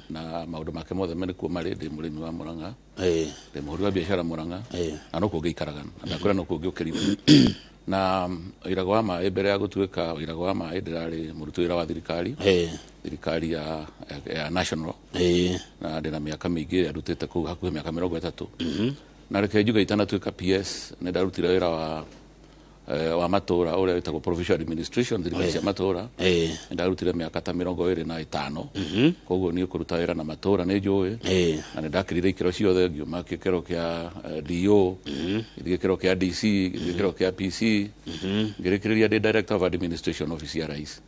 na maũndũ make mothe me nĩkuo marĩ. Ndĩ mũrĩmi wa Murang'a, ndĩ mũhũri wa biacara Murang'a, na nokuo ngĩikaraga, na ndakwĩra nokuo ngĩũkĩrire. Na Wairagũ wa Maĩ, mbere ya gũtuĩka Wairagũ wa Maĩ, ndĩrarĩ mũruti wĩra wa thirikari, thirikari ya national, na ndĩna mĩaka mĩingĩ ĩrĩa ndutĩte kũu, hakuhĩ mĩaka 30. Na reke njuge itanatuĩka PS, nĩ ndarutire wĩra wa matũra ũrĩa wĩtagwo provincial administration, thirikari cia matũra. Nĩ ndarutire mĩaka ta 25. Koguo niĩ kũruta wĩra na matũra nĩ njũĩ. Na nĩ ndakĩrire ikĩro ciothe, ngiuma gĩkĩro kĩa DO, ngĩthiĩ gĩkĩro kĩa DC, ngĩthiĩ gĩkĩro kĩa PC, ngĩrĩkĩrĩria ndĩ director of administration office ya rais.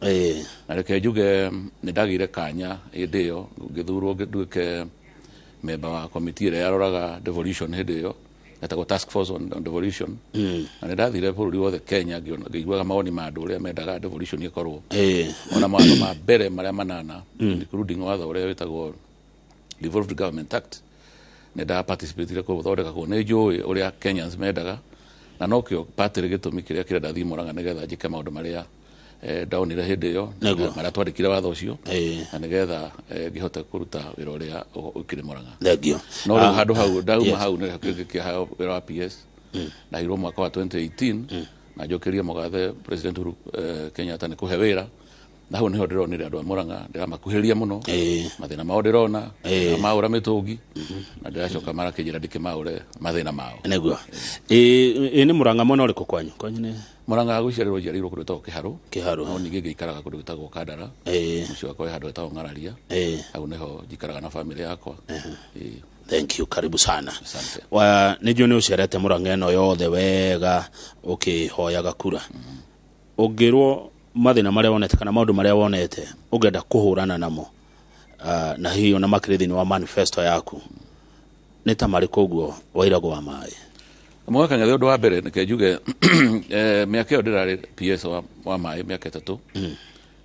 Na reke njuge nĩ ndagĩire kanya hĩndĩ ĩyo, ngĩthurwo nduĩke memba wa komiti ĩrĩa yaroraga devolution hĩndĩ ĩyo, etagwo task force on devolution. Na nĩ ndathire bũrũri wothe Kenya, ngĩiguaga mawoni ma andũ ũrĩa mendaga devolution ĩkorwo. Ona mawatho ma mbere marĩa manana, including watho ũrĩa wĩtagwo Devolved Government Act, nĩ ndaparticipatire kũũthondeka kũu. Nĩ njũĩ ũrĩa Kenyans mendaga, na nokĩo partly gĩtũmi kĩrĩa kĩrenda thiĩ Murang'a nĩgetha njĩke maũndũ marĩa ndaonire hĩndĩ ĩyo, marĩa twandĩkire watho ũcio, na nĩgetha ngĩhote kũruta wĩra ũrĩa ũkĩrĩ Murang'a. Thank you. No rĩu handũ hau ndauma hau nĩ ngĩkĩheo wĩra wa PS, ndaheirwo mwaka wa 2018, na njokerie mũgathe President Uhuru Kenyatta nĩ kũhe wĩra. Na hau nĩho ndĩronire andũ a Murang'a ndĩramakuhĩrĩria mũno, mathĩna mao ndĩrona, maũra mĩtũngi, na ndĩracoka marakĩnjĩra ndĩkĩmaũre mathĩna mao. Nĩguo. Ĩ nĩ Murang'a mwena ũrĩkũ kwanyu? Kwanyu nĩ Murang'a gũciarĩrwo njiarĩirwo kũndũ gwĩtagwo Kĩharũ. Kĩharũ. No ningĩ ngĩikaraga kũndũ gwĩtagwo Kandara. Mũciĩ wakwa wĩ handũ hetagwo Ng'araria. Hau nĩho njikaraga na bamĩrĩ yakwa. Thank you, karibu sana. Nĩ njũĩ nĩ ũcerete Murang'a ĩno yothe wega ũkĩhoyaga kura. Ũngĩrwo mathĩna marĩa wonete kana maũndũ marĩa wonete ũngĩenda kũhũrana namo, na hihi ona makĩrĩ thĩinĩ wa manifesto yaku, nĩ ta marĩkũ ũguo, Wairagũ wa Maĩ? Mwaka Ng'ethe, ũndũ wa mbere nĩke njuge, mĩaka ĩyo ndĩrarĩ PS wa maĩ, mĩaka 3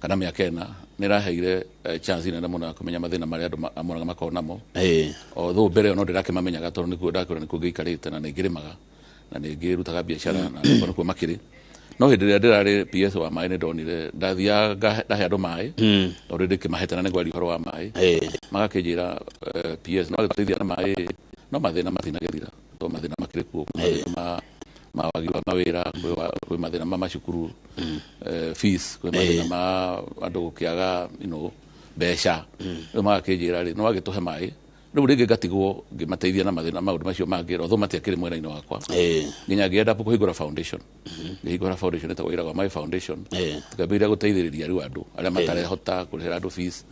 kana mĩaka 4, nĩ ĩraheire chance nene mũno ya kũmenya mathĩna marĩa andũ a Murang'a makoragwo namo. Although mbere ĩyo no ndĩrakĩmamenyaga, tondũ nĩkuo ndakwĩra nĩkuo ngĩikarĩte na nĩ ngĩrĩmaga na nĩ ngĩrutaga biacara na nĩkuo nĩkuo makĩrĩ. No hĩndĩ ĩrĩa ndĩrarĩ PS wa maĩ, nĩ ndonire ndathiaga ndahe andũ maĩ, tondũ ndĩkĩmahete na nĩngwaria ũhoro wa maĩ, magakĩnjĩra, PS no agĩtũteithia na maĩ, no mathĩna matinagĩthira, tondũ mathĩna makĩrĩ kuo. Kwĩ mathĩna ma wagi wa mawĩra, kwĩ mathĩna ma macukuru, fees, kwĩ mathĩna ma andũ gũkĩaga mbeca. Rĩu magakĩnjĩra rĩ, no agĩtũhe maĩ. Rĩu rĩngĩ ngatigwo ngĩmateithia na mathĩna maũndũ macio mangĩ, although matiakĩrĩ mwena-inĩ wakwa, nginya ngĩenda kũhingũra foundation. Ngĩhingũra foundation ĩtagwo Irago Maĩ Foundation. Tũkĩambĩrĩria gũteithĩrĩria rĩu andũ arĩa matarehota kũrĩhĩra andũ fees,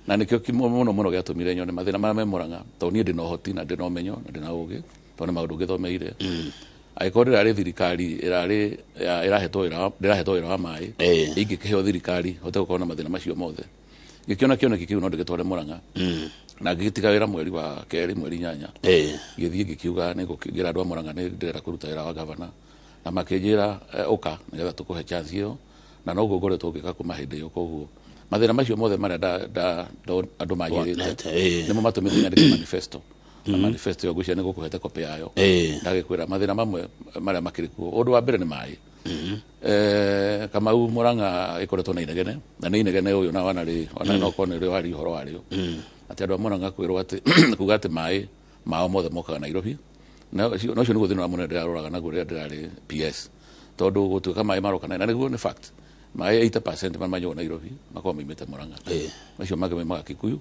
na nĩkĩo kĩmwe mũno mũno gĩatũmire nyone mathĩna marĩa me Murang'a, tondũ niĩ ndĩna ũhoti na ndĩna ũmenyo na ndĩna ũgĩ, tondũ nĩ maũndũ ngĩthomeire. Angĩkorwo ndĩrarĩ thirikari ĩrarĩ ĩrahetwo wĩra ndĩrahetwo wĩra wa maĩ, ingĩkĩheo thirikari hote gũkorwo na mathĩna macio mothe. Ngĩkĩona kĩoneki kĩu no ndĩgĩtware Murang'a, na ngĩgĩtiga wĩra mweri wa kerĩ, mweri 8. Ngĩthiĩ ngĩkiuga nĩ ngũkĩra andũ a Murang'a nĩ ndĩrenda kũruta wĩra wa gavana, na makĩnjĩra, ũka nĩgetha tũkũhe chance ĩyo, na noguo ngoretwo ngĩka kuma hĩndĩ ĩyo. Koguo mathĩna macio mothe marĩa andũ manjĩrĩte Wonete, nĩmo matũmĩte nyandĩke manifesto, na manifesto ĩyo ngwĩciria nĩ ngũkũhete copy yayo. Ndagĩkwĩra mathĩna mamwe marĩa makĩrĩ kuo. Ũndũ wa mbere nĩ maĩ. Kamau, Murang'a ĩkoretwo na inegene, na nĩ inegene ũyũ na wanarĩ ona no korwo nĩ ũrĩ wari ũhoro warĩo, atĩ andũ a Murang'a kwĩrwo atĩ kuga atĩ maĩ mao mothe mokaga Nairobi. Na ũcio nĩguo thĩna wa mũnene ndĩraroraga naguo rĩrĩa ndĩrarĩ PS, tondũ gũtuĩka maĩ maroka na nĩguo nĩ fact, maĩ 80% marĩa manyuagwo Nairobi makoragwo maumĩte Murang'a. Macio mangĩ maumaga Kikuyu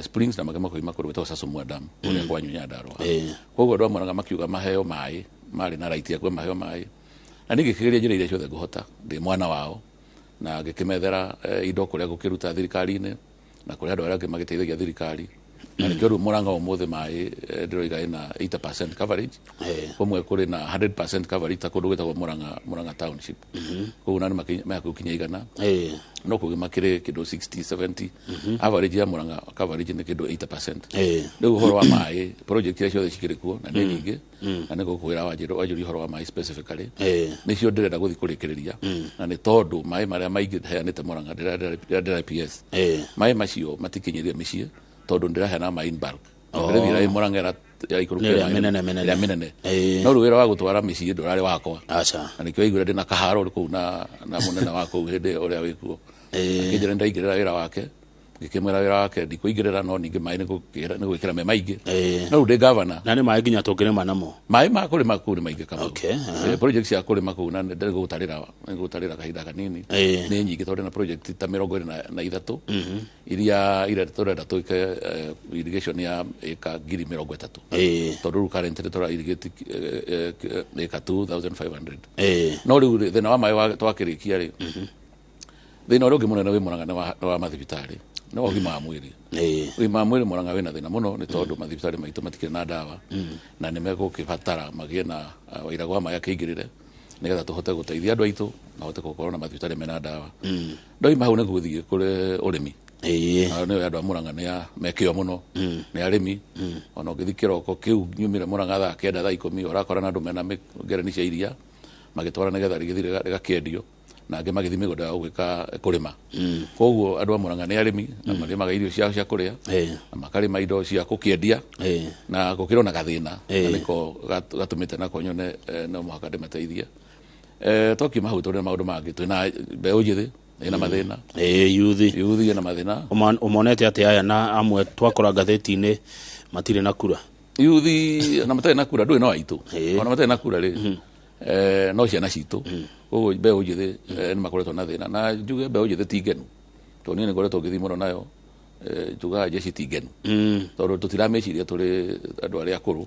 Springs, na mangĩ makoima kũndũ gwĩtagwo Sasumua Dam kũrĩa kwanyu Nyandarũa. Koguo andũ a Murang'a makiuga maheo maĩ, marĩ na right ya kuga maheo maĩ, na niĩ ngĩkĩgeria njĩra iria ciothe ngũhota ndĩ mwana wao, na ngĩkĩmethera indo kũrĩa gũkĩruta thirikari-inĩ na kũrĩa andũ arĩa angĩ magĩteithagia thirikari, na nĩkĩo rĩu Murang'a ũmũthĩ maĩ, ndĩroiga ĩna 80% coverage. Kũmwe kũrĩ na 100% coverage, ta kũndũ gwĩtagwo Murang'a Township. Koguo na nĩ me hakuhĩ kinya 100, no kũngĩ makĩrĩ kĩndũ 60 70. Average ya Murang'a coverage nĩ kĩndũ 80%. Rĩu ũhoro wa maĩ, project iria ciothe cikĩrĩ kuo na nĩ nyingĩ, na nĩ ngũkwĩra wanjũria ũhoro wa maĩ specifically, nĩcio ndĩrenda gũthiĩ kũrĩkĩrĩria, na nĩ tondũ maĩ marĩa maingĩ heanĩte Murang'a rĩrĩa ndĩra PS, maĩ macio matikinyĩrie mĩciĩ, tondũ ndĩraheana maĩ in bulk. Ndĩrĩthiĩ Murang'a Nĩ ĩrĩa mĩnene mĩnene. Ĩrĩa mĩnene. No rĩu wĩra wa gũtwara mĩciĩ ndũrarĩ wakwa, Aca. na nĩkĩo waiguire ndĩna kaharo kũu na mũnene wa kũu hĩndĩ ĩyo ũrĩa wĩkuo. Akĩnjĩra nĩndaingĩrĩra wĩra wake, ngĩkĩmwĩra wĩra wake ndikũingĩrĩra, no ningĩ maĩ nĩ gwĩkĩra me maingĩ. No rĩu ndĩ gavana. Na nĩ maĩ nginya tũngĩrĩma namo. Maĩ ma kũrĩma kũu nĩ maingĩ, Kamau. Okay, aha. Project cia kũrĩma kũu, na nĩngũgũtarĩra kahinda kanini, nĩ nyingĩ, tondũ na project ta 23 iria tũrenda twĩke irrigation ya ĩka 30,000, tondũ rĩu currently tũra irrigate ĩka 2500. No rĩu rĩ, thĩna wa maĩ twakĩrĩkia rĩ, thĩna ũrĩa ũngĩ mũnene wĩ Murang'a nĩ wa mathibitarĩ, nĩ wa ũgima wa mwĩrĩ. Ũgima wa mwĩrĩ Murang'a wĩna thĩna mũno, nĩ tondũ mathibitarĩ maitũ matikĩrĩ na ndawa, na nĩ megũkĩbatara magĩe na Wairago wa maĩ akĩingĩrĩre, nĩgetha tũhote gũteithia andũ aitũ mahote gũkorwo na mathibitarĩ mena ndawa. Ndoima hau nĩ gũthiĩ kũrĩ ũrĩmi. Na nĩyo andũ a Murang'a nĩ mekĩo mũno, nĩ arĩmi. Ona ũngĩthiĩ kĩroko kĩu nyumire Murang'a thaa 9, thaa 10, ũrakora na andũ mena ngereni cia iria magĩtwara nĩgetha rĩgĩthiĩ rĩgakĩendio, na angĩ magĩthiĩ mĩgũnda yao gwĩka kũrĩma. Koguo andũ a Murang'a nĩ arĩmi, na marĩmaga irio ciao cia kũrĩa, na makarĩma indo cia gũkĩendia, na gũkĩrĩ ona gathĩna, na nĩko gatũmĩte nako nyone no mũhaka ndĩmateithie. Twakiuma hau tũrĩ na maũndũ mangĩ, twĩna mbeũ njĩthĩ ĩna mathĩna. Yuthi. Yuthi ĩna mathĩna. Ũmonete atĩ aya na amwe twakora ngathĩti-inĩ matirĩ na kura. Yuthi na matarĩ na kura, ndũĩ no aitũ ona matarĩ na kura rĩ, no ciana citũ. Koguo mbeũ njĩthĩ nĩ makoretwo na thĩna, na njuge mbeũ njĩthĩ ti ngenu, tondũ niĩ nĩ ngoretwo ngĩthiĩ mũno nayo. Njugaga jeshi ti ngenu, tondũ tũtiramĩciria tũrĩ andũ arĩa akũrũ,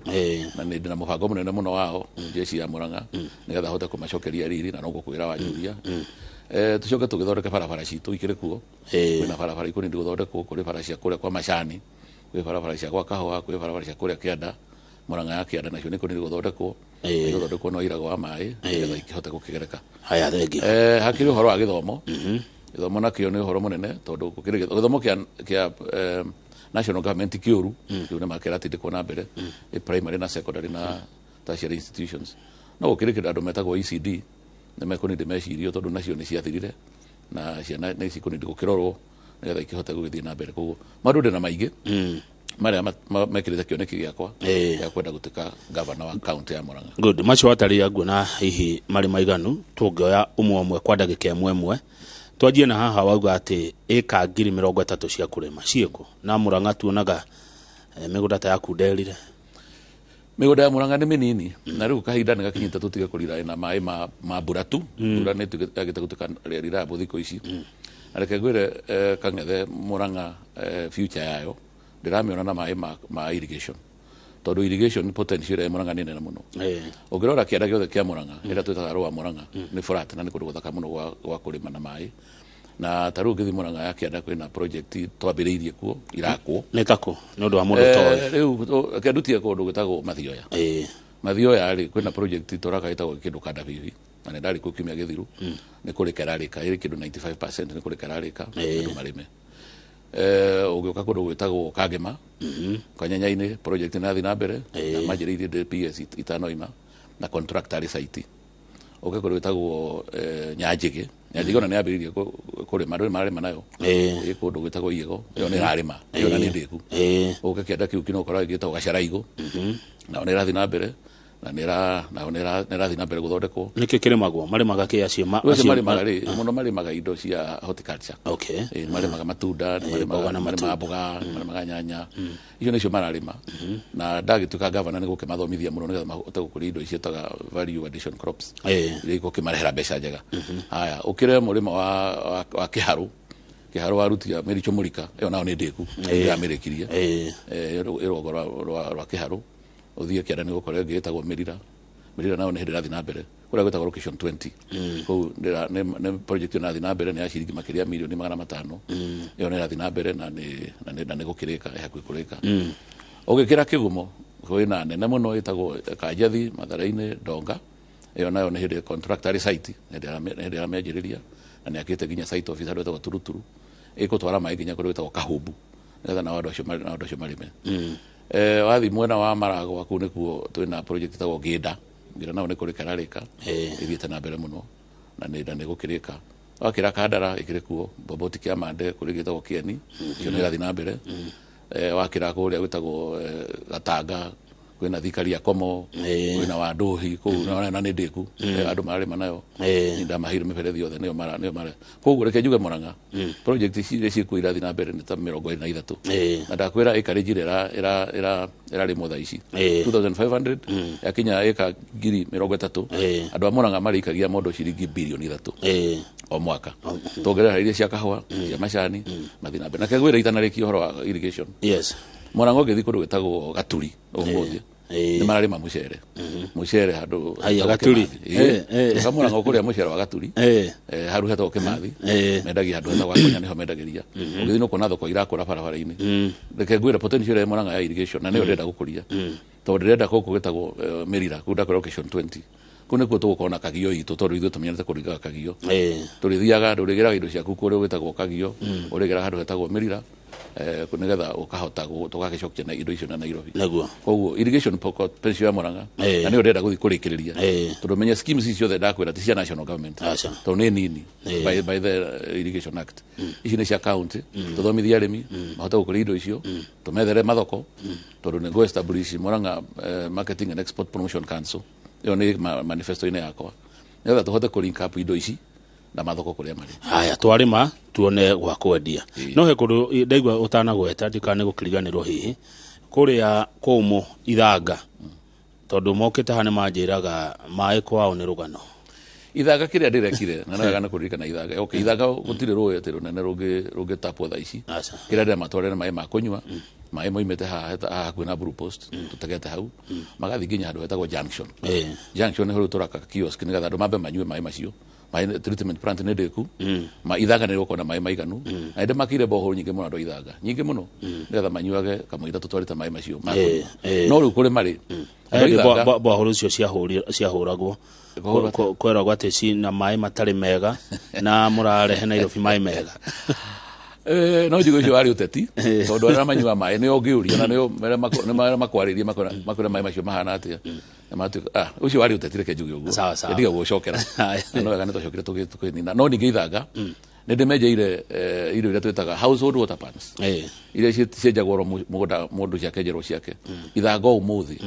na nĩ ndĩna mũbango mũnene mũno wao, jeshi ya Murang'a, nĩgetha hote kũmacokeria riri, na no ngũkwĩra wanjũria. Tũcoke tũgĩthondeke barabara citũ ikĩrĩ kuo. Kwĩna barabara ikũnini gũthondekwo, kũrĩ bara cia kũrĩa kwa Macani, kwĩ barabara cia gwa Kahũa, kwĩ barabara cia kũrĩa Kĩanda. Murang'a ya kĩanda nacio nĩ kũnini gũthondekwo, gũthondekwo no irago wa maĩ nĩgetha ikĩhote gũkĩgereka. Haya, thengiũ. Hakĩrĩ ũhoro wa gĩthomo. Gĩthomo nakĩo nĩ ũhoro mũnene, tondũ gũkĩrĩ gĩthomo kĩa national government kĩũru kĩu nĩ makĩratindĩkwo na mbere, ĩ primary na secondary na tertiary institutions. No gũkĩrĩ kĩndũ andũ metagwo ECD, nĩ mekũnindi mecirio, tondũ nacio nĩ ciathirire na ciana nĩ cikũnindi gũkĩrorwo nĩgetha ikĩhote gũgĩthiĩ na mbere. Koguo maũndũ ndĩna maingĩ marĩa mekĩrĩte kĩoneki gĩakwa gĩa kwenda gũtuĩka gavana wa kaunti ya Murang'a. Good, macio wataria nguona hihi marĩ maiganu, tũngĩoya ũmwe ũmwe kwa ndagĩka ĩmwe ĩmwe. Twanjie na haha wauga atĩ ĩka 30,000 cia kũrĩma ciĩkũ, na Murang'a tuonaga mĩgũnda ta yaku nderire. Mĩgũnda ya Murang'a nĩ mĩnini, na rĩu kahinda nĩ gakinyĩte tũtige kũrira na maĩ ma mbura tu. Mbura nĩ yagĩte gũtuĩka reliable thikũ ici. Na reke ngwĩre, Kang'ethe, Murang'a future yayo ndĩramĩona na maĩ ma irrigation, tondũ irrigation potential ya Murang'a nĩ nene mũno. Ũngĩrora kĩanda gĩothe kĩa Murang'a, ĩrĩa twĩtaga rũa Murang'a, nĩ flat na nĩ kũndũ gũthaka mũno gwa kũrĩma na maĩ. Na ta rĩu ũngĩthiĩ Murang'a ya kĩanda, kwĩna project twambĩrĩirie kuo irakwo. Nĩ takũ nĩ ũndũ wa mũndũ toĩ? Rĩu kĩandutie kũndũ gwĩtagwo Mathioya. Mathioya rĩ, kwĩna project tũraka ĩtagwo kĩndũ Kandabibi, na nĩ ndarĩ kuo kiumia gĩthiru. Nĩ kũrĩka ĩrarĩka, ĩrĩ kĩndũ 95% nĩ kũrĩka ĩrarĩka, andũ marĩme. Ũgĩũka kũndũ gwĩtagwo Kangema Kanyanya-inĩ, project nĩ ĩrathiĩ na mbere na manjĩrĩirie ndĩ PS itanoima na contractor arĩ site. Ũke kũndũ gwĩtagwo Nyanjĩgĩ. Nyanjĩgĩ ona nĩ yambĩrĩirie kũrĩma, andũ nĩ mararĩma nayo. Ĩ kũndũ gwĩtagwo Iego, ĩyo nĩ ĩrarĩma, ĩyo na nĩ ndĩku. Ũke kĩanda kĩu kĩnokora gĩtagwo Gacaraigũ, nao nĩ ĩrathiĩ na mbere na nĩ nao nĩ ĩrathiĩ na mbere gũthondekwo. Nĩkĩ kĩrĩmagwo? Marĩmaga kĩ acio? Acio marĩmaga rĩ, mũno marĩmaga indo cia horticulture. Marĩmaga matunda, mboga na marĩmaga matunda. Mboga, marĩmaga nyanya, icio nĩcio mararĩma. Na ndagĩtuĩka gavana nĩ gũkĩmathomithia mũno nĩgetha mahote gũkũria indo icio ĩtaga value addition crops iria igũkĩmarehera mbeca njega. Haya, ũkĩre mũrĩmo wa Kĩharũ. Kĩharũ warutia Mĩricho Mũrika, ĩyo nayo nĩ ndĩku, ndĩramĩrĩkirie. Ĩ rũgongo rwa Kĩharũ, ũthiĩ kĩanda nĩ ũgũkora ĩngĩ ĩtagwo Mĩrira. Mĩrira nayo nĩ hĩndĩ ĩrathiĩ na mbere, kũrĩa gwĩtagwo location 20. Kũu nĩ project ĩyo ĩrathiĩ na mbere, nĩ ya ciringi makĩria mirioni 500. Ĩyo nĩ ĩrathiĩ na mbere na nĩ gũkĩrĩka, ĩ hakuhĩ kũrĩka. Ũgĩkĩra Kĩgumo, kwĩna nene mũno ĩtagwo Kanjathi Mathare-inĩ Ndonga. Ĩyo nayo nĩ hĩndĩ contractor arĩ site, nĩ hĩndĩ aramĩanjĩrĩria na nĩ akĩte nginya site office handũ hetagwo Turuturu, ĩgũtwara maĩ nginya kũrĩa gwĩtagwo Kahumbu nĩgetha nao andũ acio marĩme. Wathiĩ mwena wa Maragwa, kũu nĩkuo twĩna project ĩtagwo Ngĩnda. Ngĩnda nayo nĩ kũrĩka ĩrarĩka, ĩthiĩte na mbere mũno na nĩ gũkĩrĩka. Wakĩra Kandara ĩkĩrĩ kuo, Bomboti Kĩamande kũrĩ gĩtagwo Kĩeni, ĩyo nĩ ĩrathiĩ na mbere. Wakĩra kũrĩa gwĩtagwo Gatanga, kwĩna Thikari ya Komo, kwĩna Wanduhi kũu na nĩ ndĩku. Andũ mararĩma nayo. Nĩ ndamaheire mĩberethi yothe, nĩyo mara. Koguo reke njuge Murang'a project ici iria ciĩkuo irathiĩ na mbere nĩ ta 23, na ndakwĩra acreage ĩrĩa ĩrarĩmwo thaa ici 2500 yakinya ĩka 30,000, andũ a Murang'a marĩikagia mondo ciringi 3 birioni o mwaka, tuongerera iria cia kahũa, cia macani, mathiĩ na mbere. Na kegwĩra itanarĩkia ũhoro wa irrigation, Murang'a ũngĩthiĩ kũndũ gwĩtagwo Gaturi ũmũthĩ, nĩ mararĩma mũcere handũ Haya, hetagwo Gaturi. Kĩmathi. Ũka Murang'a ũkũrĩa mũcere wa Gaturi, haru hetagwo Kĩmathi, mendagia handũ hetagwo Gakonya, nĩho mendagĩria. Ũngĩthiĩ nĩ ũkuona thoko irakũra barabara-inĩ. Reke ngwĩre potential ya Murang'a ya irrigation, na nĩyo ndĩrenda gũkũria, tondũ ndĩrenda gũkũ gwĩtagwo Mĩrira, kũu ndakwĩra location 20, kũu nĩkuo tũgũkorwo na kagio itũ, tondũ ithuĩ tũmenyerete kũringaga kagio. Tũrĩthiaga, ndũrĩgĩraga indo ciaku kũrĩa gwĩtagwo kagio, ũrĩgĩraga handũ hetagwo Mĩrira, nĩgetha ũkahota tũgagĩcokia na indo icio na Nairobi. Koguo irrigation potential ya Murang'a, na nĩyo ndĩrenda gũthiĩ kũrĩkĩrĩria, tondũ menya schemes ici ciothe ndakwĩra ti cia national government, tondũ nĩ nini by the Irrigation Act. Ici nĩ cia county. Tũthomithie arĩmi mahote gũkũria indo icio, tũmethere mathoko, tondũ nĩ ngũ establish Murang'a Marketing and Export Promotion Council. Ĩyo nĩ manifesto-inĩ yakwa, nĩgetha tũhote kũ link up indo ici na mathoko kũrĩa marĩ. Haya, twarĩma tuone gwa kwendia. No he kũndũ ndaigua ũtanagweta, ndikane gũkĩriganĩrwo, hihi kũrĩa kũmũ Ithanga, tondũ mokĩte haha nĩ manjĩraga maĩ kwao nĩ rũgano. Ithanga kĩrĩa ndĩrekire na nĩwega nĩ kũririkana Ithanga. Okay, Ithanga gũtirĩ rũĩ atĩ rũnene rũngĩtapwo thaa ici. Kĩrĩa ndĩramatwarĩra maĩ ma kũnyua, maĩ moimĩte haha hakuhĩ na Blue Post, tũtegete hau magathiĩ nginya handũ hetagwo Junction. Junction nĩho rĩu tũraka kiosk nĩgetha andũ mambe manyue maĩ macio. Maĩ treatment plant nĩ ndĩku. Ma Ithanga nĩ gũkorwo na maĩ maiganu, na nĩ makire bohoro nyingĩ mũno andũ a Ithanga, nyingĩ mũno, nĩgetha manyuage kamũira tũtwarĩte maĩ macio ma kũnyua. No rĩu kũrĩ marĩ andũ a Ithanga Bohoro icio ciahũragwo. Kũhũrwo atĩa? Kweragwo atĩ cina maĩ matarĩ mega na mũrarehe Nairobi maĩ mega. No njuge ũcio warĩ ũteti, tondũ arĩa manyuaga maĩ nĩo ũngĩũria na nĩo nĩ marĩa makwarĩrie makwĩra maĩ macio mahana atĩa. Na matuĩka ũcio warĩ ũteti, reke njuge ũguo. Sawa, sawa. Ndige gũcokera. Na no wega nĩ twacokire tũkĩnina. No ningĩ Ithanga nĩ ndĩmenjeire indo iria twĩtaga household water pans, iria cienjagwo oro mũgũnda, mũndũ ciakenjerwo ciake. Ithanga ũmũthĩ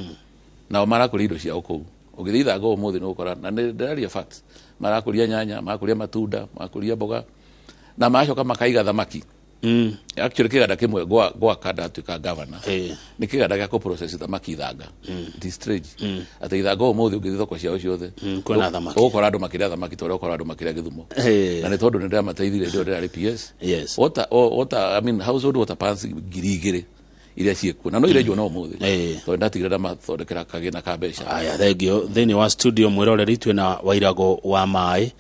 nao marakũria indo ciao kũu. Ũngĩthiĩ Ithanga ũmũthĩ nĩ ũgũkora, na nĩ ndĩraria facts, marakũria nyanya, marakũria matunda, marakũria mboga, na magacoka makaiga thamaki. Actually kĩganda kĩmwe gwaka ndatuĩka governor nĩ kĩganda gĩa kũ-process thamaki Ithanga. It is strange atĩ Ithanga ũmũthĩ ũngĩthiĩ thoko ciao ciothe Kwĩna thamaki. Ũgũkora andũ makĩrĩa thamaki ta ũrĩa ũkora andũ makĩrĩa Gĩthumo. Na nĩ tondũ nĩ ndĩramateithirie hĩndĩ ĩyo ndĩrarĩ PS. Water, water, I mean, household water pans 2000 iria ciĩkuo na no irenjwo no ũmũthĩ, tondũ ndatigire ndamathondekera kagĩna ka mbeca. Aya, thengio. Thĩinĩ wa studio, mwĩroreri, twĩna Wairagũ wa Maĩ.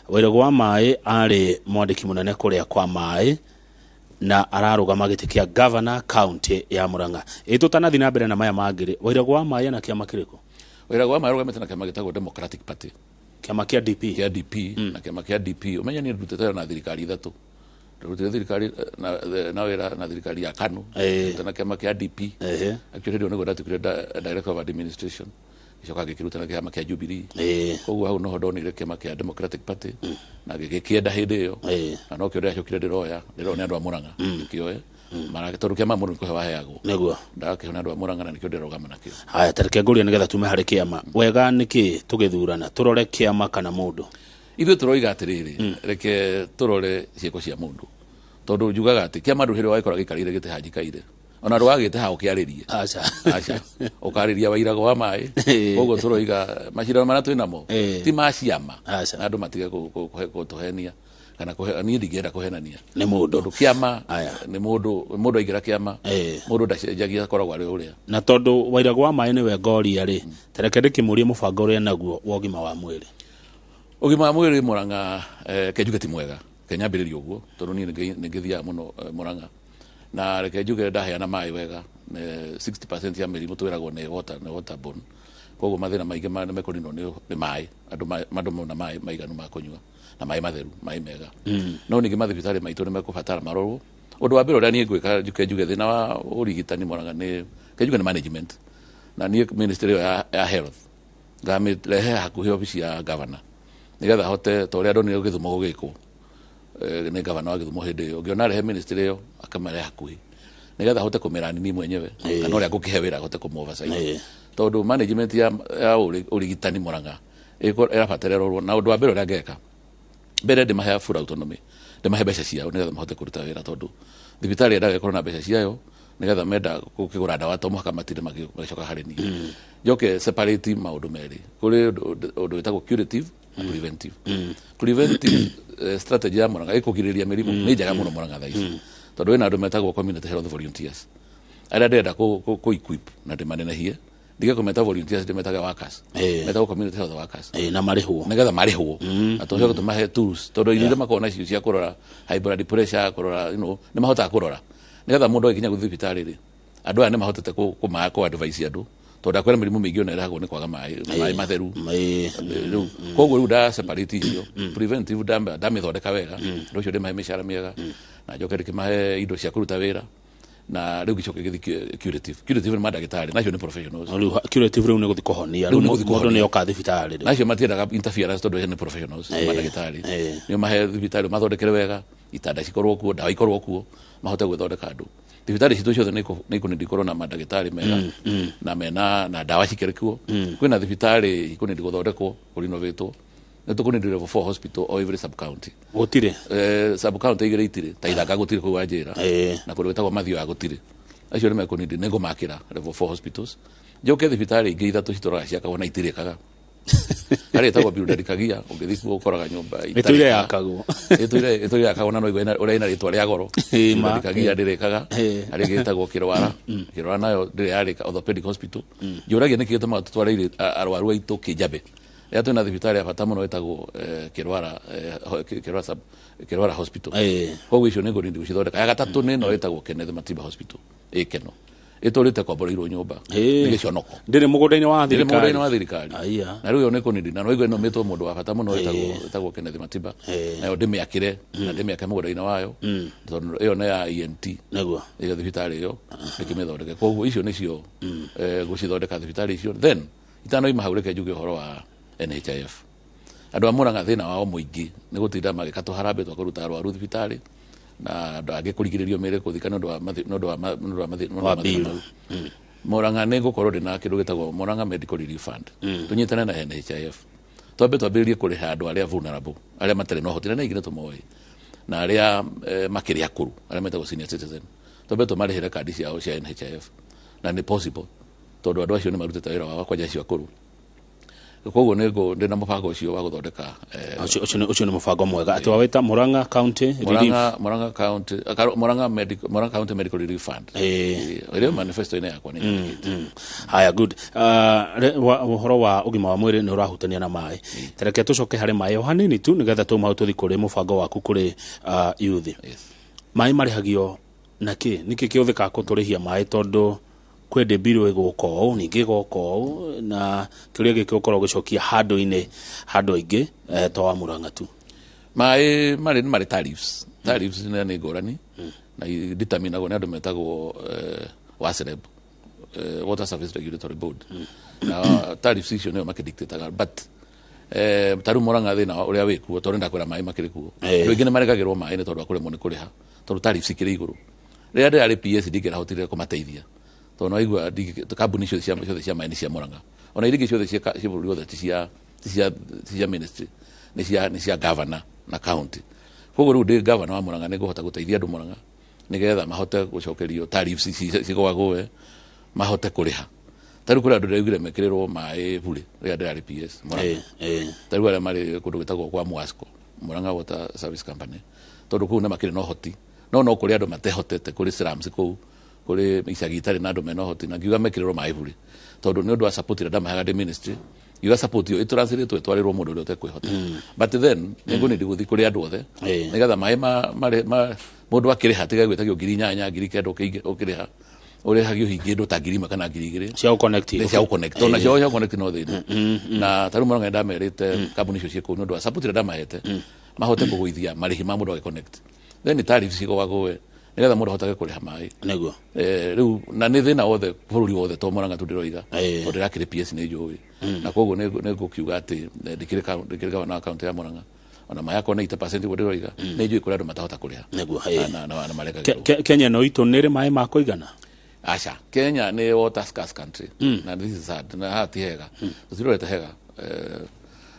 Wairagũ wa Maĩ arĩ mwandĩki mũnene kũrĩa kwa maĩ na ararũgama gĩtĩ kĩa governor county ya Murang'a. Ĩ tũtanathi na mbere na maya mangĩ rĩ, Wairagũ wa Maĩ ana kĩama kĩrĩkũ? Wairagũ wa Maĩ arũgamĩte na kĩama gĩtagwo Democratic Party. Kĩama kĩa DP. Kĩa DP. Na kĩama kĩa DP, ũmenye niĩ ndutĩte wĩra na thirikari ithatũ. Ndutĩte thirikari na wĩra na thirikari ya KANU, ndutĩte na kĩama kĩa DP. Actually hĩndĩ ĩyo nĩguo ndatuĩkire director of administration, gĩcoka ngĩkĩruta na kĩama kĩa Jubilee. Koguo hau noho ndonire kĩama kĩa Democratic Party na gĩgĩkĩenda hĩndĩ ĩyo, na nokĩo ndĩracokire ndĩroya ndĩroya nĩ andũ a Murang'a ngĩkĩoe. Tondũ kĩama mũndũ nĩ kũhe waheagwo. Ndakĩheo nĩ andũ a Murang'a na nĩkĩo ndĩrarũgama nakĩo. Haya, tareke ngũrie nĩgetha tume harĩ kĩama. Wega nĩkĩ tũgĩthurana tũrore kĩama kana mũndũ? Ithuĩ tũroiga atĩrĩrĩ, reke tũrore ciĩko cia mũndũ, tondũ njugaga atĩ kĩama ndũ hĩndĩ wagĩkora gĩikarĩire gĩtĩ hanjikaire, ona ndũgagĩte ha ũkĩarĩrie. Aca. Aca, ũkarĩria Wairagũ wa Maĩ. Koguo tũroiga macindano marĩa twĩ namo ti ma ciama, na andũ matige gũtũhenia kana niĩ ndingĩenda kũhenania. Nĩ mũndũ. Tondũ kĩama nĩ mũndũ. Mũndũ aingĩra kĩama, mũndũ ndacenjagia, akoragwo arĩ ũrĩa. Na tondũ Wairagũ wa Maĩ nĩwe ngoria rĩ, tareke ndĩkĩmũrie mũbango ũrĩa naguo wa ũgima wa mwĩrĩ. Ũgima wa mwĩrĩ Murang'a, ke njuge ti mwega. Ke nyambĩrĩrie ũguo, tondũ niĩ nĩ ngĩthiaga mũno Murang'a, na reke njuge ndaheana maĩ wega, 60% ya mĩrimũ twĩragwo nĩ water, nĩ waterborne. Koguo mathĩna maingĩ nĩ mekũninwo nĩ maĩ, andũ mona maĩ maiganu ma kũnyua na maĩ matheru, maĩ mega. No ningĩ mathibitarĩ maitũ nĩ mekũbatara marorwo. Ũndũ wa mbere ũrĩa niĩ ngwĩka, njuke njuge thĩna wa ũrigitani Murang'a nĩ, ke njuge nĩ management, na niĩ ministry ĩyo ya health ngamĩrehe hakuhĩ obici ya governor, nĩgetha hote ta ũrĩa ndonire Gĩthumo gũgĩkwo nĩ governor wa Gĩthumo hĩndĩ ĩyo. Ngĩona arehe ministry ĩyo akamĩrehe hakuhĩ nĩgetha ahote kũmĩrani niĩ mwenyewe kana ũrĩa ngũkĩhe wĩra ahote kũmũ oversight, tondũ management ya ũrigitani Murang'a ĩrabatara ĩrorwo. Na ũndũ wa mbere ũrĩa ngeka, mbere ndĩmahe full autonomy, ndĩmahe mbeca ciao nĩgetha mahote kũruta wĩra, tondũ thibitarĩ yendaga ĩkorwo na mbeca ciayo nĩgetha menda gũkĩgũra ndawa to mũhaka matinde magĩcoka harĩ niĩ. Njoke separate maũndũ merĩ: kũrĩ ũndũ wĩtagwo curative na preventive. Preventive strategy ya Murang'a ĩkũgirĩrĩria mĩrimũ nĩ njega mũno Murang'a thaa ici, tondũ wĩna andũ metagwo community health volunteers arĩa ndĩrenda kũ equip na ndĩmanenehie, ndige kũmeta volunteers, ndĩmetage workers. Metagwo community health workers. Na marĩhwo. Nĩgetha marĩhwo na tũcoke tũmahe tools, tondũ indo iria makoragwo nacio cia kũrora high blood pressure, kũrora nĩ mahotaga kũrora nĩgetha mũndũ agĩkinya gũthiĩ thibitarĩ rĩ, andũ aya nĩ mahotete kũ advise andũ, tondũ ndakwĩra mĩrimũ mĩingĩ ona ĩrehagwo nĩ kwaga maĩ, maĩ matheru. Rĩu koguo rĩu nda separate icio, preventive ndamĩthondeka wega, andũ acio ndĩmahe mĩcara mĩega na njoke ndĩkĩmahe indo cia kũruta wĩra, na rĩu gĩcoke gĩthiĩ curative. Curative nĩ mandagĩtarĩ, nacio nĩ professionals. Rĩu curative rĩu nĩ gũthiĩ kũhonia. Rĩu nĩ gũthiĩ mũndũ kũhonia. Nĩ oka thibitarĩ rĩu. Nacio matiendaga interference tondũ nĩ professionals, mandagĩtarĩ nĩ mahe thibitarĩ mathondekere wega, itanda cikorwo kuo, ndawa ikorwo kuo, mahote gwĩthondeka andũ. Thibitarĩ citũ ciothe nĩ ikũnindi ikorwo na mandagĩtarĩ mega na mena na ndawa cikĩrĩ kuo. Kwĩna thibitarĩ ikũnindi gũthondekwo, kũrinovatwo, nĩ tũkũnindi level 4 hospital o every sub county. Gũtirĩ. Sub county igĩrĩ itirĩ, ta Ithanga gũtirĩ kũu Wanjĩra, na kũndũ gwĩtagwo Mathioya gũtirĩ. Acio nĩ mekũnindi, nĩ ngũmakĩra level 4 hospitals. Njoke thibitarĩ ingĩ ithatũ citũraga ciakagwo na itirĩkaga, harĩa ĩtagwo Birudari Kagia, ũngĩthiĩ kuo ũkoraga nyũmba Ĩtũire yakagwo. Ĩtũire yakagwo na no igua ũrĩa ĩna rĩtwa rĩa goro. Ma. Birudari Kagia ndĩrĩkaga. Harĩa ĩngĩ ĩtagwo Kĩrwara, Kĩrwara nayo ndĩrĩ yarĩka, orthopedic hospital. Njũragia nĩkĩ gĩtũmaga tũtware arwaru aitũ Kĩnjabe Rĩrĩa twĩna thibitarĩ ya bata mũno ĩtagwo Kĩrwara, Kĩrwara Hospital. Koguo icio nĩ ngũnindi gũcithondeka. Ya gatatũ nĩ ĩno ĩtagwo Kenneth Matiba Hospital ĩ Keno, ĩtũrĩte kwamboreirwo nyũmba nĩ gĩconoko. Ndĩrĩ mũgũnda-inĩ wa Ndĩrĩ thirikari. mũgũnda-inĩ wa thirikari. Aya. Na rĩu ĩyo nĩ kũnindi na nĩwaigua ĩno mĩtwo mũndũ wa bata mũno ĩtagwo Kenneth Matiba, nayo ndĩmĩakĩre na ndĩmĩake mũgũnda-inĩ wayo, tondũ ĩyo nĩ ya ENT. Nĩguo. Ĩyo thibitarĩ ĩyo ndĩkĩmĩthondeke. Koguo icio nĩcio gũcithondeka thibitarĩ icio. Then itanoima hau, reke njuge ũhoro wa NHIF. Andũ a Murang'a thĩna wao mũingĩ nĩ gũtinda magĩka tũharambĩ twa kũruta arwaru thibitarĩ na andũ angĩ kũrigĩrĩrio mĩĩrĩ kũthika nĩ ũndũ wa nĩ ũndũ wa nĩ ũndũ wa nĩ ũndũ wa Wa mathĩna bill. mau. Murang'a nĩ ngũkorwo ndĩna kĩndũ gĩtagwo Murang'a Medical Relief Fund. Tũnyitane na NHIF, twambe twambĩrĩrie kũrĩha andũ arĩa vulnerable, arĩa matarĩ na ũhoti, na nĩ aingĩ nĩ tũmoĩ, na arĩa makĩrĩ akũrũ, arĩa metagwo senior citizen, twambe tũmarĩhĩre kandi ciao cia NHIF. Na nĩ possible tondũ andũ acio nĩ marutĩte wĩra wao kwanja acio akũrũ. Koguo nĩ ndĩna mũbango ũcio wa gũthondeka Ũcio nĩ mũbango mwega atĩ wawĩta Murang'a County Relief. Murang'a County, Murang'a County Medical Relief Fund. Ĩrĩ manifesto-inĩ yakwa nĩ nyandĩkĩte. Haya, good. Ũhoro wa ũgima wa mwĩrĩ nĩ ũrahutania na maĩ. Tareke tũcoke harĩ maĩ o hanini tu nĩgetha tuma hau tũthiĩ kũrĩ mũbango waku kũrĩ youth. Maĩ marĩhagio na kĩ? Nĩkĩ kĩhũthĩkaga kũtũrĩhia maĩ? Tondũ kwĩ ndĩ mbirũ ĩgũka ũũ, ningĩ ĩgoka ũũ, na kĩũria gĩkĩ ũkorwo ũgĩcokia handũ-inĩ handũ aingĩ, to wa Murang'a tu. Maĩ marĩ nĩ marĩ tariffs. Tariffs nĩ ngũrani na determinagwo nĩ andũ metagwo WASREB, Water Service Regulatory Board, na tariffs icio nĩo makĩdictataga. But ta rĩu Murang'a thĩna ũrĩa wĩkuo, tondũ ndakwĩra maĩ makĩrĩ kuo, andũ aingĩ nĩ maregagĩrwo maĩ nĩ tondũ wa kũremwo nĩ kũrĩha, tondũ tariffs ikĩrĩ igũrũ. Rĩrĩa ndĩrarĩ PS ndingĩrahotire kũmateithia, tondũ nĩwaigua kambuni icio ciothe cia maĩ nĩ cia Murang'a, ona iria ingĩ ciothe cia bũrũri wothe ti cia ministry, nĩ cia governor na county. Koguo rĩu ndĩ governor wa Murang'a nĩ ngũhota gũteithia andũ Murang'a nĩgetha mahote gũcokerio tariffs ici cigũagũe, mahote kũrĩha. Ta rĩu kũrĩ andũ ndĩraugire mekĩrĩrwo maĩ burĩ rĩrĩa ndĩrarĩ PS Murang'a. Ta rĩu arĩa marĩ kũndũ gwĩtagwo kwa Mwasco, Murang'a Water Service Company, tondũ kũu nĩ makĩrĩ na ũhoti, no kũrĩ andũ matehotete, kũrĩ slums kũu, kũrĩ icagi itarĩ na andũ mena ũhoti, na ngiuga mekĩrĩrwo maĩ burĩ tondũ nĩ ũndũ wa support ĩrĩa ndamaheaga ndĩ ministry. Ngiuga support ĩyo ĩtranslate ĩtwarĩrwo mũndũ ũrĩa ũtekwĩhota. But then nĩ ngũnindi gũthiĩ kũrĩ andũ othe nĩgetha maĩ ma mũndũ akĩrĩha tiga gwĩtagio 8,000, 9,000 ũkĩrĩha, ũrĩhagio hingĩ ndũ ta 1,000 kana 2,000 cia gũconnect. Nĩ cia gũconnect, tondũ nacio cia gũconnect no thĩna. Na ta rĩu Murang'a ndamerĩte kambuni icio ciĩ kũu, nĩ ũndũ wa support ĩrĩa ndamahete, mahote kũgũithia marĩhi ma mũndũ agĩconnect, then tariffs cigũagũe nĩgetha mũndũ ahotage kũrĩha maĩ. Rĩu na nĩ thĩna wothe bũrũri wothe, to Murang'a tu ndĩroiga, tondũ ndĩrakĩrĩ PS nĩ njũĩ. Na koguo nĩ ngũkiuga atĩ ndĩkĩrĩ gavana wa kaunti ya Murang'a, ona maĩ akorwo nĩ 80% ũguo ndĩroiga, nĩ njũĩ kũrĩ andũ matahota kũrĩha. Na marekagĩrwo. Kenya ĩno itũ nĩ ĩrĩ maĩ ma kũigana? Aca, Kenya nĩ water scarce country. Na this is sad, na haha ti hega, tũtirorete hega.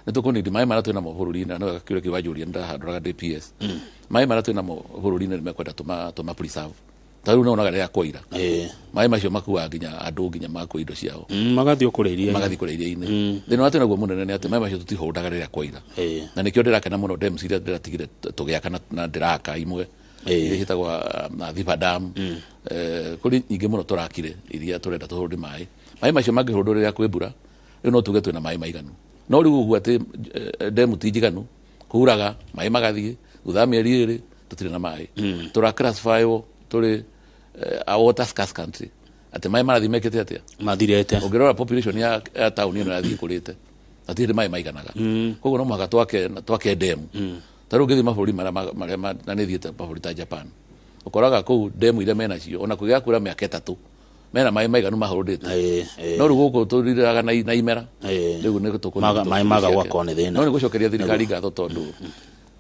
Nĩ tũkũnindi maĩ marĩa twĩnamo bũrũri-inĩ, na nĩwega kĩũria kĩu wanjũria, nĩndahandoraga ndĩ PS. Maĩ marĩa twĩnamo bũrũri-inĩ nĩ mekwenda tũma preserve. Ta rĩu nĩwonaga rĩrĩa kwaira, maĩ macio makuaga nginya andũ, nginya makua indo ciao. Magathiĩ o kũrĩa iria-inĩ. Magathiĩ kũrĩa iria-inĩ. Thĩna ũrĩa twĩnaguo mũnene nĩ atĩ maĩ macio tũtihũndaga rĩrĩa kwaira, na nĩkĩo ndĩrakena mũno dams iria ndĩratigire tũgĩaka na ndĩraka imwe iria ciĩtagwo na Thiba Dam. Kũrĩ nyingĩ mũno tũrakire iria tũrenda tũhũnde maĩ. Maĩ macio mangĩhũndwo rĩrĩa kwĩ mbura, rĩu no tuge twĩna maĩ maiganu. No rĩu ũguo atĩ demu ti njiganu, kuraga maĩ magathiĩ, thutha wa mĩeri 2 tũtirĩ na maĩ. Tũra classifywo tũrĩ a water scarce country, atĩ maĩ marathiĩ mekĩte atĩa? Mathirĩte. Ũngĩrora population ya taũni ĩno ĩrathiĩ ĩkũrĩte, hatirĩ hĩndĩ maĩ maiganaga. Koguo no mũhaka twake demu. Ta rĩu ũngĩthiĩ mabũrũri marĩa na nĩ thiĩte mabũrũri ta Japan, ũkoraga kũu demu iria menacio, ona kũgĩa kura mĩaka 3, mena maĩ maiganu mahũrũndĩte. No rĩu gũkũ tũriraga na imera rĩu nĩ Maĩ maga gwakorwo nĩ thĩna. No nĩ gũcokeria thirikari ngatho, tondũ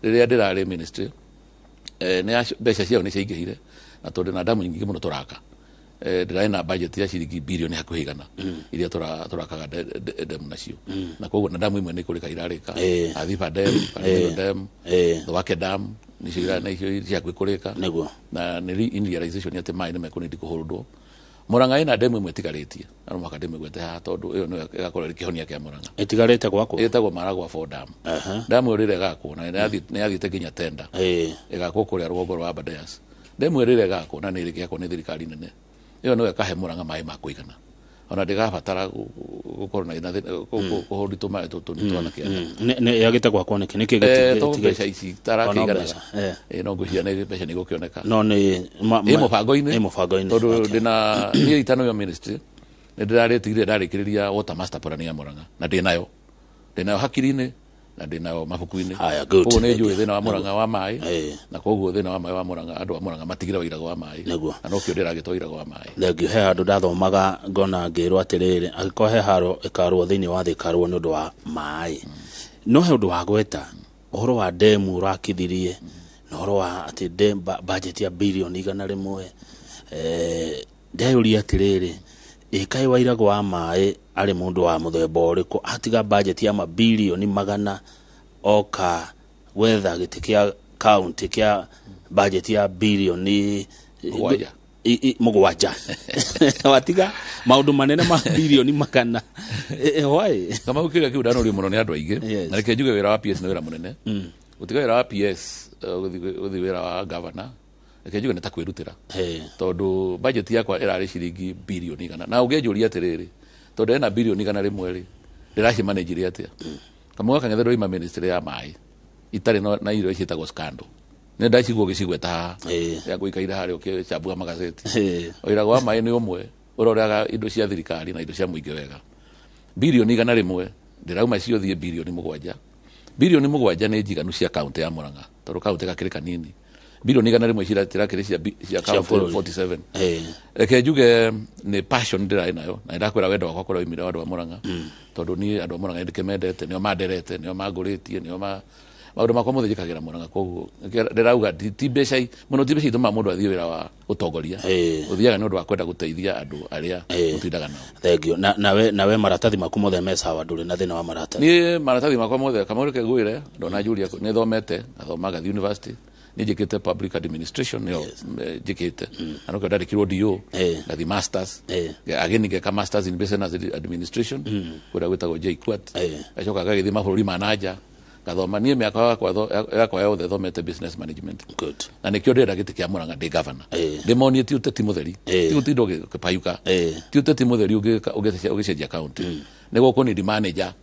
rĩrĩa ndĩrarĩ ministry, nĩ mbeca ciao nĩ ciaingĩhire, na tondũ na damu nyingĩ mũno tũraka. Ndĩrarĩ na budget ya ciringi birioni hakuhĩ 100 iria tũrakaga demu nacio. Na koguo na damu imwe nĩ kũrĩka irarĩka, Athiba Dam, Karĩmĩro Dam, Thwake Dam, nĩcio nĩcio ci hakuhĩ kũrĩka. Na nĩ in realization atĩ maĩ nĩ mekũnindi kũhũrũndwo. Murang'a ĩna demu ĩmwe ĩtigarĩtie, na no mũhaka ndĩmĩgwete haha tondũ ĩyo nĩyo ĩgakorwo ĩrĩ kĩhonia kĩa Murang'a. Ĩtigarĩte gwakwo? Ĩtagwo Maragwa 4 Dam. Damu ĩyo rĩrĩa ĩgakwo, na nĩ yathiĩte nginya tenda, ĩgakwo kũrĩa rũgongo rwa Aberdares. Demu ĩyo rĩrĩa ĩgakwo, na nĩ ĩrĩkĩakwo nĩ thirikari nene, ĩyo nĩyo ĩkahe Murang'a maĩ ma kũigana. Ona ndĩgabatara gũkorwo na kũhũndi tũmaĩ tũtũ nĩ twana kĩanda. Yagĩte gwakwo nĩkĩ nĩkĩ? To mbeca ici tarakĩiganaga. No ngwĩciria nĩ mbeca nĩ igũkĩoneka. No nĩ ĩ mũbango-inĩ. Ĩ mũbango-inĩ. Tondũ ndĩna niĩ itanoyo ministry nĩ ndĩrarĩtigire ndarĩkĩrĩria water master plan ya Murang'a, na ndĩnayo hakiri-inĩ na ndĩnayo mabuku-inĩ. Haya, good. Koguo nĩ njũĩ thĩna wa Murang'a wa maĩ, na koguo thĩna wa maĩ wa Murang'a, andũ a Murang'a matigire wairago wa maĩ, na nokĩo ndĩragĩtwo wairago wa maĩ. Thengiũ. He handũ ndathomaga ngona ngĩrwo atĩrĩrĩ, angĩkorwo he haro ĩkarũo thĩinĩ wa thĩ, ĩkarũo nĩ ũndũ wa maĩ. No he ũndũ wa gweta ũhoro wa ndemu ũrakithirie na ũhoro wa atĩ budget ya birioni 100. Ndeyũria atĩrĩrĩ, ĩkaĩ wairago wa maĩ arĩ mũndũ wa mũthemba ũrĩkũ atiga budget ya mabirioni 100 oka gwetha gĩtĩ kĩa county kĩa budget ya birioni 7? 7. Watiga maũndũ manene ma birioni 100. Why? Kama kĩrĩa kĩu ndanorio mũno nĩ andũ aingĩ, na reke njuge wĩra wa PS nĩ wĩra mũnene. Gũtiga wĩra wa PS gũthiĩ wĩra wa governor, reke njuge nĩ ta kwĩrutĩra, tondũ budget yakwa ĩrarĩ ciringi birioni 100. Na ũngĩnjũria atĩrĩrĩ, tondũ ena birioni 100 rĩ, ndĩracimanĩnjirie atĩa? Kamau Kang'ethe ndoima ministry ya maĩ itarĩ na irio ciĩtagwo scandal, nĩ ndaciguo gĩcigweta haha ya gũikaire harĩa ũkĩcambua magazeti. Wĩra wa maĩ nĩ ũmwe ũroraga indo cia thirikari na indo cia mũingĩ wega. Birioni 100 ndĩrauma ciothiĩ birioni 7. Birioni 7 nĩ njiganu cia kaunti ya Murang'a, tondũ kaunti gakĩrĩ kanini. Birioni 100 cirakĩrĩ cia kaunti 47. Reke njuge nĩ passion ndĩrarĩ nayo, na nĩndakwĩra wendo wakwa kũrĩa oimire wa andũ a Murang'a, tondũ niĩ andũ a Murang'a nĩndĩkĩmendete, nĩo manderete, nĩo mangũrĩtie, nĩo maũndũ makwa mothe njĩkagĩra Murang'a. Koguo ndĩrauga ti mbeca mũno, ti mbeca itũmaga mũndũ athiĩ wĩra wa ũtongoria, ũthiaga nĩ ũndũ wa kwenda gũteithia andũ arĩa ũtindaga nao. Thengiũ. Nawe maratathi maku mothe me sawa, ndũrĩ na thĩna wa maratathi? Niĩ maratathi makwa mothe, Kamau reke ngwĩre, ndona Julia nĩ thomete, ngathoma ngathiĩ university, nĩ njĩkĩte public administration, nĩyo njĩkĩte, na nokĩo ndandĩkirwo DO, ngathiĩ masters, again ngeka masters in business administration kũrĩa gwĩtagwo JKUAT, ngacoka ngagĩthiĩ mabũrũri ma nanja ngathoma. Niĩ mĩaka yakwa yothe thomete business management. Na nĩkĩo ndĩrenda gĩtĩ kĩa Murang'a ndĩ governor, ndĩmonie ti ũteti mũtheri, ti gũtinda ũgĩpayuka, ti ũteti mũtheri ũgĩcenjia county, nĩ gũkũ nĩ manager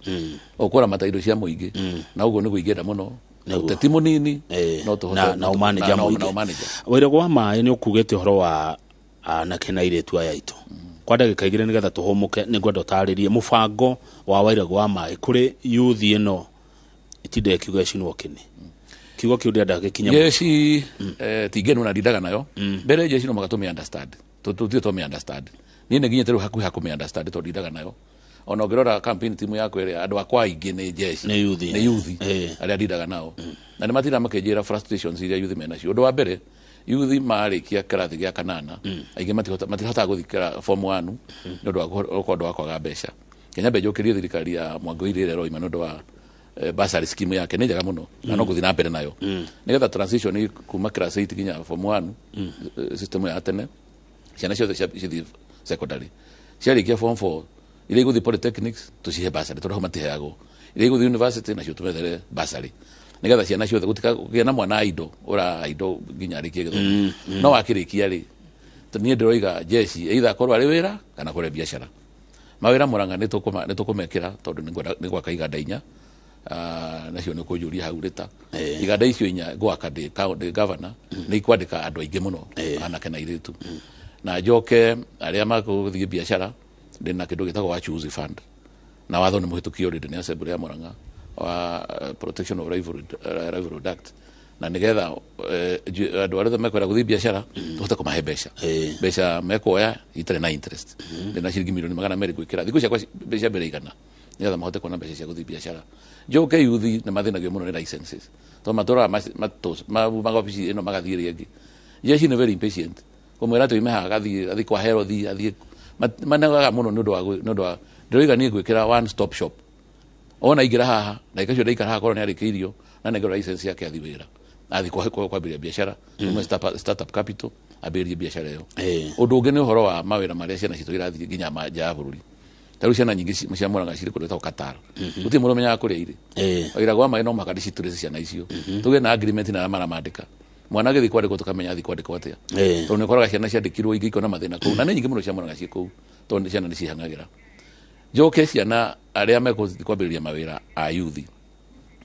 ũkũramata indo cia mũingĩ, na ũguo nĩguo ingĩenda mũno, ũteti mũnini no tũhote na ũmanĩja mũingĩ. Wairago wa maĩ nĩ ũkugĩte ũhoro wa anake na airĩtu aya aitũ. Kwa ndagĩka 2 nĩgetha tũhũmũke, nĩ ngwenda ũtarĩrie mũbango wa wairago wa maĩ kũrĩ youth ĩno itinda ĩkiuga ĩcinwo kĩni. Kiugo kĩu ndĩrenda gĩkinye. Jeshi tingenu na ndindaga nayo mbere. Jeshi no mũhaka tũmĩ understand, tũthiĩ tũmĩ understand. Niĩ nĩ nginyĩte rĩu hakuhĩ ha kũmĩ understand tondũ ndindaga nayo. Ona ũngĩrora campaign team yakwa ĩrĩa, andũ akwa aingĩ nĩ jeshi, nĩ youth, nĩ youth arĩa ndindaga nao, na nĩ matindaga makĩnjĩra frustrations iria youth menacio. Ũndũ wa mbere, youth marĩkia kĩrathi gĩa kanana, aingĩ matihotaga gũthiĩ form 1 nĩ ũndũ wa ũndũ wa kwaga mbeca. Kenya mbe njũkĩrie thirikari ya Mwangi wa Iria ĩrĩa ĩroima nĩ ũndũ wa bursary scheme yake, nĩ njega mũno, na no gũthiĩ na mbere nayo nĩgetha transition kuma class 8 nginya form 1, system ya tene, ciana ciothe cithiĩ secondary, ciarĩkia form 4, iria igũthiĩ polytechnics tũcihe bursary tondũ hau matiheagwo, iria igũthiĩ university nacio tũmethere bursary, nĩgetha ciana ciothe gũtikagĩe na mwana indo ũra indo nginya arĩkie gĩthomo. No wakĩrĩkia rĩ, niĩ ndĩroiga jeshi either akorwo arĩ wĩra kana kũrĩa biacara. Mawĩra Murang'a nĩ tũkũmekĩra, tondũ nĩ gwaka iganda 4, nacio nĩ kũnjũria hau rĩta iganda icio 4 ngwaka ndĩ governor, nĩ ikwandĩka andũ aingĩ mũno, anake na airĩtu. Na njoke arĩa makũthiĩ biacara, ndĩna kĩndũ gĩtagwo Wachuzi Fund, na watho nĩ mũhĩtũkie already nĩ assembly ya Murang'a wa Protection of Livelihood Act, na nĩgetha andũ arĩa othe mekwenda gũthiĩ biacara tũhote kũmahe mbeca mekuoya itarĩ na interest. Ndĩna ciringi milioni 200 gwĩkĩra thikũ ciakwa mbeca mbere 100, nĩgetha mahote kuona mbeca cia gũthiĩ biacara. Njoke youth nĩ mathĩnagio mũno nĩ licenses, tondũ matũraga magobici ĩno magathiĩ ĩrĩa ĩngĩ. Jeshi nĩ very impatient, kũmwĩra atĩ oime haha athiĩ kwa herothi, athiĩ manegaga mũno nĩ ũndũ wa ndĩroiga niĩ ngwĩkĩra one stop shop. Ona aingĩra haha ndagĩka icio ndaikara haha, korwo nĩ arĩkĩirio na nengerwo license yake, athiĩ wĩra, athiĩ kwambĩrĩria biacara, tũmwe startup capital ambĩrĩrie biacara ĩyo. Ũndũ ũngĩ nĩ ũhoro wa mawĩra marĩa ciana citũ irathiĩ nginya nja ya bũrũri. Ta rĩu ciana nyingĩ cia Murang'a cirĩ kũndũ gwĩtagwo Qatar, gũtirĩ mũndũ ũmenyaga kũrĩa irĩ. Wĩra wa maĩ no mũhaka ndĩcitũrĩce ciana icio, tũgĩe na agreement na arĩa maramandĩka, Mwana agĩthiĩ kwandĩkwo tũkamenya athiĩ kwandĩkwo atĩa. Tondũ nĩ ũkoraga ciana ciandĩkirwo ingĩ ikona mathĩna kũu, na nĩ nyingĩ mũno cia Murang'a ciĩ kũu, tondũ ciana nĩ cihang'agĩra. Njoke ciana arĩa mekũthiĩ kwambĩrĩria mawĩra a youth,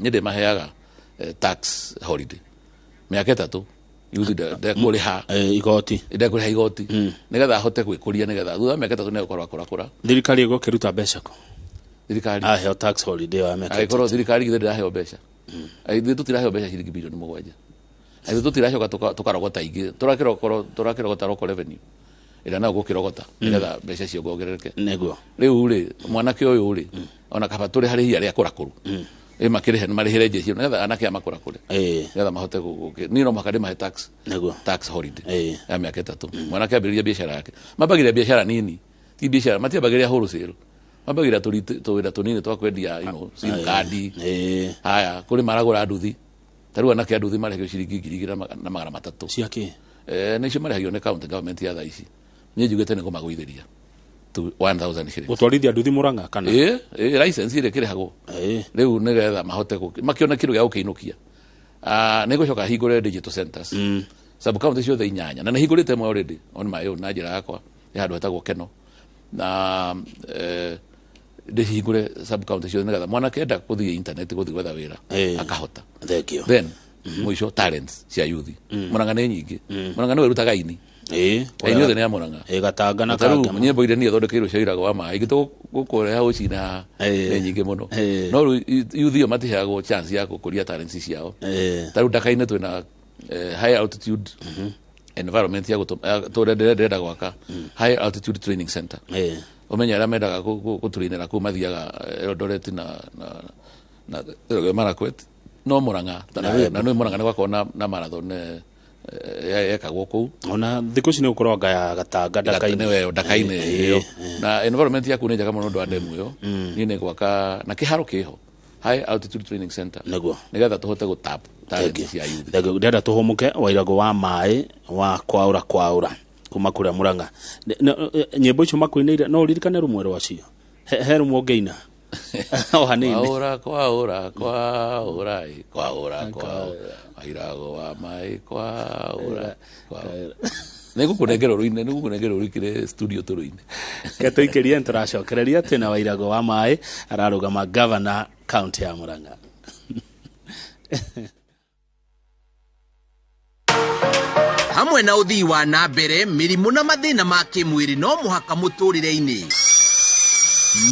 nĩ ndĩmaheaga tax holiday mĩaka 3. Youth ndekũrĩha igoti, ndekũrĩha igoti nĩgetha ahote gwĩkũria, nĩgetha thutha wa mĩaka 3 nĩegũkorwo akũrakũra. Thirikari ĩgũkĩruta mbeca kũ? Thirikari aheo tax holiday wa mĩaka angĩkorwo thirikari githĩ ndĩraheo mbeca, ithuĩ tũtiraheo mbeca ciringi bilioni 7, ithuĩ tũtiracoka tũkarogota ingĩ, tũrakĩrogota local revenue ĩrĩa nayo gũkĩrogota nĩgetha mbeca ciongerereke. Nĩguo. Rĩu rĩ, mwanake ũyũ rĩ, ona kaba tũrĩ harĩ hinya rĩa kũrakũrũ ĩ makĩrĩhe marĩhĩre njeci nĩgetha anake aya makũrakũre, nĩgetha mahote niĩ no mũhaka ndĩmahe tax. Nĩguo. Tax holiday ya mĩaka 3. Mwanake ambĩrĩria biacara yake, mambagĩrĩria biacara nini, ti biacara matiambagĩrĩria wholesale, mambagĩrĩria tũwĩra tũnini twa kwendia, sim card. Haya, kũrĩ maragũra nduthi, ta rĩu anake a nduthi marĩhagio ciringi 2,300. Cia kĩ? Nĩcio marĩhagio nĩ county government ya thaa ici. Niĩ njugĩte nĩ ngũmagũithĩria to 1,000 shillings. Gũtwarithia nduthi Murang'a kana? Ĩ license ĩrĩa ĩkĩrĩhagwo rĩu nĩgetha mahote makĩone kĩndũ gĩa gũkĩinũkia. Nĩ ngũcoka hingũre digital centers sub county ciothe 8, na nĩ hingũrĩte ĩmwe already on my own na njĩra yakwa ya handũ hetagwo Keno, na ndĩhingũre sub county ciothe nĩgetha mwanake enda gũthiĩ internet gũthiĩ gwetha wĩra akahota. Thank you. Then mũico, talents cia youth Murang'a nĩ nyingĩ. Murang'a nĩwe ĩrutaga aini. Aini othe nĩ a Murang'a. Gatanga na Ta rĩu Kangema. nyĩmbo iria niĩ thondekeirwo cia Irago wa Maĩ ingĩ tũgũkũreha ũcina haha nĩ nyingĩ mũno, no rĩu youth ĩyo matiheagwo chance ya gũkũria talents ciao. Ta rĩu Ndaka-inĩ twĩna high altitude environment ya tũrĩa ndĩrenda gwaka high altitude training center. Ũmenye arĩa mendaga gũtũrĩnĩra kũu mathiaga Eldoret na Elgeyo Marakwet, no Murang'a Na na nĩ Murang'a nĩ gwakorwo na marathon yekagwo kũu. Ona thikũ ici nĩ gũkorwo anga ya Gatanga Ndaka-inĩ. Nĩwe Ndaka-inĩ ĩyo, na environment yaku nĩ njega mũno nĩ ũndũ wa demu ĩyo. Niĩ nĩ gwaka na kĩharo kĩho high altitude training center Nĩguo. nĩgetha tũhote gũtap talent cia youth. Thank you. Ndĩrenda tũhũmũke Wairago wa Maĩ wa kwaũra kwaũra kuma kũrĩa Murang'a. Nyĩmbo icio makũinĩire no ũririkane rũmwe rwacio? He rũmwe ũngĩina o hanini. Kwaũra kwaũra kwaũra ĩ, kwaũra kwaũra Wairago wa Maĩ kwaũra kwaũra. Nĩngũkũnengera ũrũine, nĩngũkũnengera ũrũikire studio tũrũine. Ke tũikĩrie nĩtũracokereria twĩna Wairago wa Maĩ ararũgama governor county ya Murang'a. Hamwe na ũthii wa na mbere, mĩrimũ na mathĩna ma kĩmwĩrĩ no mũhaka mũtũrĩre-inĩ,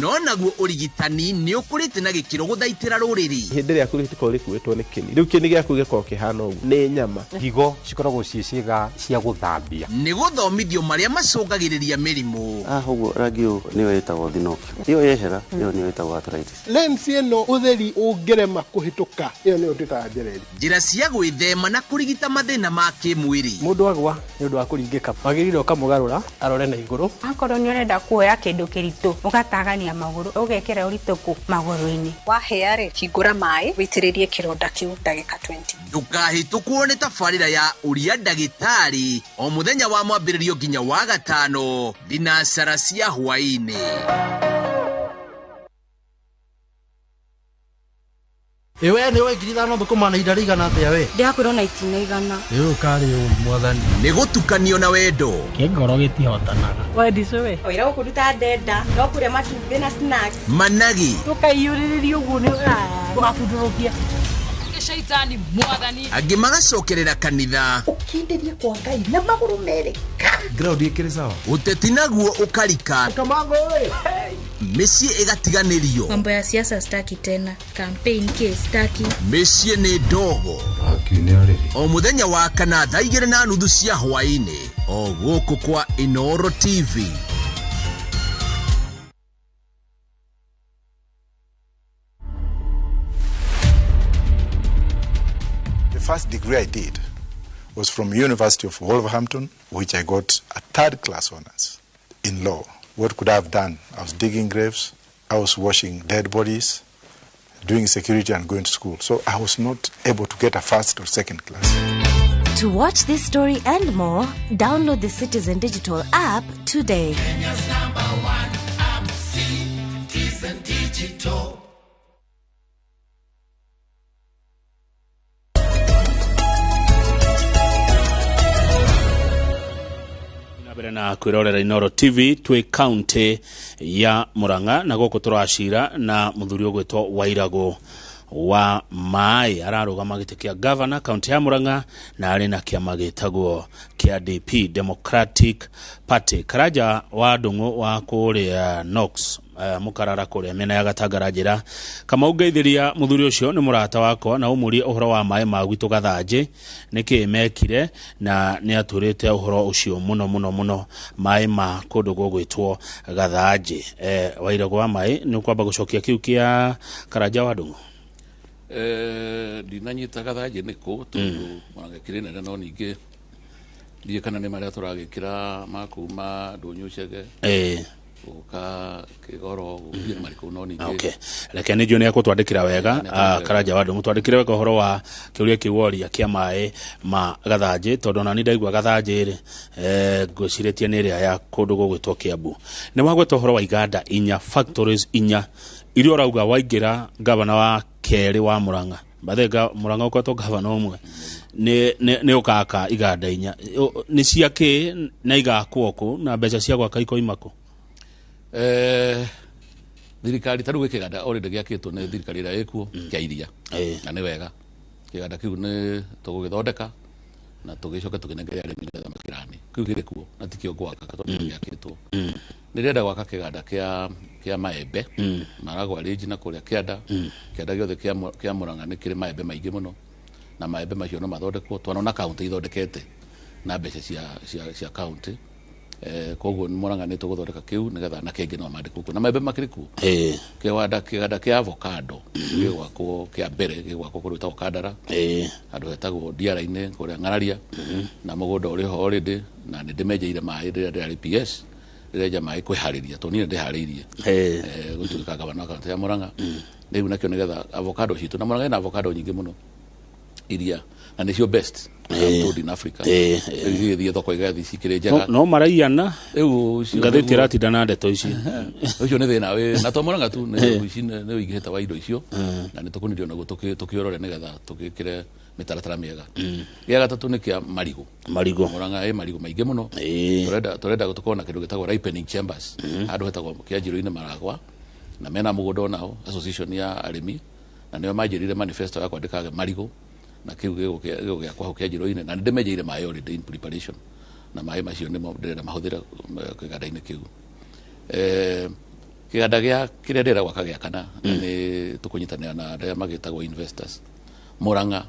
no naguo ũrigitani nĩ ũkũrĩte na gĩkĩro gũthaitĩra rũrĩrĩ. Ihĩndĩ rĩaku rĩtikorwo rĩkuĩtwo nĩ kĩni, rĩu kĩni gĩaku gĩkorwo kĩhana ũguo nĩ nyama. Higo cikoragwo ciĩ ciĩga cia gũthambia. Nĩ gũthomithio marĩa macũngagĩrĩria mĩrimũ. Haha ũguo rangi ũyũ nĩyo ĩtagwo thinokio, ĩyo yehera ĩyo nĩyo ĩtagwo arthritis. Lens ĩno ũtheri ũngĩrema kũhĩtũka, ĩyo nĩyo twĩtaga njereri. Njĩra cia gwĩthema na kũrigita mathĩna ma kĩmwĩrĩ. Mũndũ agwa nĩ ũndũ wa kũringĩka, wagĩrĩire ũkamũgarũra arore na igũrũ. Akorwo nĩ ũrenda kuoya kĩndũ kĩritũ, ũgatagania magũrũ, ũgekĩra ũritũ kũ magũrũ-inĩ. Wahĩa rĩ, hingũra maĩ wĩitĩrĩrie kĩronda kĩu ndagĩka 20. Ndũkahĩtũkwo nĩ tabarĩra ya ũria ndagĩtarĩ o mũthenya wa mwambĩrĩrio nginya wa gatano thinacara cia hwaĩ-inĩ. Ĩ we nĩ ũĩ 5,000 thũkũma na ihinda rĩigana atĩa we? Ndĩrakwĩrwo na itina 100. Ĩ ũyũ karĩ ũru mwathani. Nĩ gũtukanio na wendo. Kĩngoro gĩtihotanaga. Wendicũ we wĩra gũkũruta ndenda no kũrĩa matumbĩ na snacks. Managi. Tũkaiyũrĩrĩria ũguo nĩ ũgabundũrũkia. Shaitani mwathani. Angĩ magacokerera kanitha. Ũkindĩrie kwa Ngai na magũrũ merĩ. Ground ĩkĩrĩ sawa. Ũteti naguo ũkarika. Kamango ĩ. Mĩciĩ ĩgatiganĩrio. Mambo ya siasa staki tena. Campaign ke staki. Mĩciĩ nĩ ndogo. O mũthenya wa kana thaa 2:30 cia hwaĩ-inĩ o gũkũ kwa Inooro TV. The first degree I did was from University of Wolverhampton, which I got a third class honors in law. What could I have done? I was digging graves, I was washing dead bodies, doing security and going to school. So I was not able to get a first or second class. To watch this story and more, download the Citizen Digital app today. Kenya's number one app, Citizen Digital. Na kwĩrorera Inooro TV twĩ kaunti ya Murang'a na gũkũ tũracira na mũthuri ũgwĩtwo Wairagũ wa Maĩ ararũgama gĩtĩ kĩa gavana kaunti ya Murang'a na arĩ na kĩama gĩtagwo kĩa DP, Democratic Party. Karanja wa Ndung'u wa kũrĩa Knox, mũkarara kũrĩa mĩena ya Gatangara njĩra Kamau ngeithĩria mũthuri ũcio nĩ mũrata wakwa na ũmũrie ũhoro wa maĩ ma gwitũ Gathanjĩ nĩkĩ mekire na nĩ atũrĩte ũhoro ũcio mũno mũno mũno maĩ ma kũndũ gũgwĩtwo Gathanjĩ. Wairagũ wa Maĩ, nĩ ũkwamba gũcokia kĩu kĩa Karanja wa Ndung'u? Ndinanyita Gathanjĩ nĩkũ tondũ Murang'a ĩkĩrĩ nene, no ningĩ ndiĩ kana nĩ marĩa tũragĩkĩra ma kuma Ndũnyũ Chege gũka Kĩgoro gũthiĩ nĩ marĩkũ, no ningĩ Okay. Reke nĩ njũĩ nĩ ekũtwandĩkĩra wega. Karanja wa Ndung'u, twandĩkĩre wega ũhoro wa kĩũria kĩu woria kĩa maĩ ma Gathanjĩ, tondũ ona niĩ ndaigua Gathanjĩ rĩ, ngwĩcirĩtie nĩ ĩrĩa ya kũndũ gũgwĩtwo Kiambu. Nĩ wagweta ũhoro wa iganda inya, factories inya iria ũrauga waingĩra gavana wa kerĩ wa Murang'a, bathe Murang'a ũkoretwo gavana ũmwe, nĩ ũgaka iganda inya. Nĩ cia kĩ na igakwo kũ na mbeca cia gwaka ikoima kũ? Thirikari ta rĩu kĩganda already gĩakĩtwo nĩ thirikari ĩrĩa ĩkuo kĩa iria, na nĩ wega kĩganda kĩu nĩ tũgũgĩthondeka na tũgĩcoke tũkĩnengere arĩmi nĩgetha makĩrani. Kĩu kĩrĩ kuo na tikĩo gwaka tondũ nĩ gĩakĩtwo. Nĩndĩrenda gwaka kĩganda kĩa maembe Maragwa Ridge na kũrĩa kĩanda kĩanda gĩothe kĩa Murang'a nĩ kĩrĩ maembe maingĩ mũno, na maembe macio no mathondekwo twanona kaunti ithondekete na mbeca cia kaunti. Koguo Murang'a nĩ tũgũthondeka kĩu nĩgetha na kĩngĩ no mandĩkwo kuo na maembe makĩrĩ kuo. Kĩganda kĩa avocado gĩgwakwo kĩa mbere gĩgwakwo kũndũ gwĩtagwo Kandara, handũ hetagwo Ndiara-inĩ kũrĩa Ng'araria, na mũgũnda ũrĩ ho already, na nĩ ndĩmenjeire maĩ rĩrĩa ndĩrarĩ PS, ndĩrenja maĩ kwĩharĩria tondũ niĩ nĩndĩharĩirie gũtuĩka gavana wa kaunti ya Murang'a. Rĩu nakĩo nĩgetha avocado citũ, na Murang'a ĩna avocado nyingĩ mũno iria na nĩcio best told in Africa. Rĩu igĩthiĩ thoko igathiĩ cikĩrĩ njega. No maraiyana. Rĩu ũcio ngathĩti nĩguo- ĩratinda na ndeto ici. Ũcio nĩ thĩna wĩ na to Murang'a tu, nĩ ici nĩ ũingĩhĩte wa indo icio na nĩ tũkũnirio naguo tũkĩũrore nĩgetha tũgĩkĩre mĩtaratara mĩega. Gĩa gatatũ nĩ kĩa marigũ. Marigũ. Murang'a ĩ marigũ maingĩ mũno. Tũrenda tũkorwo na kĩndũ gĩtagwo ripening chambers handũ hetagwo Kĩanjĩrũ-inĩ Maragwa, na mena mũgũnda onao association ya arĩmi, na nĩo manjĩrire manifesto ya kwandĩkaga marigũ na kĩu gĩgũgĩakwo hau Kĩanjĩrũ-inĩ, na nĩndĩmenjeire maĩ already in preparation, na maĩ macio nĩmo ndĩrenda mahũthĩre kĩganda-inĩ kĩu. Kĩganda gĩa kĩrĩa ndĩrenda gwaka gĩa kana, na nĩ tũkũnyitanĩra na arĩa magĩtagwo investors. Murang'a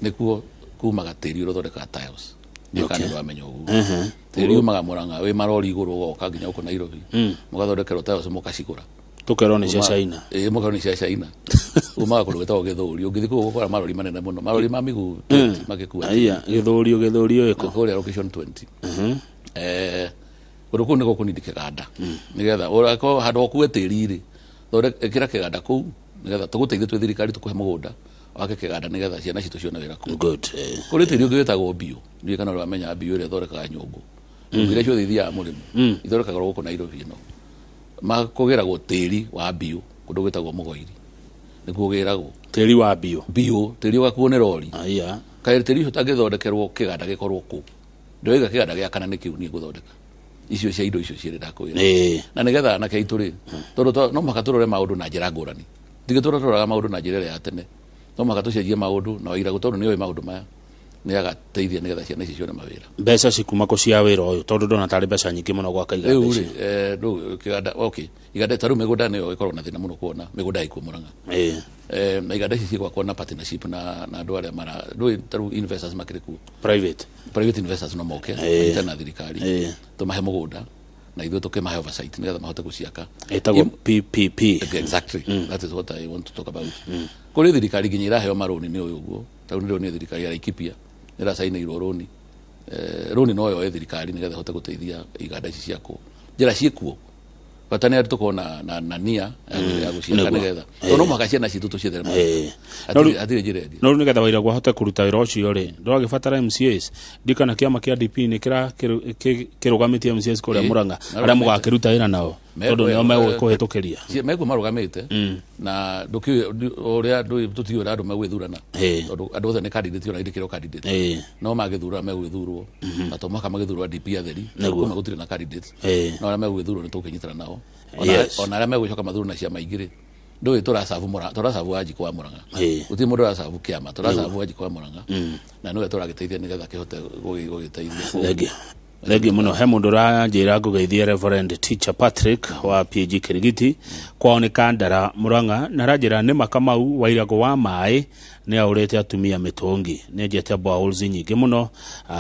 nĩkuo kumaga tĩri ũrĩa ũthondekaga tiles. Ndiũĩ kana nĩ ũramenya ũguo. Tĩri umaga Murang'a wĩ marori igũrũ ũgoka nginya gũkũ Nairobi, mũgathondekerwo tiles mũkacigũra. Tũkerwo nĩ cia China. Mũkerwo nĩ cia China. Umaga kũndũ gwĩtagwo Gĩthũri. Ũngĩthiĩ kũu ũgũkora marori manene mũno, marori ma mĩguu 20 magĩkua. Aya, Gĩthũrio ĩkũ? Kũrĩa location 20. Kũndũ kũu nĩkuo kũnini kĩganda. Nĩgetha ũrakorwo handũ ũkue tĩri rĩ, ĩkĩra kĩganda kũu nĩgetha tũgũteithie twĩ thirikari tũkũhe mũgũnda wake kĩganda nĩgetha ciana citũ cione wĩra kũu. Good. Kũrĩ tĩri ũngĩ wĩtagwo mbiũ. Ndiũĩ kana ũramenya mbiũ ĩrĩa ĩthondekaga nyũngũ. Nyũngũ iria ciothe ithiaga mũrĩmo ithondekagwo gũkũ Nairobi ĩno. Makũgĩragwo tĩri wa mbiũ kũndũ gwĩtagwo Mũgoiri. Nĩkuo ũgĩragwo. Tĩri wa mbiũ. Mbiũ, tĩri ũgakuo nĩ rori. Aya. Kaĩ tĩri ũcio ũtangĩthondekerwo kĩganda gĩkorwo kũ? Ndĩroiga kĩganda gĩa kana nĩ kĩu niĩ ngũthondeka. Icio cia indo icio cierĩ ndakwĩra. Na nĩgetha anake aitũ rĩ, tondũ no mũhaka tũrore maũndũ na njĩra ngũrani. Tigĩ tũroraga maũndũ na njĩra ĩrĩa ya tene. No mũhaka tũcenjie maũndũ na Wairagũ tondũ nĩoĩ maũndũ maya. Nĩ agateithia nĩgetha ciana ici cione mawĩra. Mbeca cikuma kũ cia wĩra ũyũ tondũ ndona tarĩ mbeca nyingĩ mũno gwaka iganda Rĩu ici. rĩ, rĩu kĩganda, okay, iganda ta rĩu mĩgũnda nĩyo ĩkoragwo na thĩna mũno kuona mĩgũnda ĩkuo Murang'a. Na iganda ici cigwakwo na partnership na andũ arĩa mara, ndũĩ ta rĩu investors makĩrĩ kuo. Private. Private investors no moke, manyitane na thirikari, tũmahe mũgũnda na ithuĩ tũkĩmahe oversight nĩgetha mahote gũciaka. Ĩtagwo PPP. Exactly. That is what I want to talk about. Kũrĩ thirikari nginya ĩraheo marũni nĩ ũyũ ũguo. Ta rĩu nĩ thirikari ya Laikipia ĩracainĩirwo rũni. Rũni no yoe thirikari nĩgetha ĩhote gũteithia iganda ici ciakwo. Njĩra ciĩkuo. Bata nĩ atĩ tũkorwo na nia ya gũciaka nĩgetha. Tondũ no mũhaka ciana citũ tũciethere mawĩra. Hatirĩ njĩra ĩngĩ. No rĩu nĩgetha Wairagũ ahote kũruta wĩra ũcio rĩ, ndũragĩbatara MCAs. Ndikana kĩama kĩa DP nĩ kĩrũgamĩtie MCAs kũrĩa Murang'a, arĩa mũgakĩruta wĩra nao. Tondũ nĩo megũkũhĩtũkĩria. Mekuo marũgamĩte na ndũkĩũĩ ũrĩa tũtiũĩ ũrĩa andũ megwĩthurana, tondũ andũ othe nĩ candidate, ona ndĩkĩrĩ o candidate, no magĩthurana megwĩthurwo na to mũhaka magĩthurwo DP atheri, tondũ kuma gũtirĩ na candidate, no arĩa megwĩthurwo nĩ tũkĩnyitana nao. Ona arĩa megũcoka mathurwo na ciama ingĩ rĩ, ndũĩ tũracabu tũracabu Wanjikũ wa Mũrang'a, gũtirĩ mũndũ ũracabu kĩama, tũracabu Wanjikũ wa Mũrang'a, na nĩwe tũragĩteithia nĩgetha kĩhote gũgĩteithia. Thengiũ, thengiũ mũno. He mũndũ ũranjĩra ngũgeithie Reverend Teacher Patrick wa PG Kirigiti, kwao nĩ Kandara Mũrang'a, na aranjĩra nĩ Makamau wa Irago wa maĩ nĩ aũrĩte atumia mĩtũngi, nĩ enjete boreholes nyingĩ mũno.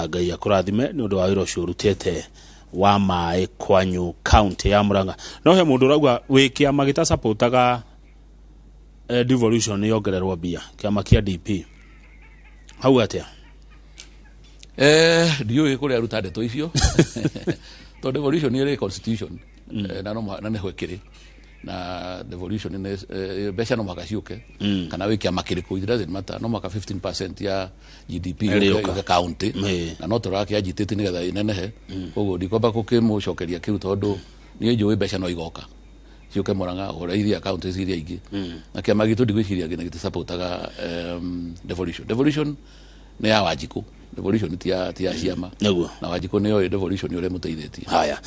Ngai akũrathime nĩ ũndũ wa wĩra ũcio ũrutĩte wa maĩ kwanyu county ya Mũrang'a. No he mũndũ ũrauga wĩ kĩama gĩtacapotaga devolution yongererwo mbia, kĩama kĩa DP, hau atĩa? Ndiũĩ kũrĩa aruta ndeto icio, tondũ devolution ĩrĩ constitution, na no na nĩho ĩkĩrĩ, na devolution nĩ mbeca no mũhaka ciũke, kana wĩ kĩama kĩrĩkũ, it doesn't matter, no mũhaka 15% ya GDP Ĩrĩũka. yũke county, na no tũrakĩanjitĩte nĩgetha ĩnenehe. Koguo ndikwamba gũkĩmũcokeria kĩu, tondũ niĩ njũĩ mbeca no igoka ciũke Mũrang'a ũrĩa iria counties iria ingĩ, na kĩama gitũ ndigwĩciria nginya gĩtisapotaga devolution. Devolution nĩ ya Wanjikũ, devolution ti ya ciama. Na Wanjikũ nĩ oĩ devolution ũrĩa ĩmũteithĩtie. Haya,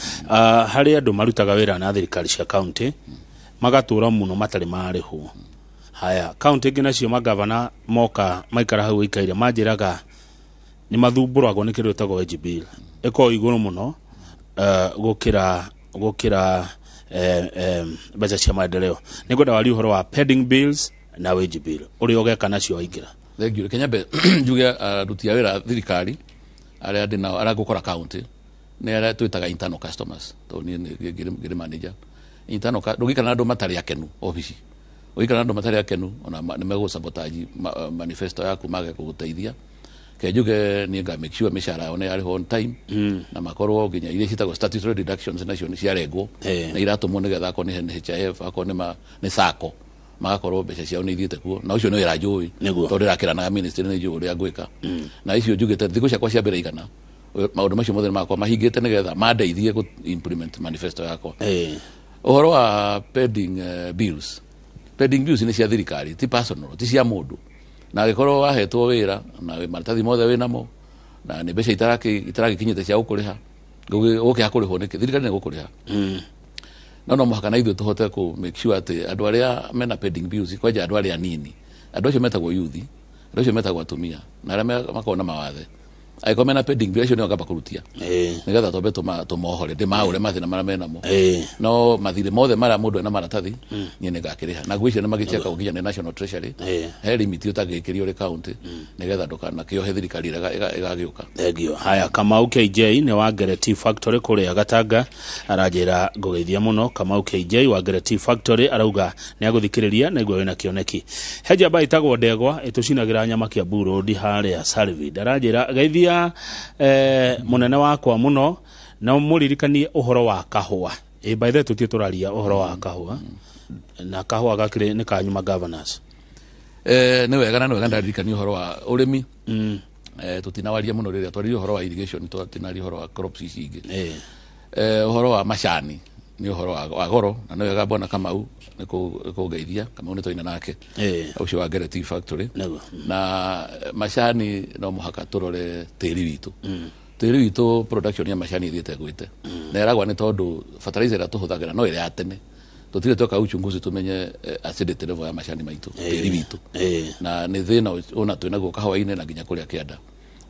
harĩ andũ marutaga wĩra na thirikari cia county magatũra mũno matarĩ marĩhwo. Haya, county ingĩ nacio magavana moka maikara hau ikaire manjĩraga nĩ mathumbũragwo nĩ kĩndũ gĩtagwo wage bill, ĩkoragwo igũrũ mũno gũkĩra mbeca cia maendeleo. Nĩ ngwenda warie ũhoro wa pending bills na wage bill, ũrĩa ũgeka nacio waingĩra. Thank you. Reke nyambe njuge aruti a wĩra a thirikari arĩa ndĩ nao, arĩa ngũkora county, nĩ arĩa twĩtaga internal customers, tondũ niĩ ngĩrĩ manager internal. Ndũngĩikara na andũ matarĩ akenu obici, ũngĩikara na andũ matarĩ akenu ona nĩ megũ-sabotage manifesto yaku, mage gũgũteithia. Ke njuge niĩ nga make sure mĩcara yao nĩ yarĩhwo on time, na makorwo nginya iria ciĩtagwo statutory deductions nacio nĩ ciarengwo na iratũmwo, nĩgetha akorwo nĩ NHIF, akorwo nĩ SACCO, magakorwo mbeca ciao nĩ ithiĩte kuo. Na ũcio nĩ wĩra njũĩ, tondũ ndĩrakĩranaga ministry, nĩ njũĩ ũrĩa ngwĩka. Na icio njugĩte thikũ ciakwa cia mbere 100, maũndũ macio mothe nĩ makwa mahingĩte nĩgetha mandeithie gũ implement manifesto yakwa. Ũhoro wa pending bills, pending bills nĩ cia thirikari, ti personal, ti cia mũndũ. Na angĩkorwo wahetwo wĩra na wĩ maratathi mothe wĩnamo na nĩ mbeca itaragĩkinyĩte cia gũkũrĩha, gũkĩaga kũrĩhwo nĩkĩ? Thirikari nĩ gũkũrĩha, no mũhaka na ithuĩ tũhote kũ make sure atĩ andũ arĩa mena pending bills, kwanja andũ arĩa anini, andũ acio metagwo youth, andũ acio metagwo atumia na arĩa makoragwo na mawathe, angĩkorwo mena pending bill, acio nĩo ngamba kũrutia nĩgetha twambe tũmohore, ndĩmaũre mathĩna marĩa menamo. No mathirĩ mothe marĩa mũndũ ena maratathi, niĩ nĩngakĩrĩha, na ngwĩciria nĩ magĩchekagwo nginya nĩ National Treasury. He limit ũtangĩkĩria ũrĩ county nĩgetha ndũkanakĩohe thirikari ĩrĩa ĩgagĩũka. Thengiũ. Haya, Kamau KJ nĩ wa Ngere Tea Factory kũrĩa Gatanga, aranjĩra ngũgeithia mũno. Kamau KJ wa Ngere Tea Factory arauga nĩ agũthikĩrĩria na igua wĩna kĩoneki. He njamba ĩtagwo Ndegwa ĩtũcinagĩra nyama Kiambu Road harĩa Salvid, aranjĩra geithia mũnene wakwa mũno na mũririkanie ũhoro wa kahũa. Ĩ by the way, tũtirĩ tũraria ũhoro wa kahũa, na kahũa gakĩrĩ nĩ kanyuma governors. Nĩ wega, na nĩ wega ndaririkania ũhoro wa ũrĩmi. Tũtinawaria mũno rĩrĩa twaririe ũhoro wa irrigation, tũtinaria ũhoro wa crops ici ingĩ. Ũhoro wa macani nĩ ũhoro wa goro, na nĩ wega bwana Kamau nĩ kũngeithia. Kamau nĩ twaina nake, ũcio wa Ngere Tea Factory. Na macani no mũhaka tũrore tĩri witũ. Tĩri witũ, production ya macani ĩthiĩte gwĩte, na ĩragwa nĩ tondũ fertilizer ĩrĩa tũhũthagĩra no ĩrĩa ya tene. Tũtirĩ tweka uchunguzi tũmenye acidity level ya macani maitũ, tĩri witũ, na nĩ thĩna ona twĩnaguo kahũa-inĩ na nginya kũrĩa kĩanda.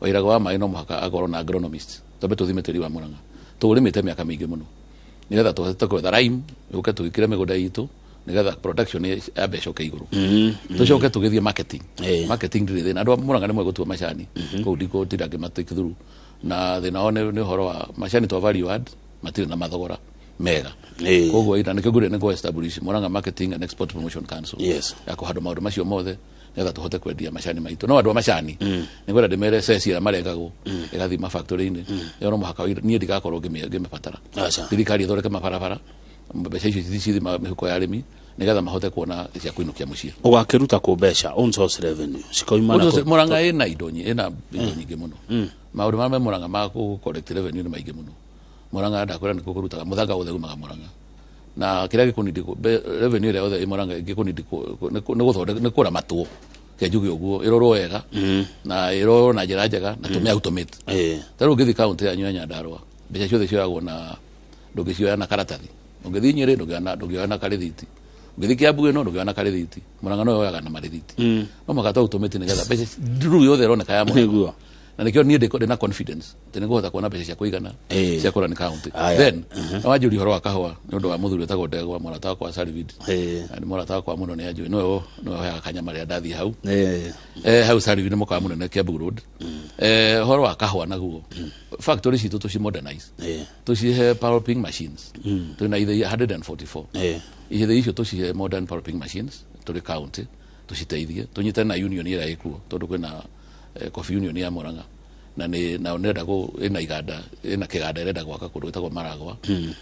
Wairaga wa maĩ no mũhaka akorwo na agronomist, twambe tũthime tĩri wa Mũrang'a. Tũũrĩmĩte mĩaka mĩingĩ mũno nĩgetha tũhote gwetha lime yũke tũgĩkĩre mĩgũnda itũ nĩgetha production yambe ĩcoke igũrũ, tũcoke tũgĩthiĩ marketing. Marketing ndĩrĩ thĩna, andũ a Mũrang'a nĩ moĩ gũtua macani kũu, ndikũtinda ngĩmatake through. Na thĩna wao nĩ ũhoro wa macani twa value add matirĩ na mathogora mega. Koguo ina nĩkĩo ngũrĩ nĩ establish Murang'a Marketing and Export Promotion Council ya kũhandwo maũndũ macio mothe nĩgetha tũhote kwendia macani maitũ. No andũ a macani nĩ ngwenda ndĩmere ceci ĩrĩa marengagwo ĩgathiĩ mafactory-inĩ, ĩyo no mũhaka niĩ ndigakorwo ngĩmĩbatara. Thirikari ĩthondeke mabarabara, mbeca icio cithi mĩhuko ya arĩmi nĩgetha mahote kuona cia kũinũkia mũciĩ. Ũgakĩruta kũ mbeca? Own source revenue cikoima na Ũndũ ũcio, kũ? Murang'a ĩna indo nyingĩ mũno. Maũndũ marĩa me Murang'a ma kũ collect revenue nĩ maingĩ mũno. Murang'a ndakwĩra nĩkuo kũrutaga mũthanga wothe umaga Murang'a. Na kĩrĩa gĩkũnindi revenue ĩrĩa yothe ĩ Murang'a gĩkũnindi nĩ gũthondeka nĩ kũramatwo ke njuge ũguo ĩrorwo wega na ĩrorwo na njĩra njega na tũmĩ automate. Ta rĩu ũngĩthiĩ kaunti yanyu ya Nyandarua, mbeca ciothe cioyagwo na ndũngĩcioya na karatathi. Ũngĩthiĩ Nyĩrĩ ndũngĩoya na karĩthiti. Ũngĩthiĩ Kiambu ĩno ndũngĩoya na karĩthiti. Murang'a no yoyaga na marĩthiti. No mũhaka tũ automate nĩgetha mbeca nduru yothe ĩroneka ya Murang'a. Nĩguo. Na nĩkĩo niĩ ndĩ na confidence atĩ nĩngũhota kuona mbeca cia kũigana cia kũrani county. Then nĩwanjũria ũhoro wa kahũa nĩ ũndũ wa mũthuri wĩtagwo Ndegwa, mũrata wakwa Salvid. Na nĩ mũrata wakwa mũno, nĩ anjũĩ, nĩwe ũheaga kanyama rĩrĩa ndathiĩ hau. Hau Salvid nĩ mũkawa mũnene Kiambu Road. Ũhoro wa kahũa naguo, factory citũ tũci modernize, tũcihe pulping machines. Twĩna ithĩi 144. Ithĩi icio tũcihe modern pulping machines tũrĩ county, tũciteithie tũnyitane na union ĩrĩa ĩkuo, tondũ kwĩna coffee union ya Murang'a na nĩ nao nĩrenda ĩna iganda, ĩna kĩganda ĩrenda gwaka kũndũ gwĩtagwo Maragwa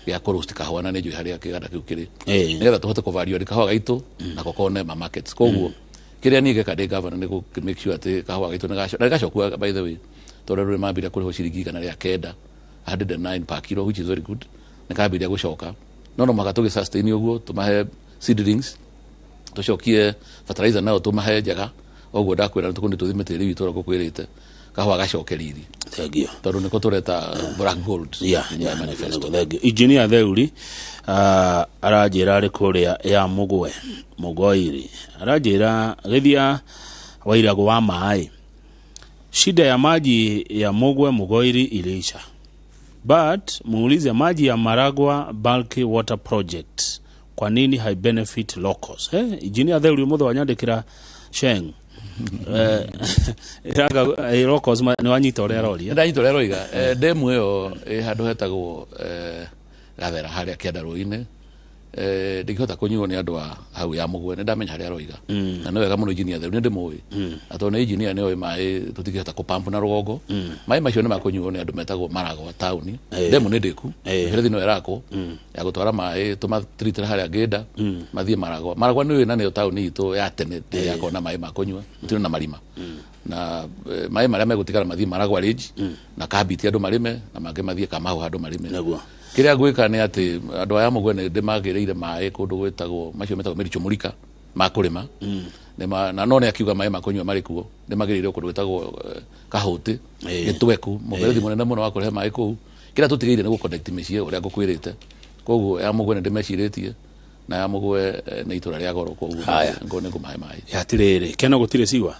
gĩa kũ roast kahũa, na nĩ njũĩ harĩa kĩganda kĩu kĩrĩ, nĩgetha tũhote kũ value kahũa gaitũ nako kone ma markets. Koguo kĩrĩa niĩ ngeka ndĩ governor nĩ gũ make sure atĩ kahũa gaitũ nĩ gaco na nĩ gacokua. By the way, tondũ andũ nĩ mambire kũrĩhwo ciringi 109 109 per kilo, which is very good, nĩ kambĩrĩria gũcoka, no mũhaka tũgĩ sustain ũguo, tũmahe seedlings, tũcokie fertilizer nayo tũmahe njega. Ũguo ndakwĩra nĩ tũkũni tũthime tĩri witũ ũrĩa ngũkwĩrĩte, kahũa gacoke riri. Thank you. Tondũ nĩko tũreta black gold in my manifesto. Thank you. Engineer Theuri aranjĩra arĩ kũrĩa ya Mũgwe Mũgoiri, aranjĩra gĩthia Wairagũ wa maĩ, shida ya maji ya Mugwe Mugoiri iliisha, but muulize maji ya Maragwa Bulk Water Project kwa nini hai benefit locals. Engineer Theuri ũmũthĩ wanyandĩkĩra sheng iraga locals nĩ wanyita ũrĩa aroria. Ndanyita ũrĩa aroiga. Ndemu ĩyo ĩ handũ hetagwo Gathera harĩa kĩandarũa-inĩ, ndingĩhota kũnyuo nĩ andũ a hau ya Mũgwe. Nĩ ndamenya harĩa aroiga na nĩ wega mũno. Engineer Theru nĩ ndĩmũĩ, na tondũ nĩ engineer nĩ oĩ maĩ tũtingĩhota kũpampu na rũgongo. Maĩ macio nĩ makũnyuo nĩ andũ metagwo Maragwa taũni. Ndemu nĩ ndĩku, mĩberethi no ĩrakwo ya gũtwara maĩ tũmatritĩra harĩa ngĩnda mathiĩ Maragwa. Maragwa nĩ na nĩyo taũni itũ ya tene ndĩrĩ yakorwo na maĩ ma kũnyua, gũtirĩ na marima, na maĩ marĩa megũtigara mathiĩ Maragwa Ridge na Kambiti andũ marĩme, na mangĩ mathiĩ Kamahũ handũ marĩme. Kĩrĩa ngwĩka nĩ atĩ andũ aya Mũgwe nĩ ndĩmagĩrĩire maĩ kũndũ gwĩtagwo macio metagwo Mĩricho Mũrika ma kũrĩma. Na no nĩ akiuga maĩ ma kũnyua marĩ kuo, nĩmagĩrĩire kũndũ gwĩtagwo Kahũtĩ Gĩtweku, mũberethi mũnene mũno wa kũrehe maĩ kũu. Kĩrĩa tũtigĩire nĩ gũ-connect mĩciĩ ũrĩa ngũkwĩrĩte. Koguo ya Mũgwe nĩ ndĩmecirĩtie, na ya Mũgwe nĩ itũra rĩa goro, koguo Haya. nĩ ngũmahe maĩ. Atirĩrĩ, Keno gũtirĩ ciwa?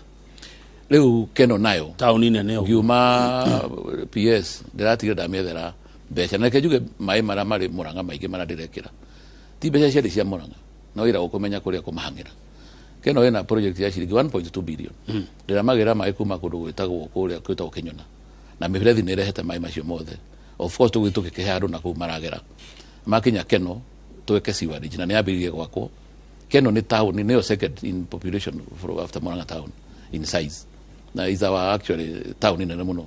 Rĩu Keno nayo taũni nene ũguo. Ngiuma PS ndĩratigire ndamĩethera mbeca, na reke njuge maĩ marĩa marĩ Murang'a maingĩ marĩa ndĩrekĩra ti mbeca ciarĩ cia Murang'a, no wĩra gũkũmenya kũrĩa kũmahang'ĩra. Keno ĩna project ya ciringi 1.2 billion, ndĩramagĩra maĩ kuma kũndũ gwĩtagwo kũrĩa gwĩtagwo Kĩnyona, na mĩberethi nĩ ĩrehete maĩ macio mothe. Of course tũgũthiĩ tũgĩkĩhe andũ na kũu maragera makinya Keno tweke sewerage, na nĩ yambĩrĩirie gwakwo. Keno nĩ town nĩyo second in population after Murang'a town in size, na is our actually town nene mũno,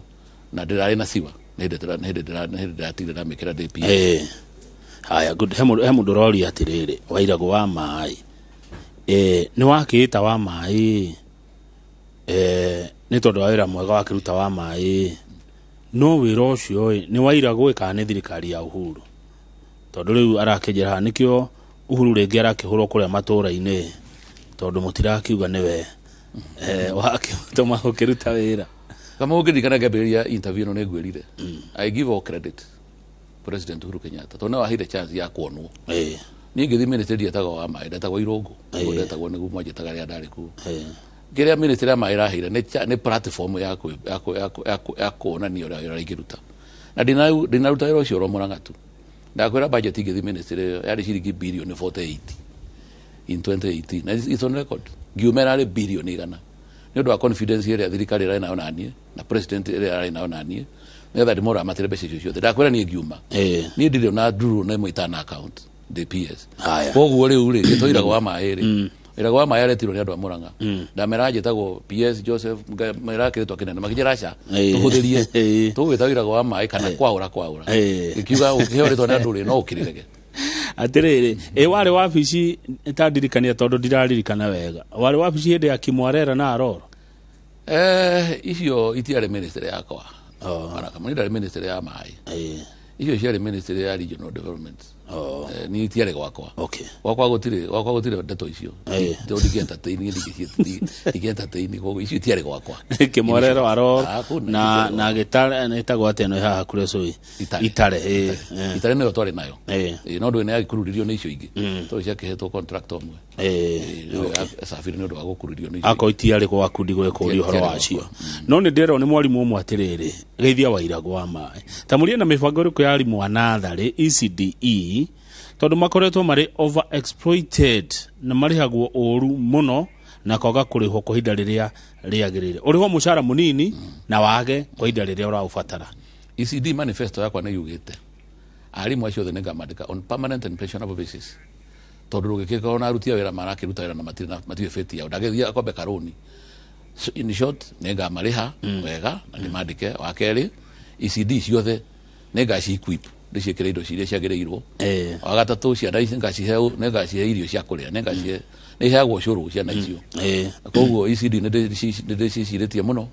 na ndĩrarĩ na siwa nĩ hĩndĩ nĩ hĩndĩ ndĩratigire ndamĩkĩra ndĩ PS. Haya, good. He mũndũ ũroria atĩrĩrĩ, Wairagũ wa maĩ nĩ wakĩĩta wa maĩ nĩ tondũ wa wĩra mwega wakĩruta wa maĩ, no wĩra ũcio ĩ nĩ Wairagũ ĩ kana nĩ thirikari ya Uhuru? Tondũ rĩu arakĩnjĩra haha nĩkĩo Uhuru rĩngĩ arakĩhũrwo kũrĩa matũũra-inĩ, tondũ mũtirakiuga nĩwe wakĩtũma ũkĩruta wĩra. Kama ũngĩririkana ngĩambĩrĩria interview ĩno nĩ ngwĩrire I give all credit President Uhuru Kenyatta, tondũ nĩwe waheire chance ya kuonwo. Niĩ ngĩthiĩ ministry ndietagwo wa maĩ, ndetagwo Irũngũ. Nĩguo ndetagwo, nĩguo mwanjĩtaga rĩrĩa ndarĩ kuo. Kĩrĩa ministry ya maĩ ĩraheire nĩ platform ya kuonania ũrĩa wĩra ingĩruta, na ndinaruta wĩra ũcio oro Murang'a tu. Ndakwĩra budget ingĩthiĩ ministry ĩyo yarĩ ciringi birioni 48 in 2018, na it's on record. Ngiuma ĩrarĩ birioni 100, nĩ ũndũ wa confidence ĩrĩa thirikari ĩrarĩ nayo naniĩ na president ĩrĩa ararĩ nayo naniĩ, nĩgetha ndĩmũramatĩre mbeca icio ciothe. Ndakwĩra niĩ ngiuma niĩ ndirĩ ona ndurũ na ĩmwe itana account ndĩ PS. Koguo rĩu rĩ gĩtũiragwo wa maĩ rĩ, wĩra wa maĩ aretirwo nĩ andũ a Murang'a, ndamera njĩtagwo PS Joseph, mera kĩrĩtwa kĩnene, makĩnjĩra aca, tũhũthĩrie tũgwĩta wĩra wa maĩ kana kwaũra kwaũra. Gĩkiuga ũkĩheo rĩtwa nĩ andũ rĩ no ũkĩrĩrege. Atirĩrĩ, ĩ warĩ wabici ta ndirikania, tondũ ndiraririkana wega, warĩ wabici hĩndĩ ya Kimwarera na Aroro? Icio itiarĩ ministry yakwa. Baraka, ndarĩ ministry ya maĩ. Icio ciarĩ ministry ya regional development. Niĩ itiarĩ gwakwa. Gwakwa gũtirĩ ndeto icio. Tondũ ndingĩ-entertain, ndingĩ-entertain, koguo icio itiarĩ gwakwa. Kĩmorero aro na gĩtare nĩtagwo atĩa ĩno ĩ haha hakuhĩ cũi? Itare. Itare nĩyo twarĩ nayo. No ndũĩ nĩyagĩkururirio nĩ icio ingĩ. Tondũ ciakĩhetwo contract ũmwe. Safiri nĩ ũndũ wa gũkururio nĩ icio. Akorwo itiarĩ gwaku ndigũgĩkũria ũhoro wacio. No nĩ ndĩrerwo nĩ mwarimũ ũmwe atĩrĩrĩ, geithia Wairagũ wa maĩ. Ta mũrie na mĩbango ĩrĩkũ ya arimũ a natharĩ ECDE, tondũ makoretwo marĩ over exploited na marĩhagwo ũru mũno na kwaga kũrĩhwo kwa ihinda rĩrĩa rĩagĩrĩire. Ũrĩhwo mũcara mũnini na wage kwa ihinda rĩrĩa ũraũbatara. ECD manifesto yakwa nĩ yugĩte arimũ acio othe nĩ ngamandĩka on permanent and pensionable basis, tondũ rũgĩkĩkorwo na aruti a wĩra marakĩruta wĩra na matirĩ bĩti yao, ndagĩthiĩ akombe karũni. So in short, nĩ ngamarĩha wega na ndĩmandĩke. Wa kerĩ, ECD ciothe nĩ ngaci equip, ndĩciĩkĩre indo iria ciagĩrĩirwo. Wa gatatũ, ciana ici nĩ ngacihe irio cia kũrĩa, nĩ ngacihe, nĩ iheagwo cũrũ ciana icio. Koguo ECD nĩ ndĩcicirĩtie mũno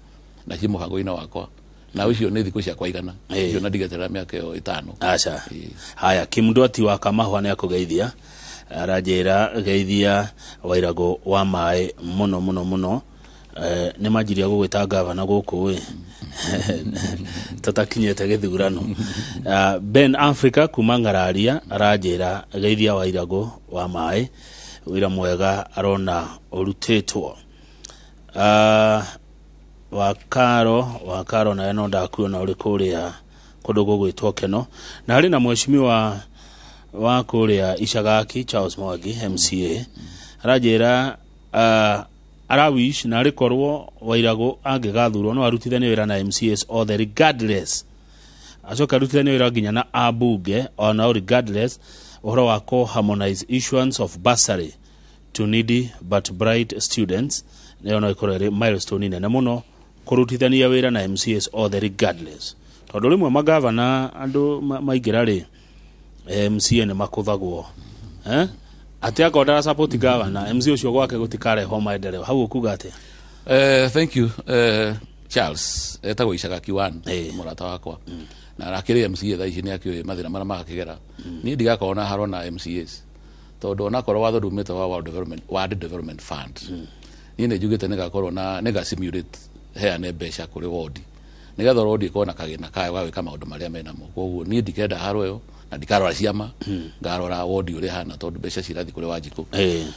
na ci mũbango-inĩ wakwa, na ũcio nĩ thikũ ciakwa igana icio na ndigeterera mĩaka ĩyo 5. Aca. Haya, Kimndwati wa Kamahwa nĩ akũgeithia, aranjĩra geithia Wairagũ wa maĩ mũno mũno mũno. Nĩ manjirie gũgwĩta gavana gũkũ ĩ tũtakinyĩte gĩthurano. Ben Africa kuma Ng'araria aranjĩra geithia Wairagũ wa maĩ, wĩra mwega arona ũrutĩtwo. Wakaro nawe no ndakuona ũrĩ kũrĩa kũndũ gũgwĩtwo Keno, na harĩ na mheshimiwa wa kũrĩa Icagaki Charles Mwangi MCA aranjĩra arawish na arĩkorwo Wairagũ angĩgathurwo no arutithanie wĩra na MCAs othe regardless, acoke arutithanie wĩra nginya na ambunge onao regardless, ũhoro wa ko harmonize issuance of bursary to needy but bright students nĩyo no ĩkorwo ĩrĩ milestone nene mũno kũrutithania wĩra na MCAs othe regardless, tondũ rĩmwe magavana andũ maingĩra rĩ MCA nĩ makũthagwo atĩ akorwo ndara support gavana MC ũcio gwake gũtikarehwo maendeleo. Hau ũkuga atĩa? Thank you Charles etagwo Icagaki 1 mũrata wakwa, na akĩrĩ MCA thaa ici nĩ akĩũĩ mathĩna marĩa magakĩgera. Niĩ ndigakorwo na haro na MCAs tondũ onakorwo watho ndumĩte wa World Development Fund, niĩ nĩ njugĩte nĩgakorwo na nĩga simulate heane mbeca kũrĩ wodi nĩgetha wodi ĩkorwo na kagĩna kayo ga gwĩka maũndũ marĩa menamo. Koguo niĩ ndikenda haro ĩyo na ndikarora ciama, ngarora wodi ũrĩa hana tondũ mbeca cirathiĩ kũrĩ Wanjikũ.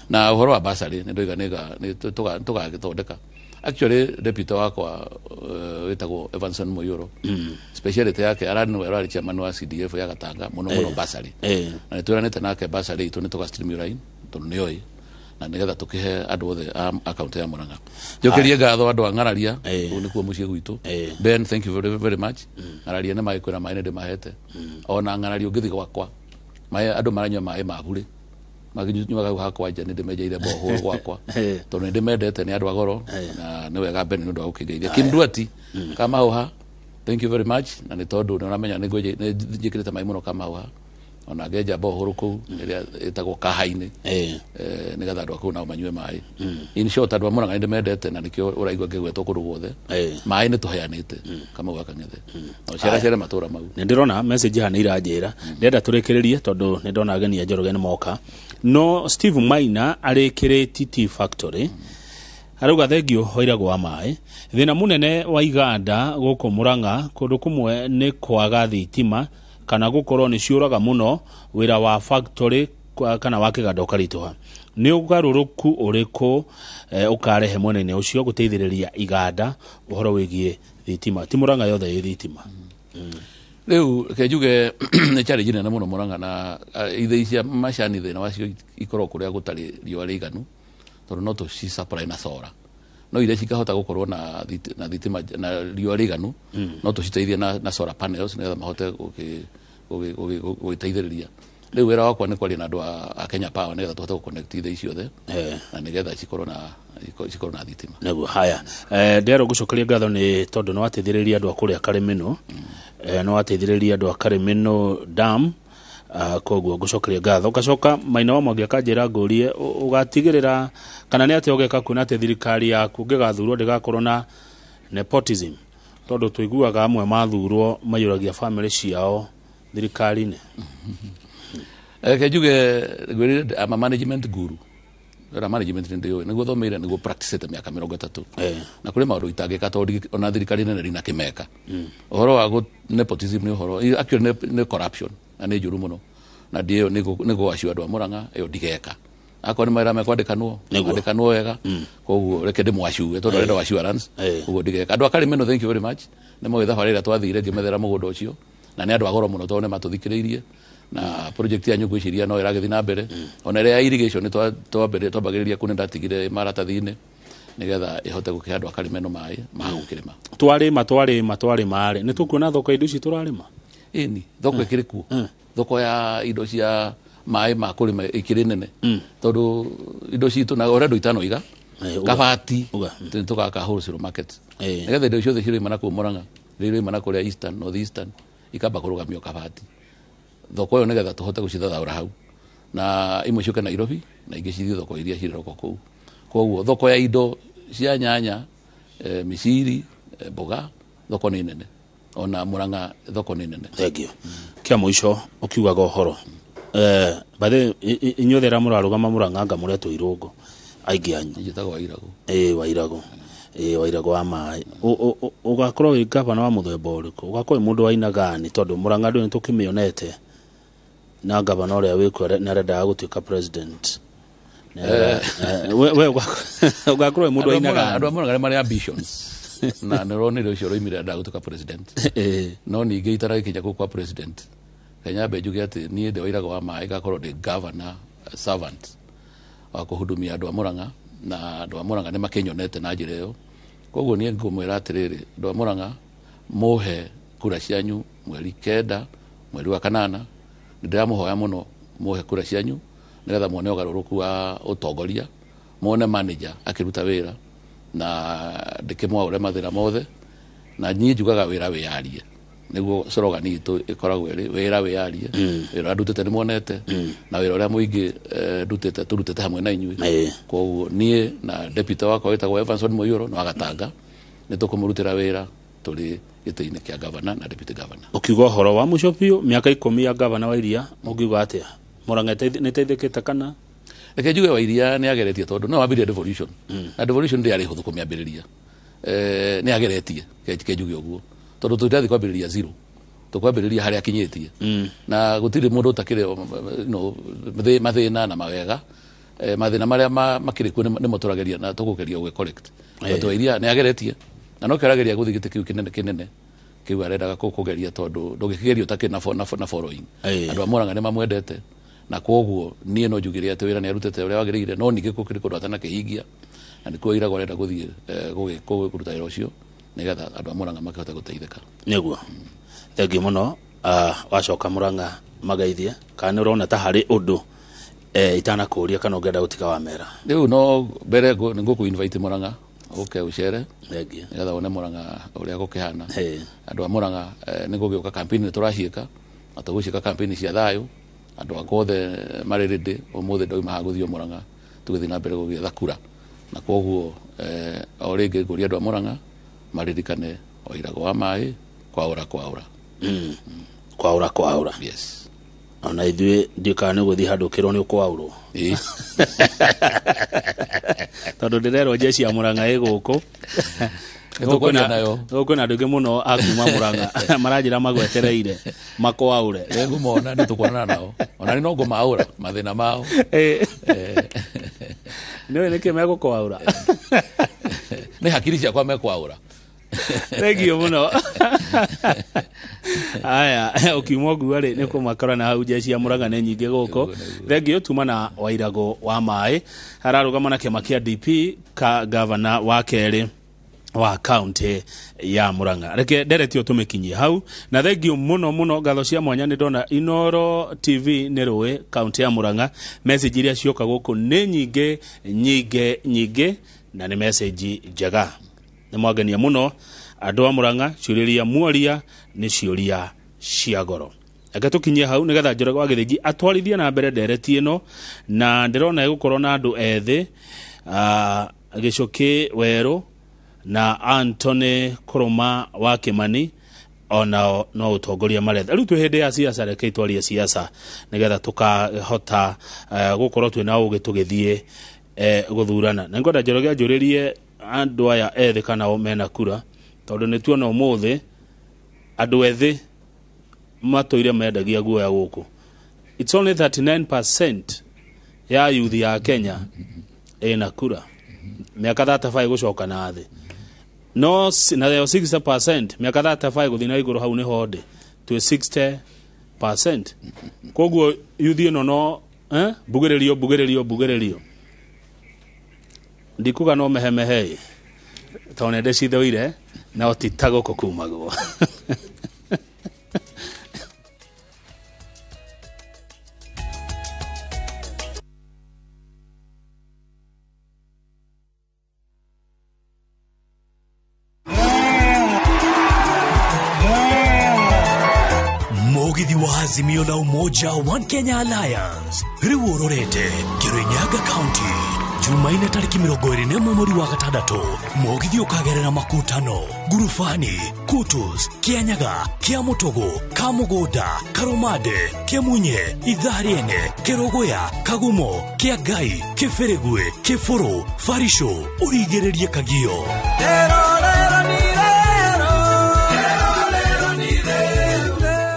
Na ũhoro wa bursary nĩ ndoiga nĩ tũgagĩthondeka. Actually deputy wakwa wĩtagwo Evanson Muyuro, speciality yake ararĩ nĩwe ararĩ chairman wa CDF ya Gatanga mũno mũno bursary, na nĩtwĩranĩte nake bursary itũ nĩ tũga streamline tondũ nĩoĩ, na nĩgetha tũkĩhe andũ othe a akaunti ya Murang'a. Njokerie ngatho andũ a Ng'araria, kũu nĩkuo mũciĩ gwitũ. Ben, thank you very, very much. Ng'araria nĩ magĩkwĩra maĩ nĩ ndĩmahete. Ona Ng'araria ũngĩthiĩ gwakwa, maĩ andũ maranyua maĩ ma burĩ, magĩnyuaga hau hakwa nja, nĩ ndĩmenjeire borehole gwakwa tondũ nĩ ndĩmendete, nĩ andũ a goro, na nĩ wega Ben nĩ ũndũ wa gũkĩngeithia. Kimndwati Kamahũha, thank you very much, na nĩ tondũ nĩ ũramenya nĩ njĩkĩrĩte maĩ mũno Kamahũha, ona ngenja borehole kũu ĩrĩa ĩtagwo Kahainĩ, nĩgetha andũ a kũu nao manyue maĩ. In short, andũ a Murang'a nĩ ndĩmendete na nĩkĩo ũraigua ngĩgwetwo kũndũ guothe. Maĩ nĩ tũheanĩte Kamau gakang'ethe, no ciaracere matũra mau. Nĩ ndĩrona message haha nĩ iranjĩra ndĩrenda tũrĩkĩrĩrie tondũ nĩ ndona ageni a Njoroge nĩ moka. No Steve Maina arĩ Kĩrĩti Tea Factory arauga thengio Wairagũ wa maĩ, thĩna mũnene wa iganda gũkũ Murang'a kũndũ kũmwe nĩ kwaga thitima kana gũkorwo nĩ ciũraga mũno, wĩra wa factory kana wa kĩganda ũkaritũha. Nĩ ũgarũrũku ũrĩkũ ũkarehe mwena-inĩ ũcio gũteithĩrĩria iganda ũhoro wĩgiĩ thitima? Ti Murang'a yothe ĩ thitima. Rĩu reke njuge nĩ challenge nene mũno Murang'a, na ithĩi cia macani thĩna wacio ikoragwo kũrĩa gũtarĩ riũa rĩiganu, tondũ no tũci supply na solar, no iria cikahota gũkorwo na thitima na riũa rĩiganu, no tũciteithie na solar panels nĩgetha mahote gũgĩteithĩrĩria. Rĩu wĩra wakwa nĩ kwaria na andũ a Kenya Power nĩgetha tũhote gũconnect ithĩi ciothe na nĩgetha cikorwo na thitima. Nĩguo. Haya, ndĩrerwo ngũcokeria ngatho nĩ tondũ nĩ wateithĩrĩria andũ a kũrĩa Karĩmĩnũ, nĩ wateithĩrĩria andũ a Karĩmĩnũ dam, koguo ngũcokeria ngatho. Ngacoka Maina wa Mwangi akanjĩra ngũrie ũgatigĩrĩra kana nĩ atĩa ũgeka kuona atĩ thirikari yaku ũngĩgathurwo ndĩgakorwo na nepotism, tondũ tũiguaga amwe mathurwo maiyũragia famĩlĩ ciao thirikari-inĩ. Reke njuge ngwĩrire I'm a management guru. Wĩra management nĩ ndĩũĩ, nĩguo thomeire, nĩguo practicete mĩaka 30. Na kũrĩ maũndũ itangĩka tondũ ona thirikari nene ndinakĩmeka. Ũhoro wa nepotism nĩ ũhoro actually nĩ corruption na nĩ njũru mũno. Na ndiĩ nĩ gwacio andũ a Murang'a ĩyo ndigeka. Akorwo nĩ mawĩra mekwandĩkanwo, andĩkanwo wega. Koguo reke ndĩmwacuge tondũ arenda assurance. Koguo ndigeka. Andũ a Karimeno, thank you very much. Nĩ moĩ thabarĩ ĩrĩa twathire ngĩmethera mũgũnda ũcio. Na nĩ andũ a goro mũno tondũ nĩ matũthikĩrĩirie. Na project ya nyũngũ ici no ĩragĩthiĩ na mbere. Ona ĩrĩa ya irrigation nĩ twambagĩrĩria kũ nĩ ndatigire maratathi-inĩ nĩgetha ĩhote gũkĩhe andũ a Karimeno maĩ ma gũkĩrĩma. Twarĩma rĩ, nĩ tũkuona thoko ya indo ici tũrarĩma? Ĩni, thoko ĩkĩrĩ kuo. Thoko ya indo cia maĩ ma kũrĩma ĩkĩrĩ nene. Tondũ indo citũ na ũrĩa andũ itanoiga, kabati tũgaka wholesale market. Nĩgetha indo ciothe ciroima na kũu Murang'a, iroima na kũrĩa Eastern, North Eastern, ikamba kũrũgamio kabati. Thoko ĩyo nĩgetha tũhote gũcithathaũra hau. Na imwe ciũke Nairobi na ingĩ cithiĩ thoko iria cirĩ roko kũu. Koguo thoko ya indo cia nyanya, miciri, mboga, thoko nĩ nene. Ona Murang'a thoko nĩ nene. Thank you. Kia mũico ũkiugaga ũhoro. Bathe inyuothe arĩa mũrarũgama Murang'a anga mũretwo irũngo aingĩ anyu. Njĩtagwo Wairagũ. Wairagũ. Wairagũ wa maĩ. Ũgakorwo wĩ gavana wa mũthemba ũrĩkũ? Ũgakorwo wĩ mũndũ wa aina gani? Tondũ Murang'a ndũĩ nĩtũkĩmĩonete na gavana ũrĩa wĩkuo nĩ arendaga gũtuĩka president. We ũgakorwo wĩ mũndũ wa aina gani? Andũ a Murang'a nĩ marĩ ambitions. Na nĩ ũronire ũcio ũroimire endaga gũtuĩka president. No ningĩ itaragĩkinya kũu kwa president, Kenya mbe njuge atĩ niĩ ndĩ Wairagũ wa maĩ ngakorwo ndĩ governor servant wa kũhudumia andũ a Murang'a, na andũ a Murang'a nĩ makĩnyonete na njĩra ĩyo. Koguo niĩ ngũmwĩra atĩrĩrĩ, andũ a Murang'a mũhe kura cianyu mweri 9 mweri wa 8, nĩ ndĩramũhoya mũno mũhe kura cianyu nĩgetha muone ũgarũrũku wa ũtongoria, muone manager akĩruta wĩra na ndĩkĩmwaũre mathĩna mothe. Na niĩ njugaga wĩra wĩyarie, nĩguo slogan itũ ĩkoragwo ĩrĩ wĩra wĩyarie. Wĩra ũrĩa ndutĩte nĩ muonete, na wĩra ũrĩa mũingĩ ndutĩte tũrutĩte hamwe na inyuĩ. Koguo niĩ na deputy wakwa wĩtagwo Evanson Mũiyũro na Wagatanga nĩ tũkũmũrutĩra wĩra tũrĩ gĩtĩ-inĩ kĩa governor na deputy governor. Ũkiuga ũhoro wa mũico biũ, mĩaka 10 ya governor wa Iria, ũngiuga atĩa? Murang'a nĩ ĩteithĩkĩte kana? Reke njuge wa Iria nĩ ageretie tondũ no wambirie devolution. Na devolution ndĩarĩ hũthũ kũmĩambĩrĩria. Nĩ ageretie, ke njuge ũguo. Tondũ tũtirathiĩ kwambĩrĩria zero. Tũkwambĩrĩria harĩa akinyĩtie. Na gũtirĩ mũndũ ũtakĩrĩ, mathĩna na mawega. Mathĩna marĩa makĩrĩ kuo nĩmo tũrageria na tũgũgeria gũgĩ correct. Tondũ wa Iria nĩ ageretie. Na no kĩrageria gũthiĩ gĩtĩ kĩu kĩnene kĩu arendaga kũgeria tondũ ndũngĩkĩgeria ũtakĩrĩ na following. Andũ a Murang'a nĩ mamwendete. Na koguo niĩ no njugire atĩ wĩra nĩ arutĩte ũrĩa wagĩrĩire, no ningĩ gũkĩrĩ kũndũ atanakĩhingia. Na nĩkuo Irago arenda gũthiĩ kũruta wĩra ũcio nĩgetha andũ a Murang'a makĩhote gũteithĩka. Nĩguo. Thengiũ mũno. Wacoka Murang'a mageithie kana nĩ ũrona ta harĩ ũndũ itanakũria kana ũngĩenda gũtiga wamera? Rĩu no mbere nĩ ngũkũ invite Murang'a ũke ũcere. Thengiũ. Nĩgetha wone Murang'a ũrĩa gũkĩhana. Andũ a Murang'a nĩ gũgĩũka campaign nĩ tũraciĩka, na tũgũciĩka campaign cia thayũ. Andũ akwa othe marĩ ready, ũmũthĩ ndauma haha gũthiĩ Murang'a tũgĩthiĩ na mbere gũgĩetha kura. Na koguo o rĩngĩ ngũria andũ a Murang'a maririkane Wairagũ wa maĩ kwaũra kwaũra. Kwaũra kwaũra. Yes. Ona ithuĩ ndiũĩ kana nĩ ũgũthiĩ handũ ũkĩrwo nĩ ũkwaũrwo. Tondũ ndĩrerwo jeshi ya Murang'a ĩ gũkũ. Nĩ tũkwaria nayo. Gũkũ kwĩna andũ aingĩ mũno a kuma Murang'a maranjĩra magwetereire makwaũre. Nĩ ngũmona, nĩ tũkuonana nao. Ona nĩ no ngũmaũra mathĩna mao. Nĩũĩ nĩkĩ megũkwaũra? Nĩ hakiri ciakwa mekwaũra. Thengiũ mũno. Aya, ũkiuma ũguo rĩ, nĩ kũmakora na hau jeshi ya Murang'a nĩ nyingĩ gũkũ. Thengiũ tuma na Wairagũ wa maĩ. Ararũgama na kĩama kĩa DP ka gavana wa kerĩ wa kaunti ya Murang'a. Reke ndereti tũmĩkinyie hau. Na thengiũ mũno mũno, ngatho cia mwanya nĩ ndona Inooro TV nĩ rũĩ kaunti ya Murang'a. Message iria cioka gũkũ nĩ nyingĩ nyingĩ nyingĩ na nĩ message njega. Nĩ mwangenia mũno andũ a Murang'a, ciũria iria muoria nĩ ciũria cia goro. Reke tũkinyie hau nĩgetha Njoroge wa Gĩthĩnji atwarithie na mbere ndereti ĩno, na ndĩrona ĩgũkorwo na andũ ethĩ, Gĩcũkĩ Werũ na Anthony Kũrũma wa Kĩmani, Onao no utongoria maretha. Rĩu twĩ hĩndĩ ya siasa, reke twarie siasa nĩgetha tũkahota gũkorwo twĩna ũgĩ tũgĩthiĩ gũthurana. Na ngwenda Njoroge anjũrĩrie andũ aya ethĩ kana o mena kura, tondũ nĩ tuona ũmũthĩ andũ ethĩ matũire mendagia guoya gũkũ. It's only 39% ya youth ya Kenya ĩna kura, mĩaka 35 gũcoka na thĩ, no nayo 60% mĩaka 35 gũthiĩ na igũrũ, hau nĩho ndĩ, twĩ 60%. Koguo youth ĩno no mbugĩrĩrio mbugĩrĩrio mbugĩrĩrio, ndikuga no mehemehe tondũ nĩ ndĩcithũire, no ti ta gũkũ kumagwo. Mugithi wa Azimio la Umoja One Kenya Alliance riu urorete Kirinyaga County Jumaine tariki 21 mweri wa gatandatũ. Mugithi ukagerera Makutano, Ngurubani, Kutus, Kianyaga, Kiamutogo, Kamugunda, Karumande, Kiamunye, Ithariene, Kerogoya, Kagumo, Kiagai, Kibirigwi, Kiburu, Barisho, urigĩrĩrie Kagio.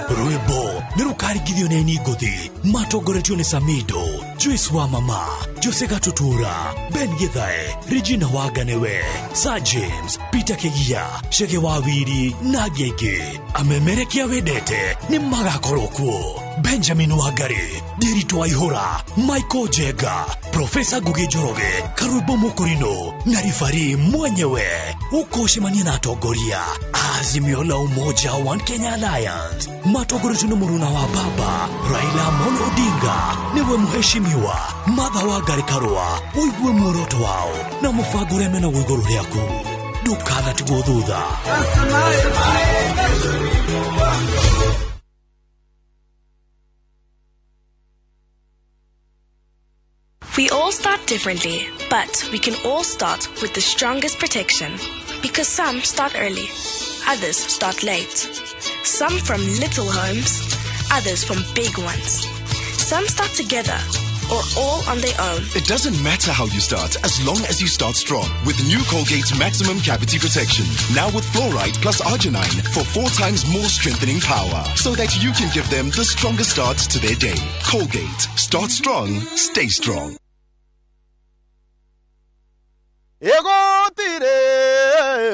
Rwĩmbo nĩ rũkarigithio nĩ Aini Ngũthi, matongoretio nĩ Samido, Joyce wa Mama, Jose Gatutura, Ben Githae, Regina Waganewe, Sir James, Peter Kegia, Chege wa Wiri na angĩ aingĩ. Amemerekia wendete nĩ magakorwo kuo. Benjamin Wangari, Ndiritu Waihura, Michael Jenga, Profesa Ngugi Njoroge, Karwĩmbo Mũkũrinũ na ribari mwenyewe. Ũkũcemania na atongoria Azimio la Umoja One Kenya Alliance, matongoretio nĩ mũruna wa baba Raila Amolo Odinga, nĩwe mũheshimiwa Martha Wangari Karua. Ũigue muoroto wao na mũbango ũrĩa menaguo igũrũ rĩaku, ndũkanatigwo thutha. We all start differently, but we can all start with the strongest protection. Because some start early, others start late. Some from little homes, others from big ones. Some start together, or all on their own. It doesn't matter how you start, as long as you start strong. With new Colgate Maximum Cavity Protection. Now with fluoride plus arginine for 4 times more strengthening power, so that you can give them the strongest start to their day. Colgate. Start strong, stay strong. Egotire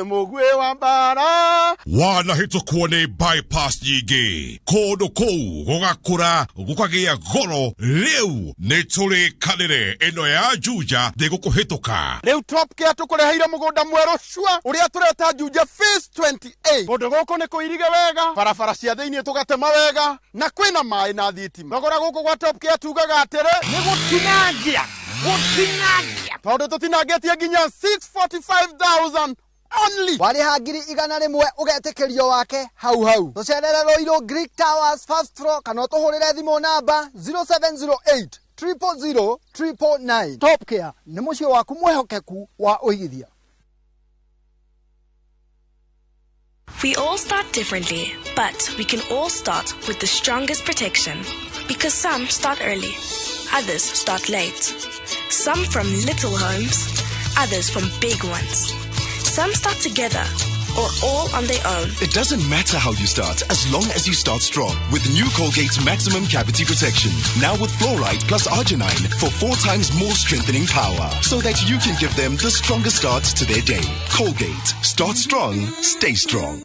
mugwe wa mbara wanahĩtũkwo nĩ bypass nyingĩ kũndũ kũu gũgakũra gũkagĩa goro. Rĩu nĩ tũrĩkanĩre ĩno ya Juja ndĩgũkũhĩtũka. Rĩu Top Care tũkũreheire mũgũnda mwerũ cua ũrĩa tũreta Juja Phase 28. Kũndũ gũkũ nĩ kũirige wega, barabara cia thĩinĩ tũgatema wega, na kwĩna maĩ na thitima. Thogora gũkũ gwa Top Care tugaga atĩrĩ nĩ gũtinangia gũtinangia, tondũ tũtinangĩtie nginya 645,000 only. Warĩha 100,000 ũgetĩkĩrio wake hau hau. Tũcerere Royal Greek Towers first floor kana ũtũhũrĩre thimũ namba 0708 000 999. Top Care nĩ mũciĩ waku mwĩhokeku wa ũigithia. We all start differently, but we can all start with the strongest protection. Because some start early, others start late. Some from little homes, others from big ones. Some start together, or all on their own. It doesn't matter how you start, as long as you start strong. With new Colgate Maximum Cavity Protection. Now with fluoride plus arginine for 4 times more strengthening power, so that you can give them the strongest start to their day. Colgate. Start strong, stay strong.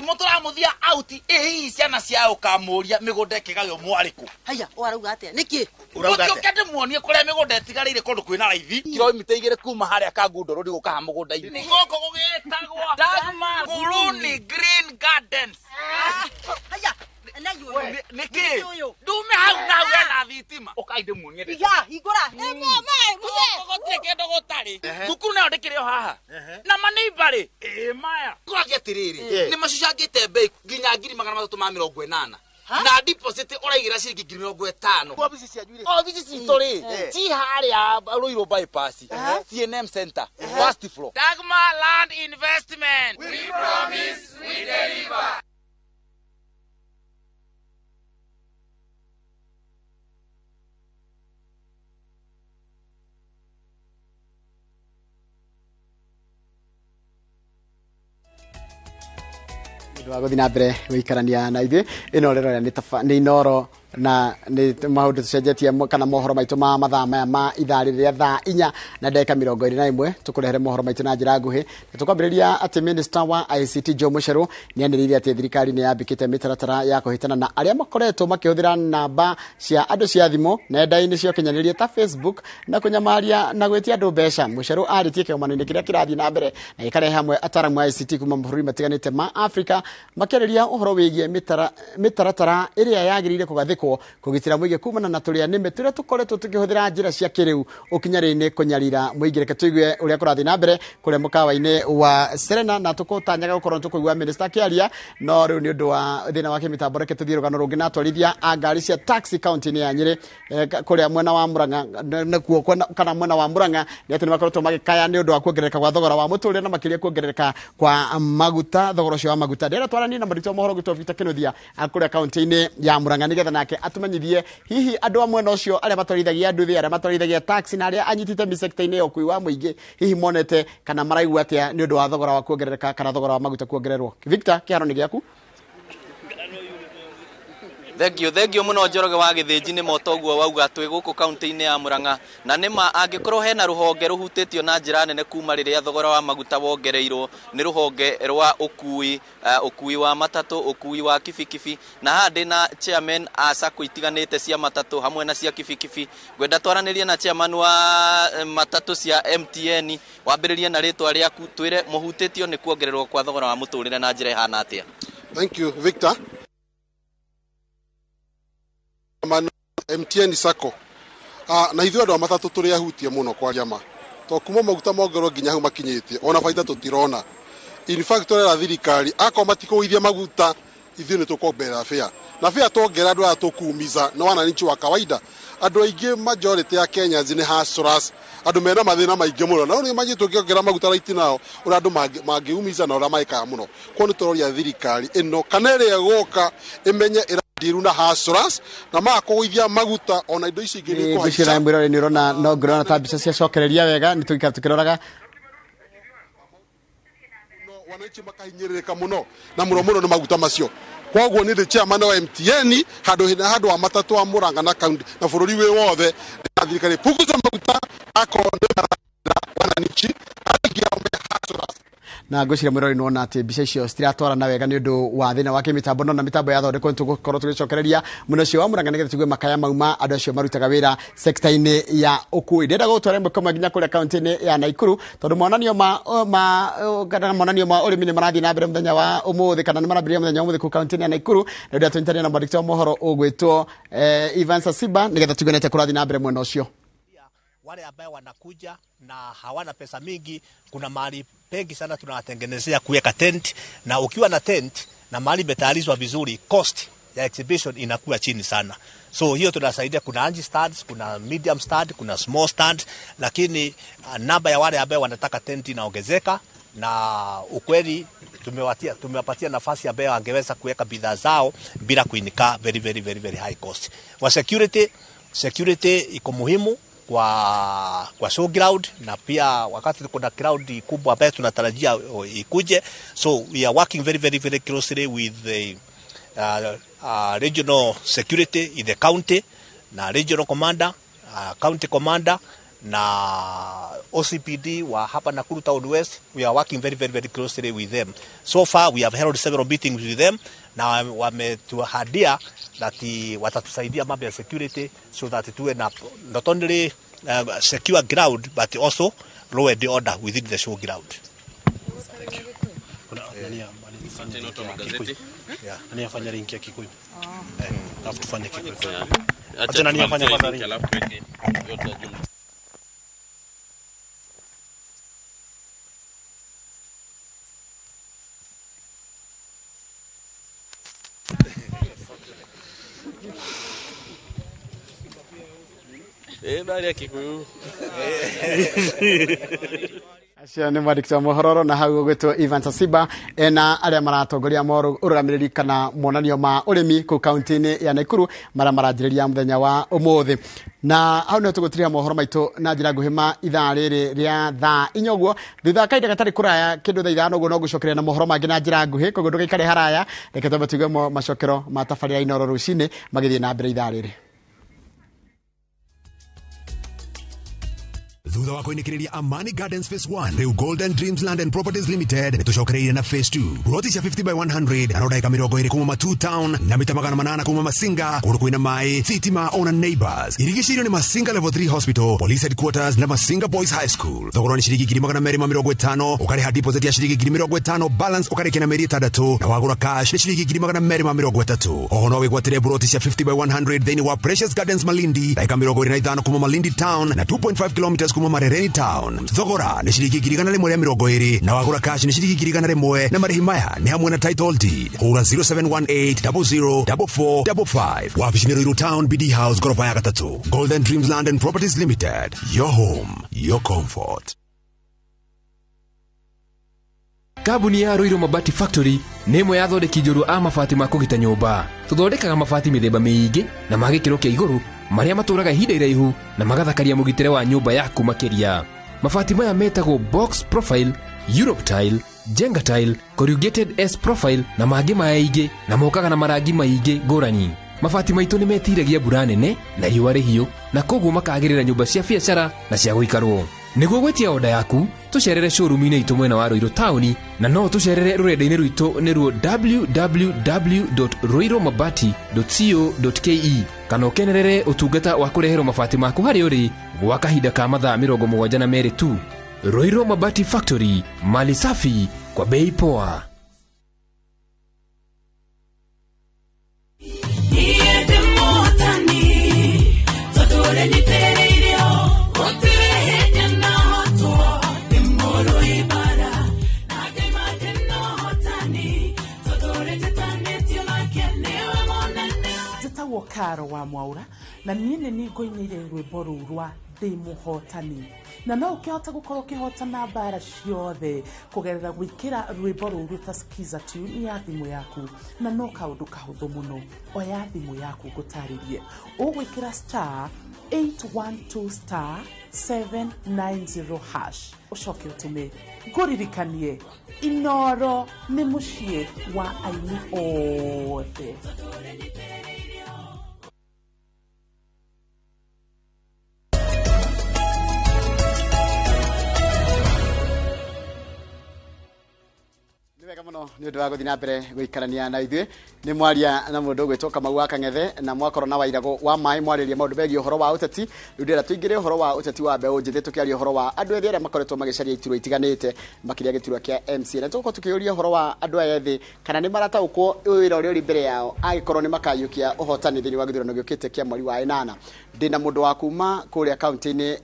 Mũtũramuthia auti ĩ ciana cia ũkamũria mĩgũnda ĩkĩgaywo mwarĩkũ. Haya, ũrauga atĩa? Nĩkĩ? Ũrauga ndĩmuonie kũrĩa mĩgũnda ĩtigarĩire kũndũ kwĩna raithi kilomita 2 kuma harĩa Kangundo Road gũkaha mũgũnda-inĩ. Gũkũ gũgĩtagwo Dagmar Nguruni Green Gardens. Haya, Nĩkĩ? Ndume hau na hau hena thitima. Ũkai ndĩmuonie. Iga, hingũra. Gũtirĩ kĩndũ gũtarĩ. Thukuru nayo ndĩkĩrĩ o haha. Na maneiba rĩ, ĩ maya. Kũragia atĩrĩrĩ, nĩ macucangĩte mbei nginya 380,000. Na deposit ũraigĩra ciringi 50,000. Obici cianyu rĩ? Obici citũ rĩ, ci harĩa Ruiru bypass, CNM Center, first floor. Dagmar Land Investment. Wa gũthiĩ na mbere gũikarania na ithuĩ. Ĩno rĩrora nĩ Inooro na nĩ maũndũ tũcenjetie kana mohoro maitũ ma mathaa maya ma ithaa rĩrĩa thaa 4:21 tũkũrehere mohoro maitũ na njĩra nguhĩ. Na tũkwambĩrĩria atĩ Minister wa ICT Joe Mucheru nĩ anĩrĩire atĩ thirikari nĩ yambĩkĩte mĩtaratara ya kũhĩtana na arĩa makoretwo makĩhũthĩra namba cia andũ cia thimũ nenda-inĩ cia ũkinyanĩria ta Facebook na kũnyamaria na gwĩtia andũ mbeca. Mucheru arĩtie kĩgomano-inĩ kĩrĩa kĩrathiĩ na mbere na gĩkarehe hamwe ataaramu a ICT kuma mabũrũri matiganĩte ma Afrika makĩarĩria ũhoro wĩgiĩ mĩtaratara ĩrĩa yagĩrĩire kũgathĩkwo kũgitĩra mũingĩ kumana na tũrĩa nĩme tũrĩa tũkoretwo tũkĩhũthĩra njĩra cia kĩrĩu ũkinyanĩria-inĩ kũnyarira mũingĩ. Reke tũigue ũrĩa kũrathiĩ na mbere kũrĩa mũkawa-inĩ wa Serena, na tũkũtanyaga gũkorwo tũkũigua minister akĩaria, no rĩu nĩ ũndũ wa thĩna wa kĩmĩtambo reke tũthiĩ rũgano rũngĩ na atwarithia a ngari cia taxi kaunti-inĩ ya Nyĩrĩ kũrĩa mwena wa Murang'a nakuo kana mwena wa Murang'a nĩ atĩ nĩ makoretwo magĩkaya nĩ ũndũ wa kuongerereka gwa thogora wa mũtũrĩre na makĩria kuongerereka kwa maguta, thogora ũcio wa maguta. Ndĩrenda twaranie na mũrutwo mohoro gwitũ Victor Kinuthia kũrĩa kaunti-inĩ ya Murang'a nĩgetha nake atumenyithie hihi andũ a mwena ũcio arĩa matwarithagia nduthi, arĩa matwarithagia taxi na arĩa anyitĩte mĩsekta-inĩ ya ũkui wa mũingĩ hihi monete kana maraigua atĩa nĩ ũndũ wa thogora wa kuongerereka kana thogora wa maguta kuongererwo. Victor, kĩharo nĩ gĩaku. Thank you muno Njoroge wa Gĩthĩnji nĩ motoguo wauga twĩ gũkũ kaunti-inĩ ya Murang'a, na nĩma angĩkorwo hena rũhonge rũhutĩtio na njĩra nene kuma rĩrĩa thogora wa maguta wongereirwo nĩ rũhonge rwa ũkui, ũkui wa matatũ, ũkui wa kibikibi, na haha ndĩna chairman a sacco itiganĩte cia matatũ hamwe na cia kibikibi. Ngwenda twaranĩrie na chairman wa matatũ cia MTN, wambĩrĩrie na rĩtwa rĩaku, twĩre mũhutĩtio nĩ kuongererwo kwa thogora wa mũtũrĩre na njĩra ĩhana atĩa. Thank you, Victor. MTN Sacco na ithuĩ andũ a matatũ tũrĩ ahutie mũno kwaria ma to kuma maguta mongerwo nginya hau makinyĩtie ona baita tũtirona. In fact tũrera thirikari akorwo matikũgũithia maguta ithuĩ nĩ tũkuongerera fare, na fare tuongerera andũ aya tũkumiza na wananchi wa kawaida. Andũ aingĩ majority ya Kenyans nĩ hustlers, andũ mena mathĩna maingĩ mũno, na nĩ manyi tũngĩongerera maguta right now ũrĩa andũ mangĩumiza na ũrĩa maĩkaga mũno. Koguo nĩ tũroria thirikari ĩno kana ĩrĩa ĩgũka ĩmenye ndiru na hustlers na makũgũithia maguta ona indo ici ingĩ nĩ kũhaica. Ngwĩciria mwĩrore nĩ ũrona no ngũrona ta mbica ciacokereria wega nĩ tũgĩikara tũkĩroraga wananchi makahinyĩrĩrĩka mũno na mũno mũno nĩ maguta macio. Koguo nĩ ndĩ chairman wa MTN handũ handũ wa matatũ wa Murang'a na kaunti na bũrũri wĩ wothe na thirikari punguza maguta akorwo nĩ wananchi aingĩ ao me hustlers. Na ngwĩciria mwĩrori nĩwona atĩ mbica icio citiratwarana wega nĩ ũndũ wa thĩna wa kĩmĩtambo, no na mĩtambo yathondekwo nĩ tũgũkorwo tũgĩcokereria mwena ũcio wa Murang'a nĩgetha tũigue makaya mauma andũ acio marutaga wĩra sekta-inĩ ya ũkui. Ndĩrenda gũgũtwara ĩmwe kwa ĩmwe nginya kũrĩa kaunti-inĩ ya Nakuru tondũ monanio ma kana monanio ma ũrĩmi nĩ marathiĩ na mbere mũthenya wa ũmũthĩ kana nĩ marambĩrĩria mũthenya wa ũmũthĩ kũu kaunti-inĩ ya Nakuru, na ũrĩa tũnyitanĩire na mwandĩki wa mohoro ũgwĩtwo Ivan Sasiba nĩgetha tũigue nĩ atĩa kũrathiĩ na mbere mwena ũcio. Wale ambao wanakuja na hawana pesa mingi, kuna mahali pengi sana tunawatengenezea kuweka tent, na ukiwa na tent na mahali imetayarishwa vizuri, cost ya exhibition inakuwa chini sana. So hiyo tunasaidia. Kuna large stands, kuna medium stand, kuna small stand, lakini namba ya wale ambao wanataka tent inaongezeka, na ukweli tumewapatia nafasi ambayo wangeweza kuweka bidhaa zao bila kuincur very very very very high cost. Wa security iko muhimu kwa show ground, na pia wakati kuna crowd kubwa ambayo tunatarajia ikuje, so we are working very very very closely with the regional security in the county na regional commander, county commander na OCPD wa hapa Nakuru Town West. We are working very very very closely with them. So far we have held several meetings with them na wametuahadia that watatusaidia mambo ya security so that tuwe na not only secure ground but also law and order within the show ground. Nani afanya link ya Kikuyu? Alafu tufanye Kikuyu. Acha nani afanye kwanza link. Alafu tuweke yote ya jumla. Bari ya Kikuyu. Acio nĩ mwandĩki wa mohoro na hau ũgwĩtwo Ivan Sasiba ena arĩa maratongoria ũrũgamĩrĩri kana monanio ma ũrĩmi kũu kaunti-inĩ ya Nakuru marĩa maranjĩrĩria mũthenya wa ũmũthĩ. Na hau nĩho tũgũtirĩra mohoro maitũ na njĩra nguhĩ ma ithaa rĩrĩ rĩa thaa 4 ũguo. Thutha wa kahinda gatarĩ kũraya kĩndũ thaa 5 ũguo no ngũcokeria na mohoro mangĩ na njĩra nguhĩ, koguo ndũgaikare haraya, reke twambe tũigue macokero ma tabarĩra Inooro rũcinĩ magĩthiĩ na mbere ithaa rĩrĩ. Thutha wa kũinĩkĩrĩria Amani Gardens Phase 1, rĩu Golden Dreams Land and Properties Limited nĩtũcokereirie na Phase 2. Ploti cia 50 by 100 na ndagĩka 20 kuma Matu Town na mita 800 kuma Masinga, kũndũ kwĩna maĩ, thitima ona neighbors. Irigicĩirio nĩ Masinga Level 3 Hospital, Police Headquarters na Masinga Boys High School. Thogora nĩ ciringi 250,000, ũkarĩha deposit ya ciringi 50,000, balance ũkarĩkia na mĩeri 6, na wagũra cash nĩ ciringi 230,000. Oho no wĩgwatĩre ploti cia 50 by 100 thĩinĩ wa Precious Gardens Malindi, ndagĩka 25 kuma Malindi Town na 2.5 kilometers kuma Marereni Town. Thogora nĩ ciringi 120,000 na wagũra cash nĩ ciringi 101,000, na marĩhi maya nĩ hamwe na title deed. Hũra 0718 00 4455. Wabici nĩ Ruiru Town, BD House, gorofa ya 3. Golden Dreams Land and Properties Limited. Your home, your comfort. Kambuni ya Ruiru Mabati Factory nĩ ĩmwe ya athondeki njorua a mabati ma kũgita nyũmba. Tũthondekaga mabati mĩthemba mĩingĩ na ma gĩkĩro kĩa igũrũ marĩa matũraga ihinda iraihu na magathakaria mũgitĩre wa nyũmba yaku makĩria. Mabati maya metagwo box profile, Europe tile, Jenga tile, corrugated S profile na mangĩ maingĩ, na mokaga na marangi maingĩ ngũrani. Mabati maitũ nĩ metiragia mbura nene na riũa rĩhiũ, na koguo makagĩrĩra nyũmba cia biacara na cia gũikarwo. Nĩguo gwĩtia oda yaku, tũcerere showroom-inĩ itũ mwena wa Ruiru taũni, na no tũcerere rũrenda-inĩ rwitũ nĩruo www.ruirumabati.co.ke, kana ũkenerere ũtungata wa kũreherwo mabati maku harĩa ũrĩ gwa kahinda ka mathaa 72 tu. Ruiru Mabati Factory, mali safi kwa bei poa. Karo wa Mwaura na niĩ nĩ nĩngũinĩire rwĩmbo rũu rwa ndĩ mũhotani, na no ũkĩhota gũkorwo ũkĩhotana mbara ciothe kũgerera gwĩkĩra rwĩmbo rũu rwĩta Skiza tune ya thimũ yaku, na no kaũndũ kahũthũ mũno. Oya thimũ yaku ngũtarĩrie, ũgwĩkĩra star 812 star 790 hash ũcoke ũtũme. Ngũririkanie, Inooro nĩ mũciĩ wa aini othe. Wega muno nĩ ũndũ wa gũthiĩ na mbere gũikarania na ithuĩ. Nĩ mwaria na mũndũ ũgwĩtwo Kamau wa Kang'ethe, na mwakorwo na Wairagũ wa maĩ mwarĩrie maũndũ megiĩ ũhoro wa ũteti. Rĩu ndĩrenda tũingĩre ũhoro wa ũteti wa mbeũ njĩthĩ, tũkĩaria ũhoro wa andũ ethĩ arĩa makoretwo magĩcaria iturwa itiganĩte, makĩria gĩturwa kĩa MCA. Na tũgũkorwo tũkĩũria ũhoro wa andũ aya ethĩ kana nĩ marataũkwo wĩra ũrĩa ũrĩ mbere yao angĩkorwo nĩ makayũkia ũhotani thĩinĩ wa gĩthurano gĩũkĩte kĩa mweri wa 8. Ndĩna mũndũ wa kuma kũrĩa kaunti-inĩ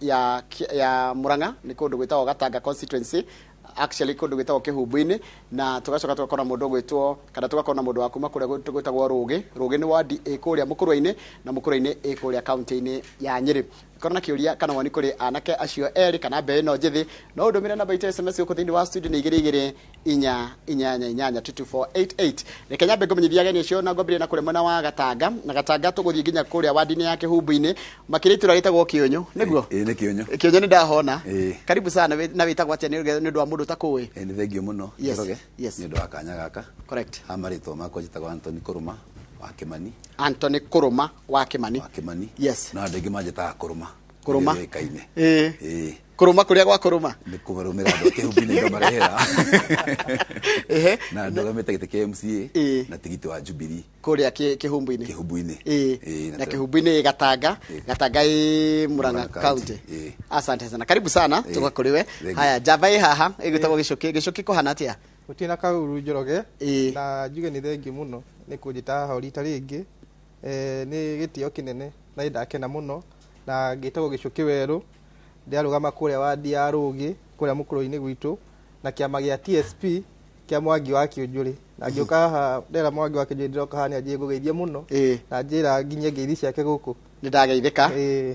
ya Murang'a, nĩ kũndũ gwĩtagwo Gatanga constituency, actually kũndũ gwĩtagwo Kĩhumbu-inĩ, na tũgacoka tũgakora mũndũ gwĩtwo kana tũgakora mũndũ wa kuma kũrĩa gwĩtagwo Rũgĩ. Rũgĩ nĩ wadi ĩ kũrĩa Mũkũrwe-inĩ, na Mũkũrwe-inĩ ĩ kũrĩa kaunti-inĩ ya Nyĩrĩ. Korwo na kĩũria kana woni kũrĩ anake acio erĩ kana mbeũ ĩno njĩthĩ, no ũndũmĩre namba itũ ya SMS gũkũ thĩinĩ wa studio nĩ 2 2 4 8 22488. Reke nyambe ngũmenyithie ageni acio na ngwambĩrĩrie na kũrĩa mwena wa Gatanga, na Gatanga tũgũthiĩ nginya kũrĩa wadi-inĩ ya Kĩhumbu-inĩ, makĩria itũra rĩtagwo Kĩũnyũ, nĩguo? Ĩĩ nĩ Kĩũnyũ. Kĩũnyũ nĩ ndahona. Karibu sana, na wĩtagwo atĩa nĩ ũndũ wa mũndũ ũtakũĩ? Nĩ thengio mũno Njoroge nĩ ũndũ wa kanya gaka. Correct. Ha marĩtwa makwa njĩtagwo Anthony Kũrũma wa Kĩmani. Anthony Kũrũma wa Kĩmani. Wa Kĩmani. Yes. No andũ aingĩ manjĩtaga Kũrũma. Kũrũma. Ĩĩ. Ĩĩ. Kũrũma kũrĩa gwa kũrũma. Nĩ kũmarũmĩra andũ a Kĩhumbu-inĩ ngamarehera. Ehe. Na ndũgamĩte gĩtĩ kĩa MCA na tigiti wa Jubilee. Kũrĩa Kĩhumbu-inĩ. Kĩhumbu-inĩ. Ĩĩ. Na Kĩhumbu-inĩ Gatanga, Gatanga ĩ Murang'a County. Asante sana. Karibu sana tuka kũrĩ we. Haya, njamba ĩ haha ĩgwĩtagwo Gĩcũkĩ. Gĩcũkĩ kũhana atĩa? Gũtirĩ na kaũru Njoroge, na njuge nĩ thengiũ mũno nĩ kũnjĩta haha rita rĩngĩ. Nĩ gĩtĩo kĩnene na nĩndakena mũno, na ngĩtagwo Gĩcũkĩ Werũ, ndĩrarũgama kũrĩa wadi ya Rũgĩ kũrĩa Mũkũrwe-inĩ gwitũ, na kĩama gĩa TSP kĩa Mwangi wa Kĩũnjũrĩ Na ngĩũka haha ndera Mwangi wa Kĩnjũĩ ndĩroka haha nĩ anjie ngũgeithie mũno na njĩra nginyie ngeithi ciake gũkũ. Nĩ ndageithĩka.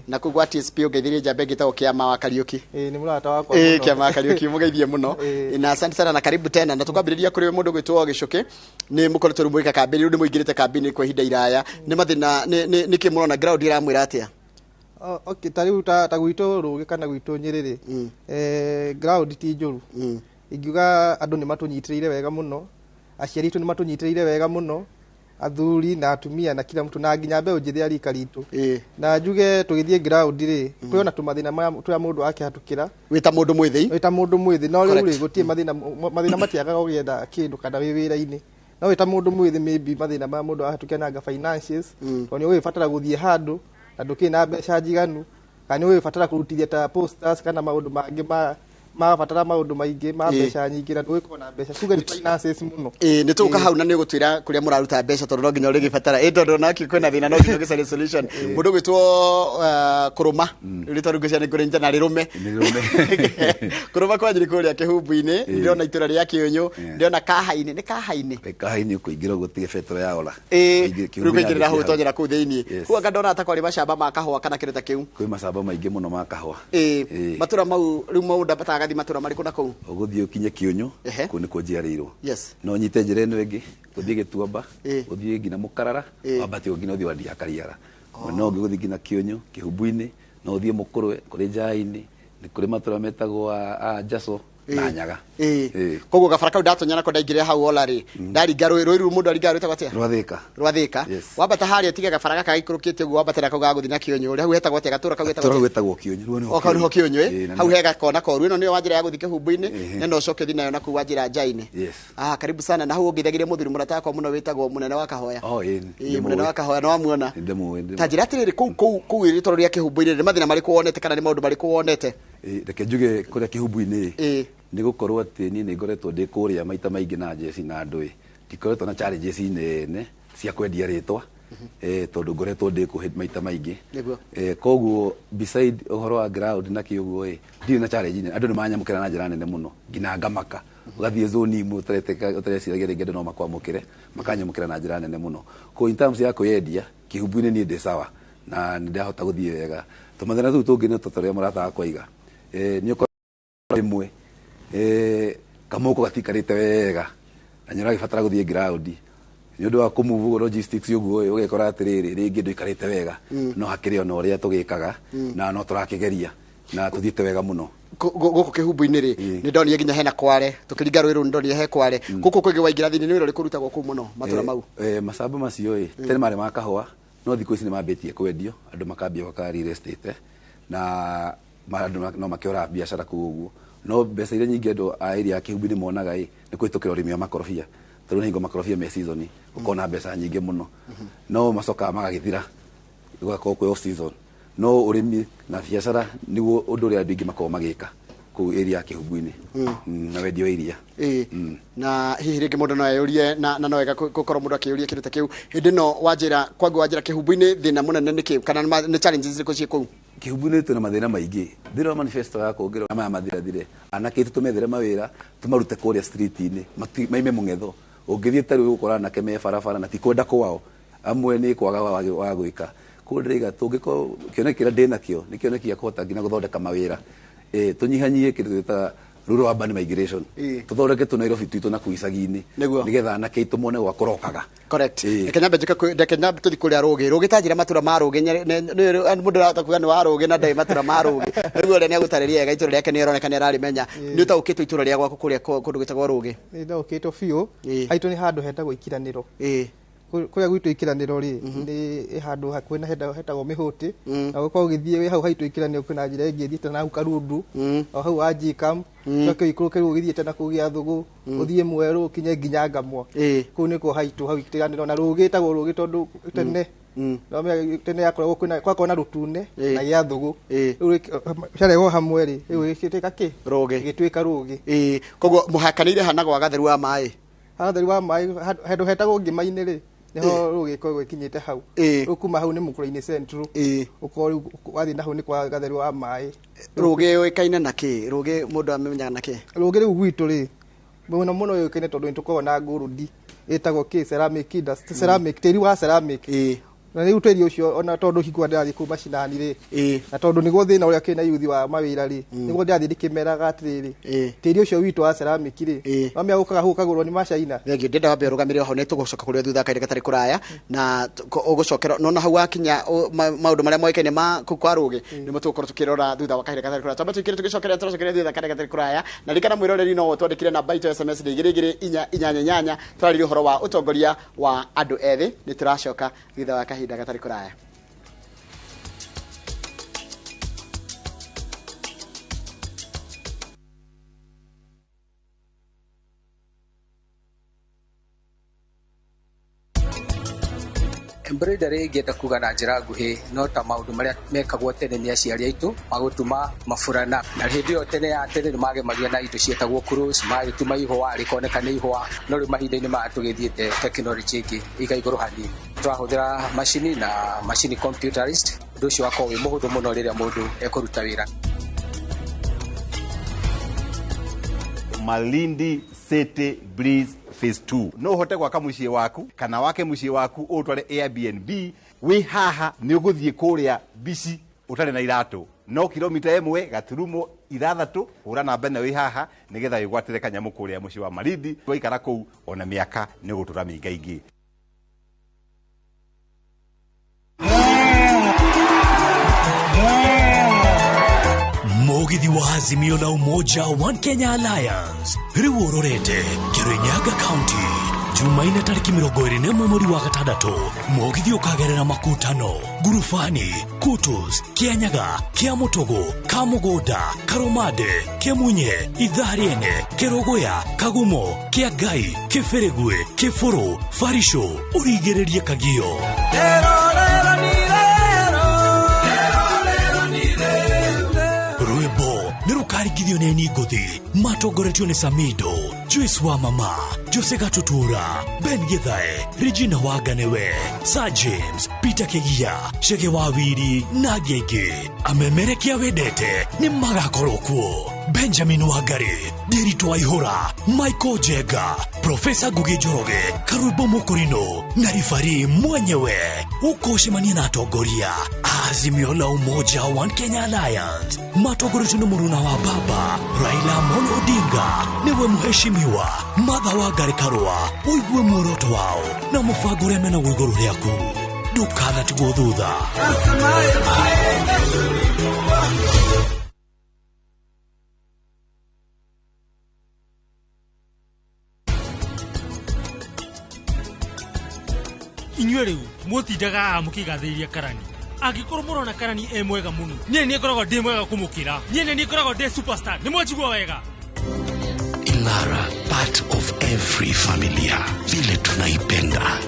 Na kũu gwa TSP ũngeithĩrie njamba ĩngĩ ĩtagwo Kĩama wa Kariũki. Nĩ mũrata wakwa mũno. Kĩama wa Kariũki mũgeithie mũno. Na asante sana na karibu tena. Na tũkwambĩrĩria kũrĩ mũndũ gwĩtwo Gĩcũkĩ. Nĩ mũkoretwo rĩu mũgĩka kambĩni, rĩu nĩ mũingĩrĩte kambĩni kwa ihinda iraya. Nĩ mathĩna nĩ kĩ mũrona ground ĩramwĩra atĩa? Okay, ta rĩu ta gwitũ Rũgĩ kana gwitũ Nyĩrĩ rĩ, ground ti njũru. Ingiuga andũ nĩ matũnyitĩrĩire wega mũno, aciari aitũ nĩ matũnyitĩrĩire wega mũno, athuri na atumia na kila mtu na nginya mbeũ njĩthĩ ya rika ritũ. Na njuge tũgĩthiĩ ground rĩ, kwĩ ona tũmathĩna tũrĩa mũndũ akĩhatũkĩra. Wĩ ta mũndũ mwĩthĩ? Wĩ ta mũndũ mwĩthĩ, no rĩu rĩ gũtirĩ mathĩna, mathĩna matiagaga ũgĩetha kĩndũ kana wĩ wĩra-inĩ. No wĩ ta mũndũ mwĩthĩ maybe mathĩna marĩa mũndũ ahatũkĩra nanga finances, tondũ nĩ ũgĩbatara gũthiĩ handũ na ndũkĩrĩ na mbeca njiganu, kana nĩ ũgĩbatara kũrutithia ta posters kana maũndũ mangĩ mabatara maũndũ maingĩ ma mbeca nyingĩ na ndũgĩkorwo na mbeca. Tuge nĩ finances mũno. Nĩ tũgũka hau na nĩ ũgũtwĩra kũrĩa mũraruta mbeca tondũ no nginya ũrĩgĩbatara. Tondũ nake kwĩna thĩna no nginya ũgĩcarie solution. Mũndũ ũgwĩtwo Kũrũma, rĩu rĩtwa rĩu ngwĩciria nĩ ngũrĩnyita na rĩrũme. Kũrũma kwanyu nĩ kũrĩa Kĩhumbu-inĩ, ndĩrona itũra rĩa Kĩũnyũ, ndĩrona Kahainĩ, nĩ Kahainĩ? Kahainĩ ũkũingĩra ũguo ũtige betũrũ ya Ola. Rĩu ũkaingĩrĩra hau ũtonyera kũu thĩinĩ. Kũu anga ndona ta kwarĩ macamba ma kahũa kana kĩndũ ta kĩu. Kwĩ macamba maingĩ mũno ma kahũa. Matũra mau rĩu mũndũ ambataga agathiĩ matũra marĩkũ na kũu? Ũgũthiĩ ũkinye Kĩũnyũ, kũu nĩkuo njiarĩirwo. No nyite njĩra ĩno ĩngĩ, ũthiĩ Gĩtuamba, ũthiĩ nginya Mũkarara, wambate nginya ũthiĩ Wandia Kariara. Mwena ũngĩ ũgũthiĩ nginya Kĩũnyũ, Kĩhumbu-inĩ, no ũthiĩ Mũkũrwe, kũrĩ Njainĩ, nĩ kũrĩ matũra metagwo a Njaco na Nyaga. Koguo gabara kau ndatonya nako ndaingĩrĩra hau Ola rĩ, ndaringa rũĩ, rũĩ rũu mũndũ aringaga rwĩtagwo atĩa? Rwa Thĩka. Rwa Thĩka. Wambata harĩa tiga gabara gaka gaikũrũkĩte ũguo wambatĩra kau ga gũthiĩ na Kĩũnyũ rĩ, hau hetagwo atĩa? Gatũra kau getagwo Gatũra kau getagwo Kĩũnyũ. Rũu nĩho O kau nĩho Kĩũnyũ, Na Hau he gakona koru. Ĩno nĩyo wa njĩra ya gũthiĩ Kĩhumbu-inĩ, na no ũcoke ũthiĩ nayo na kũu wa njĩra Njainĩ. Karibu sana. Na hau ũngeithagĩria mũthuri mũrata wakwa mũno wĩtagwo Mũnene wa Kahoya. Mũnene wa Kahoya nĩ wamuona. Nĩndĩmũĩ. Ta njĩra atĩrĩrĩ, kũu kũu rĩtwa rĩa Kĩhumbu-inĩ nĩ mathĩna marĩkũ wonete kana nĩ maũndũ marĩkũ wonete? Reke njuge kũrĩa Kĩhumbu-inĩ nĩ gũkorwo atĩ niĩ nĩ ngoretwo ndĩ kũrĩa maita maingĩ na njeci na andũ ĩ, ndikoretwo na challenges nene cia kwendia rĩtwa, tondũ ngoretwo ndĩ kũ maita maingĩ. Koguo beside ũhoro wa ground na kĩ ũguo ĩ, ndirĩ na challenge nene. Andũ nĩ manyamũkĩra na njĩra nene mũno nginya ngamaka. Ũgathiĩ zone imwe ũtareciragia rĩngĩ andũ no makwamũkĩre, makanyamũkĩra na njĩra nene mũno. Koguo in terms ya kwĩyendia Kĩhumbu-inĩ niĩ ndĩ sawa na nĩ ndahota gũthiĩ wega. Tũmathĩna tũu tũngĩ nĩ ta ũrĩa mũrata wakwa aiga, nĩ ũkoraga rĩmwe kamũhuko gatiikarĩte wega na nĩ ũragĩbatara gũthiĩ ground nĩ ũndũ wa kũmove logistics ũguo ĩ, ũgekora atĩrĩrĩ rĩngĩ ndũikarĩte wega, no hakĩrĩ ona ũrĩa tũgĩkaga na no tũrakĩgeria na tũthiĩte wega mũno. Gũkũ Kĩhumbu-inĩ rĩ, nĩ ndonire nginya hena kware, tũkĩringa rũĩ rũu nĩ ndonire he kware. Gũkũ kũngĩ waingĩra thĩinĩ nĩ wĩra ũrĩkũ ũrutagwo kũu mũno matũra mau? Macamba macio ĩ, tene marĩ ma kahũa, no thikũ ici nĩ mambĩtie kwendio, andũ makambia gwaka real estate na andũ no makĩora biacara kũu ũguo. No mbeca iria nyingĩ andũ a area ya Kĩhumbu-inĩ monaga ĩ, nĩ kũhĩtũkĩra ũrĩmi wa makorobia, tondũ nĩ hingo makorobia me season, ũkona mbeca nyingĩ mũno, no macokaga magagĩthira, gũgakorwo kwĩ off season. No ũrĩmi na biacara nĩguo ũndũ ũrĩa andũ aingĩ makoragwo magĩka kũu area ya Kĩhumbu-inĩ, na wendia wa iria. Na hihi rĩngĩ mũndũ no eyũrie na no wega gũkorwo mũndũ akĩyũria kĩndũ ta kĩu. Hĩndĩ ĩno wanjĩra, kwangu wanjĩra Kĩhumbu-inĩ thĩna mũnene nĩ kĩ, kana nĩ challenges irĩkũ ciĩ kũu? Kĩhumbu-inĩ twĩna mathĩna maingĩ. Thĩinĩ wa manifesto yakwa ũngĩrora maya mathirathire, anake aitũ tũmethere mawĩra, tũmarute kũrĩa street-inĩ, maime mũng'etho. Ũngĩthiĩ ta rĩu ũgũkora anake me barabara na ti kwenda kwao, amwe nĩ kwaga wa gwĩka. Koguo ndĩraiga tũngĩkorwo kĩoneki kĩrĩa ndĩnakĩo nĩ kĩoneki gĩa kũhota nginya gũthondeka mawĩra. Tũnyihanyihie kĩndũ twĩtaga rural urban migration. Tũthondeke tũ Nairobi twitũ na kũu icagi-inĩ, nĩgetha anake aitũ mone gwa kũrokaga. Correct. Reke nyambe njuke reke nyambe tũthiĩ kũrĩa Rũgĩ. Rũgĩ ta njĩra matũra ma Rũgĩ, mũndũ arahota kuga nĩ wa Rũgĩ na ndarĩ matũra ma Rũgĩ. Rĩu ũrĩa nĩagũtarĩria wega itũra rĩake nĩaroneka nĩararĩmenya. Nĩ ũtaũkĩtwo itũra rĩa gwaku kũrĩa kũndũ gwĩtagwo Rũgĩ? Nĩ ndaũkĩtwo biũ. Haitũ nĩ handũ hetagwo Ikiranĩro. Kũrĩa gwitũ Ikiranĩro rĩ, nĩ handũ hakuhĩ na hetagwo Mĩhũtĩ. Na ũgũkorwo ũgĩthiĩ wĩ hau haitũ Ikiranĩro kwĩna njĩra ĩngĩ ĩthiĩte na hau Karundu, o hau Wanjikam, ũcoke ũikũrũke rĩu ũgĩthiĩte na kũu Gĩathũgũ, ũthiĩ Mwerũ ũkinye nginya Ngamwa. Kũu nĩkuo haitũ hau Ikiranĩro, na Rũgĩ ĩtagwo Rũgĩ tondũ tene tene yakoragwo kwĩna kwakorwo na rũtune na Gĩathũgũ. Rĩu ciarehwo hamwe rĩ, rĩu ĩgĩtuĩka kĩ? Rũgĩ. Ĩgĩtuĩka Rũgĩ. Koguo mũhakanĩire ha na gwa Gatheru wa maĩ? Gatheru wa maĩ, handũ hetagwo Ngĩma-inĩ rĩ, nĩho Rũgĩ ĩkoragwo ĩkinyĩte hau. Rĩu kuma hau nĩ Mũkũrwe-inĩ Central. Ũkorwo rĩu wathiĩ na hau nĩ kwa Gatheru wa maĩ. Rũgĩ yũĩkaine na kĩ? Rũgĩ mũndũ amĩmenyaga na kĩ? Rũgĩ rĩu gwitũ rĩ, mũno mũno yũĩkaine tondũ nĩ tũkoragwo na ngũrũndi. Ĩtagwo kĩ ceramic industry, ceramic, tĩri wa ceramic. Na rĩu tĩri ũcio, ona tondũ hingũra ndĩrathiĩ kũu macinani rĩ, na tondũ nĩguo thĩna ũrĩa kĩna yuthi wa mawĩra rĩ, nĩguo ndĩrathiĩ ndĩkĩmeraga atĩrĩrĩ, tĩri ũcio witũ wa ceramic rĩ, no ũkaga hau ũkagũrwo nĩ macaina. Thengio, ndĩrenda wambe ũrũgamĩrĩre hau, nĩ tũgũcoka kũrĩ we thutha kahinda gatarĩ kũraya, na ũgũcokera nona hau wakinya maũndũ marĩa moĩkaine ma kũu kwa Rũgĩ nĩmo tũgũkorwo tũkĩrora thutha wa kahinda gatarĩ kũraya. Twambe tũikire tũgĩcokerera, tũracokeria thutha kahinda gatarĩ kũraya. Na ririkana mwĩroreri, no twandĩkire namba itũ ya SMS nĩ 22488. Tũrarĩria ũhoro wa ũtongoria wa andũ ethĩ. Nĩ tũracoka thutha wa kahinda gatarĩ kũraya. Embroidery ingĩenda kuga na njĩra nguhĩ no ta maũndũ marĩa mekagwo tene nĩ aciari aitũ magũtuma maburana, na hĩndĩ ĩyo tene ya tene nĩ magemagia na indo ciĩtagwo cross, magĩtuma ihũa rĩkoneka nĩ ihũa. No rĩu mahinda-inĩ maya tũgĩthiĩte tekinoronjĩ ĩngĩ ĩga igũrũ hanini, tũrahũthĩra macini na macini computerized. Ũndũ ũcio wakorwo wĩ mũhũthũ mũno rĩrĩa mũndũ ekũruta wĩra. Malindi City Breeze Phase 2, no ũhote gwaka mũciĩ waku kana wake mũciĩ waku ũtware Airbnb. Wĩ haha nĩ ũgũthiĩ kũrĩa bici ũtarĩ na iratũ, no kilomita 1.6. Hũra namba ĩno wĩ haha nĩgetha wĩgwatĩre kanyamũ kũrĩa mũciĩ wa Malindi. Waikara kũu ona mĩaka nĩ ũgũtũra mĩingaingĩ. Mugithi wa Azimio la Umoja One Kenya Alliance rĩu ũrorete Kirinyaga County, Jumaine tarĩki 21 mweri wa gatandatũ. Mũgithi ũkagerera Makutano, Ngurubani, Kutus, Kianyaga, Kiamutugu, Kamũgũnda, Karũmande, Kĩmunye, Ithariene, Kĩrũgũya, Kagumo, Kĩangai, Kĩbĩrĩgwe, Kĩbũrũ, Barisho, ũrigĩrĩrie Kagio. Rwĩmbo nĩ rũkarigithio nĩ Ningothi, matongoretio nĩ Samido, Joyce wa Mama, Jose Gatutura, Ben Githae, Regina Waganewe, Sir James, Peter Kegia, Chege wa Wiri na angĩ aingĩ. Amemerekia wendete nĩ magakorwo kuo: Benjamin Wangari, Ndiritu Waihura, Michael Jenga, Profesa Ngugi Njoroge, Karwĩmbo Mũkũrinũ na ribari mwenyewe. Ũkũcemania na atongoria Azimio la Umoja One Kenya Alliance matongoretio nĩ mũruna wa baba Raila Amolo Odinga, nĩwe mũheshimiwa Martha Wangari Karũa. Ũigue muoroto wao na mũbango ũrĩa menaguo igũrũ rĩaku. Ndũkanatigwo thutha. Inyuĩ rĩu mũtindaga haha mũkĩgathĩrĩria Karani. Angĩkorwo mũrona Karani e mwega mũno, niĩ nĩ ngoragwo ndĩ mwega kũmũkĩra. Niĩ nĩ niĩ ngoragwo ndĩ superstar. Nĩ mwanjigua wega. Ilara, part of every familia, vile tunaipenda.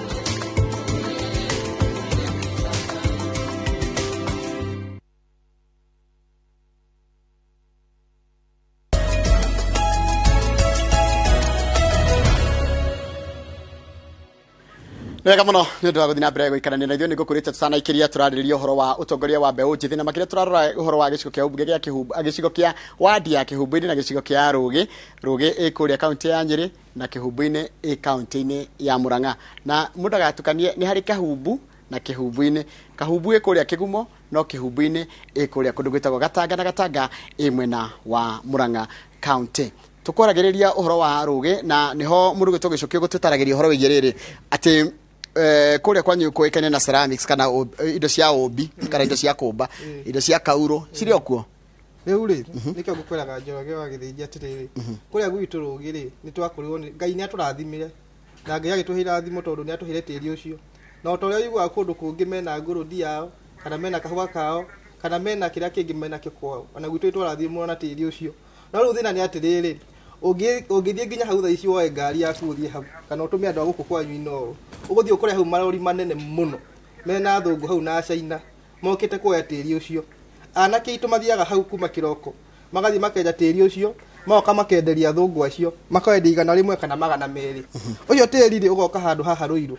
Nĩ wega mũno nĩ ũndũ wa gũthiĩ na mbere gũikarania na ithuĩ. Nĩ ngũkũrĩte tũtanaikĩria, tũrarĩrĩria ũhoro wa ũtongoria wa mbeũ njĩthĩ, na makĩria tũrarora ũhoro wa gĩcigo kĩa ũmbunge gĩa Kĩhumbu, gĩcigo kĩa wadi ya Kĩhumbu-inĩ na gĩcigo kĩa Rũgĩ. Rũgĩ ĩ kũrĩa kaũntĩ ya Nyĩrĩ na Kĩhumbu-inĩ ĩ kaũntĩ-inĩ ya Mũrang'a. Na mũndũ agatukanie nĩ harĩ Kahumbu na Kĩhumbu-inĩ. Kahumbu ĩ kũrĩa Kĩgumo, no Kĩhumbu-inĩ ĩ kũrĩa kũndũ gwĩtagwo Gatanga, na Gatanga ĩ mwena wa Mũrang'a kaũntĩ. Tũkwaragĩrĩria ũhoro wa Rũgĩ, na nĩho mũndũ gwĩtwo Gĩcũkĩ ũgũtũtaragĩria ũhoro wĩgiĩ rĩrĩ atĩ kũrĩa kwanyu kũĩkaine na ceramics kana indo cia ũmbi kana indo cia kũmba, indo cia kauro cirĩ o kuo. Rĩu rĩ, nĩkĩo ngũkwĩraga Njoroge wa Gĩthĩnji atĩrĩrĩ, kũrĩa gwitũ Rũgĩ rĩ, nĩ twakũrirwo nĩ Ngai, nĩ atũrathimire na Ngai agĩtũhe irathimo tondũ nĩ atũheire tĩri ũcio. Na ota ũrĩa ũiguaga kũndũ kũngĩ mena ngũrũndi yao kana mena kahũa kao kana mena kĩrĩa kĩngĩ menakĩo kwao, ona gwitũ nĩtwarathimwo na tĩri ũcio. No rĩu thĩna nĩ atĩrĩrĩ, ũngĩthiĩ nginya hau thaa ici woe ngari yaku ũthiĩ hau kana ũtũme andũ a gũkũ kwanyu Inooro, ũgũthiĩ ũkore hau marori manene mũno mena athũngũ hau na acaina mokĩte kuoya tĩri ũcio. Anake aitũ mathiaga hau kuma kĩroko, magathiĩ makenja tĩri ũcio, Magoka makenderia athũngũ acio, makendia 100 kana 200. Ũcio tĩri rĩ ũgoka handũ haha Rũirũ.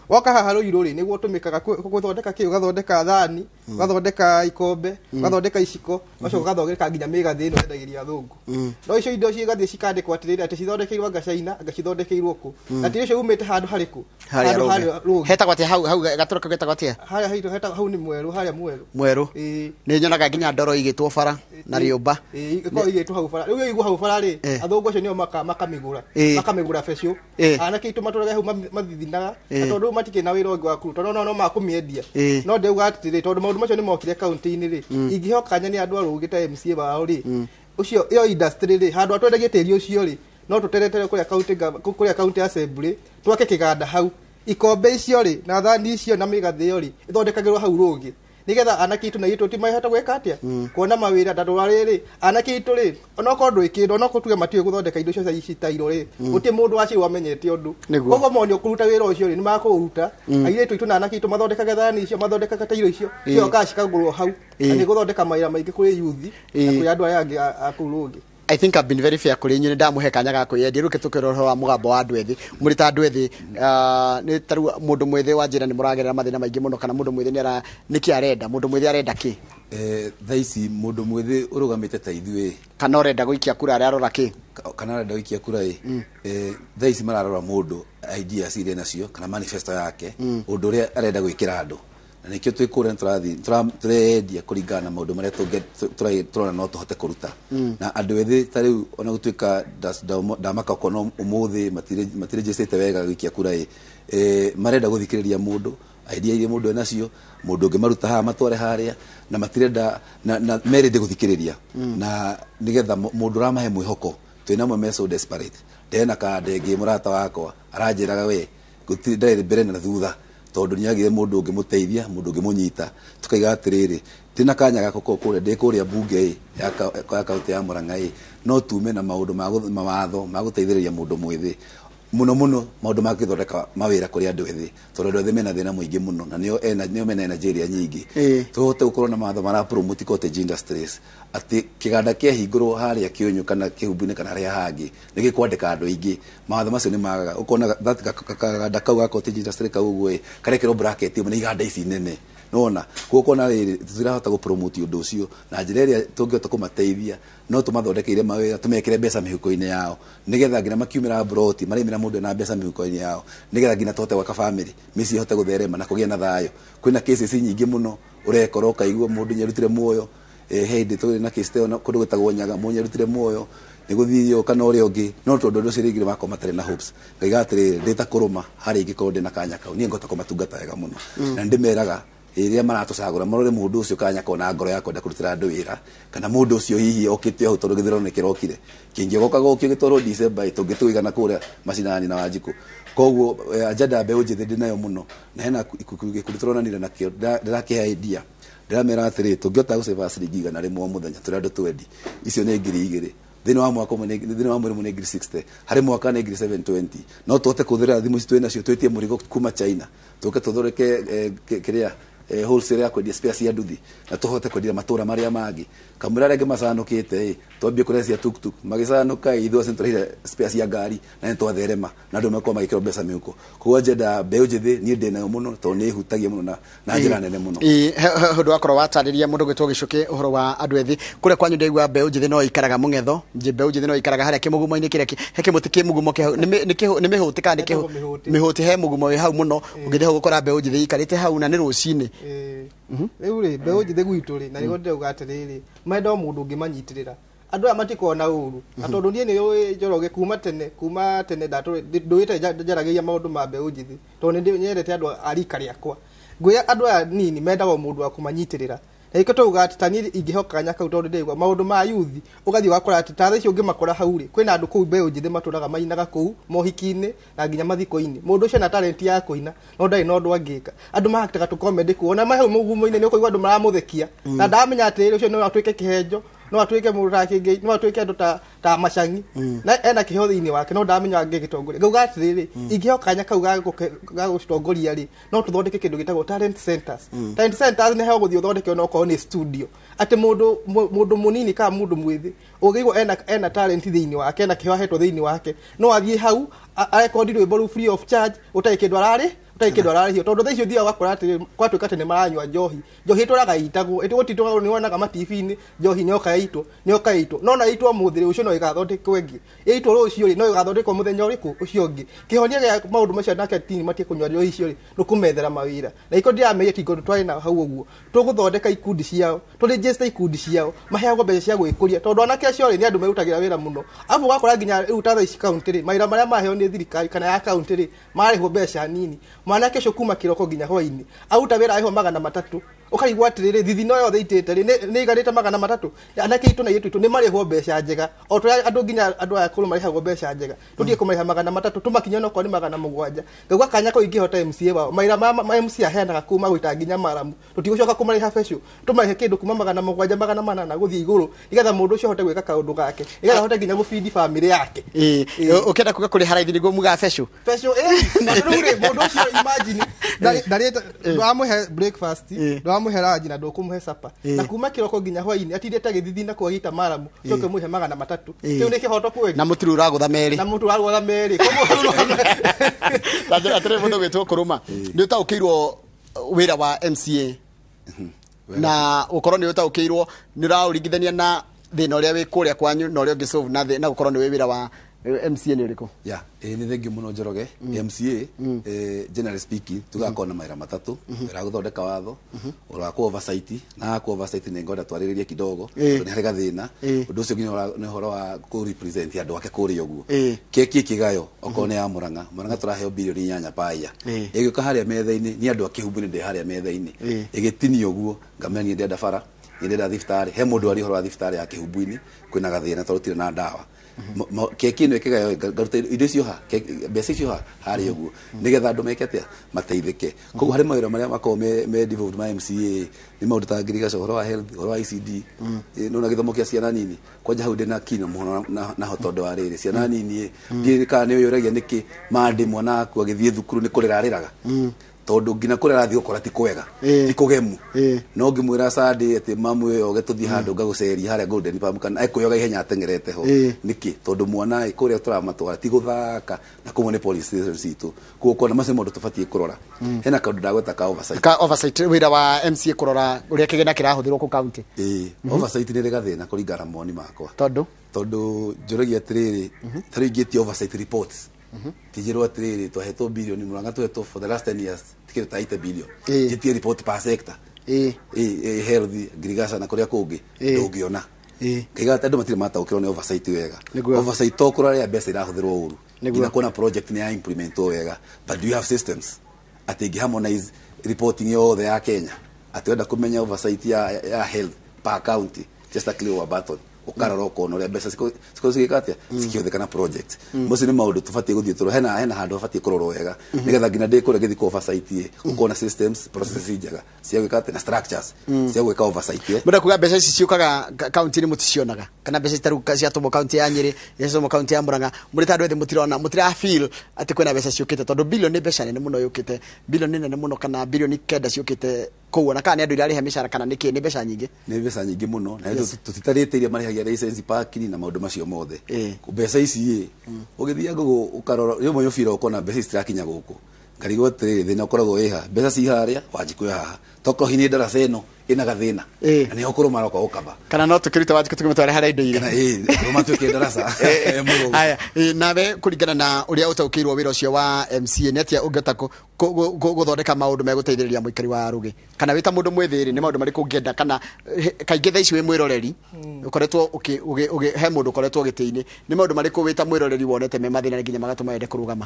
Woka haha Rũirũ rĩ nĩguo ũtũmĩkaga gũthondeka kĩ, ũgathondeka thani, ũgathondeka ikombe, ũgathondeka iciko, ũgacoka ũgathondeka nginya mĩgathĩ ĩno yendagĩrio athũngũ. No icio indo cigathiĩ cikandĩkwo atĩrĩrĩ atĩ cithondekeirwo anga China, anga cithondekeirwo kũ. Na tĩri ũcio umĩte handũ harĩkũ? Harĩa Handũ Rũgĩ. harĩa Rũgĩ. Hetagwo atĩa hau hau gatũra kau getagwo atĩa? Harĩa haitũ hetagwo hau nĩ Mwerũ, harĩa Mwerũ. Mwerũ. Ĩĩ. Nĩ nyonaga nginya ndoro igĩtwo bara na rĩũmba. Ĩĩ, ĩkoragwo igĩtwo hau bara. Rĩu yaigwo hau bara rĩ, athũngũ acio nĩo makamĩgũra. Makamĩgũra becũ. Anake aitũ matũraga hau mathithinaga, na tondũ rĩu matikĩrĩ na wĩra ũngĩ wa kũruta, no no makũmĩendia. No ndĩuga atĩrĩrĩ, tondũ maũndũ macio nĩ mokire kaunti-inĩ rĩ, ingĩheo kanya nĩ andũ a Rũgĩ ta MCA wao rĩ, ũcio ĩyo industry rĩ, handũ atwendagie tĩri ũcio rĩ, no tũteretere kũrĩa county kũrĩa county assembly, twake kĩganda hau. Ikombe icio rĩ, na thani icio na mĩgathĩ ĩyo rĩ, ĩthondekagĩrwo hau Rũgĩ. Nĩgetha anake aitũ na airĩtu timahota gwĩka atĩa? Kuona mawĩra tondũ wa rĩrĩ, anake aitũ rĩ, onokorwo ndwĩ kĩndũ, onokorwo tuge matiũĩ gũthondeka indo icio cia ici tairo rĩ, gũtirĩ mũndũ waciarwo amenyete ũndũ. Koguo monio kũruta wĩra ũcio rĩ, nĩ makũũruta. Airĩtu aitũ na anake aitũ mathondekage thani icio, mathondekaga tairo icio, cigokaga cikagũrwo hau. Na nĩ gũthondeka mawĩra maingĩ kũrĩ yuthi na kũrĩ andũ arĩa angĩ a kũu Rũgĩ. I think I've been very fair kũrĩ inyuĩ, nĩ ndamũhe kanya ga kwĩyendia. Rĩu tũkĩrora ũhoro wa mũgambo wa andũ ethĩ, mũrĩ ta andũ ethĩ, nĩ ta rĩu mũndũ mwĩthĩ wa njĩra nĩ mũragerera mathĩna maingĩ mũno, kana mũndũ mwĩthĩ nĩ ara nĩkĩ arenda, mũndũ mwĩthĩ arenda kĩ? Thaa ici mũndũ mwĩthĩ ũrũgamĩte ta ithuĩ kana ũrenda gũikia kura ararora kĩ? Kana arenda gũikia kura ĩ, thaa ici mararora mũndũ ideas iria nacio kana manifesto yake, ũndũ ũrĩa arenda gwĩkĩra andũ, na nĩkĩo twĩ kũrĩa nĩtũrathiĩ tũreyendia kũringana na maũndũ marĩa tũrona no tũhote kũruta. Na andũ ethĩ ta rĩu ona gũtuĩka ndamaka okorwo ũmũthĩ matirĩnjĩcĩte wega gũikia kura ĩ, marenda gũthikĩrĩria mũndũ idea iria mũndũ enacio, mũndũ ũngĩmaruta haha matware harĩa, na matirenda na merende gũthikĩrĩria, na nĩgetha mũndũ ũramahe mwĩhoko. Twĩna amwe me so desperate, ndena kanda ĩngĩ mũrata wakwa aranjĩraga we gũtirĩ ndarĩ mbere na thutha, tondũ nĩagire mũndũ ũngĩmũteithia, mũndũ ũngĩmũnyita. Tukaiga atĩrĩrĩ, ndĩna kanya gaka kũrĩa ndĩ kũrĩa mbunge ĩ ya kaunti ya Murang'a ĩ, no tume na maũndũ ma mawatho ma gũteithĩrĩria mũndũ mwĩthĩ mũno mũno, maũndũ ma gũthondeka mawĩra kũrĩ andũ ethĩ, tondũ andũ ethĩ mena thĩna mũingĩ mũno na nĩo mena energy ĩrĩa nyingĩ. Tũhote gũkorwo na mawatho mara promote cottage industries, atĩ kĩganda kĩahingũrwo harĩa Kĩũnyũ kana Kĩhumbu-inĩ kana harĩa hangĩ nĩ gĩkwandĩka andũ aingĩ. Mawatho macio nĩ magaga, ũkona that kaganda kau ga cottage industry kau ũguo ĩ karekĩrwo bracket ĩmwe na iganda ici nene, nĩwona. Koguo ũkona rĩrĩ tũtirahota gũ promote ũndũ ũcio na njĩra ĩrĩa tũngĩhota kũmateithia, no tũmathondekeire mawĩra, tũmekĩre mbeca mĩhuko-inĩ yao, nĩgetha nginya makiumĩra mburoti maraimĩra mũndũ ena mbeca mĩhuko-inĩ yao, nĩgetha nginya tũhote gwaka family, mĩciĩ ĩhote gũtherema na kũgĩa na thayũ. Kwĩna cases nyingĩ mũno ũrekora ũkaigua mũndũ nĩarutire muoyo. He hĩndĩ tũrĩ na case ta ĩyo kũndũ gwĩtagwo Nyaga, mũndũ nĩarutire muoyo nĩ gũthiĩ kana ũrĩa ũngĩ, no tondũ andũ acio rĩngĩ nĩmakorwo matarĩ na hopes. Ngaiga atĩrĩrĩ, ndĩ ta kũrũma harĩa ingĩkorwo ndĩna kanya kau, niĩ ngahota kũmatungata wega mũno. Na nĩndĩmeraga rĩrĩa maratũcagũra marore mũndũ ũcio kanya kona ngoro ya kwenda kũrutĩra andũ wĩra, kana mũndũ ũcio hihi okĩte hau tondũ gĩthurano nĩkĩrokire, kĩngĩgoka gokio gĩtwarwo December ĩ, tũngĩtũigana kũrĩa macinani na Wanjikũ. Koguo agenda ya mbeũ njĩthĩ ndĩnayo mũno, na hena gĩkundi tũronanire nakĩo, ndĩrakĩhe idea, ndĩramera atĩrĩrĩ, tũngĩhota gũcĩba ciringi 100 o mũthenya tũrĩ andũ 20, icio nĩ 2000 thĩinĩ wa mwaka ũmwe, thĩinĩ wa mweri ũmwe nĩ 60,000, harĩ mwaka nĩ 720,000. No tũhote kũhũthĩra thimũ ici twĩ nacio, twĩtie mũrigo kuma China, tũke tũthondeke kĩrĩa wholesale ya kwendia spare cia nduthi, na tũhote kwendia matũra marĩa mangĩ. Kamũira arĩa angĩ macanũkĩte ĩ, twambie kũrehe cia tuktuk, magĩcanũka ĩ, ithuĩ acio nĩtũrehire spare cia ngari na nĩtwatherema, na andũ makorwo magĩkĩrwo mbeca mĩhuko. Koguo agenda ya mbeũ njĩthĩ niĩ ndĩnayo mũno, tondũ nĩ ĩhutagia mũno na njĩra nene mũno. He ũndũ wakorwo watarĩria mũndũ gwĩtwo Gĩcũkĩ ũhoro wa andũ ethĩ kũrĩa kwanyu, ndaigua mbeũ njĩthĩ no ikaraga mũng'etho, mbeũ njĩthĩ no ikaraga harĩa kĩmũgumo-inĩ kĩrĩa he kĩmũtĩ kĩ mũgumo kĩ hau, nĩ mĩhũtĩ kana nĩ mĩhũtĩ, he mũgumo wĩ hau mũno, ũngĩthiĩ hau ũgũkora mbeũ njĩthĩ ikarĩte hau na nĩ rũcinĩ. Rĩu rĩ, mbeũ njĩthĩ gwitũ rĩ, na nĩguo ndĩrauga atĩrĩrĩ, menda o mũndũ ũngĩmanyitĩrĩra. Andũ aya matikoragwo na ũru, na tondũ niĩ nĩũĩ Njoroge kuma tene ndũĩte njaragĩria maũndũ ma mbeũ njĩthĩ, tondũ nĩ nyendete andũ a rika rĩakwa. Ngwĩra andũ aya nini mendaga o mũndũ wa kũmanyitĩrĩra. Na nĩkĩo tũrauga atĩ ta niĩ ingĩhoka kanya kau, tondũ ndĩraigua maũndũ ma youth, ũgathiĩ ũgakora atĩ ta thaa ici ũngĩmakora hau rĩ, kwĩna andũ kũu mbeũ njĩthĩ matũraga mainaga kũu mohiki-inĩ na nginya mathiko-inĩ. Mũndũ ũcio ena talent ya kũina no ndarĩ na ũndũ angĩka. Andũ mahakĩtaga tũ comedy kũu, ona me hau mũgumo-inĩ nĩ ũkũigua andũ maramũthekia, na ndamenya atĩrĩrĩ, ũcio no atuĩke kĩhenjo, No atuĩke mũndũ ta Kĩngĩ, no atuĩke andũ ta Macang'i, na ena kĩheo thĩinĩ wake, no ndamenya angĩgĩtongoria. Ngauga atĩrĩrĩ, ingĩheo kanya kau ga gũtongoria rĩ, no tũthondeke kĩndũ gĩtagwo talent centers. Talent centers nĩ heo gũthiĩ ũthondeke ona okorwo nĩ studio, atĩ mũndũ mũnini kana mũndũ mwĩthĩ ũngĩigua ena talent thĩinĩ wake, ena kĩheo ahetwo thĩinĩ wake, no athiĩ hau arekondi rwĩmbo rũu free of charge, ũtarĩ kĩndũ ararĩ, ũtarĩ kĩndũ ararĩhio. Tondũ thaa icio ũthiaga ũgakora atĩ gwatuĩka atĩ nĩ maranyua njohi, njohi ĩtũraga ĩitagwo, ĩtũgũtitũraga, nĩ wonaga matibi-inĩ njohi nyoka yaitwo, nyoka yaitwo, no na yaitwo ũmũthĩ rĩ, rũciũ no ĩgathondekwo ĩngĩ, yaitwo rũciũ rĩ, no ĩgathondekwo mũthenya ũrĩkũ ũcio ũngĩ. Kĩhonia gĩa maũndũ macio anake tini matige kũnyua njohi icio rĩ, nĩ kũmethera mawĩra. Na iko ndĩrameria tingo twarĩ na hau ũguo, tũgũthondeka ikundi ciao, tũregister ikundi ciao, maheagwo mbeca cia gwĩkũria, tondũ anake acio rĩ, nĩ andũ merutagĩra wĩra mũno. Arabu ũgakora nginya rĩu ta thaa ici kaunti rĩ, mawĩra marĩa maheo nĩ thirikari kana ya kaunti rĩ, marĩhwo mbeca nini. Mwanake ũcio kuma kĩroko nginya hwainĩ aruta wĩra arĩhwo 300, ũkaigua atĩrĩrĩ, thithino yothe itĩte rĩ, nĩ iganĩte 300. Anake aitũ na airĩtu aitũ nĩ marĩhwo mbeca njega, o ta ũrĩa andũ nginya andũ aya akũrũ marĩhagwo mbeca njega, tũtige kũmarĩha 300, tũmakinyie onokorwo nĩ 700. Ngauga kanya kau ingĩhota MCA wao, mawĩra ma MCA aheanaga kuma gwĩta nginya maramu, tũtigũcoka kũmarĩha becũ, tũmarĩhe kĩndũ kuma 700 800 gũthiĩ igũrũ, nĩgetha mũndũ ũcio ahote gwĩka kaũndũ gake, nĩgetha ahote nginya gũbindi bamĩrĩ yake. Ũkĩenda kuga kũrĩha raithi nĩguo mugaga becũ? Becũ, rĩu rĩ, mũndũ ũcio imagine ndarĩte, ndwamũhe breakfast, ndwamũhe lunch na ndũkũmũhe supper, na kuma kĩroko nginya hwainĩ atindĩte agĩthithina kwa gita maramu, ũcoke ũmũhe 300. Kĩu nĩ kĩhoto kweli? Na mũturu ũragũtha merĩ. Na mũturu ũragũtha merĩ. Atĩrĩ, mũndũ ũgwĩtwo Kũrũma, nĩ ũtaũkĩirwo wĩra wa MCA, na ũkorwo nĩ ũtaũkĩirwo, nĩ ũraũringithania na thĩna ũrĩa wĩ kũrĩa kwanyu na ũrĩa ũngĩ solve na thĩna gũkorwo nĩ wĩ wĩra wa MCA nĩ ũrĩkũ? Yeah, nĩ thengiũ mũno Njoroge. MCA, generally speaking, tugakorwo na mawĩra matatũ: wĩra wa gũthondeka watho, ũhoro wa ku oversight, na ku oversight nĩ ngwenda twarĩrĩrie kidogo, tondũ nĩ harĩ gathĩna. Ũndũ ũcio nginya nĩ ũhoro wa kũ represent andũ ake kũrĩa ũguo. Keki ĩkĩgayo okorwo nĩ ya Murang'a, Murang'a tũraheo 8 bilioni paya, ĩgĩũka harĩa metha-inĩ, nĩ andũ a Kĩhumbu-inĩ ndĩ harĩa metha-inĩ, ĩgĩtinio ũguo, ngamenya niĩ ndĩrenda bara, niĩ ndĩrenda thibitarĩ. He mũndũ aria ũhoro wa thibitarĩ ya Kĩhumbu-inĩ, kwĩna gathĩna tondũ gũtirĩ na ndawa. Keki ĩno ĩkĩgayo, ngaruta indo icio ha, mbeca icio ha harĩa ũguo, nĩgetha andũ meke atĩa, mateithĩke. Koguo harĩ mawĩra marĩa makoragwo me devolved ma MCA, nĩ maũndũ ta ngirigaca, ũhoro wa health, ũhoro wa ECD, nona gĩthomo kĩa ciana nini. Kwanja hau ndĩna kino mũno naho, tondũ wa rĩrĩ, ciana nini ndiĩ kana nĩ ũyũragia nĩkĩ mandĩ mwana waku agĩthiĩ thukuru nĩ kũrĩra arĩraga, tondũ nginya kũrĩa arathiĩ gũkora ti kwega, ti kũgemu. No ngĩmwĩra Sunday atĩ mamu ĩyo tũthiĩ handũ ngagũceria harĩa Golden Palm, kana ekũyoga ihenya ateng'erete ho. Nĩkĩ? Tondũ mwana ĩ, kũrĩa tũramatwara ti gũthaka, na kũmwe nĩ police station citũ. Koguo kona macio maũndũ tũbatiĩ kũrora. Hena kaũndũ ndagweta ka oversight. Ka oversight, wĩra wa MCA kũrora ũrĩa kĩgĩna kĩrahũthĩrwo kũ county. Ĩĩ, oversight nĩ ĩrĩ gathĩna kũringana na mawoni makwa. Tondũ? Tondũ njũragia atĩrĩrĩ, ta rĩu ingĩtia oversight reports, tinjĩrwo atĩrĩrĩ, twahetwo bilioni Murang'a, tũhetwo for the last 10 years tikĩrĩ ta 80 billion, njĩtie report per sector, ĩ health, ngirigaca na kũrĩa kũngĩ, ndũngĩona. Ngaiga atĩ andũ matirĩ mataũkĩrwo nĩ oversight wega. Oversight to kũrora rĩrĩa mbeca irahũthĩrwo ũru, nginya kuona project nĩ ya implementwo wega. But do you have systems atĩ ingĩ harmonize reporting yothe ya Kenya, atĩ wenda kũmenya oversight ya health per county, just a click of a button, ũkarora ũkona ũrĩa mbeca cikorwo cigĩka atĩa, cikĩhũthĩka na project. Macio nĩ maũndũ tũbatiĩ gũthiĩ tũrore. Hena handũ habatiĩ kũrorwo wega, nĩgetha nginya ndĩ kũrĩa ngĩthiĩ kũ oversight ĩ, ũkona systems, processes njega cia gwĩka atĩ na structures cia gwĩka oversight. Mũrenda kuga mbeca ici ciũkaga kaunti-inĩ mũticionaga, kana mbeca ici tarĩu ciatũmwo kaunti ya Nyĩrĩ, ciatũmwo kaunti ya Murang'a, mũrĩ ta andũ ethĩ mũtirona, mũtira feel atĩ kwĩna mbeca ciũkĩte? Tondũ bilioni nĩ mbeca nene mũno yũkĩte, bilioni nene mũno, kana 9 bilioni ciũkĩte kũu, ona kana nĩ andũ irarĩha mĩcara kana nĩkĩ, nĩ mbeca nyingĩ. Nĩ mbeca nyingĩ mũno, na tũtitarĩte iria marĩhagia license, parking na maũndũ macio mothe. Mbeca ici ĩ, ũgĩthiaga ũkarora rĩmwe ũbira, ũkona mbeca ici citirakinya gũkũ. Ngarigwo atĩrĩrĩ, thĩna ũkoragwo wĩha? Mbeca ci harĩa, Wanjikũ haha, tokorwo hihi nĩ ndaraca ĩno ĩna gathĩna, na nĩho kũrũ maroka gũkaba. Kana no tũkĩrute Wanjikũ tũkĩmũtware harĩa indo irĩ. Kana ĩ matuĩke ndaraca. Aya, nawe kũringana na ũrĩa ũtaũkĩirwo wĩra ũcio wa MCA, nĩ atĩa ũngĩhota gũthondeka maũndũ megũteithĩrĩria mũikari wa Rũgĩ? Kana wĩ ta mũndũ mwĩthĩ rĩ, nĩ maũndũ marĩkũ ũngĩenda? Kana kaingĩ thaa ici wĩ mwĩroreri, ũkoretwo he mũndũ ũkoretwo gĩtĩ-inĩ, nĩ maũndũ marĩkũ wĩ ta mwĩroreri wonete me mathĩna nginya magatũma wende kũrũgama?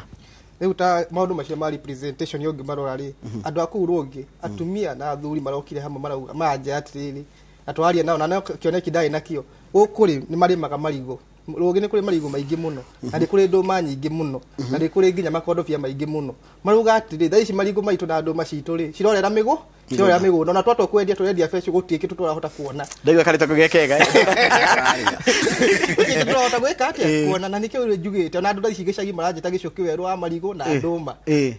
Rĩu ta maũndũ macio ma representation, ũngĩmarora rĩ, andũ a kũu Rũngĩ, atumia na athuri marokire hamwe, marauga maranjĩra atĩrĩrĩ, na twaria nao, na no kĩoneki ndarĩ nakĩo. Gũkũ rĩ, nĩ marĩmaga marigũ. Rũngĩ nĩ kũrĩ marigũ maingĩ mũno, na nĩ kũrĩ ndũma nyingĩ mũno, na nĩ kũrĩ nginya makondobia maingĩ mũno. Marauga atĩrĩ, thaa ici marigũ maitũ na ndũma citũ rĩ, cirorera mĩgũ Cio ya mĩgũnda ona twatwa kwendia tũrendia becu gũtirĩ kĩndũ tũrahota kuona. Ndaigua karĩtwa kĩgekega. Gũtirĩ kĩndũ tũrahota gwĩka atĩa kuona, na nĩkĩo rĩu njugĩte ona andũ thaa ici gĩcagi maranjĩta gĩcũkĩ werũ wa marigũ na ndũma,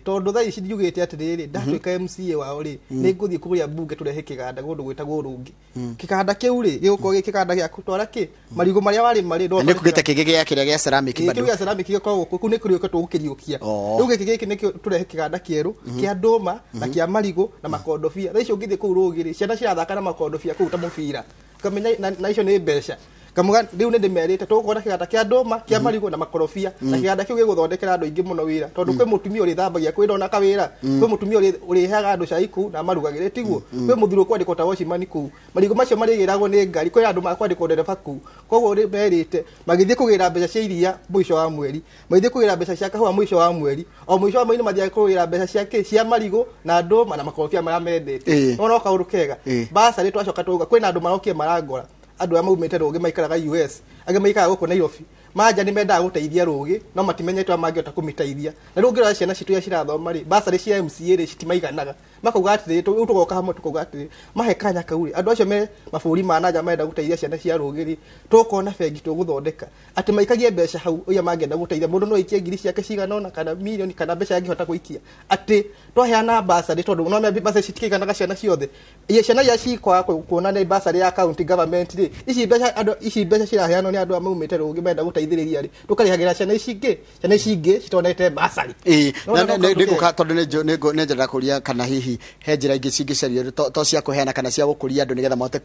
tondũ thaa ici njugĩte atĩrĩrĩ, ndatuĩka MCA wao rĩ, nĩ ngũthiĩ kũrĩa mbunge tũrehe kĩganda kũndũ gwĩtagwo Rũngĩ. Kĩganda kĩu rĩ, gĩgũkorwo gĩ kĩganda gĩa gũtwara kĩ marigũ marĩa warĩma rĩ, nĩ kugĩte kĩngĩ gĩa kĩrĩa gĩa ceramic bado. Kĩu gĩa ceramic gĩkoragwo kũu nĩ kũrĩũka tũgũkĩriũkia. Rĩu gĩkĩ gĩkĩ nĩkĩo tũrehe kĩganda kĩerũ kĩa ndũma na kĩa marigũ na makondobia. Thaa ici ũngĩthiĩ kũu Rũgĩ rĩ, ciana cirathaka na makondobia kũu ta mũbira, ũkamenya na icio nĩ mbeca. Kamuga rĩu nĩ ndĩmerĩte tũgũkorwo na kĩganda kĩa ndũma kĩa marigũ na makorobia, na kĩganda kĩu gĩgũthondekera andũ aingĩ mũno wĩra, tondũ kwĩ mũtumia ũrĩthambagia kwĩ ndona kawĩra, kwĩ mũtumia ũrĩheaga andũ cai kũu na marugagĩre, tiguo? Kwĩ mũthuri ũkwandĩkwo ta watchman kũu, marigũ macio marĩgĩragwo nĩ ngari, kwĩ andũ makwandĩkwo ndereba kũu. Koguo merĩte magĩthiĩ kũgĩra mbeca cia iria mũico wa mweri, magĩthiĩ kũgĩra mbeca cia kahũa mũico wa mweri, o mũico wa mweri nĩ mathiaga kũgĩra mbeca cia kĩ cia marigũ na ndũma na makorobia marĩa mendete. No kaũndũ kega basarĩ twacoka twauga kwĩna andũ marokire marangora, andũ arĩa maumĩte Rũgĩ maikaraga US, angĩ maikaraga gũkũ Nairobi, manja nĩ mendaga gũteithia Rũgĩ no matimenyete ũrĩa mangĩhota kũmĩteithia. Na rĩu ũngĩrora ciana citũ iria cirathoma rĩ, basarĩ cia MCA rĩ citimaiganaga, makauga atĩrĩrĩ, rĩu tũgoka hamwe tũkauga atĩrĩrĩ, mahe kanya kau rĩ, andũ acio me mabũrũri ma nanja marenda gũteithia ciana cia Rũgĩ rĩ, tũgũkorwo na bengi tũgũthondeka atĩ maikagie mbeca hau ũrĩa mangĩenda gũteithia. Mũndũ no aikie ngiri ciake cigana ũna kana mirioni kana mbeca angĩhota gũikia, atĩ twaheana basarĩ, tondũ no basarĩ citikĩiganaga ciana ciothe. Ciana iria cikwaga kuona nĩ basarĩ ya county government rĩ, ici mbeca andũ ici mbeca ciraheanwo nĩ andũ arĩa maumĩte Rũgĩ marenda gũteithĩrĩria rĩ, tũkarĩhagĩra ciana ici ingĩ, ciana ici ingĩ citonete basarĩ. Nĩngũka tondũ nĩ njendaga kũria kana hihi he njĩra ingĩ cingĩcario to cia kũheana kana cia gũkũria andũ nĩgetha mahote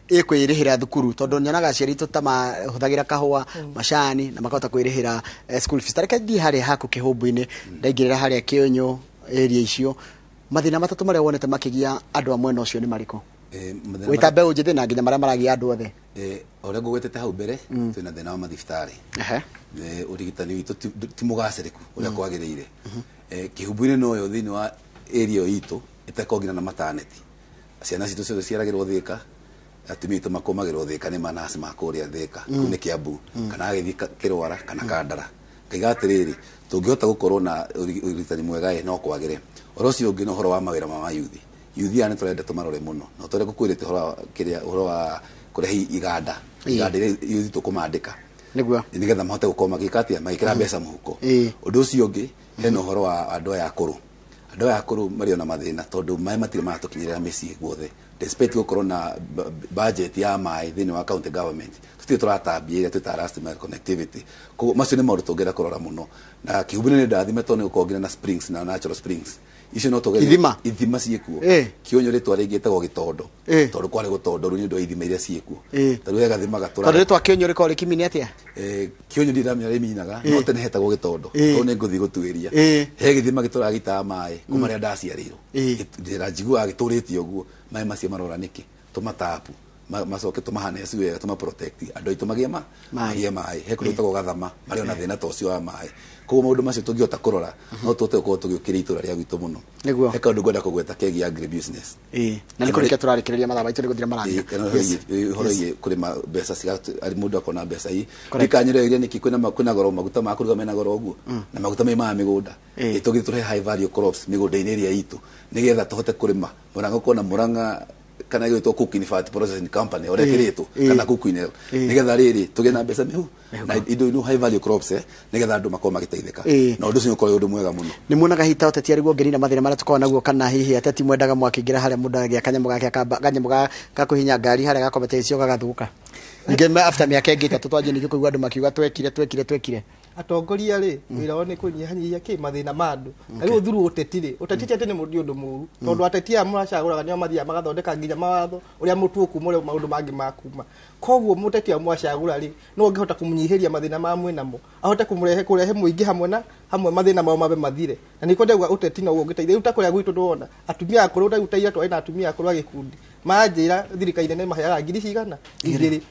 kwĩrĩhĩra thukuru, tondũ nyonaga aciari aitũ ta mahũthagĩra kahũa, macani na makahota kwĩrĩhĩra school fees. Ta reke thiĩ harĩa haku Kĩhũmbũ-inĩ, ndaingĩrĩra harĩa Kĩũnyũ area icio, mathĩna matatũ marĩa wonete makĩgia andũ a mwena ũcio nĩ marĩkũ? Wĩta mbeũ njĩthĩ na nginya marĩa maragia andũ othe. Ũrĩa ngũgwetete hau mbere, twĩna thĩna wa mathibitarĩ. Ũrigitani witũ ti mũgacĩrĩku ũrĩa kwagĩrĩire. Kĩhumbu-inĩ noyo thĩinĩ wa area itũ ĩtakoragwo nginya na maternity. Ciana citũ ciothe ciaragĩrwo Thĩka, atumia aitũ makomagĩrwo Thĩka nĩ manasi ma kũrĩa Thĩka, kũu nĩ Kiambu, kana agĩthiĩ Kĩrwara kana Kandara. Ngaiga atĩrĩrĩ, tũngĩhota gũkorwo na ũrigitani mwega no kwagĩre. Ũhoro ũcio ũngĩ nĩ ũhoro wa mawĩra ma mayuthi. Yuthi aya nĩ tũrenda tũmarore mũno, na tũrĩa ngũkwĩrĩte ũhoro wa kĩrĩa, ũhoro wa kũrehe iganda, iganda iria yuthi tũkũmandĩka nĩguo nĩgetha mahote gũkorwo magĩka atĩa, magĩkĩra mbeca mũhuko. Ũndũ ũcio ũngĩ hena ũhoro wa andũ aya akũrũ. Andũ aya akũrũ marĩ ona mathĩna tondũ maĩ matirĩ maratũkinyĩrĩra mĩciĩ guothe, despite gũkorwo na budget ya maĩ thĩinĩ wa county government, tũtirĩ tũratambia ĩrĩa twĩtaga last mile connectivity. Koguo macio nĩ maũndũ tũngĩenda kũrora mũno. Na Kĩhumbu-inĩ nĩ ndathime tondũ nĩ gũkorwo nginya na springs na natural springs icio no tũgerie ithima ciĩkuo. Kĩũnyũ rĩtwa rĩngĩ ĩtagwo gĩtondo, tondũ kwarĩ gũtondoru nĩ ũndũ wa ithima iria ciĩkuo. Tarĩu he gathima gatũraga, tondũ rĩtwa Kĩũnyũ rĩkoragwo rĩkĩmini atĩa? Kĩũnyũ ndiramenya rĩminaga, no tene hetagwo gĩtondo, koguo nĩ ngũthiĩ gũtuĩria. He gĩthima gĩtũraga gĩitaga maĩ kuma rĩrĩa ndaciarĩirwo, njiguaga gĩtũrĩte ũguo. Maĩ macio marora nĩkĩ? Tũmatapu macoke tũmahaneci wega, tũmaprotect andũ aitũ magĩe maĩ. He kũndũ gwĩtagwo Gathama marĩ ona thĩna ta ũcio wa maĩ. Koguo maũndũ macio tũngĩhota kũrora no tũhote gũkorwo tũgĩũkĩria itũra rĩa gwitũ mũno. He kaũndũ ngwenda kũgweta kegiĩ agribusiness. Na nĩ kũrĩkia tũrarĩkĩrĩria mathaa maitũ nĩ gũthira marathira. Ũhoro wĩgiĩ kũrĩma mbeca mũndũ akona mbeca ii ndikanyĩre iria nĩkĩ kwĩna goro maguta ma kũruga mena goro ũguo, na maguta maimaga mĩgũnda. Tũgĩthiĩ tũrehe high value crops mĩgũnda-inĩ ĩrĩa itũ nĩgetha tũhote kũrĩma Mũrang'a, ũkona Mũrang'a kana gĩgwĩtwo cooking fat processing company ũrĩa kĩrĩtwo kana cooking oil, nĩgetha rĩrĩ tũgĩe na mbeca mĩhu na indo ino high value crops, nĩgetha andũ makorwo magĩteithĩka, na ũndũ ũcio ũkorwo ũndũ mwega mũno. Nĩ muonaga hihi ta ũteti arĩguo ũngĩnina mathĩna marĩa tũkoragwo naguo, kana hihi ateti mwendaga mwakĩingĩra harĩa mũndũ agĩa kanyamũ gake kanyamũ ga kũhihinya ngari harĩa gakomete icio gagathũka, ningĩ after mĩaka ĩngĩ ĩtatũ twanjie ningĩ kũigua andũ makiuga twekire twekire twekire. Atongoria rĩ, wĩra wao nĩ kũnyihanyihia kĩ mathĩna ma andũ. Na rĩu ũthuru ũteti rĩ, ũteti ti atĩ nĩ ũndũ mũũru, tondũ ateti aya mũracagũraga nĩo mathiaga magathondeka nginya mawatho ũrĩa mũtu ũkuma ũrĩa maũndũ mangĩ makuma. Koguo mũteti ũrĩa mwacagũra rĩ, no ũngĩhota kũmũnyihĩria mathĩna ma mwĩnamo, ahote kũmũrehe kũrehe mũingĩ hamwe na hamwe mathĩna mao mabe mathire. Na nĩkĩo ndauga ũteti no ũngĩteithia. Rĩu ta kũrĩa gwitũ ndĩrona atumia akũrũ, ta rĩu ta ira twarĩ na atumia akũrũ a gĩkundi, manjĩra thirikari nene maheaga ngiri cigana igĩrĩ.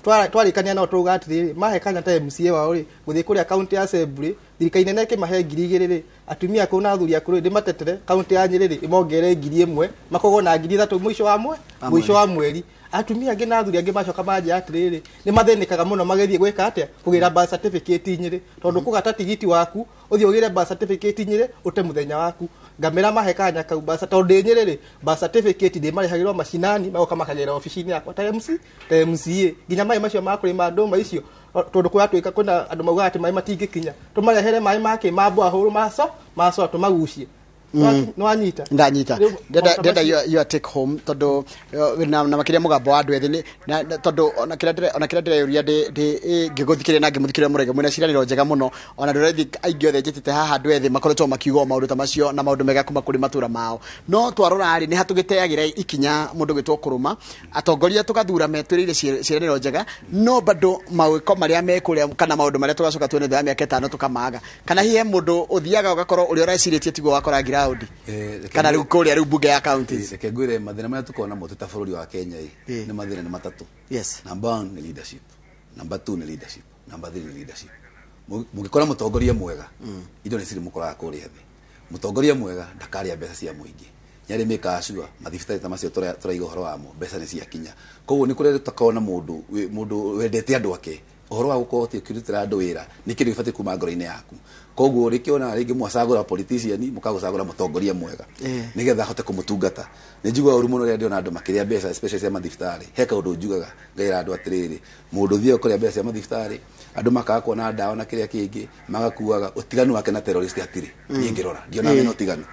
Twarĩkania nao tũrauga atĩrĩrĩ, mahe kanya ta MCA wao rĩ, gũthiĩ kũrĩa county assembly Thirikari nene ĩkĩmahe 2,000 rĩ, atumia akũrũ na athuri akũrũ ndĩmatetere kaunti ya Nyĩrĩ rĩ, ĩmongerere 1,000, makorwo na 3,000 mũico wa mũico wa mweri. Atumia angĩ na athuri angĩ macoka manjia atĩrĩrĩ, nĩ mathĩnĩkaga mũno magĩthiĩ gwĩka atĩa, kũgĩra birth certificate Nyĩrĩ, tondũ kũgata tigiti waku ũthiĩ ũgĩre birth certificate Nyĩrĩ ũte mũthenya waku. Ngamĩra mahe kanya kau birth, tondũ ndĩ Nyĩrĩ rĩ, birth certificate ndĩmarĩhagĩrwo macinani, magoka makagĩra obici-inĩ yakwa ta MC, ta MCA, nginya maĩ macio ma kũrĩma ndũma icio, tondũ kũratuĩka kwĩna andũ maugaga atĩ maĩ matingĩkinya, tũmarehere maĩ make ma borehole maso tũmagucie. Nĩwanyita? Ndanyita. Ndenda your take home, tondũ na makĩria mũgambo wa andũ ethĩ, tondũ ona kĩrĩa ndĩreyũria ngĩgũthikĩrĩria na ngĩmũthikĩrĩria Mũrenge mwĩna ciĩranĩro njega mũno, ona andũ ethĩ aingĩ othe njĩtĩte haha andũ ethĩ makoretwo makiuga maũndũ ta macio na maũndũ mega kuma kũrĩ matũra mao. No twarora rĩ, nĩ hatũgĩteagĩra ikinya mũndũ gwĩtwo kũrũma, atongoria tũgathura metwĩrĩire ciĩranĩro njega, no bado mawĩko marĩa me kũrĩa kana maũndũ marĩa tũgacoka tuone thutha wa mĩaka 5 tũkamaga. Kana hihi he mũndũ ũthiaga ũgakorwo ũrĩa ũrecirĩtie tiguo wakora ground, kana rĩu kũrĩa rĩu bunge ya counties. Reke ngwĩre mathĩna marĩa tũkoragwo namo twĩ ta bũrũri wa Kenya ĩ, nĩ mathĩna nĩ matatũ. Yes. Number 1 nĩ leadership, number 2 nĩ leadership, number 3 nĩ leadership. Mũngĩkora mũtongoria mwega, indo nĩ cirĩ mũkoraga kũrĩa thĩ. Mũtongoria mwega ndakarĩa mbeca cia mũingĩ, nĩarĩ mĩkaga sure mathibitarĩ ta macio tũraiga ũhoro wamo, mbeca nĩ ciakinya. Koguo nĩ kũrĩa tũtakoragwo na mũndũ wendete andũ ake. Ũhoro wa gũkorwo atĩ ũkĩrutĩra andũ wĩra nĩ kĩndũ gĩbatiĩ kuma ngoro-inĩ yaku. Koguo rĩkĩona rĩngĩ mwacagũra politician, mũkagũcagũra mũtongoria mwega nĩgetha ahote kũmũtungata. Nĩ njiguaga ũru mũno rĩrĩa ndĩrona andũ makĩrĩa mbeca especially cia mathibitarĩ. He kaũndũ njugaga ngaĩra andũ atĩrĩrĩ, mũndũ ũthiaga kũrĩa mbeca cia mathibitarĩ, andũ makaga kuona ndawa na kĩrĩa kĩngĩ, magakuaga ũtiganu wake na terrorist hatirĩ. Niĩ ngĩrora ndionaga mena ũtiganu,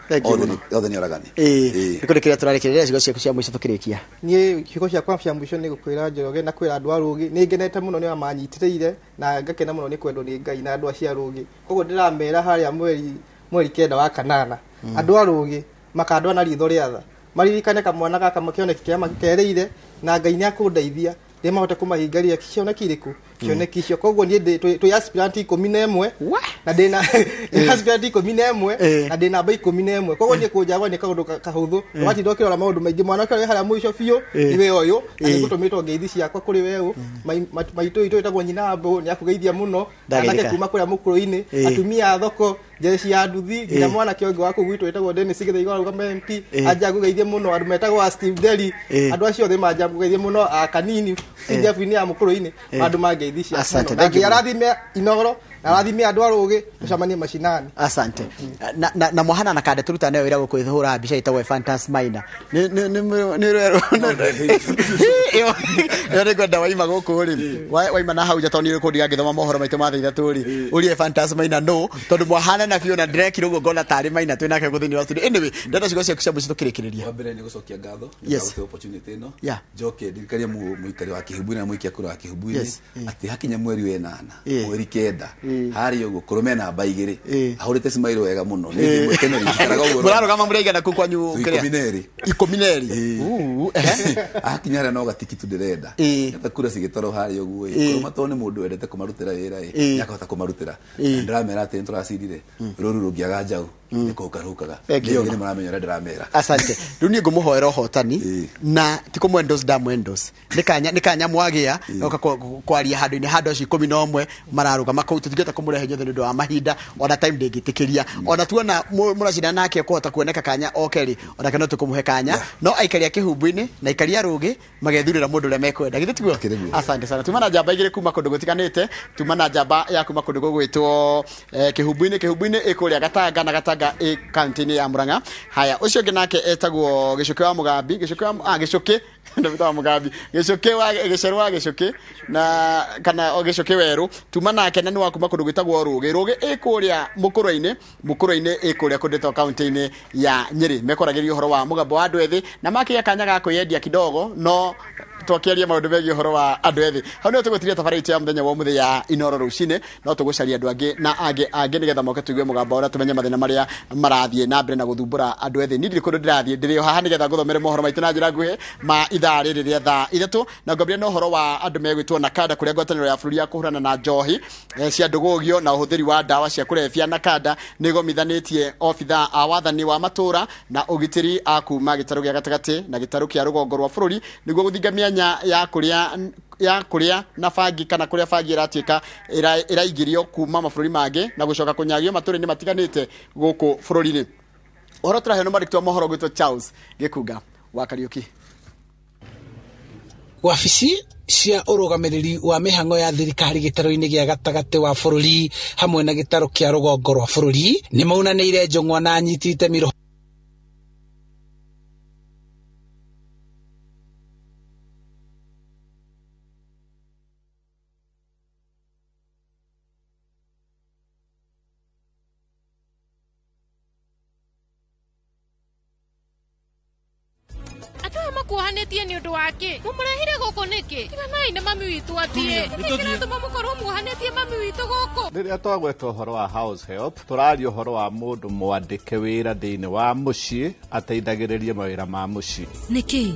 othe nĩ oragani. Nĩ kũrĩ kĩrĩa tũrarĩkĩrĩria ciugo ciaku cia mũico tũkĩrĩkia. Niĩ ciugo ciakwa cia mũico nĩ gũkwĩra Njoroge na kwĩra andũ a Rũgĩ, nĩ ngenete mũno nĩ manyitĩrĩire na ngakena mũno nĩ kwendwo nĩ Ngai na andũ acio a Rũgĩ. Koguo ndĩramera harĩa mweri 9 wa kanana, andũ a Rũgĩ makandwa na ritho rĩa tha, maririkane kamwana gaka kĩoneki kĩrĩa makerĩire, na Ngai nĩ akũndeithia ndĩmahote kũmahingaria cioneki irĩkũ, cioneki icio. Koguo niĩ twĩ aspirant 11 na ndĩna aspirant 11 na ndĩ namba 11. Koguo niĩ kũnjagwo nĩ kaũndũ kahũthũ, ndũgatinda ũkĩrora maũndũ maingĩ. Mwanake ũrĩa harĩa mũico biũ nĩwe ũyũ, na nĩngũtũmĩtwo ngeithi ciakwa kũrĩ we ũũ. Maitũ witũ wĩtagwo Nyina Mbũ nĩ akũgeithia mũno, anake kuma kũrĩa mũkũrũ-inĩ, atumia a thoko, jeshi ya nduthi, nginya mwanake ũngĩ wa kũu gwitũ wĩtagwo Dennis Gĩthaiga arũgama MP, anja ngũgeithie mũno. Andũ metagwo a Steve Deli, andũ acio othe manja ngũgeithie mũno, a Kanini CDF-inĩ ya mũkũrũ-inĩ, andũ mangeithi ciakwa mũno. Na Ngai arathime Inoro, na arathime andũ a Rũgĩ, tũcemanie macinani. Asante. Na mwahana na kande turuta nayo wĩra gũkũ hũra mbica ĩtagwo Fantas Minor. Nĩ rwerũ. Ĩyo nĩ ngwenda waima gũkũ rĩ. Waima na hau nja tondũ nĩ ũkũndiga ngĩthoma mohoro maitũ ma thaa 3 rĩ. Ũrie Fantas Minor no, tondũ mwahana na biũ na ndĩrekire ũguo ngona tarĩ Minor twĩ nake gũkũ thĩinĩ wa studio. Anyway, ndenda ciugo ciaku cia mũico tũkĩrĩkĩrĩria. Wa mbere nĩ gũcokia ngatho nĩ gũte opportunity ĩno. Njoke ndirikanie mũikari wa Kĩhumbu-inĩ na mũikia kura wa Kĩhumbu-inĩ atĩ hakinya mweri wa 8, mweri 9, harĩa ũguo kũrũme namba 2, ahũrĩte smile wega mũno. Nĩ ndĩmũkeneri njikaraga ũguo. Mũrarũgama mũraigana kũu kwanyu kĩrĩa? 12. 12. Ahakinya harĩa no gatiki tu ndĩrenda. Nĩgetha kura cigĩtwarwo harĩa ũguo ĩ, kũrũma tondũ nĩ mũndũ wendete kũmarutĩra wĩra ĩ, nĩakahota kũmarutĩra. Na ndĩramera atĩ nĩtũracindire, rũru rũngĩaga njaũ nĩ kũhuka rũhukaga. Thank you. Nĩo nĩ maramenya ũrĩa ndĩramera. Asante. Rĩu niĩ ngũmũhoera ũhotani na ti kũmwendos ndamwendos. Nĩ kanya mwagĩa oka kwaria handũ-inĩ handũ acio 11 mararũgama kũu, tũtingĩhota kũmũrehe inyuothe nĩ ũndũ wa mahinda, ona time ndĩngĩtĩkĩria. Ona tuona mũracindana nake kũhota kuoneka kanya oke rĩ, onake no tũkũmũhe kanya. No aikari a Kĩhumbu-inĩ na aikari a Rũgĩ magethurĩra mũndũ ũrĩa mekwenda. Githĩ tiguo? Asante sana. Tuma na njamba igĩrĩ kuma kũndũ gũtiganĩte. Tuma na njamba ya kuma kũndũ gũgwĩtwo Kĩhumbu-inĩ. Kĩhumbu-inĩ ĩ kũrĩa Gatanga na Gatanga ĩ kaunti-inĩ ya Murang'a. Haya, ũcio ũngĩ nake etagwo Gĩcũkĩ wa Mũgambi, Gĩcũkĩ wa Gĩcũkĩ, ndamwĩta wa Mũgambi, Gĩcũkĩ wa Gĩcerũ wa Gĩcũkĩ na kana o Gĩcũkĩ Werũ. Tuma nake na nĩ wa kuma kũndũ gwĩtagwo Rũgĩ. Rũgĩ ĩ kũrĩa Mũkũrwe-inĩ, Mũkũrwe-inĩ ĩ kũrĩa kũndũ gwĩtagwo kaunti-inĩ ya Nyĩrĩ. Mekwaragĩria ũhoro wa mũgambo wa andũ ethĩ na makĩgĩa kanya ga kwĩyendia kidogo, no twakiaria maũndũ megiĩ ũhoro wa andũ ethĩ. Hau nĩho tũgũtiria tabarĩra itũ ya mũthenya wa ũmũthĩ ya Inoro rũcinĩ. No tũgũcaria andũ angĩ na angĩ nĩgetha moke tũigue mũgambo ũrĩa, tũmenye mathĩna marĩa marathiĩ na mbere na gũthumbũra andũ ethĩ. Niĩ ndirĩ kũndũ ndĩrathiĩ, ndĩrĩ o haha nĩgetha ngũthomere mohoro maitũ na njĩra nguhĩ ma ithaa rĩrĩ rĩa thaa 3, na ngwambĩrĩria na ũhoro wa andũ megwĩtwo Nakada, kũrĩa ngwatanĩro ya bũrũri ya kũhũrana na njohi cia ndũgũgio na ũhũthĩri wa ndawa cia kũrebia Nakada nĩgomithanĩtie obithaa a wathani wa matũra na ũgitĩri a kuma gĩtarũ gĩa gatagatĩ na gĩtarũ kĩa rũgongo rwa bũrũri nĩguo gũthinga mĩanya Kenya ya kũrĩa ya kũrĩa na bangi kana kũrĩa bangi ĩratuĩka ĩraingĩrio kuma mabũrũri mangĩ na gũcoka kũnyagio matũũra-inĩ matiganĩte gũkũ bũrũri-inĩ. Ũhoro tũraheo nĩ mwandĩki wa mohoro gwĩtwo Charles Gĩkunga wa Kariũki. Wabici cia ũrũgamĩrĩri wa mĩhang'o ya thirikari gĩtarũ-inĩ gĩa gatagatĩ wa bũrũri hamwe na gĩtarũ kĩa rũgongo rwa bũrũri nĩ maunanĩire njũng'wa na anyiti itemi Andũ aya makuohanĩtie nĩ ũndũ wa kĩ? Mũmũrehire gũkũ nĩkĩ? Tiganai na mami witũ athiĩ. Nĩkĩ kĩratũma mũkorwo muohanĩtie mami witũ gũkũ? Rĩrĩa twagweta ũhoro wa house help, tũraria ũhoro wa mũndũ mwandĩke wĩra thĩinĩ wa mũciĩ ateithagĩrĩrie mawĩra ma mũciĩ. Nĩkĩ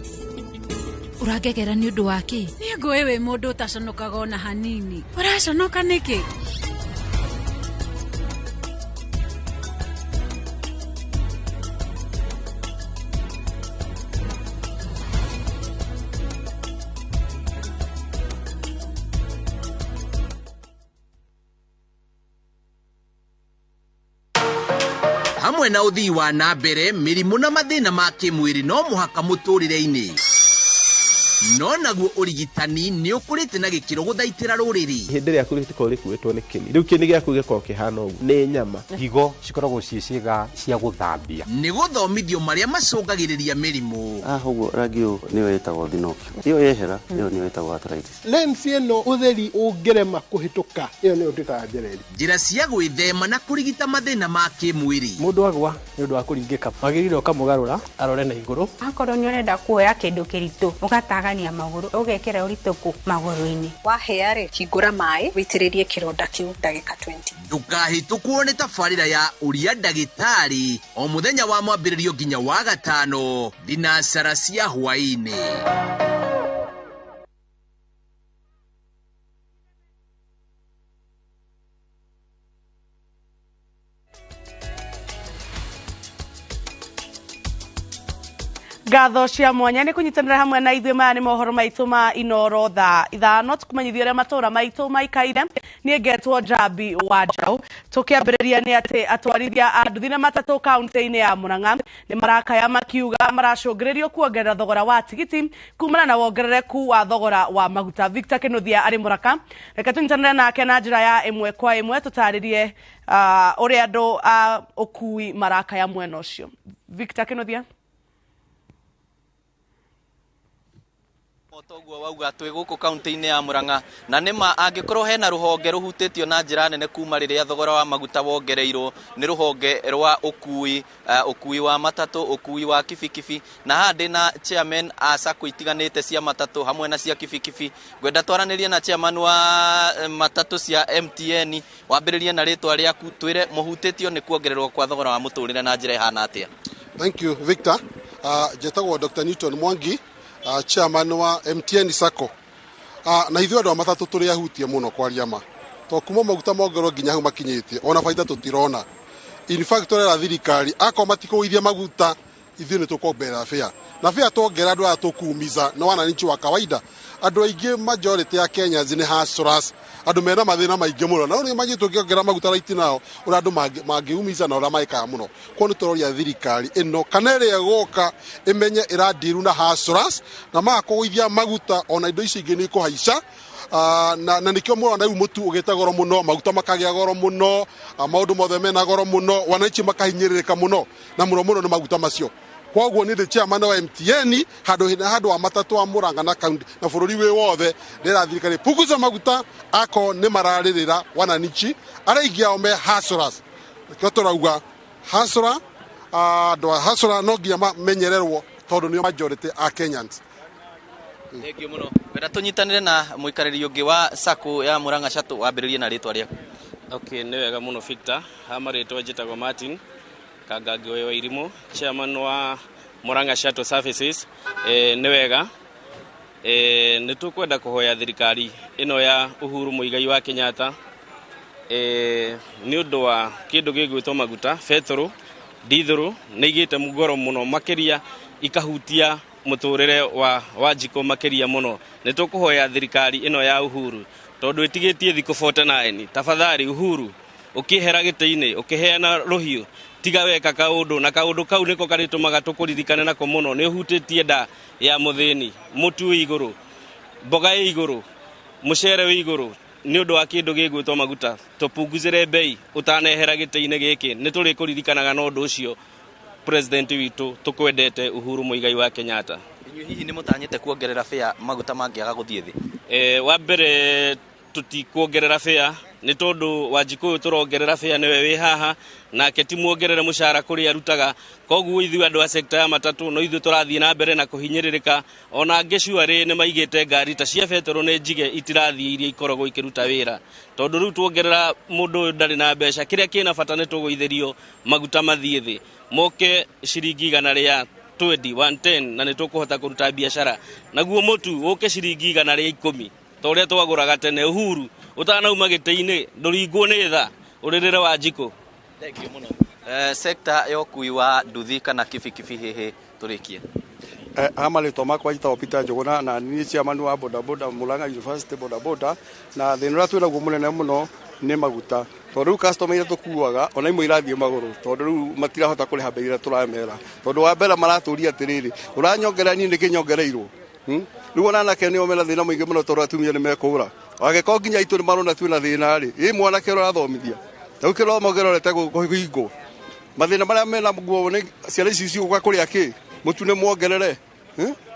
ũrangegera nĩ ũndũ wa kĩ? Niĩ ngũĩ wĩ mũndũ ũtaconokaga ona hanini. Ũraconoka nĩkĩ? Hamwe na ũthii wa na mbere, mĩrimũ na mathĩna ma kĩmwĩrĩ no mũhaka mũtũrĩre-inĩ, no naguo ũrigitani nĩ ũkũrĩte na gĩkĩro gũthaitĩra rũrĩrĩ. Ihĩndĩ rĩaku rĩtikoragwo rĩkuĩtwo nĩ kĩni, rĩu kĩni gĩaku gĩkoragwo kĩhana ũguo nĩ nyama. Higo cikoragwo ciĩ ciĩga cia gũthambia. Nĩ gũthomithio marĩa macũngagĩrĩria mĩrimũ. Haha ũguo rangi ũyũ nĩyo ĩtagwo thinokio, ĩyo yehera ĩyo nĩyo ĩtagwo arthritis. Lens ĩno ũtheri ũngĩrema kũhĩtũka, ĩyo nĩyo twĩtaga njereri. Njĩra cia gwĩthema na kũrigita mathĩna ma kĩmwĩrĩ. Mũndũ agwa nĩ ũndũ wa kũringĩka, wagĩrĩire ũkamũgarũra arore na igũrũ. Akorwo nĩ ũrenda kuoya kĩndũ kĩritũ, ũgatagania magũrũ, ũgekĩra ũritũ kũ magũrũ-inĩ. Wahĩa rĩ, hingũra maĩ wĩitĩrĩrie kĩronda kĩu ndagĩka 20. Ndũkahĩtũkwo nĩ tabarĩra ya ũria ndagĩtarĩ o mũthenya wa mwambĩrĩrio nginya wa gatano thinacara cia hwaĩ-inĩ. Ngatho cia mwanya nĩ kũnyitanĩra hamwe na ithuĩ. Maya nĩ mohoro maitũ ma Inoro thaa 5, tũkũmenyithia ũrĩa matũũra maitũ maikaire. Niĩ ngetwo Njambi wa Njaũ. Tũkĩambĩrĩria nĩ atĩ atwarithia a nduthi na matatũ kaunti-inĩ ya Murang'a nĩ marakaya makiuga maracũngĩrĩrio kuongerera thogora wa tigiti kumana na wongerereku wa thogora wa maguta. Victor Kinuthia arĩ Mũraka, reke tũnyitanĩre nake na njĩra ya ĩmwe kwa ĩmwe tũtarĩrie ũrĩa andũ a ũkui marakaya mwena ũcio. Victor Kinuthia. Otoguo wauga twĩ gũkũ kaunti-inĩ ya Murang'a, na nĩma angĩkorwo hena rũhonge rũhutĩtio na njĩra nene kuma rĩrĩa thogora wa maguta wongereirwo nĩ rũhonge rwa ũkui, ũkui wa matatũ, ũkui wa kibikibi. Na haha ndĩna chairman a sacco itiganĩte cia matatũ hamwe na cia kibikibi. Ngwenda twaranĩrie na chairman wa matatũ cia MTN, wambĩrĩrie na rĩtwa rĩaku, twĩre mũhutĩtio nĩ kuongererwo kwa thogora wa mũtũrĩre na njĩra ĩhana atĩa. Thank you Victor. Njĩtagwo Dr. Newton Mwangi, chairman wa MTN Sacco. Na ithuĩ andũ a matatũ tũrĩ ahutie mũno kwaria ma, to kuma maguta mongererwo nginya hau makinyĩtie ona baita tũtirona. In fact tũrera thirikari akorwo matikũgũithia maguta ithuĩ nĩ tũkuongerera fare, na fare tuongerera andũ aya tũkuumiza na wananchi wa kawaida. Andũ aingĩ majority ya Kenyans nĩ hustlers, andũ mena mathĩna maingĩ mũno, na rĩu nĩ tũngĩongerera maguta right now ũrĩa andũ mangĩumiza na ũrĩa maĩkaga mũno. Koguo nĩ tũroria thirikari ĩno kana ĩrĩa ĩgoka ĩmenye ĩrandiru na hustlers, na makũgũithia maguta ona indo ici ingĩ nĩ ikũhaica. Na nĩkĩo mũrona rĩu mũtu ũgĩte goro mũno, maguta makagĩa goro mũno, maũndũ mothe mena goro mũno, wananchi makahinyĩrĩrĩka mũno, na mũno mũno nĩ maguta macio. Koguo nĩ ndĩ chairman wa MTN handũ wa matatũ wa Murang'a na kaunti na bũrũri wĩ wothe, ndĩra thirikari punguza maguta ako nĩ mararĩrĩra wananchi arĩa aingĩ ao me hustlers. Nĩkĩo tũrauga hustler, andũ a hustler no nginya mamenyererwo tondũ nĩo majority a Kenyans. Thank you mũno. Ngwenda tũnyitanĩre na mũikarĩri ũngĩ wa sacco ya Murang'a Shuttle, wambĩrĩrie na rĩtwa rĩaku. Okay, nĩ wega mũno Victor. Ha marĩtwa njĩtagwo Martin Kangangi wa Irimũ, chairman wa Murang'a Shuttle Services. Nĩ wega. Nĩ tũkwenda kũhoya thirikari ĩno ya Uhuru Muigai wa Kenyatta, nĩ ũndũ wa kĩndũ gĩgwĩtwo maguta, betũrũ, ndithũrũ nĩ igĩte goro mũno makĩria, ikahutia Mũtũrĩre wa Wanjikũ makĩria mũno. Nĩ tũkũhoya thirikari ĩno ya Uhuru tondũ ĩtigĩtie thikũ 49, tafadhali Uhuru ũkĩehera gĩtĩ-inĩ ũkĩheana rũhiũ tiga weka kaũndũ, na kaũndũ kau nĩko karĩtũmaga tũkũririkane nako mũno. Nĩ ũhutĩtie nda ya mũthĩni, mũtu wĩ igũrũ, mboga ĩ igũrũ, mũcere wĩ igũrũ, nĩ ũndũ wa kĩndũ gĩgwĩtwo maguta. Tũpunguzĩre mbei ũtanehera gĩtĩ-inĩ gĩkĩ, nĩ tũrĩkũririkanaga na ũndũ ũcio. President witũ tũkwendete Uhuru Muigai wa Kenyatta. Inyuĩ hihi nĩ mũtanyĩte kuongerera fare maguta mangĩaga gũthiĩ thĩ? Wa mbere tũtikuongerera fare nĩ tondũ Wanjikũ ũyũ tũrongerera fare nĩwe wĩ haha, nake ti muongerere mũcara kũrĩa arutaga. Koguo ithuĩ andũ a sector ya matatũ no ithuĩ tũrathiĩ na mbere na kũhinyĩrĩrĩka. Ona angĩ cuarĩ nĩ maigĩte ngari ta cia betũrũ nĩ njige itirathiĩ iria ikoragwo ikĩruta wĩra, tondũ rĩu tuongerera mũndũ ũyũ ndarĩ na mbeca. Kĩrĩa kĩna bata nĩ tũgũithĩrio maguta mathiĩ thĩ, moke ciringi igana rĩa 20, 110, na nĩ tũkũhota kũruta biacara. Naguo mũtu ũke ciringi igana rĩa ikũmi ta ũrĩa twagũraga tene. Uhuru ũtanauma gĩtĩ-inĩ ndũringwo nĩ tha, ũrĩrĩre Wanjikũ. Thank you mũno. Sector ya ũkui wa nduthi kana kibikibi hihi tũrĩkie. Ha marĩtwa makwa njĩtagwo Peter Njũgũna na niĩ chairman wa boda boda Murang'a University boda boda, na thĩna ũrĩa twĩnaguo mũnene mũno nĩ maguta, tondũ rĩu customer iria tũkuaga ona imwe irathiĩ magũrũ, tondũ rĩu matirahota kũrĩha mbei iria tũramera, tondũ wa mbere maratũria atĩrĩrĩ, ũranyongerera niĩ nĩkĩ nyongereirwo? Rĩu ona anake nĩo mena thĩna mũingĩ mũno, tondũ atumia nĩ mekũra angĩkorwo nginya aitũ nĩ marona twĩna thĩna rĩ, ĩ mwanake ũrĩa ũrathomithia rĩu kĩromo kĩrorete kũhingwo. Mathĩna marĩa mena guo nĩ ciana ici cigũka kũrĩa kĩ, mũtu nĩ muongerere,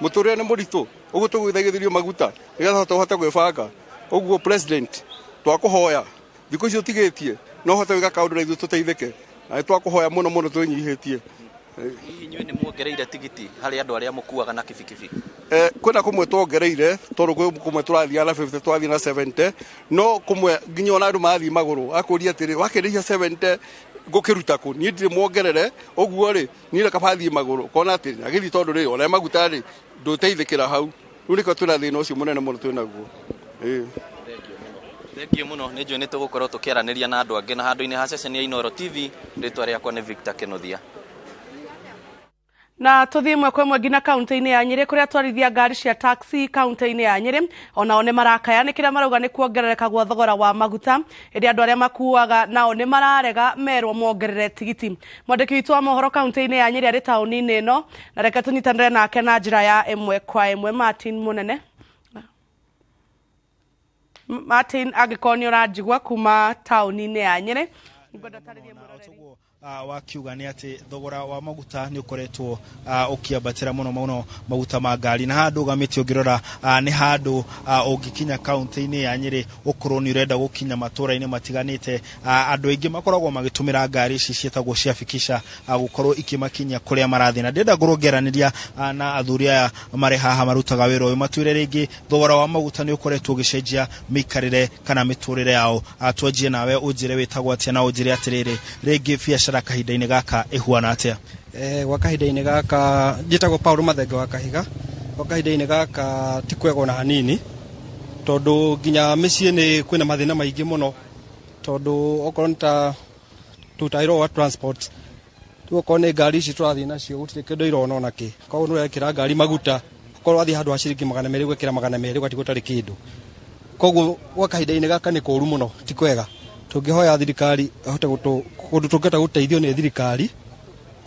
mũtũrĩre nĩ mũritũ, ũguo tũgũithagĩrĩrio maguta nĩgetha tũhote gwĩbanga. Ũguo president twakũhoya thikũ icio ũtigĩtie no ũhote gwĩka kaũndũ na ithuĩ tũteithĩke, na nĩ twakũhoya mũno mũno twĩnyihĩtie. Hihi inyuĩ nĩ muongereire tigiti harĩ andũ arĩa mũkuaga na kibikibi? Kwĩna kũmwe tuongereire, tondũ kwĩ kũmwe tũrathiĩ na 50, tũrathiĩ na 70, no kũmwe nginya ona andũ marathiĩ magũrũ akũria atĩrĩ, wakĩrĩhia 70 ngũkĩruta kũ? Niĩ ndirĩ muongerere, ũguo rĩ niĩ reka bathiĩ magũrũ, kona atĩ agĩthiĩ tondũ rĩ ona maguta rĩ ndũteithĩkĩra hau. Rĩu nĩkĩo twĩna thĩna ũcio mũnene mũno twĩnaguo. Thank you mũno, nĩ njũĩ nĩ tũgũkorwo tũkĩaranĩria na andũ angĩ na handũ-inĩ ha ceceni ya Inooro TV. Rĩtwa rĩakwa nĩ Victor Kĩnuthia. Na tũthiĩ ĩmwe kwa ĩmwe nginya kaunti-inĩ ya Nyĩrĩ kũrĩa atwarithia ngari cia taxi kaunti-inĩ ya Nyĩrĩ onao nĩ marakaya nĩ kĩrĩa marauga nĩ kuongerereka gwa thogora wa maguta, ĩndĩ andũ arĩa makuaga nao nĩ mararega merwo mongerere tigiti. Mwandĩki witũ wa mohoro kaunti-inĩ ya Nyĩrĩ arĩ taũni-inĩ ĩno, na reke tũnyitanĩre nake na njĩra ya ĩmwe kwa ĩmwe. Martin Mũnene, Martin, angĩkorwo nĩ ũranjigua kuma taũni-inĩ ya Nyĩrĩ, ngwenda tarĩrie mwĩroreri Wakiuga nĩ atĩ thogora wa maguta nĩ ũkoretwo ũkĩambatĩra mũno mũno maguta ma ngari, na handũ ũgamĩte ũngĩrora nĩ handũ ũngĩkinya kaunti-inĩ ya Nyĩrĩ ũkorwo nĩ ũrenda gũkinya matũra-inĩ matiganĩte. Andũ aingĩ makoragwo magĩtũmĩra ngari ici ciĩtagwo cia fikisha gũkorwo ikĩmakinyia kũrĩa marathiĩ, na ndĩrenda ngorwo ngĩaranĩria na athuri aya marĩ haha marutaga wĩra ũyũ matwĩre rĩngĩ thogora wa maguta nĩ ũkoretwo ũgĩcenjia mĩikarĩre kana mĩtũrĩre yao. Twanjie nawe, ũnjĩre wĩtagwo atĩa na ũnjĩre atĩrĩrĩ, rĩngĩ biacara kahinda-inĩ gaka ĩhuana atĩa? Gwa kahinda-inĩ gaka njĩtagwo Paul Mathenge wa Kahiga. Gwa kahinda-inĩ gaka ti kwega ona hanini, tondũ nginya mĩciĩ nĩ kwĩna mathĩna maingĩ mũno, tondũ okorwo nĩ ta tũtaĩrwo wa transport, rĩu okorwo nĩ ngari ici tũrathiĩ nacio gũtirĩ kĩndũ irona ona kĩ, koguo nĩ ũrekĩra ngari maguta, okorwo wathiĩ handũ ha ciringi 200 ũgekĩra 200 ũgatigwo ũtarĩ kĩndũ. Koguo gwa kahinda-inĩ gaka nĩ kũũru mũno, ti kwega. Tũngĩhoya thirikari ĩhote kũndũ tũngĩhota gũteithio nĩ thirikari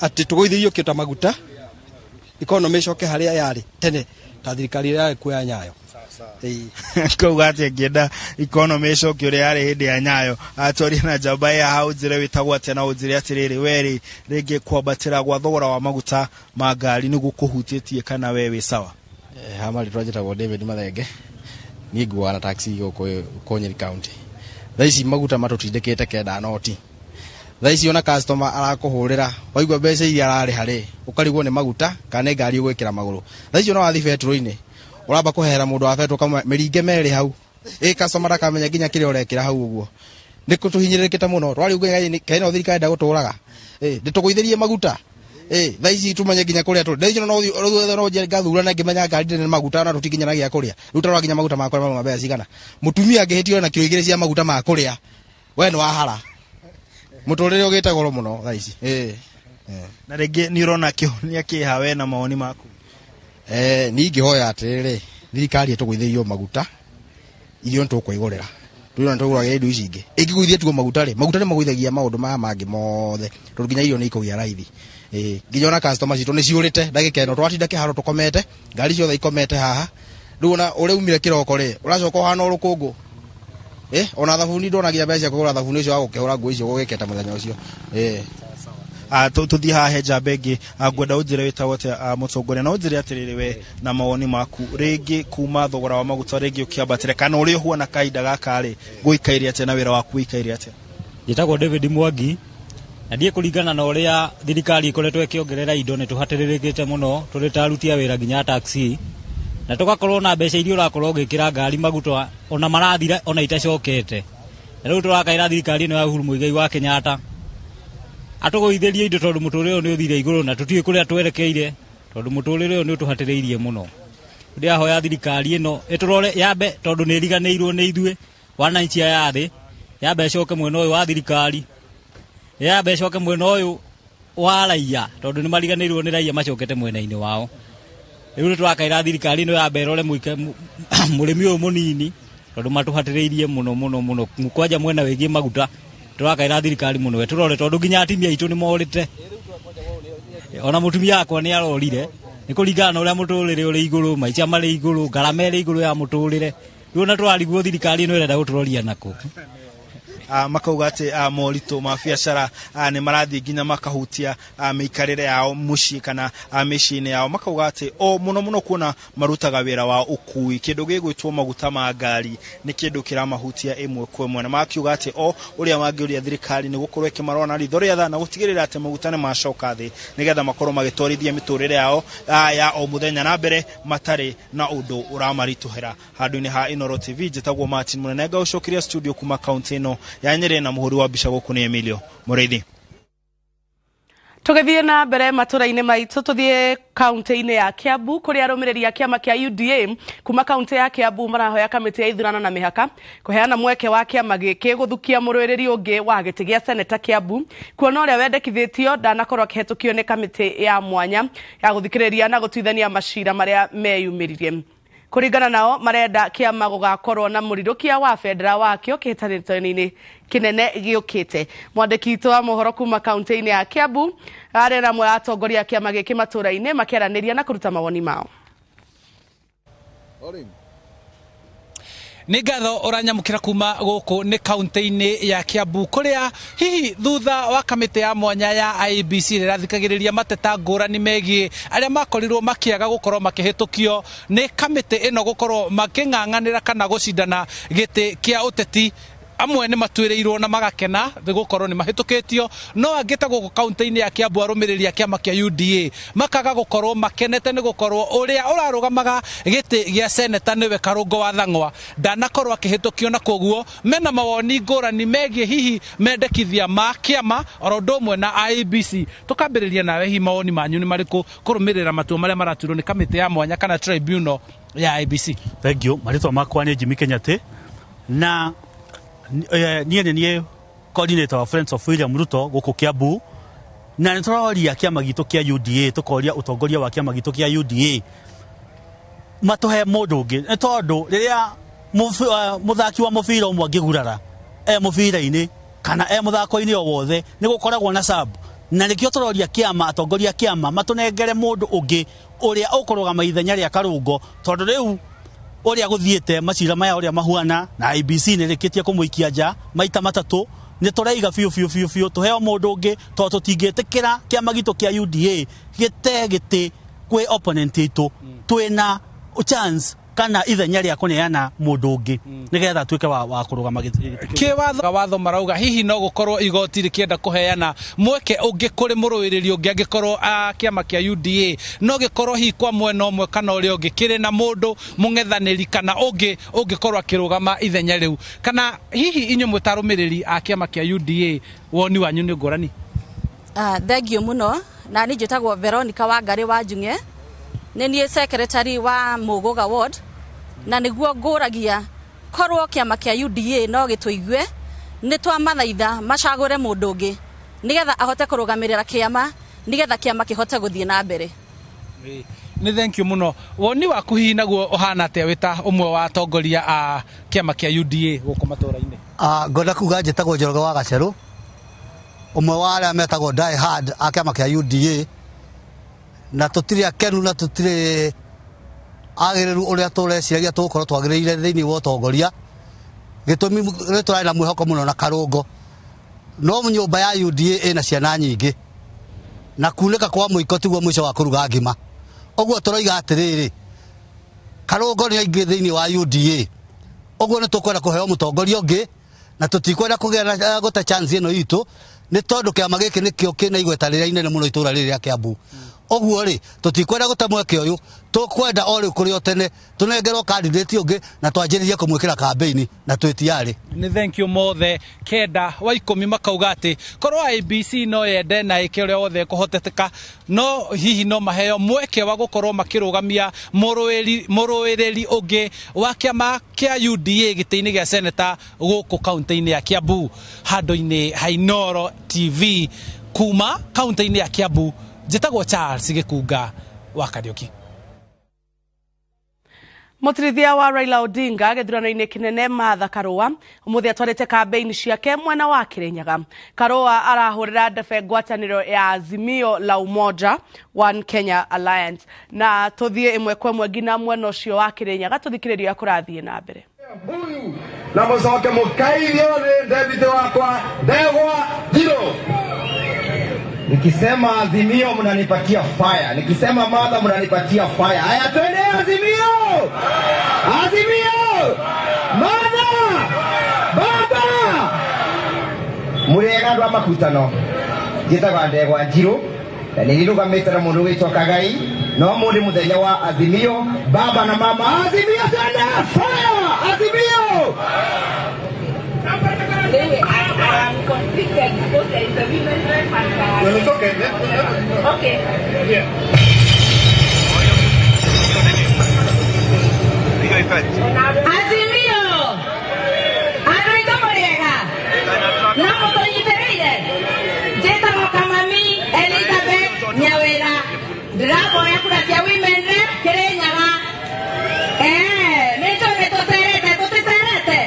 atĩ tũgũithĩrio kĩndũ ta maguta, economy ĩcoke harĩa yarĩ tene ta thirikari ĩrĩa yarĩ kuo ya Nyayo. Kauga atĩ angĩenda economy ĩcoke ũrĩa yarĩ hĩndĩ ya Nyayo. Twarie na njamba ya hau, njĩre wĩtagwo atĩa na ũnjĩre atĩrĩrĩ, we rĩ rĩngĩ kwambatĩra gwa thogora wa maguta ma ngari nĩ gũkũhutĩtie kana we wĩ sawa? Ha marĩtwa njĩtagwo David Mathenge, niĩ nguaga na taxi gũkũ Nyĩrĩ County. Thaa ici maguta matũtindĩkĩte kenda noti. Thaa ici ona customer arakũhũrĩra, waigua mbeca iria ararĩha rĩ, ũkarigwo nĩ maguta kana nĩ ngari ũgwĩkĩra magũrũ. Thaa ici ona wathiĩ betũrũ-inĩ, ũramba kũhera mũndũ wa betũrũ kamwe mĩringe merĩ hau. Ĩ customer ndakamenya nginya kĩrĩa ũrekĩra hau ũguo. Nĩ tũhinyĩrĩrĩkĩte mũno. Twariũnga kaĩ no thirikari ndagũtũraga. Ndĩtũgũithĩrie maguta. Thaa ici tumenye nginya kũrĩa tũrĩ. Thaa ici no ũthiĩ, no ũnjĩre ngathurana ngĩmenya ngari ndĩrĩ na maguta na tũtikinyanagia kũrĩa. Rĩu tarora nginya maguta ma kũrĩa mauma mbeca cigana. Mũtumia angĩhĩtio na kiro 2 cia maguta ma kũrĩa, we nĩ wahara. Mũtũrĩre ũgĩte goro mũno thaa ici. Na rĩngĩ nĩ ũrona kĩhonia kĩha we na mawoni maku? Niĩ ingĩhoya atĩrĩrĩ, thirikari ĩtũgũithĩrio maguta, irio nĩtũkwĩgũrĩra. Tũrona tũgũraga indo ici ingĩ. Ĩngĩgũithia tuo maguta rĩ, maguta nĩ magũithagia maũndũ maya mangĩ mothe, tondũ nginya irio nĩ ikũgĩa raithi. Nginya ona customer citũ nĩ ciũrĩte ndagĩka ĩno, tũratinda kĩharo tũkomete, ngari ciothe ikomete haha. Rĩu ona ũrĩa umire kĩroko rĩ, ũracoka ũhana o rũkũngũ. Ona thabuni ndonagia mbeca cia kũgũra thabuni ũcio wa gũkĩhũra nguo icio gũgĩketa mũthenya ũcio. Tũthiĩ haha he njamba ĩngĩ. Ngwenda ũnjĩre wĩtagwo atĩa, mũtongoria, na ũnjĩre atĩrĩrĩ, we na mawoni maku rĩngĩ kuma thogora wa maguta rĩngĩ ũkĩambatĩra kana ũrĩa ũhuana kahinda gaka rĩ, gũikaire atĩa na wĩra waku ũikaire atĩa? Njĩtagwo David Mwangi, na ndiĩ kũringana na ũrĩa thirikari ĩkoretwo ĩkĩongerera indo nĩ tũhatĩrĩrĩkĩte mũno tũrĩ ta aruti a wĩra nginya taxi, na tũgakorwo na mbeca iria ũrakorwo ũgĩkĩra ngari maguta ona marathira ona itacokete. Na rĩu tũrakaĩra thirikari ĩno ya Uhuru Muigai wa Kenyatta atũgũithĩrie indo, tondũ mũtũrĩre ũyũ nĩ ũthire igũrũ na tũtiũĩ kũrĩa twerekeire, tondũ mũtũrĩre ũyũ nĩ ũtũhatĩrĩirie mũno. Ndĩrahoya thirikari ĩno ĩtũrore yambe, tondũ nĩ ĩriganĩirwo nĩ ithuĩ wananchi aya thĩ, yambe ĩcoke mwena ũyũ wa thirikari, yambe ĩcoke mwena ũyũ wa raia, tondũ nĩ mariganĩirwo nĩ raia macokete mwena-inĩ wao. Rĩu nĩ tũrakaĩra thirikari ĩno yambe ĩrore mũrĩmi ũyũ mũnini, tondũ matũhatĩrĩirie mũno mũno mũno, kwanja mwena wĩgiĩ maguta. Tũrakaĩra thirikari mũno ĩtũrore, tondũ nginya atumia aitũ nĩ morĩte, ona mũtumia wakwa nĩ arorire nĩ kũringana na ũrĩa mũtũrĩre ũrĩ igũrũ, maica marĩ igũrũ, ngarama ĩrĩ igũrũ ya mũtũrĩre. Rĩu ona tũrarigwo thirikari ĩno ĩrenda gũtũroria nakũ. Makauga atĩ moritũ ma biacara nĩ marathiĩ nginya makahutia mĩikarĩre yao mũciĩ kana mĩciĩ-inĩ yao. Makauga atĩ o mũno mũno kuona marutaga wĩra wa ũkui, kĩndũ gĩgwĩtwo maguta ma ngari nĩ kĩndũ kĩramahutia ĩmwe kwa ĩmwe, na makiuga atĩ o ũrĩa mangĩũria thirikari nĩ gũkorwo ĩkĩmarora na ritho rĩa tha na gũtigĩrĩra atĩ maguta nĩ macoka thĩ, nĩgetha makorwo magĩtwarithia mĩtũrĩre yao ya o mũthenya na mbere matarĩ na ũndũ ũramaritũhĩra. Handũ-inĩ ha Inooro TV, njĩtagwo Martin Mũnene, ngaũcokeria studio kuma kaunti ĩno ya Nyĩrĩ, na mũhũri wa mbica gũkũ nĩ Emilio Mũrĩithi. Tũgĩthiĩ na mbere matũra-inĩ maitũ, tũthiĩ kaunti-inĩ ya Kiambu kũrĩa arũmĩrĩri a kĩama kĩa UDA kuma kaunti ya Kiambu marahoya kamĩtĩ ya ithurano na mĩhaka kũheana mweke wa kĩama gĩkĩ gũthukia mũrũĩrĩri ũngĩ wa gĩtĩ gĩa seneta Kiambu, kuona ũrĩa wendekithĩtio ndanakorwo akĩhetũkio nĩ kamĩtĩ ya mwanya ya gũthikĩrĩria na gũtuithania macira marĩa meyumĩririe. Kũringana nao, marenda kĩama gũgakorwo na mũrirũkia wa bendera wakĩo kĩhĩtahĩtano-inĩ kĩnene gĩũkĩte. Mwandĩki witũ wa mohoro kuma kaunti-inĩ ya Kiambu arĩ na amwe a atongoria a kĩama gĩkĩ matũra-inĩ makĩaranĩria na kũruta mawoni mao. Nĩ ngatho ũranyamũkĩra kuma gũkũ nĩ kaunti-inĩ ya Kiambu, kũrĩa hihi thutha wa kamĩtĩ ya mwanya ya IEBC ĩrĩa ĩrathikagĩrĩria mateta ngũrani megiĩ arĩa makorirwo makĩaga gũkorwo makĩhĩtũkio nĩ kamĩtĩ ĩno gũkorwo makĩng'ang'anĩra kana gũcindana gĩtĩ kĩa ũteti, amwe nĩ matuĩrĩirwo na magakena nĩ gũkorwo nĩ mahĩtũkĩtio, no angĩ ta gũkũ kaunti-inĩ ya Kiambu arũmĩrĩri a kĩama kĩa UDA makaga gũkorwo makenete nĩ gũkorwo ũrĩa ũrarũgamaga gĩtĩ gĩa seneta nĩwe Karũngo wa Thang'wa ndanakorwo akĩhĩtũkio, na koguo mena mawoni ngũrani megiĩ hihi mendekithia ma kĩama oro ũndũ ũmwe na IEBC. Tũkambĩrĩria nawe, hihi mawoni manyu nĩ marĩkũ kũrũmĩrĩra matua marĩa maratuirwo nĩ kamĩtĩ ya mwanya kana tribunal ya IEBC? Thank you. Marĩtwa makwa nĩ Jimmy Kenyatta, na niĩ nĩ niĩ coordinator wa Friends of William Ruto gũkũ Kiambu, na nĩ tũroria kĩama gitũ kĩa UDA, tũkoria ũtongoria wa kĩama gitũ kĩa UDA matũhe mũndũ ũngĩ, nĩ tondũ rĩrĩa mũthaki wa mũbira ũmwe angĩgurara e mũbira-inĩ kana e mũthako-inĩ o wothe, nĩ gũkoragwo na sub, na nĩkĩo tũroria kĩama, atongoria a kĩama matũnengere mũndũ ũngĩ ũrĩa ũkũrũgama ithenya rĩa Karũngo, tondũ rĩu ũrĩa gũthiĩte macira maya ũrĩa mahuana na IEBC nĩ ĩrĩkĩtie kũmũikia nja maita matatũ, nĩ tũraiga biũ biũ biũ biũ tũheo mũndũ ũngĩ, tondũ tũtingĩtĩkĩra kĩama gitũ kĩa UDA gĩte gĩtĩ kwĩ opponent itũ. Twĩna chance kana ithenya rĩa kũneana mũndũ ũngĩ nĩgetha atuĩke wa kũrũgama gĩtĩ kĩu. Kĩwatho watho marauga hihi no gũkorwo igoti rĩkĩenda kũheana mweke ũngĩ kũrĩ mũrũĩrĩri ũngĩ angĩkorwo kĩama kĩa UDA no gĩkorwo hihi kwa mwena ũmwe kana ũrĩa ũngĩ kĩrĩ na mũndũ mũng'ethanĩri kana ũngĩ ũngĩkorwo akĩrũgama ithenya rĩu, kana hihi inyuĩ mwĩ ta arũmĩrĩri a kĩama kĩa UDA woni wanyu nĩ ngũrani? Thengiũ mũno, na niĩ njĩtagwo Veronica Wangari wa Njung'e, nĩ niĩ secretary wa Mũgũga ward, na nĩguo ngũragia korwo kĩama kĩa UDA no gĩtũigue, nĩ twamathaitha macagũre mũndũ ũngĩ nĩgetha ahote kũrũgamĩrĩra kĩama, nĩgetha kĩama kĩhote gũthiĩ na mbere. Nĩ thank you mũno. Woni waku hihi naguo ũhana atĩa wĩ ta ũmwe wa atongoria a kĩama kĩa UDA gũkũ matũra-inĩ? Ngwenda kuga njĩtagwo Njoroge wa Gacerũ, ũmwe wa arĩa metagwo die hard a kĩama kĩa UDA, na tũtirĩ akenu na tũtirĩ agĩrĩru ũrĩa tũreciragia tũgũkorwo twagĩrĩire thĩinĩ wa ũtongoria. Gĩtũmi nĩ tũrarĩ na mwĩhoko mũno na Karũngo, no nyũmba ya UDA ĩna ciana nyingĩ na kunĩka kwa mũiko tiguo mũico wa kũruga ngima. Ũguo tũroiga atĩrĩrĩ, Karũngo nĩ aingĩ thĩinĩ wa UDA, ũguo nĩ tũkwenda kũheo mũtongoria ũngĩ na tũtikwenda kũgĩa na gũte chance ĩno itũ, nĩ tondũ kĩama gĩkĩ nĩkĩo kĩna igweta rĩrĩa inene mũno itũra rĩrĩ rĩa Kiambu. Ũguo rĩ, tũtikwenda gũte mweke ũyũ, tũkwenda o rĩu kũrĩ o tene tũnengerwo candidate ũngĩ na twanjĩrĩrie kũmwĩkĩra campaign na twĩ tayarĩ. Nĩ thank you mothe 9 wa 10 makauga atĩ korwo IEBC no yende na ĩke ũrĩa wothe ĩkũhoteteka, no hihi no maheo mweke wa gũkorwo makĩrũgamia mũrũĩrĩri ũngĩ wa kĩama kĩa UDA gĩtĩ-inĩ gĩa seneta gũkũ kaunti-inĩ ya Kiambu, handũ-inĩ ha Inooro TV kuma kaunti-inĩ ya Kiambu. Njĩtagwo Charles Gĩkunga wa Kariũki. Mũtirithia wa Raila Odinga gĩthurano-inĩ kĩnene Martha Karua ũmũthĩ atwarĩte campaign ciake mwena wa Kirinyaga. Karua arahũrĩra ndebe ngwatanĩro ya Azimio la Umoja One Kenya Alliance. Na tũthiĩ ĩmwe kwa ĩmwe nginya mwena ũcio wa Kirinyaga tũthikĩrĩrie ũrĩa kũrathiĩ na mbere. Na mũcoke mũkaithio nĩ deputy wakwa Ndegwa Njirũ. Nikisema Azimio mnanipatia fire, nikisema Martha mnanipatia fire. Haya, twende Azimio! Azimio! Martha! Baba! Murega andu a makutano. Njĩtagwo Ndegwa Njirũ na nĩ nĩrũgamĩte na mũndũ wĩtwo Kagai, no mũndũ mũthenya wa Azimio, baba na mama. Azimio twende fire! Azimio! I'm conflicted because there is a women rep and No, it's okay. Okay. Yeah. Azimio! Andũ aitũ mũrĩega? No mũtũnyitĩrĩire? Njĩtagwo Kamami Elizabeth Nyawĩra. Ndĩraboya kura cia women rep Kĩrĩnyaga. Nĩ njũĩ nĩtũcerete, tũticerete?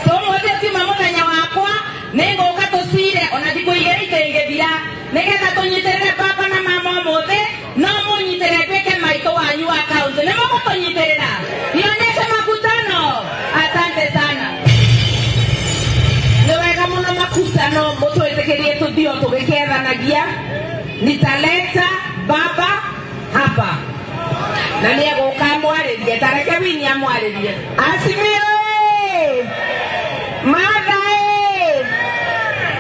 So ũmũthĩ ũkiuma mũthenya wakwa, nĩngũka tũcire ona thikũ igĩrĩ itingĩthira, nĩgetha tũnyitĩrĩre baba na mama ũmũthĩ, no mũnyitĩrĩre nduĩke maitũ wanyu wa kaunti. Nĩ mũgũtũnyitĩrĩra? Nionyeshe makutano. Asante sana. Nĩ wega mũno makutano mũtwĩtĩkĩrie tũthiĩ o tũgĩkethanagia. Nitaleta baba hapa na nĩegũka amwarĩrie, tareke Winnie amwarĩrie. Azimio! Martha!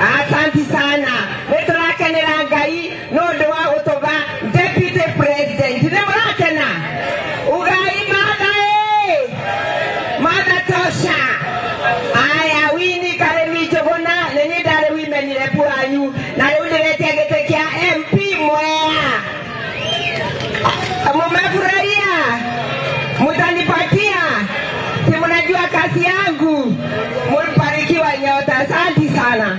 Asante sana. Nĩ tũrakenera Ngai nĩ ũndũ wa gũtũba deputy president. Nĩ mũrakena? Ugai Martha! Martha tosha. Aya, Winnie Karemi Njũgũna, nĩ niĩ ndarĩ women rep wanyu na rĩu ndĩretia gĩtĩ kĩa MP Mwea. Mumefurahia? Mutanipatia? Si mnajua kazi yangu? Mbarikiwa nyota. Asante sana.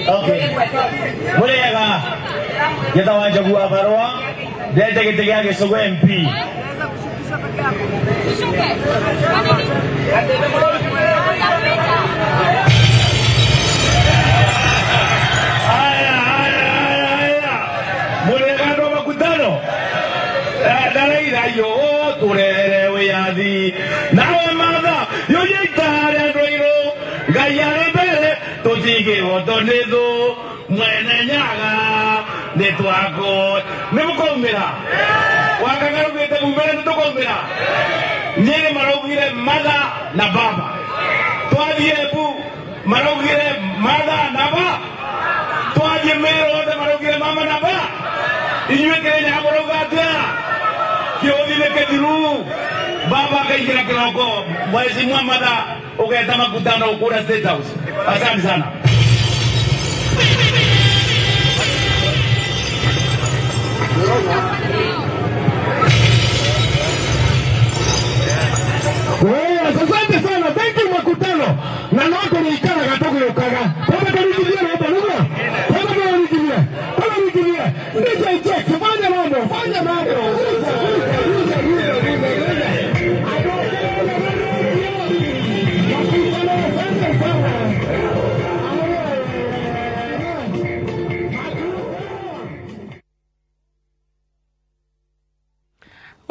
Okay. Mũrĩega? Njĩtagwo Njogu wa Barũa, ndete gĩtĩ gĩa Gĩcũgũ MP. Aya, aya, aya. Mũrĩega andũ a makutano? Ndaraira yo tũrehere wĩyathi nawe Martha yũnyitare andũ airũ Ngai arĩ mbere tũtingĩhotwo nĩ thũ mwene Nyaga nĩ twako nĩ mũkaumĩra wakangarugĩte mumĩre nĩ tũkaumĩra. Nyĩrĩ maraugire Martha na baba, twathiĩ Embu maraugire Martha na ba, twathiĩ Mĩrũ othe maraugire mama na ba. Inyuĩ Kĩrĩnyaga mũrauga atĩa? Kĩũthi nĩ kĩthiru. Baba akaingĩra kĩroko, Mheshimiwa Martha ũgeta makutano kũrĩa State House. Asante sana. Asante sana. Thank you makutano. Na no kũrĩikaraga tũgĩ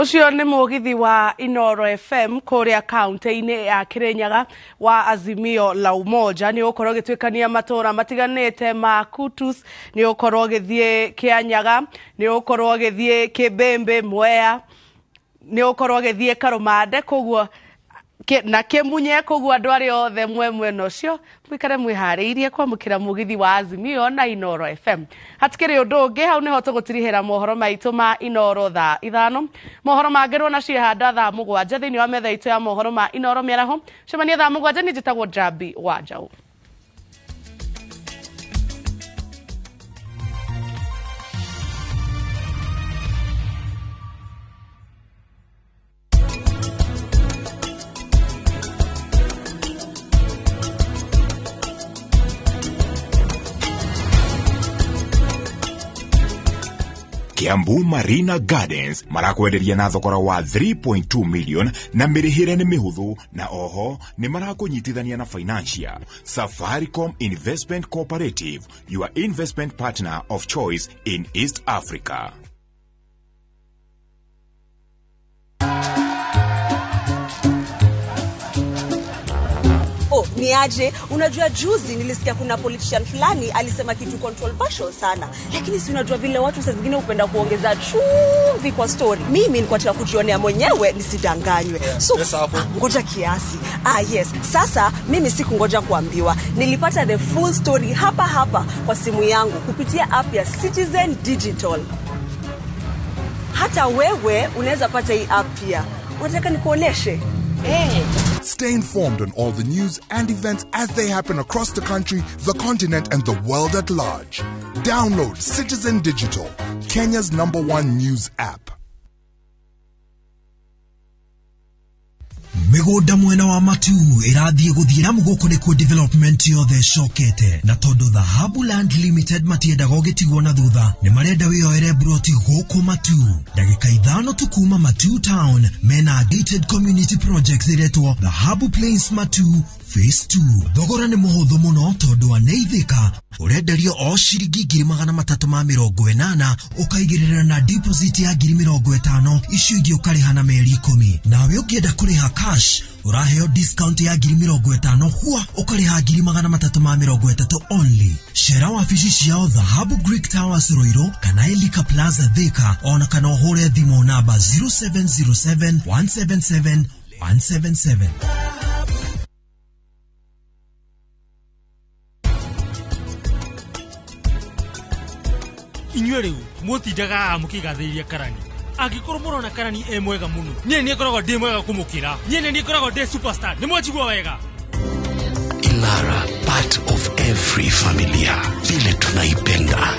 Ũcio nĩ mũgithi wa Inoro FM kũrĩa kaunti-inĩ ya Kirinyaga wa Azimio la Umoja. Nĩ ũgũkorwo ũgĩtuĩkania matũra matiganĩte ma Kutus, nĩ ũgũkorwo ũgĩthiĩ Kĩanyaga, nĩ ũgũkorwo ũgĩthiĩ Kĩmbĩmbĩ, Mwea, nĩ ũgũkorwo ũgĩthiĩ Karũmande, koguo na Kĩmunye. Koguo andũ arĩa othe mwe mwena ũcio mũikare mwĩharĩirie kwamũkĩra mũgithi wa Azimio na Inoro FM. Hatikĩrĩ ũndũ ũngĩ, hau nĩho tũgũtirihĩra mohoro maitũ ma Inoro thaa 5. Mohoro mangĩ ruona ciehanda thaa 7 thĩinĩ wa metha itũ ya mohoro ma Inoro mĩaraho. Cemania thaa 7. Niĩ njĩtagwo Njambi wa Njaũ. Kiambu Marina Gardens marakwenderia na thogora wa 3.2 million na mĩrĩhĩre nĩ mĩhũthũ, na oho nĩ marakũnyitithania na financial. Safaricom Investment Cooperative, your investment partner of choice in East Africa. Oh, ni aje? Unajua juzi nilisikia kuna politician fulani alisema kitu controversial sana. Lakini si unajua vile watu saa zingine hupenda kuongeza chumvi kwa story. Mimi nilikuwa nataka kujionea mwenyewe nisidanganywe. So ngoja kiasi. Yes. Sasa mimi sikungoja kuambiwa. Nilipata the full story hapa hapa kwa simu yangu kupitia app ya Citizen Digital. Hata wewe unaweza pata hii app pia. Unataka nikuoneshe? Hey. Stay informed on all the news and events as they happen across the country, the continent, and the world at large. Download Citizen Digital, Kenya's #1 news app. Mĩgũnda mwena wa Matu ĩrathiĩ gũthiĩ amu gũkũ nĩkuo development yothe ĩcokete, na tondũ Dhahabu Land Limited matiendaga ũgĩtigwo na thutha, nĩ marenda wĩyoere broti gũkũ Matu. Ndagĩka 5 tu kuma Matu Town mena gated community project ĩretwo Dhahabu Plains Matu Phase 2. Thogora nĩ mũhũthũ mũno tondũ aneithĩka ũrenderio o ciringi 380,000 ũkaigĩrĩra na deposit ya 50,000, icio ingĩ ũkarĩha na mĩeri 10. Nawe ũngĩenda kũrĩha cash ũraheo discount ya 50,000 hua ũkarĩha 330,000 only. Cera wabici ciao Dhahabu Greek Towers Ruiru kana Elika Plaza Thika, ona kana ũhũre thimũ namba 0707 177 177. Inyuĩ rĩu mũtindaga haha mũkĩgathĩrĩria karani. Angĩkorwo mũrona karani e mwega mũno, niĩ nĩ ngoragwo ndĩ mwega kũmũkĩra. Niĩ nĩ ngoragwo ndĩ superstar. Nĩ mwanjigua wega. Ilara, part of every familia, vile tunaipenda.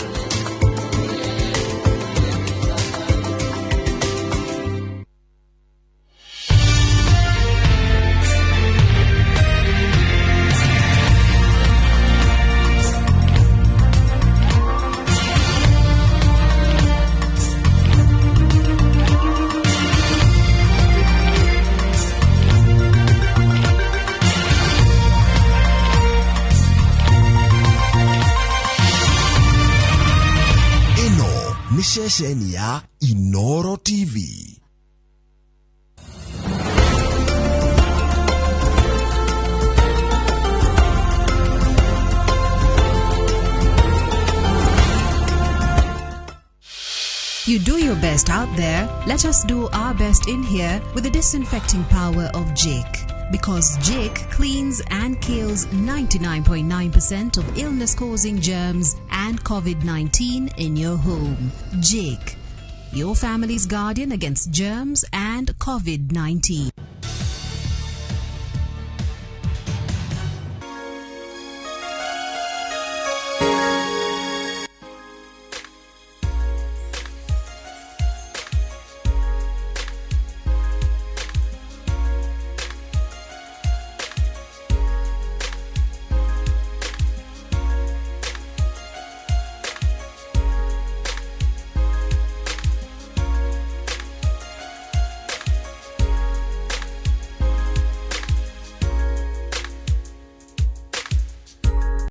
Ceceni ya Inoro TV. You do your best out there, let us do our best in here with the disinfecting power of Jake. Because Jake cleans and kills 99.9% of illness-causing germs and COVID-19 in your home. Jake, your family's guardian against germs and COVID-19.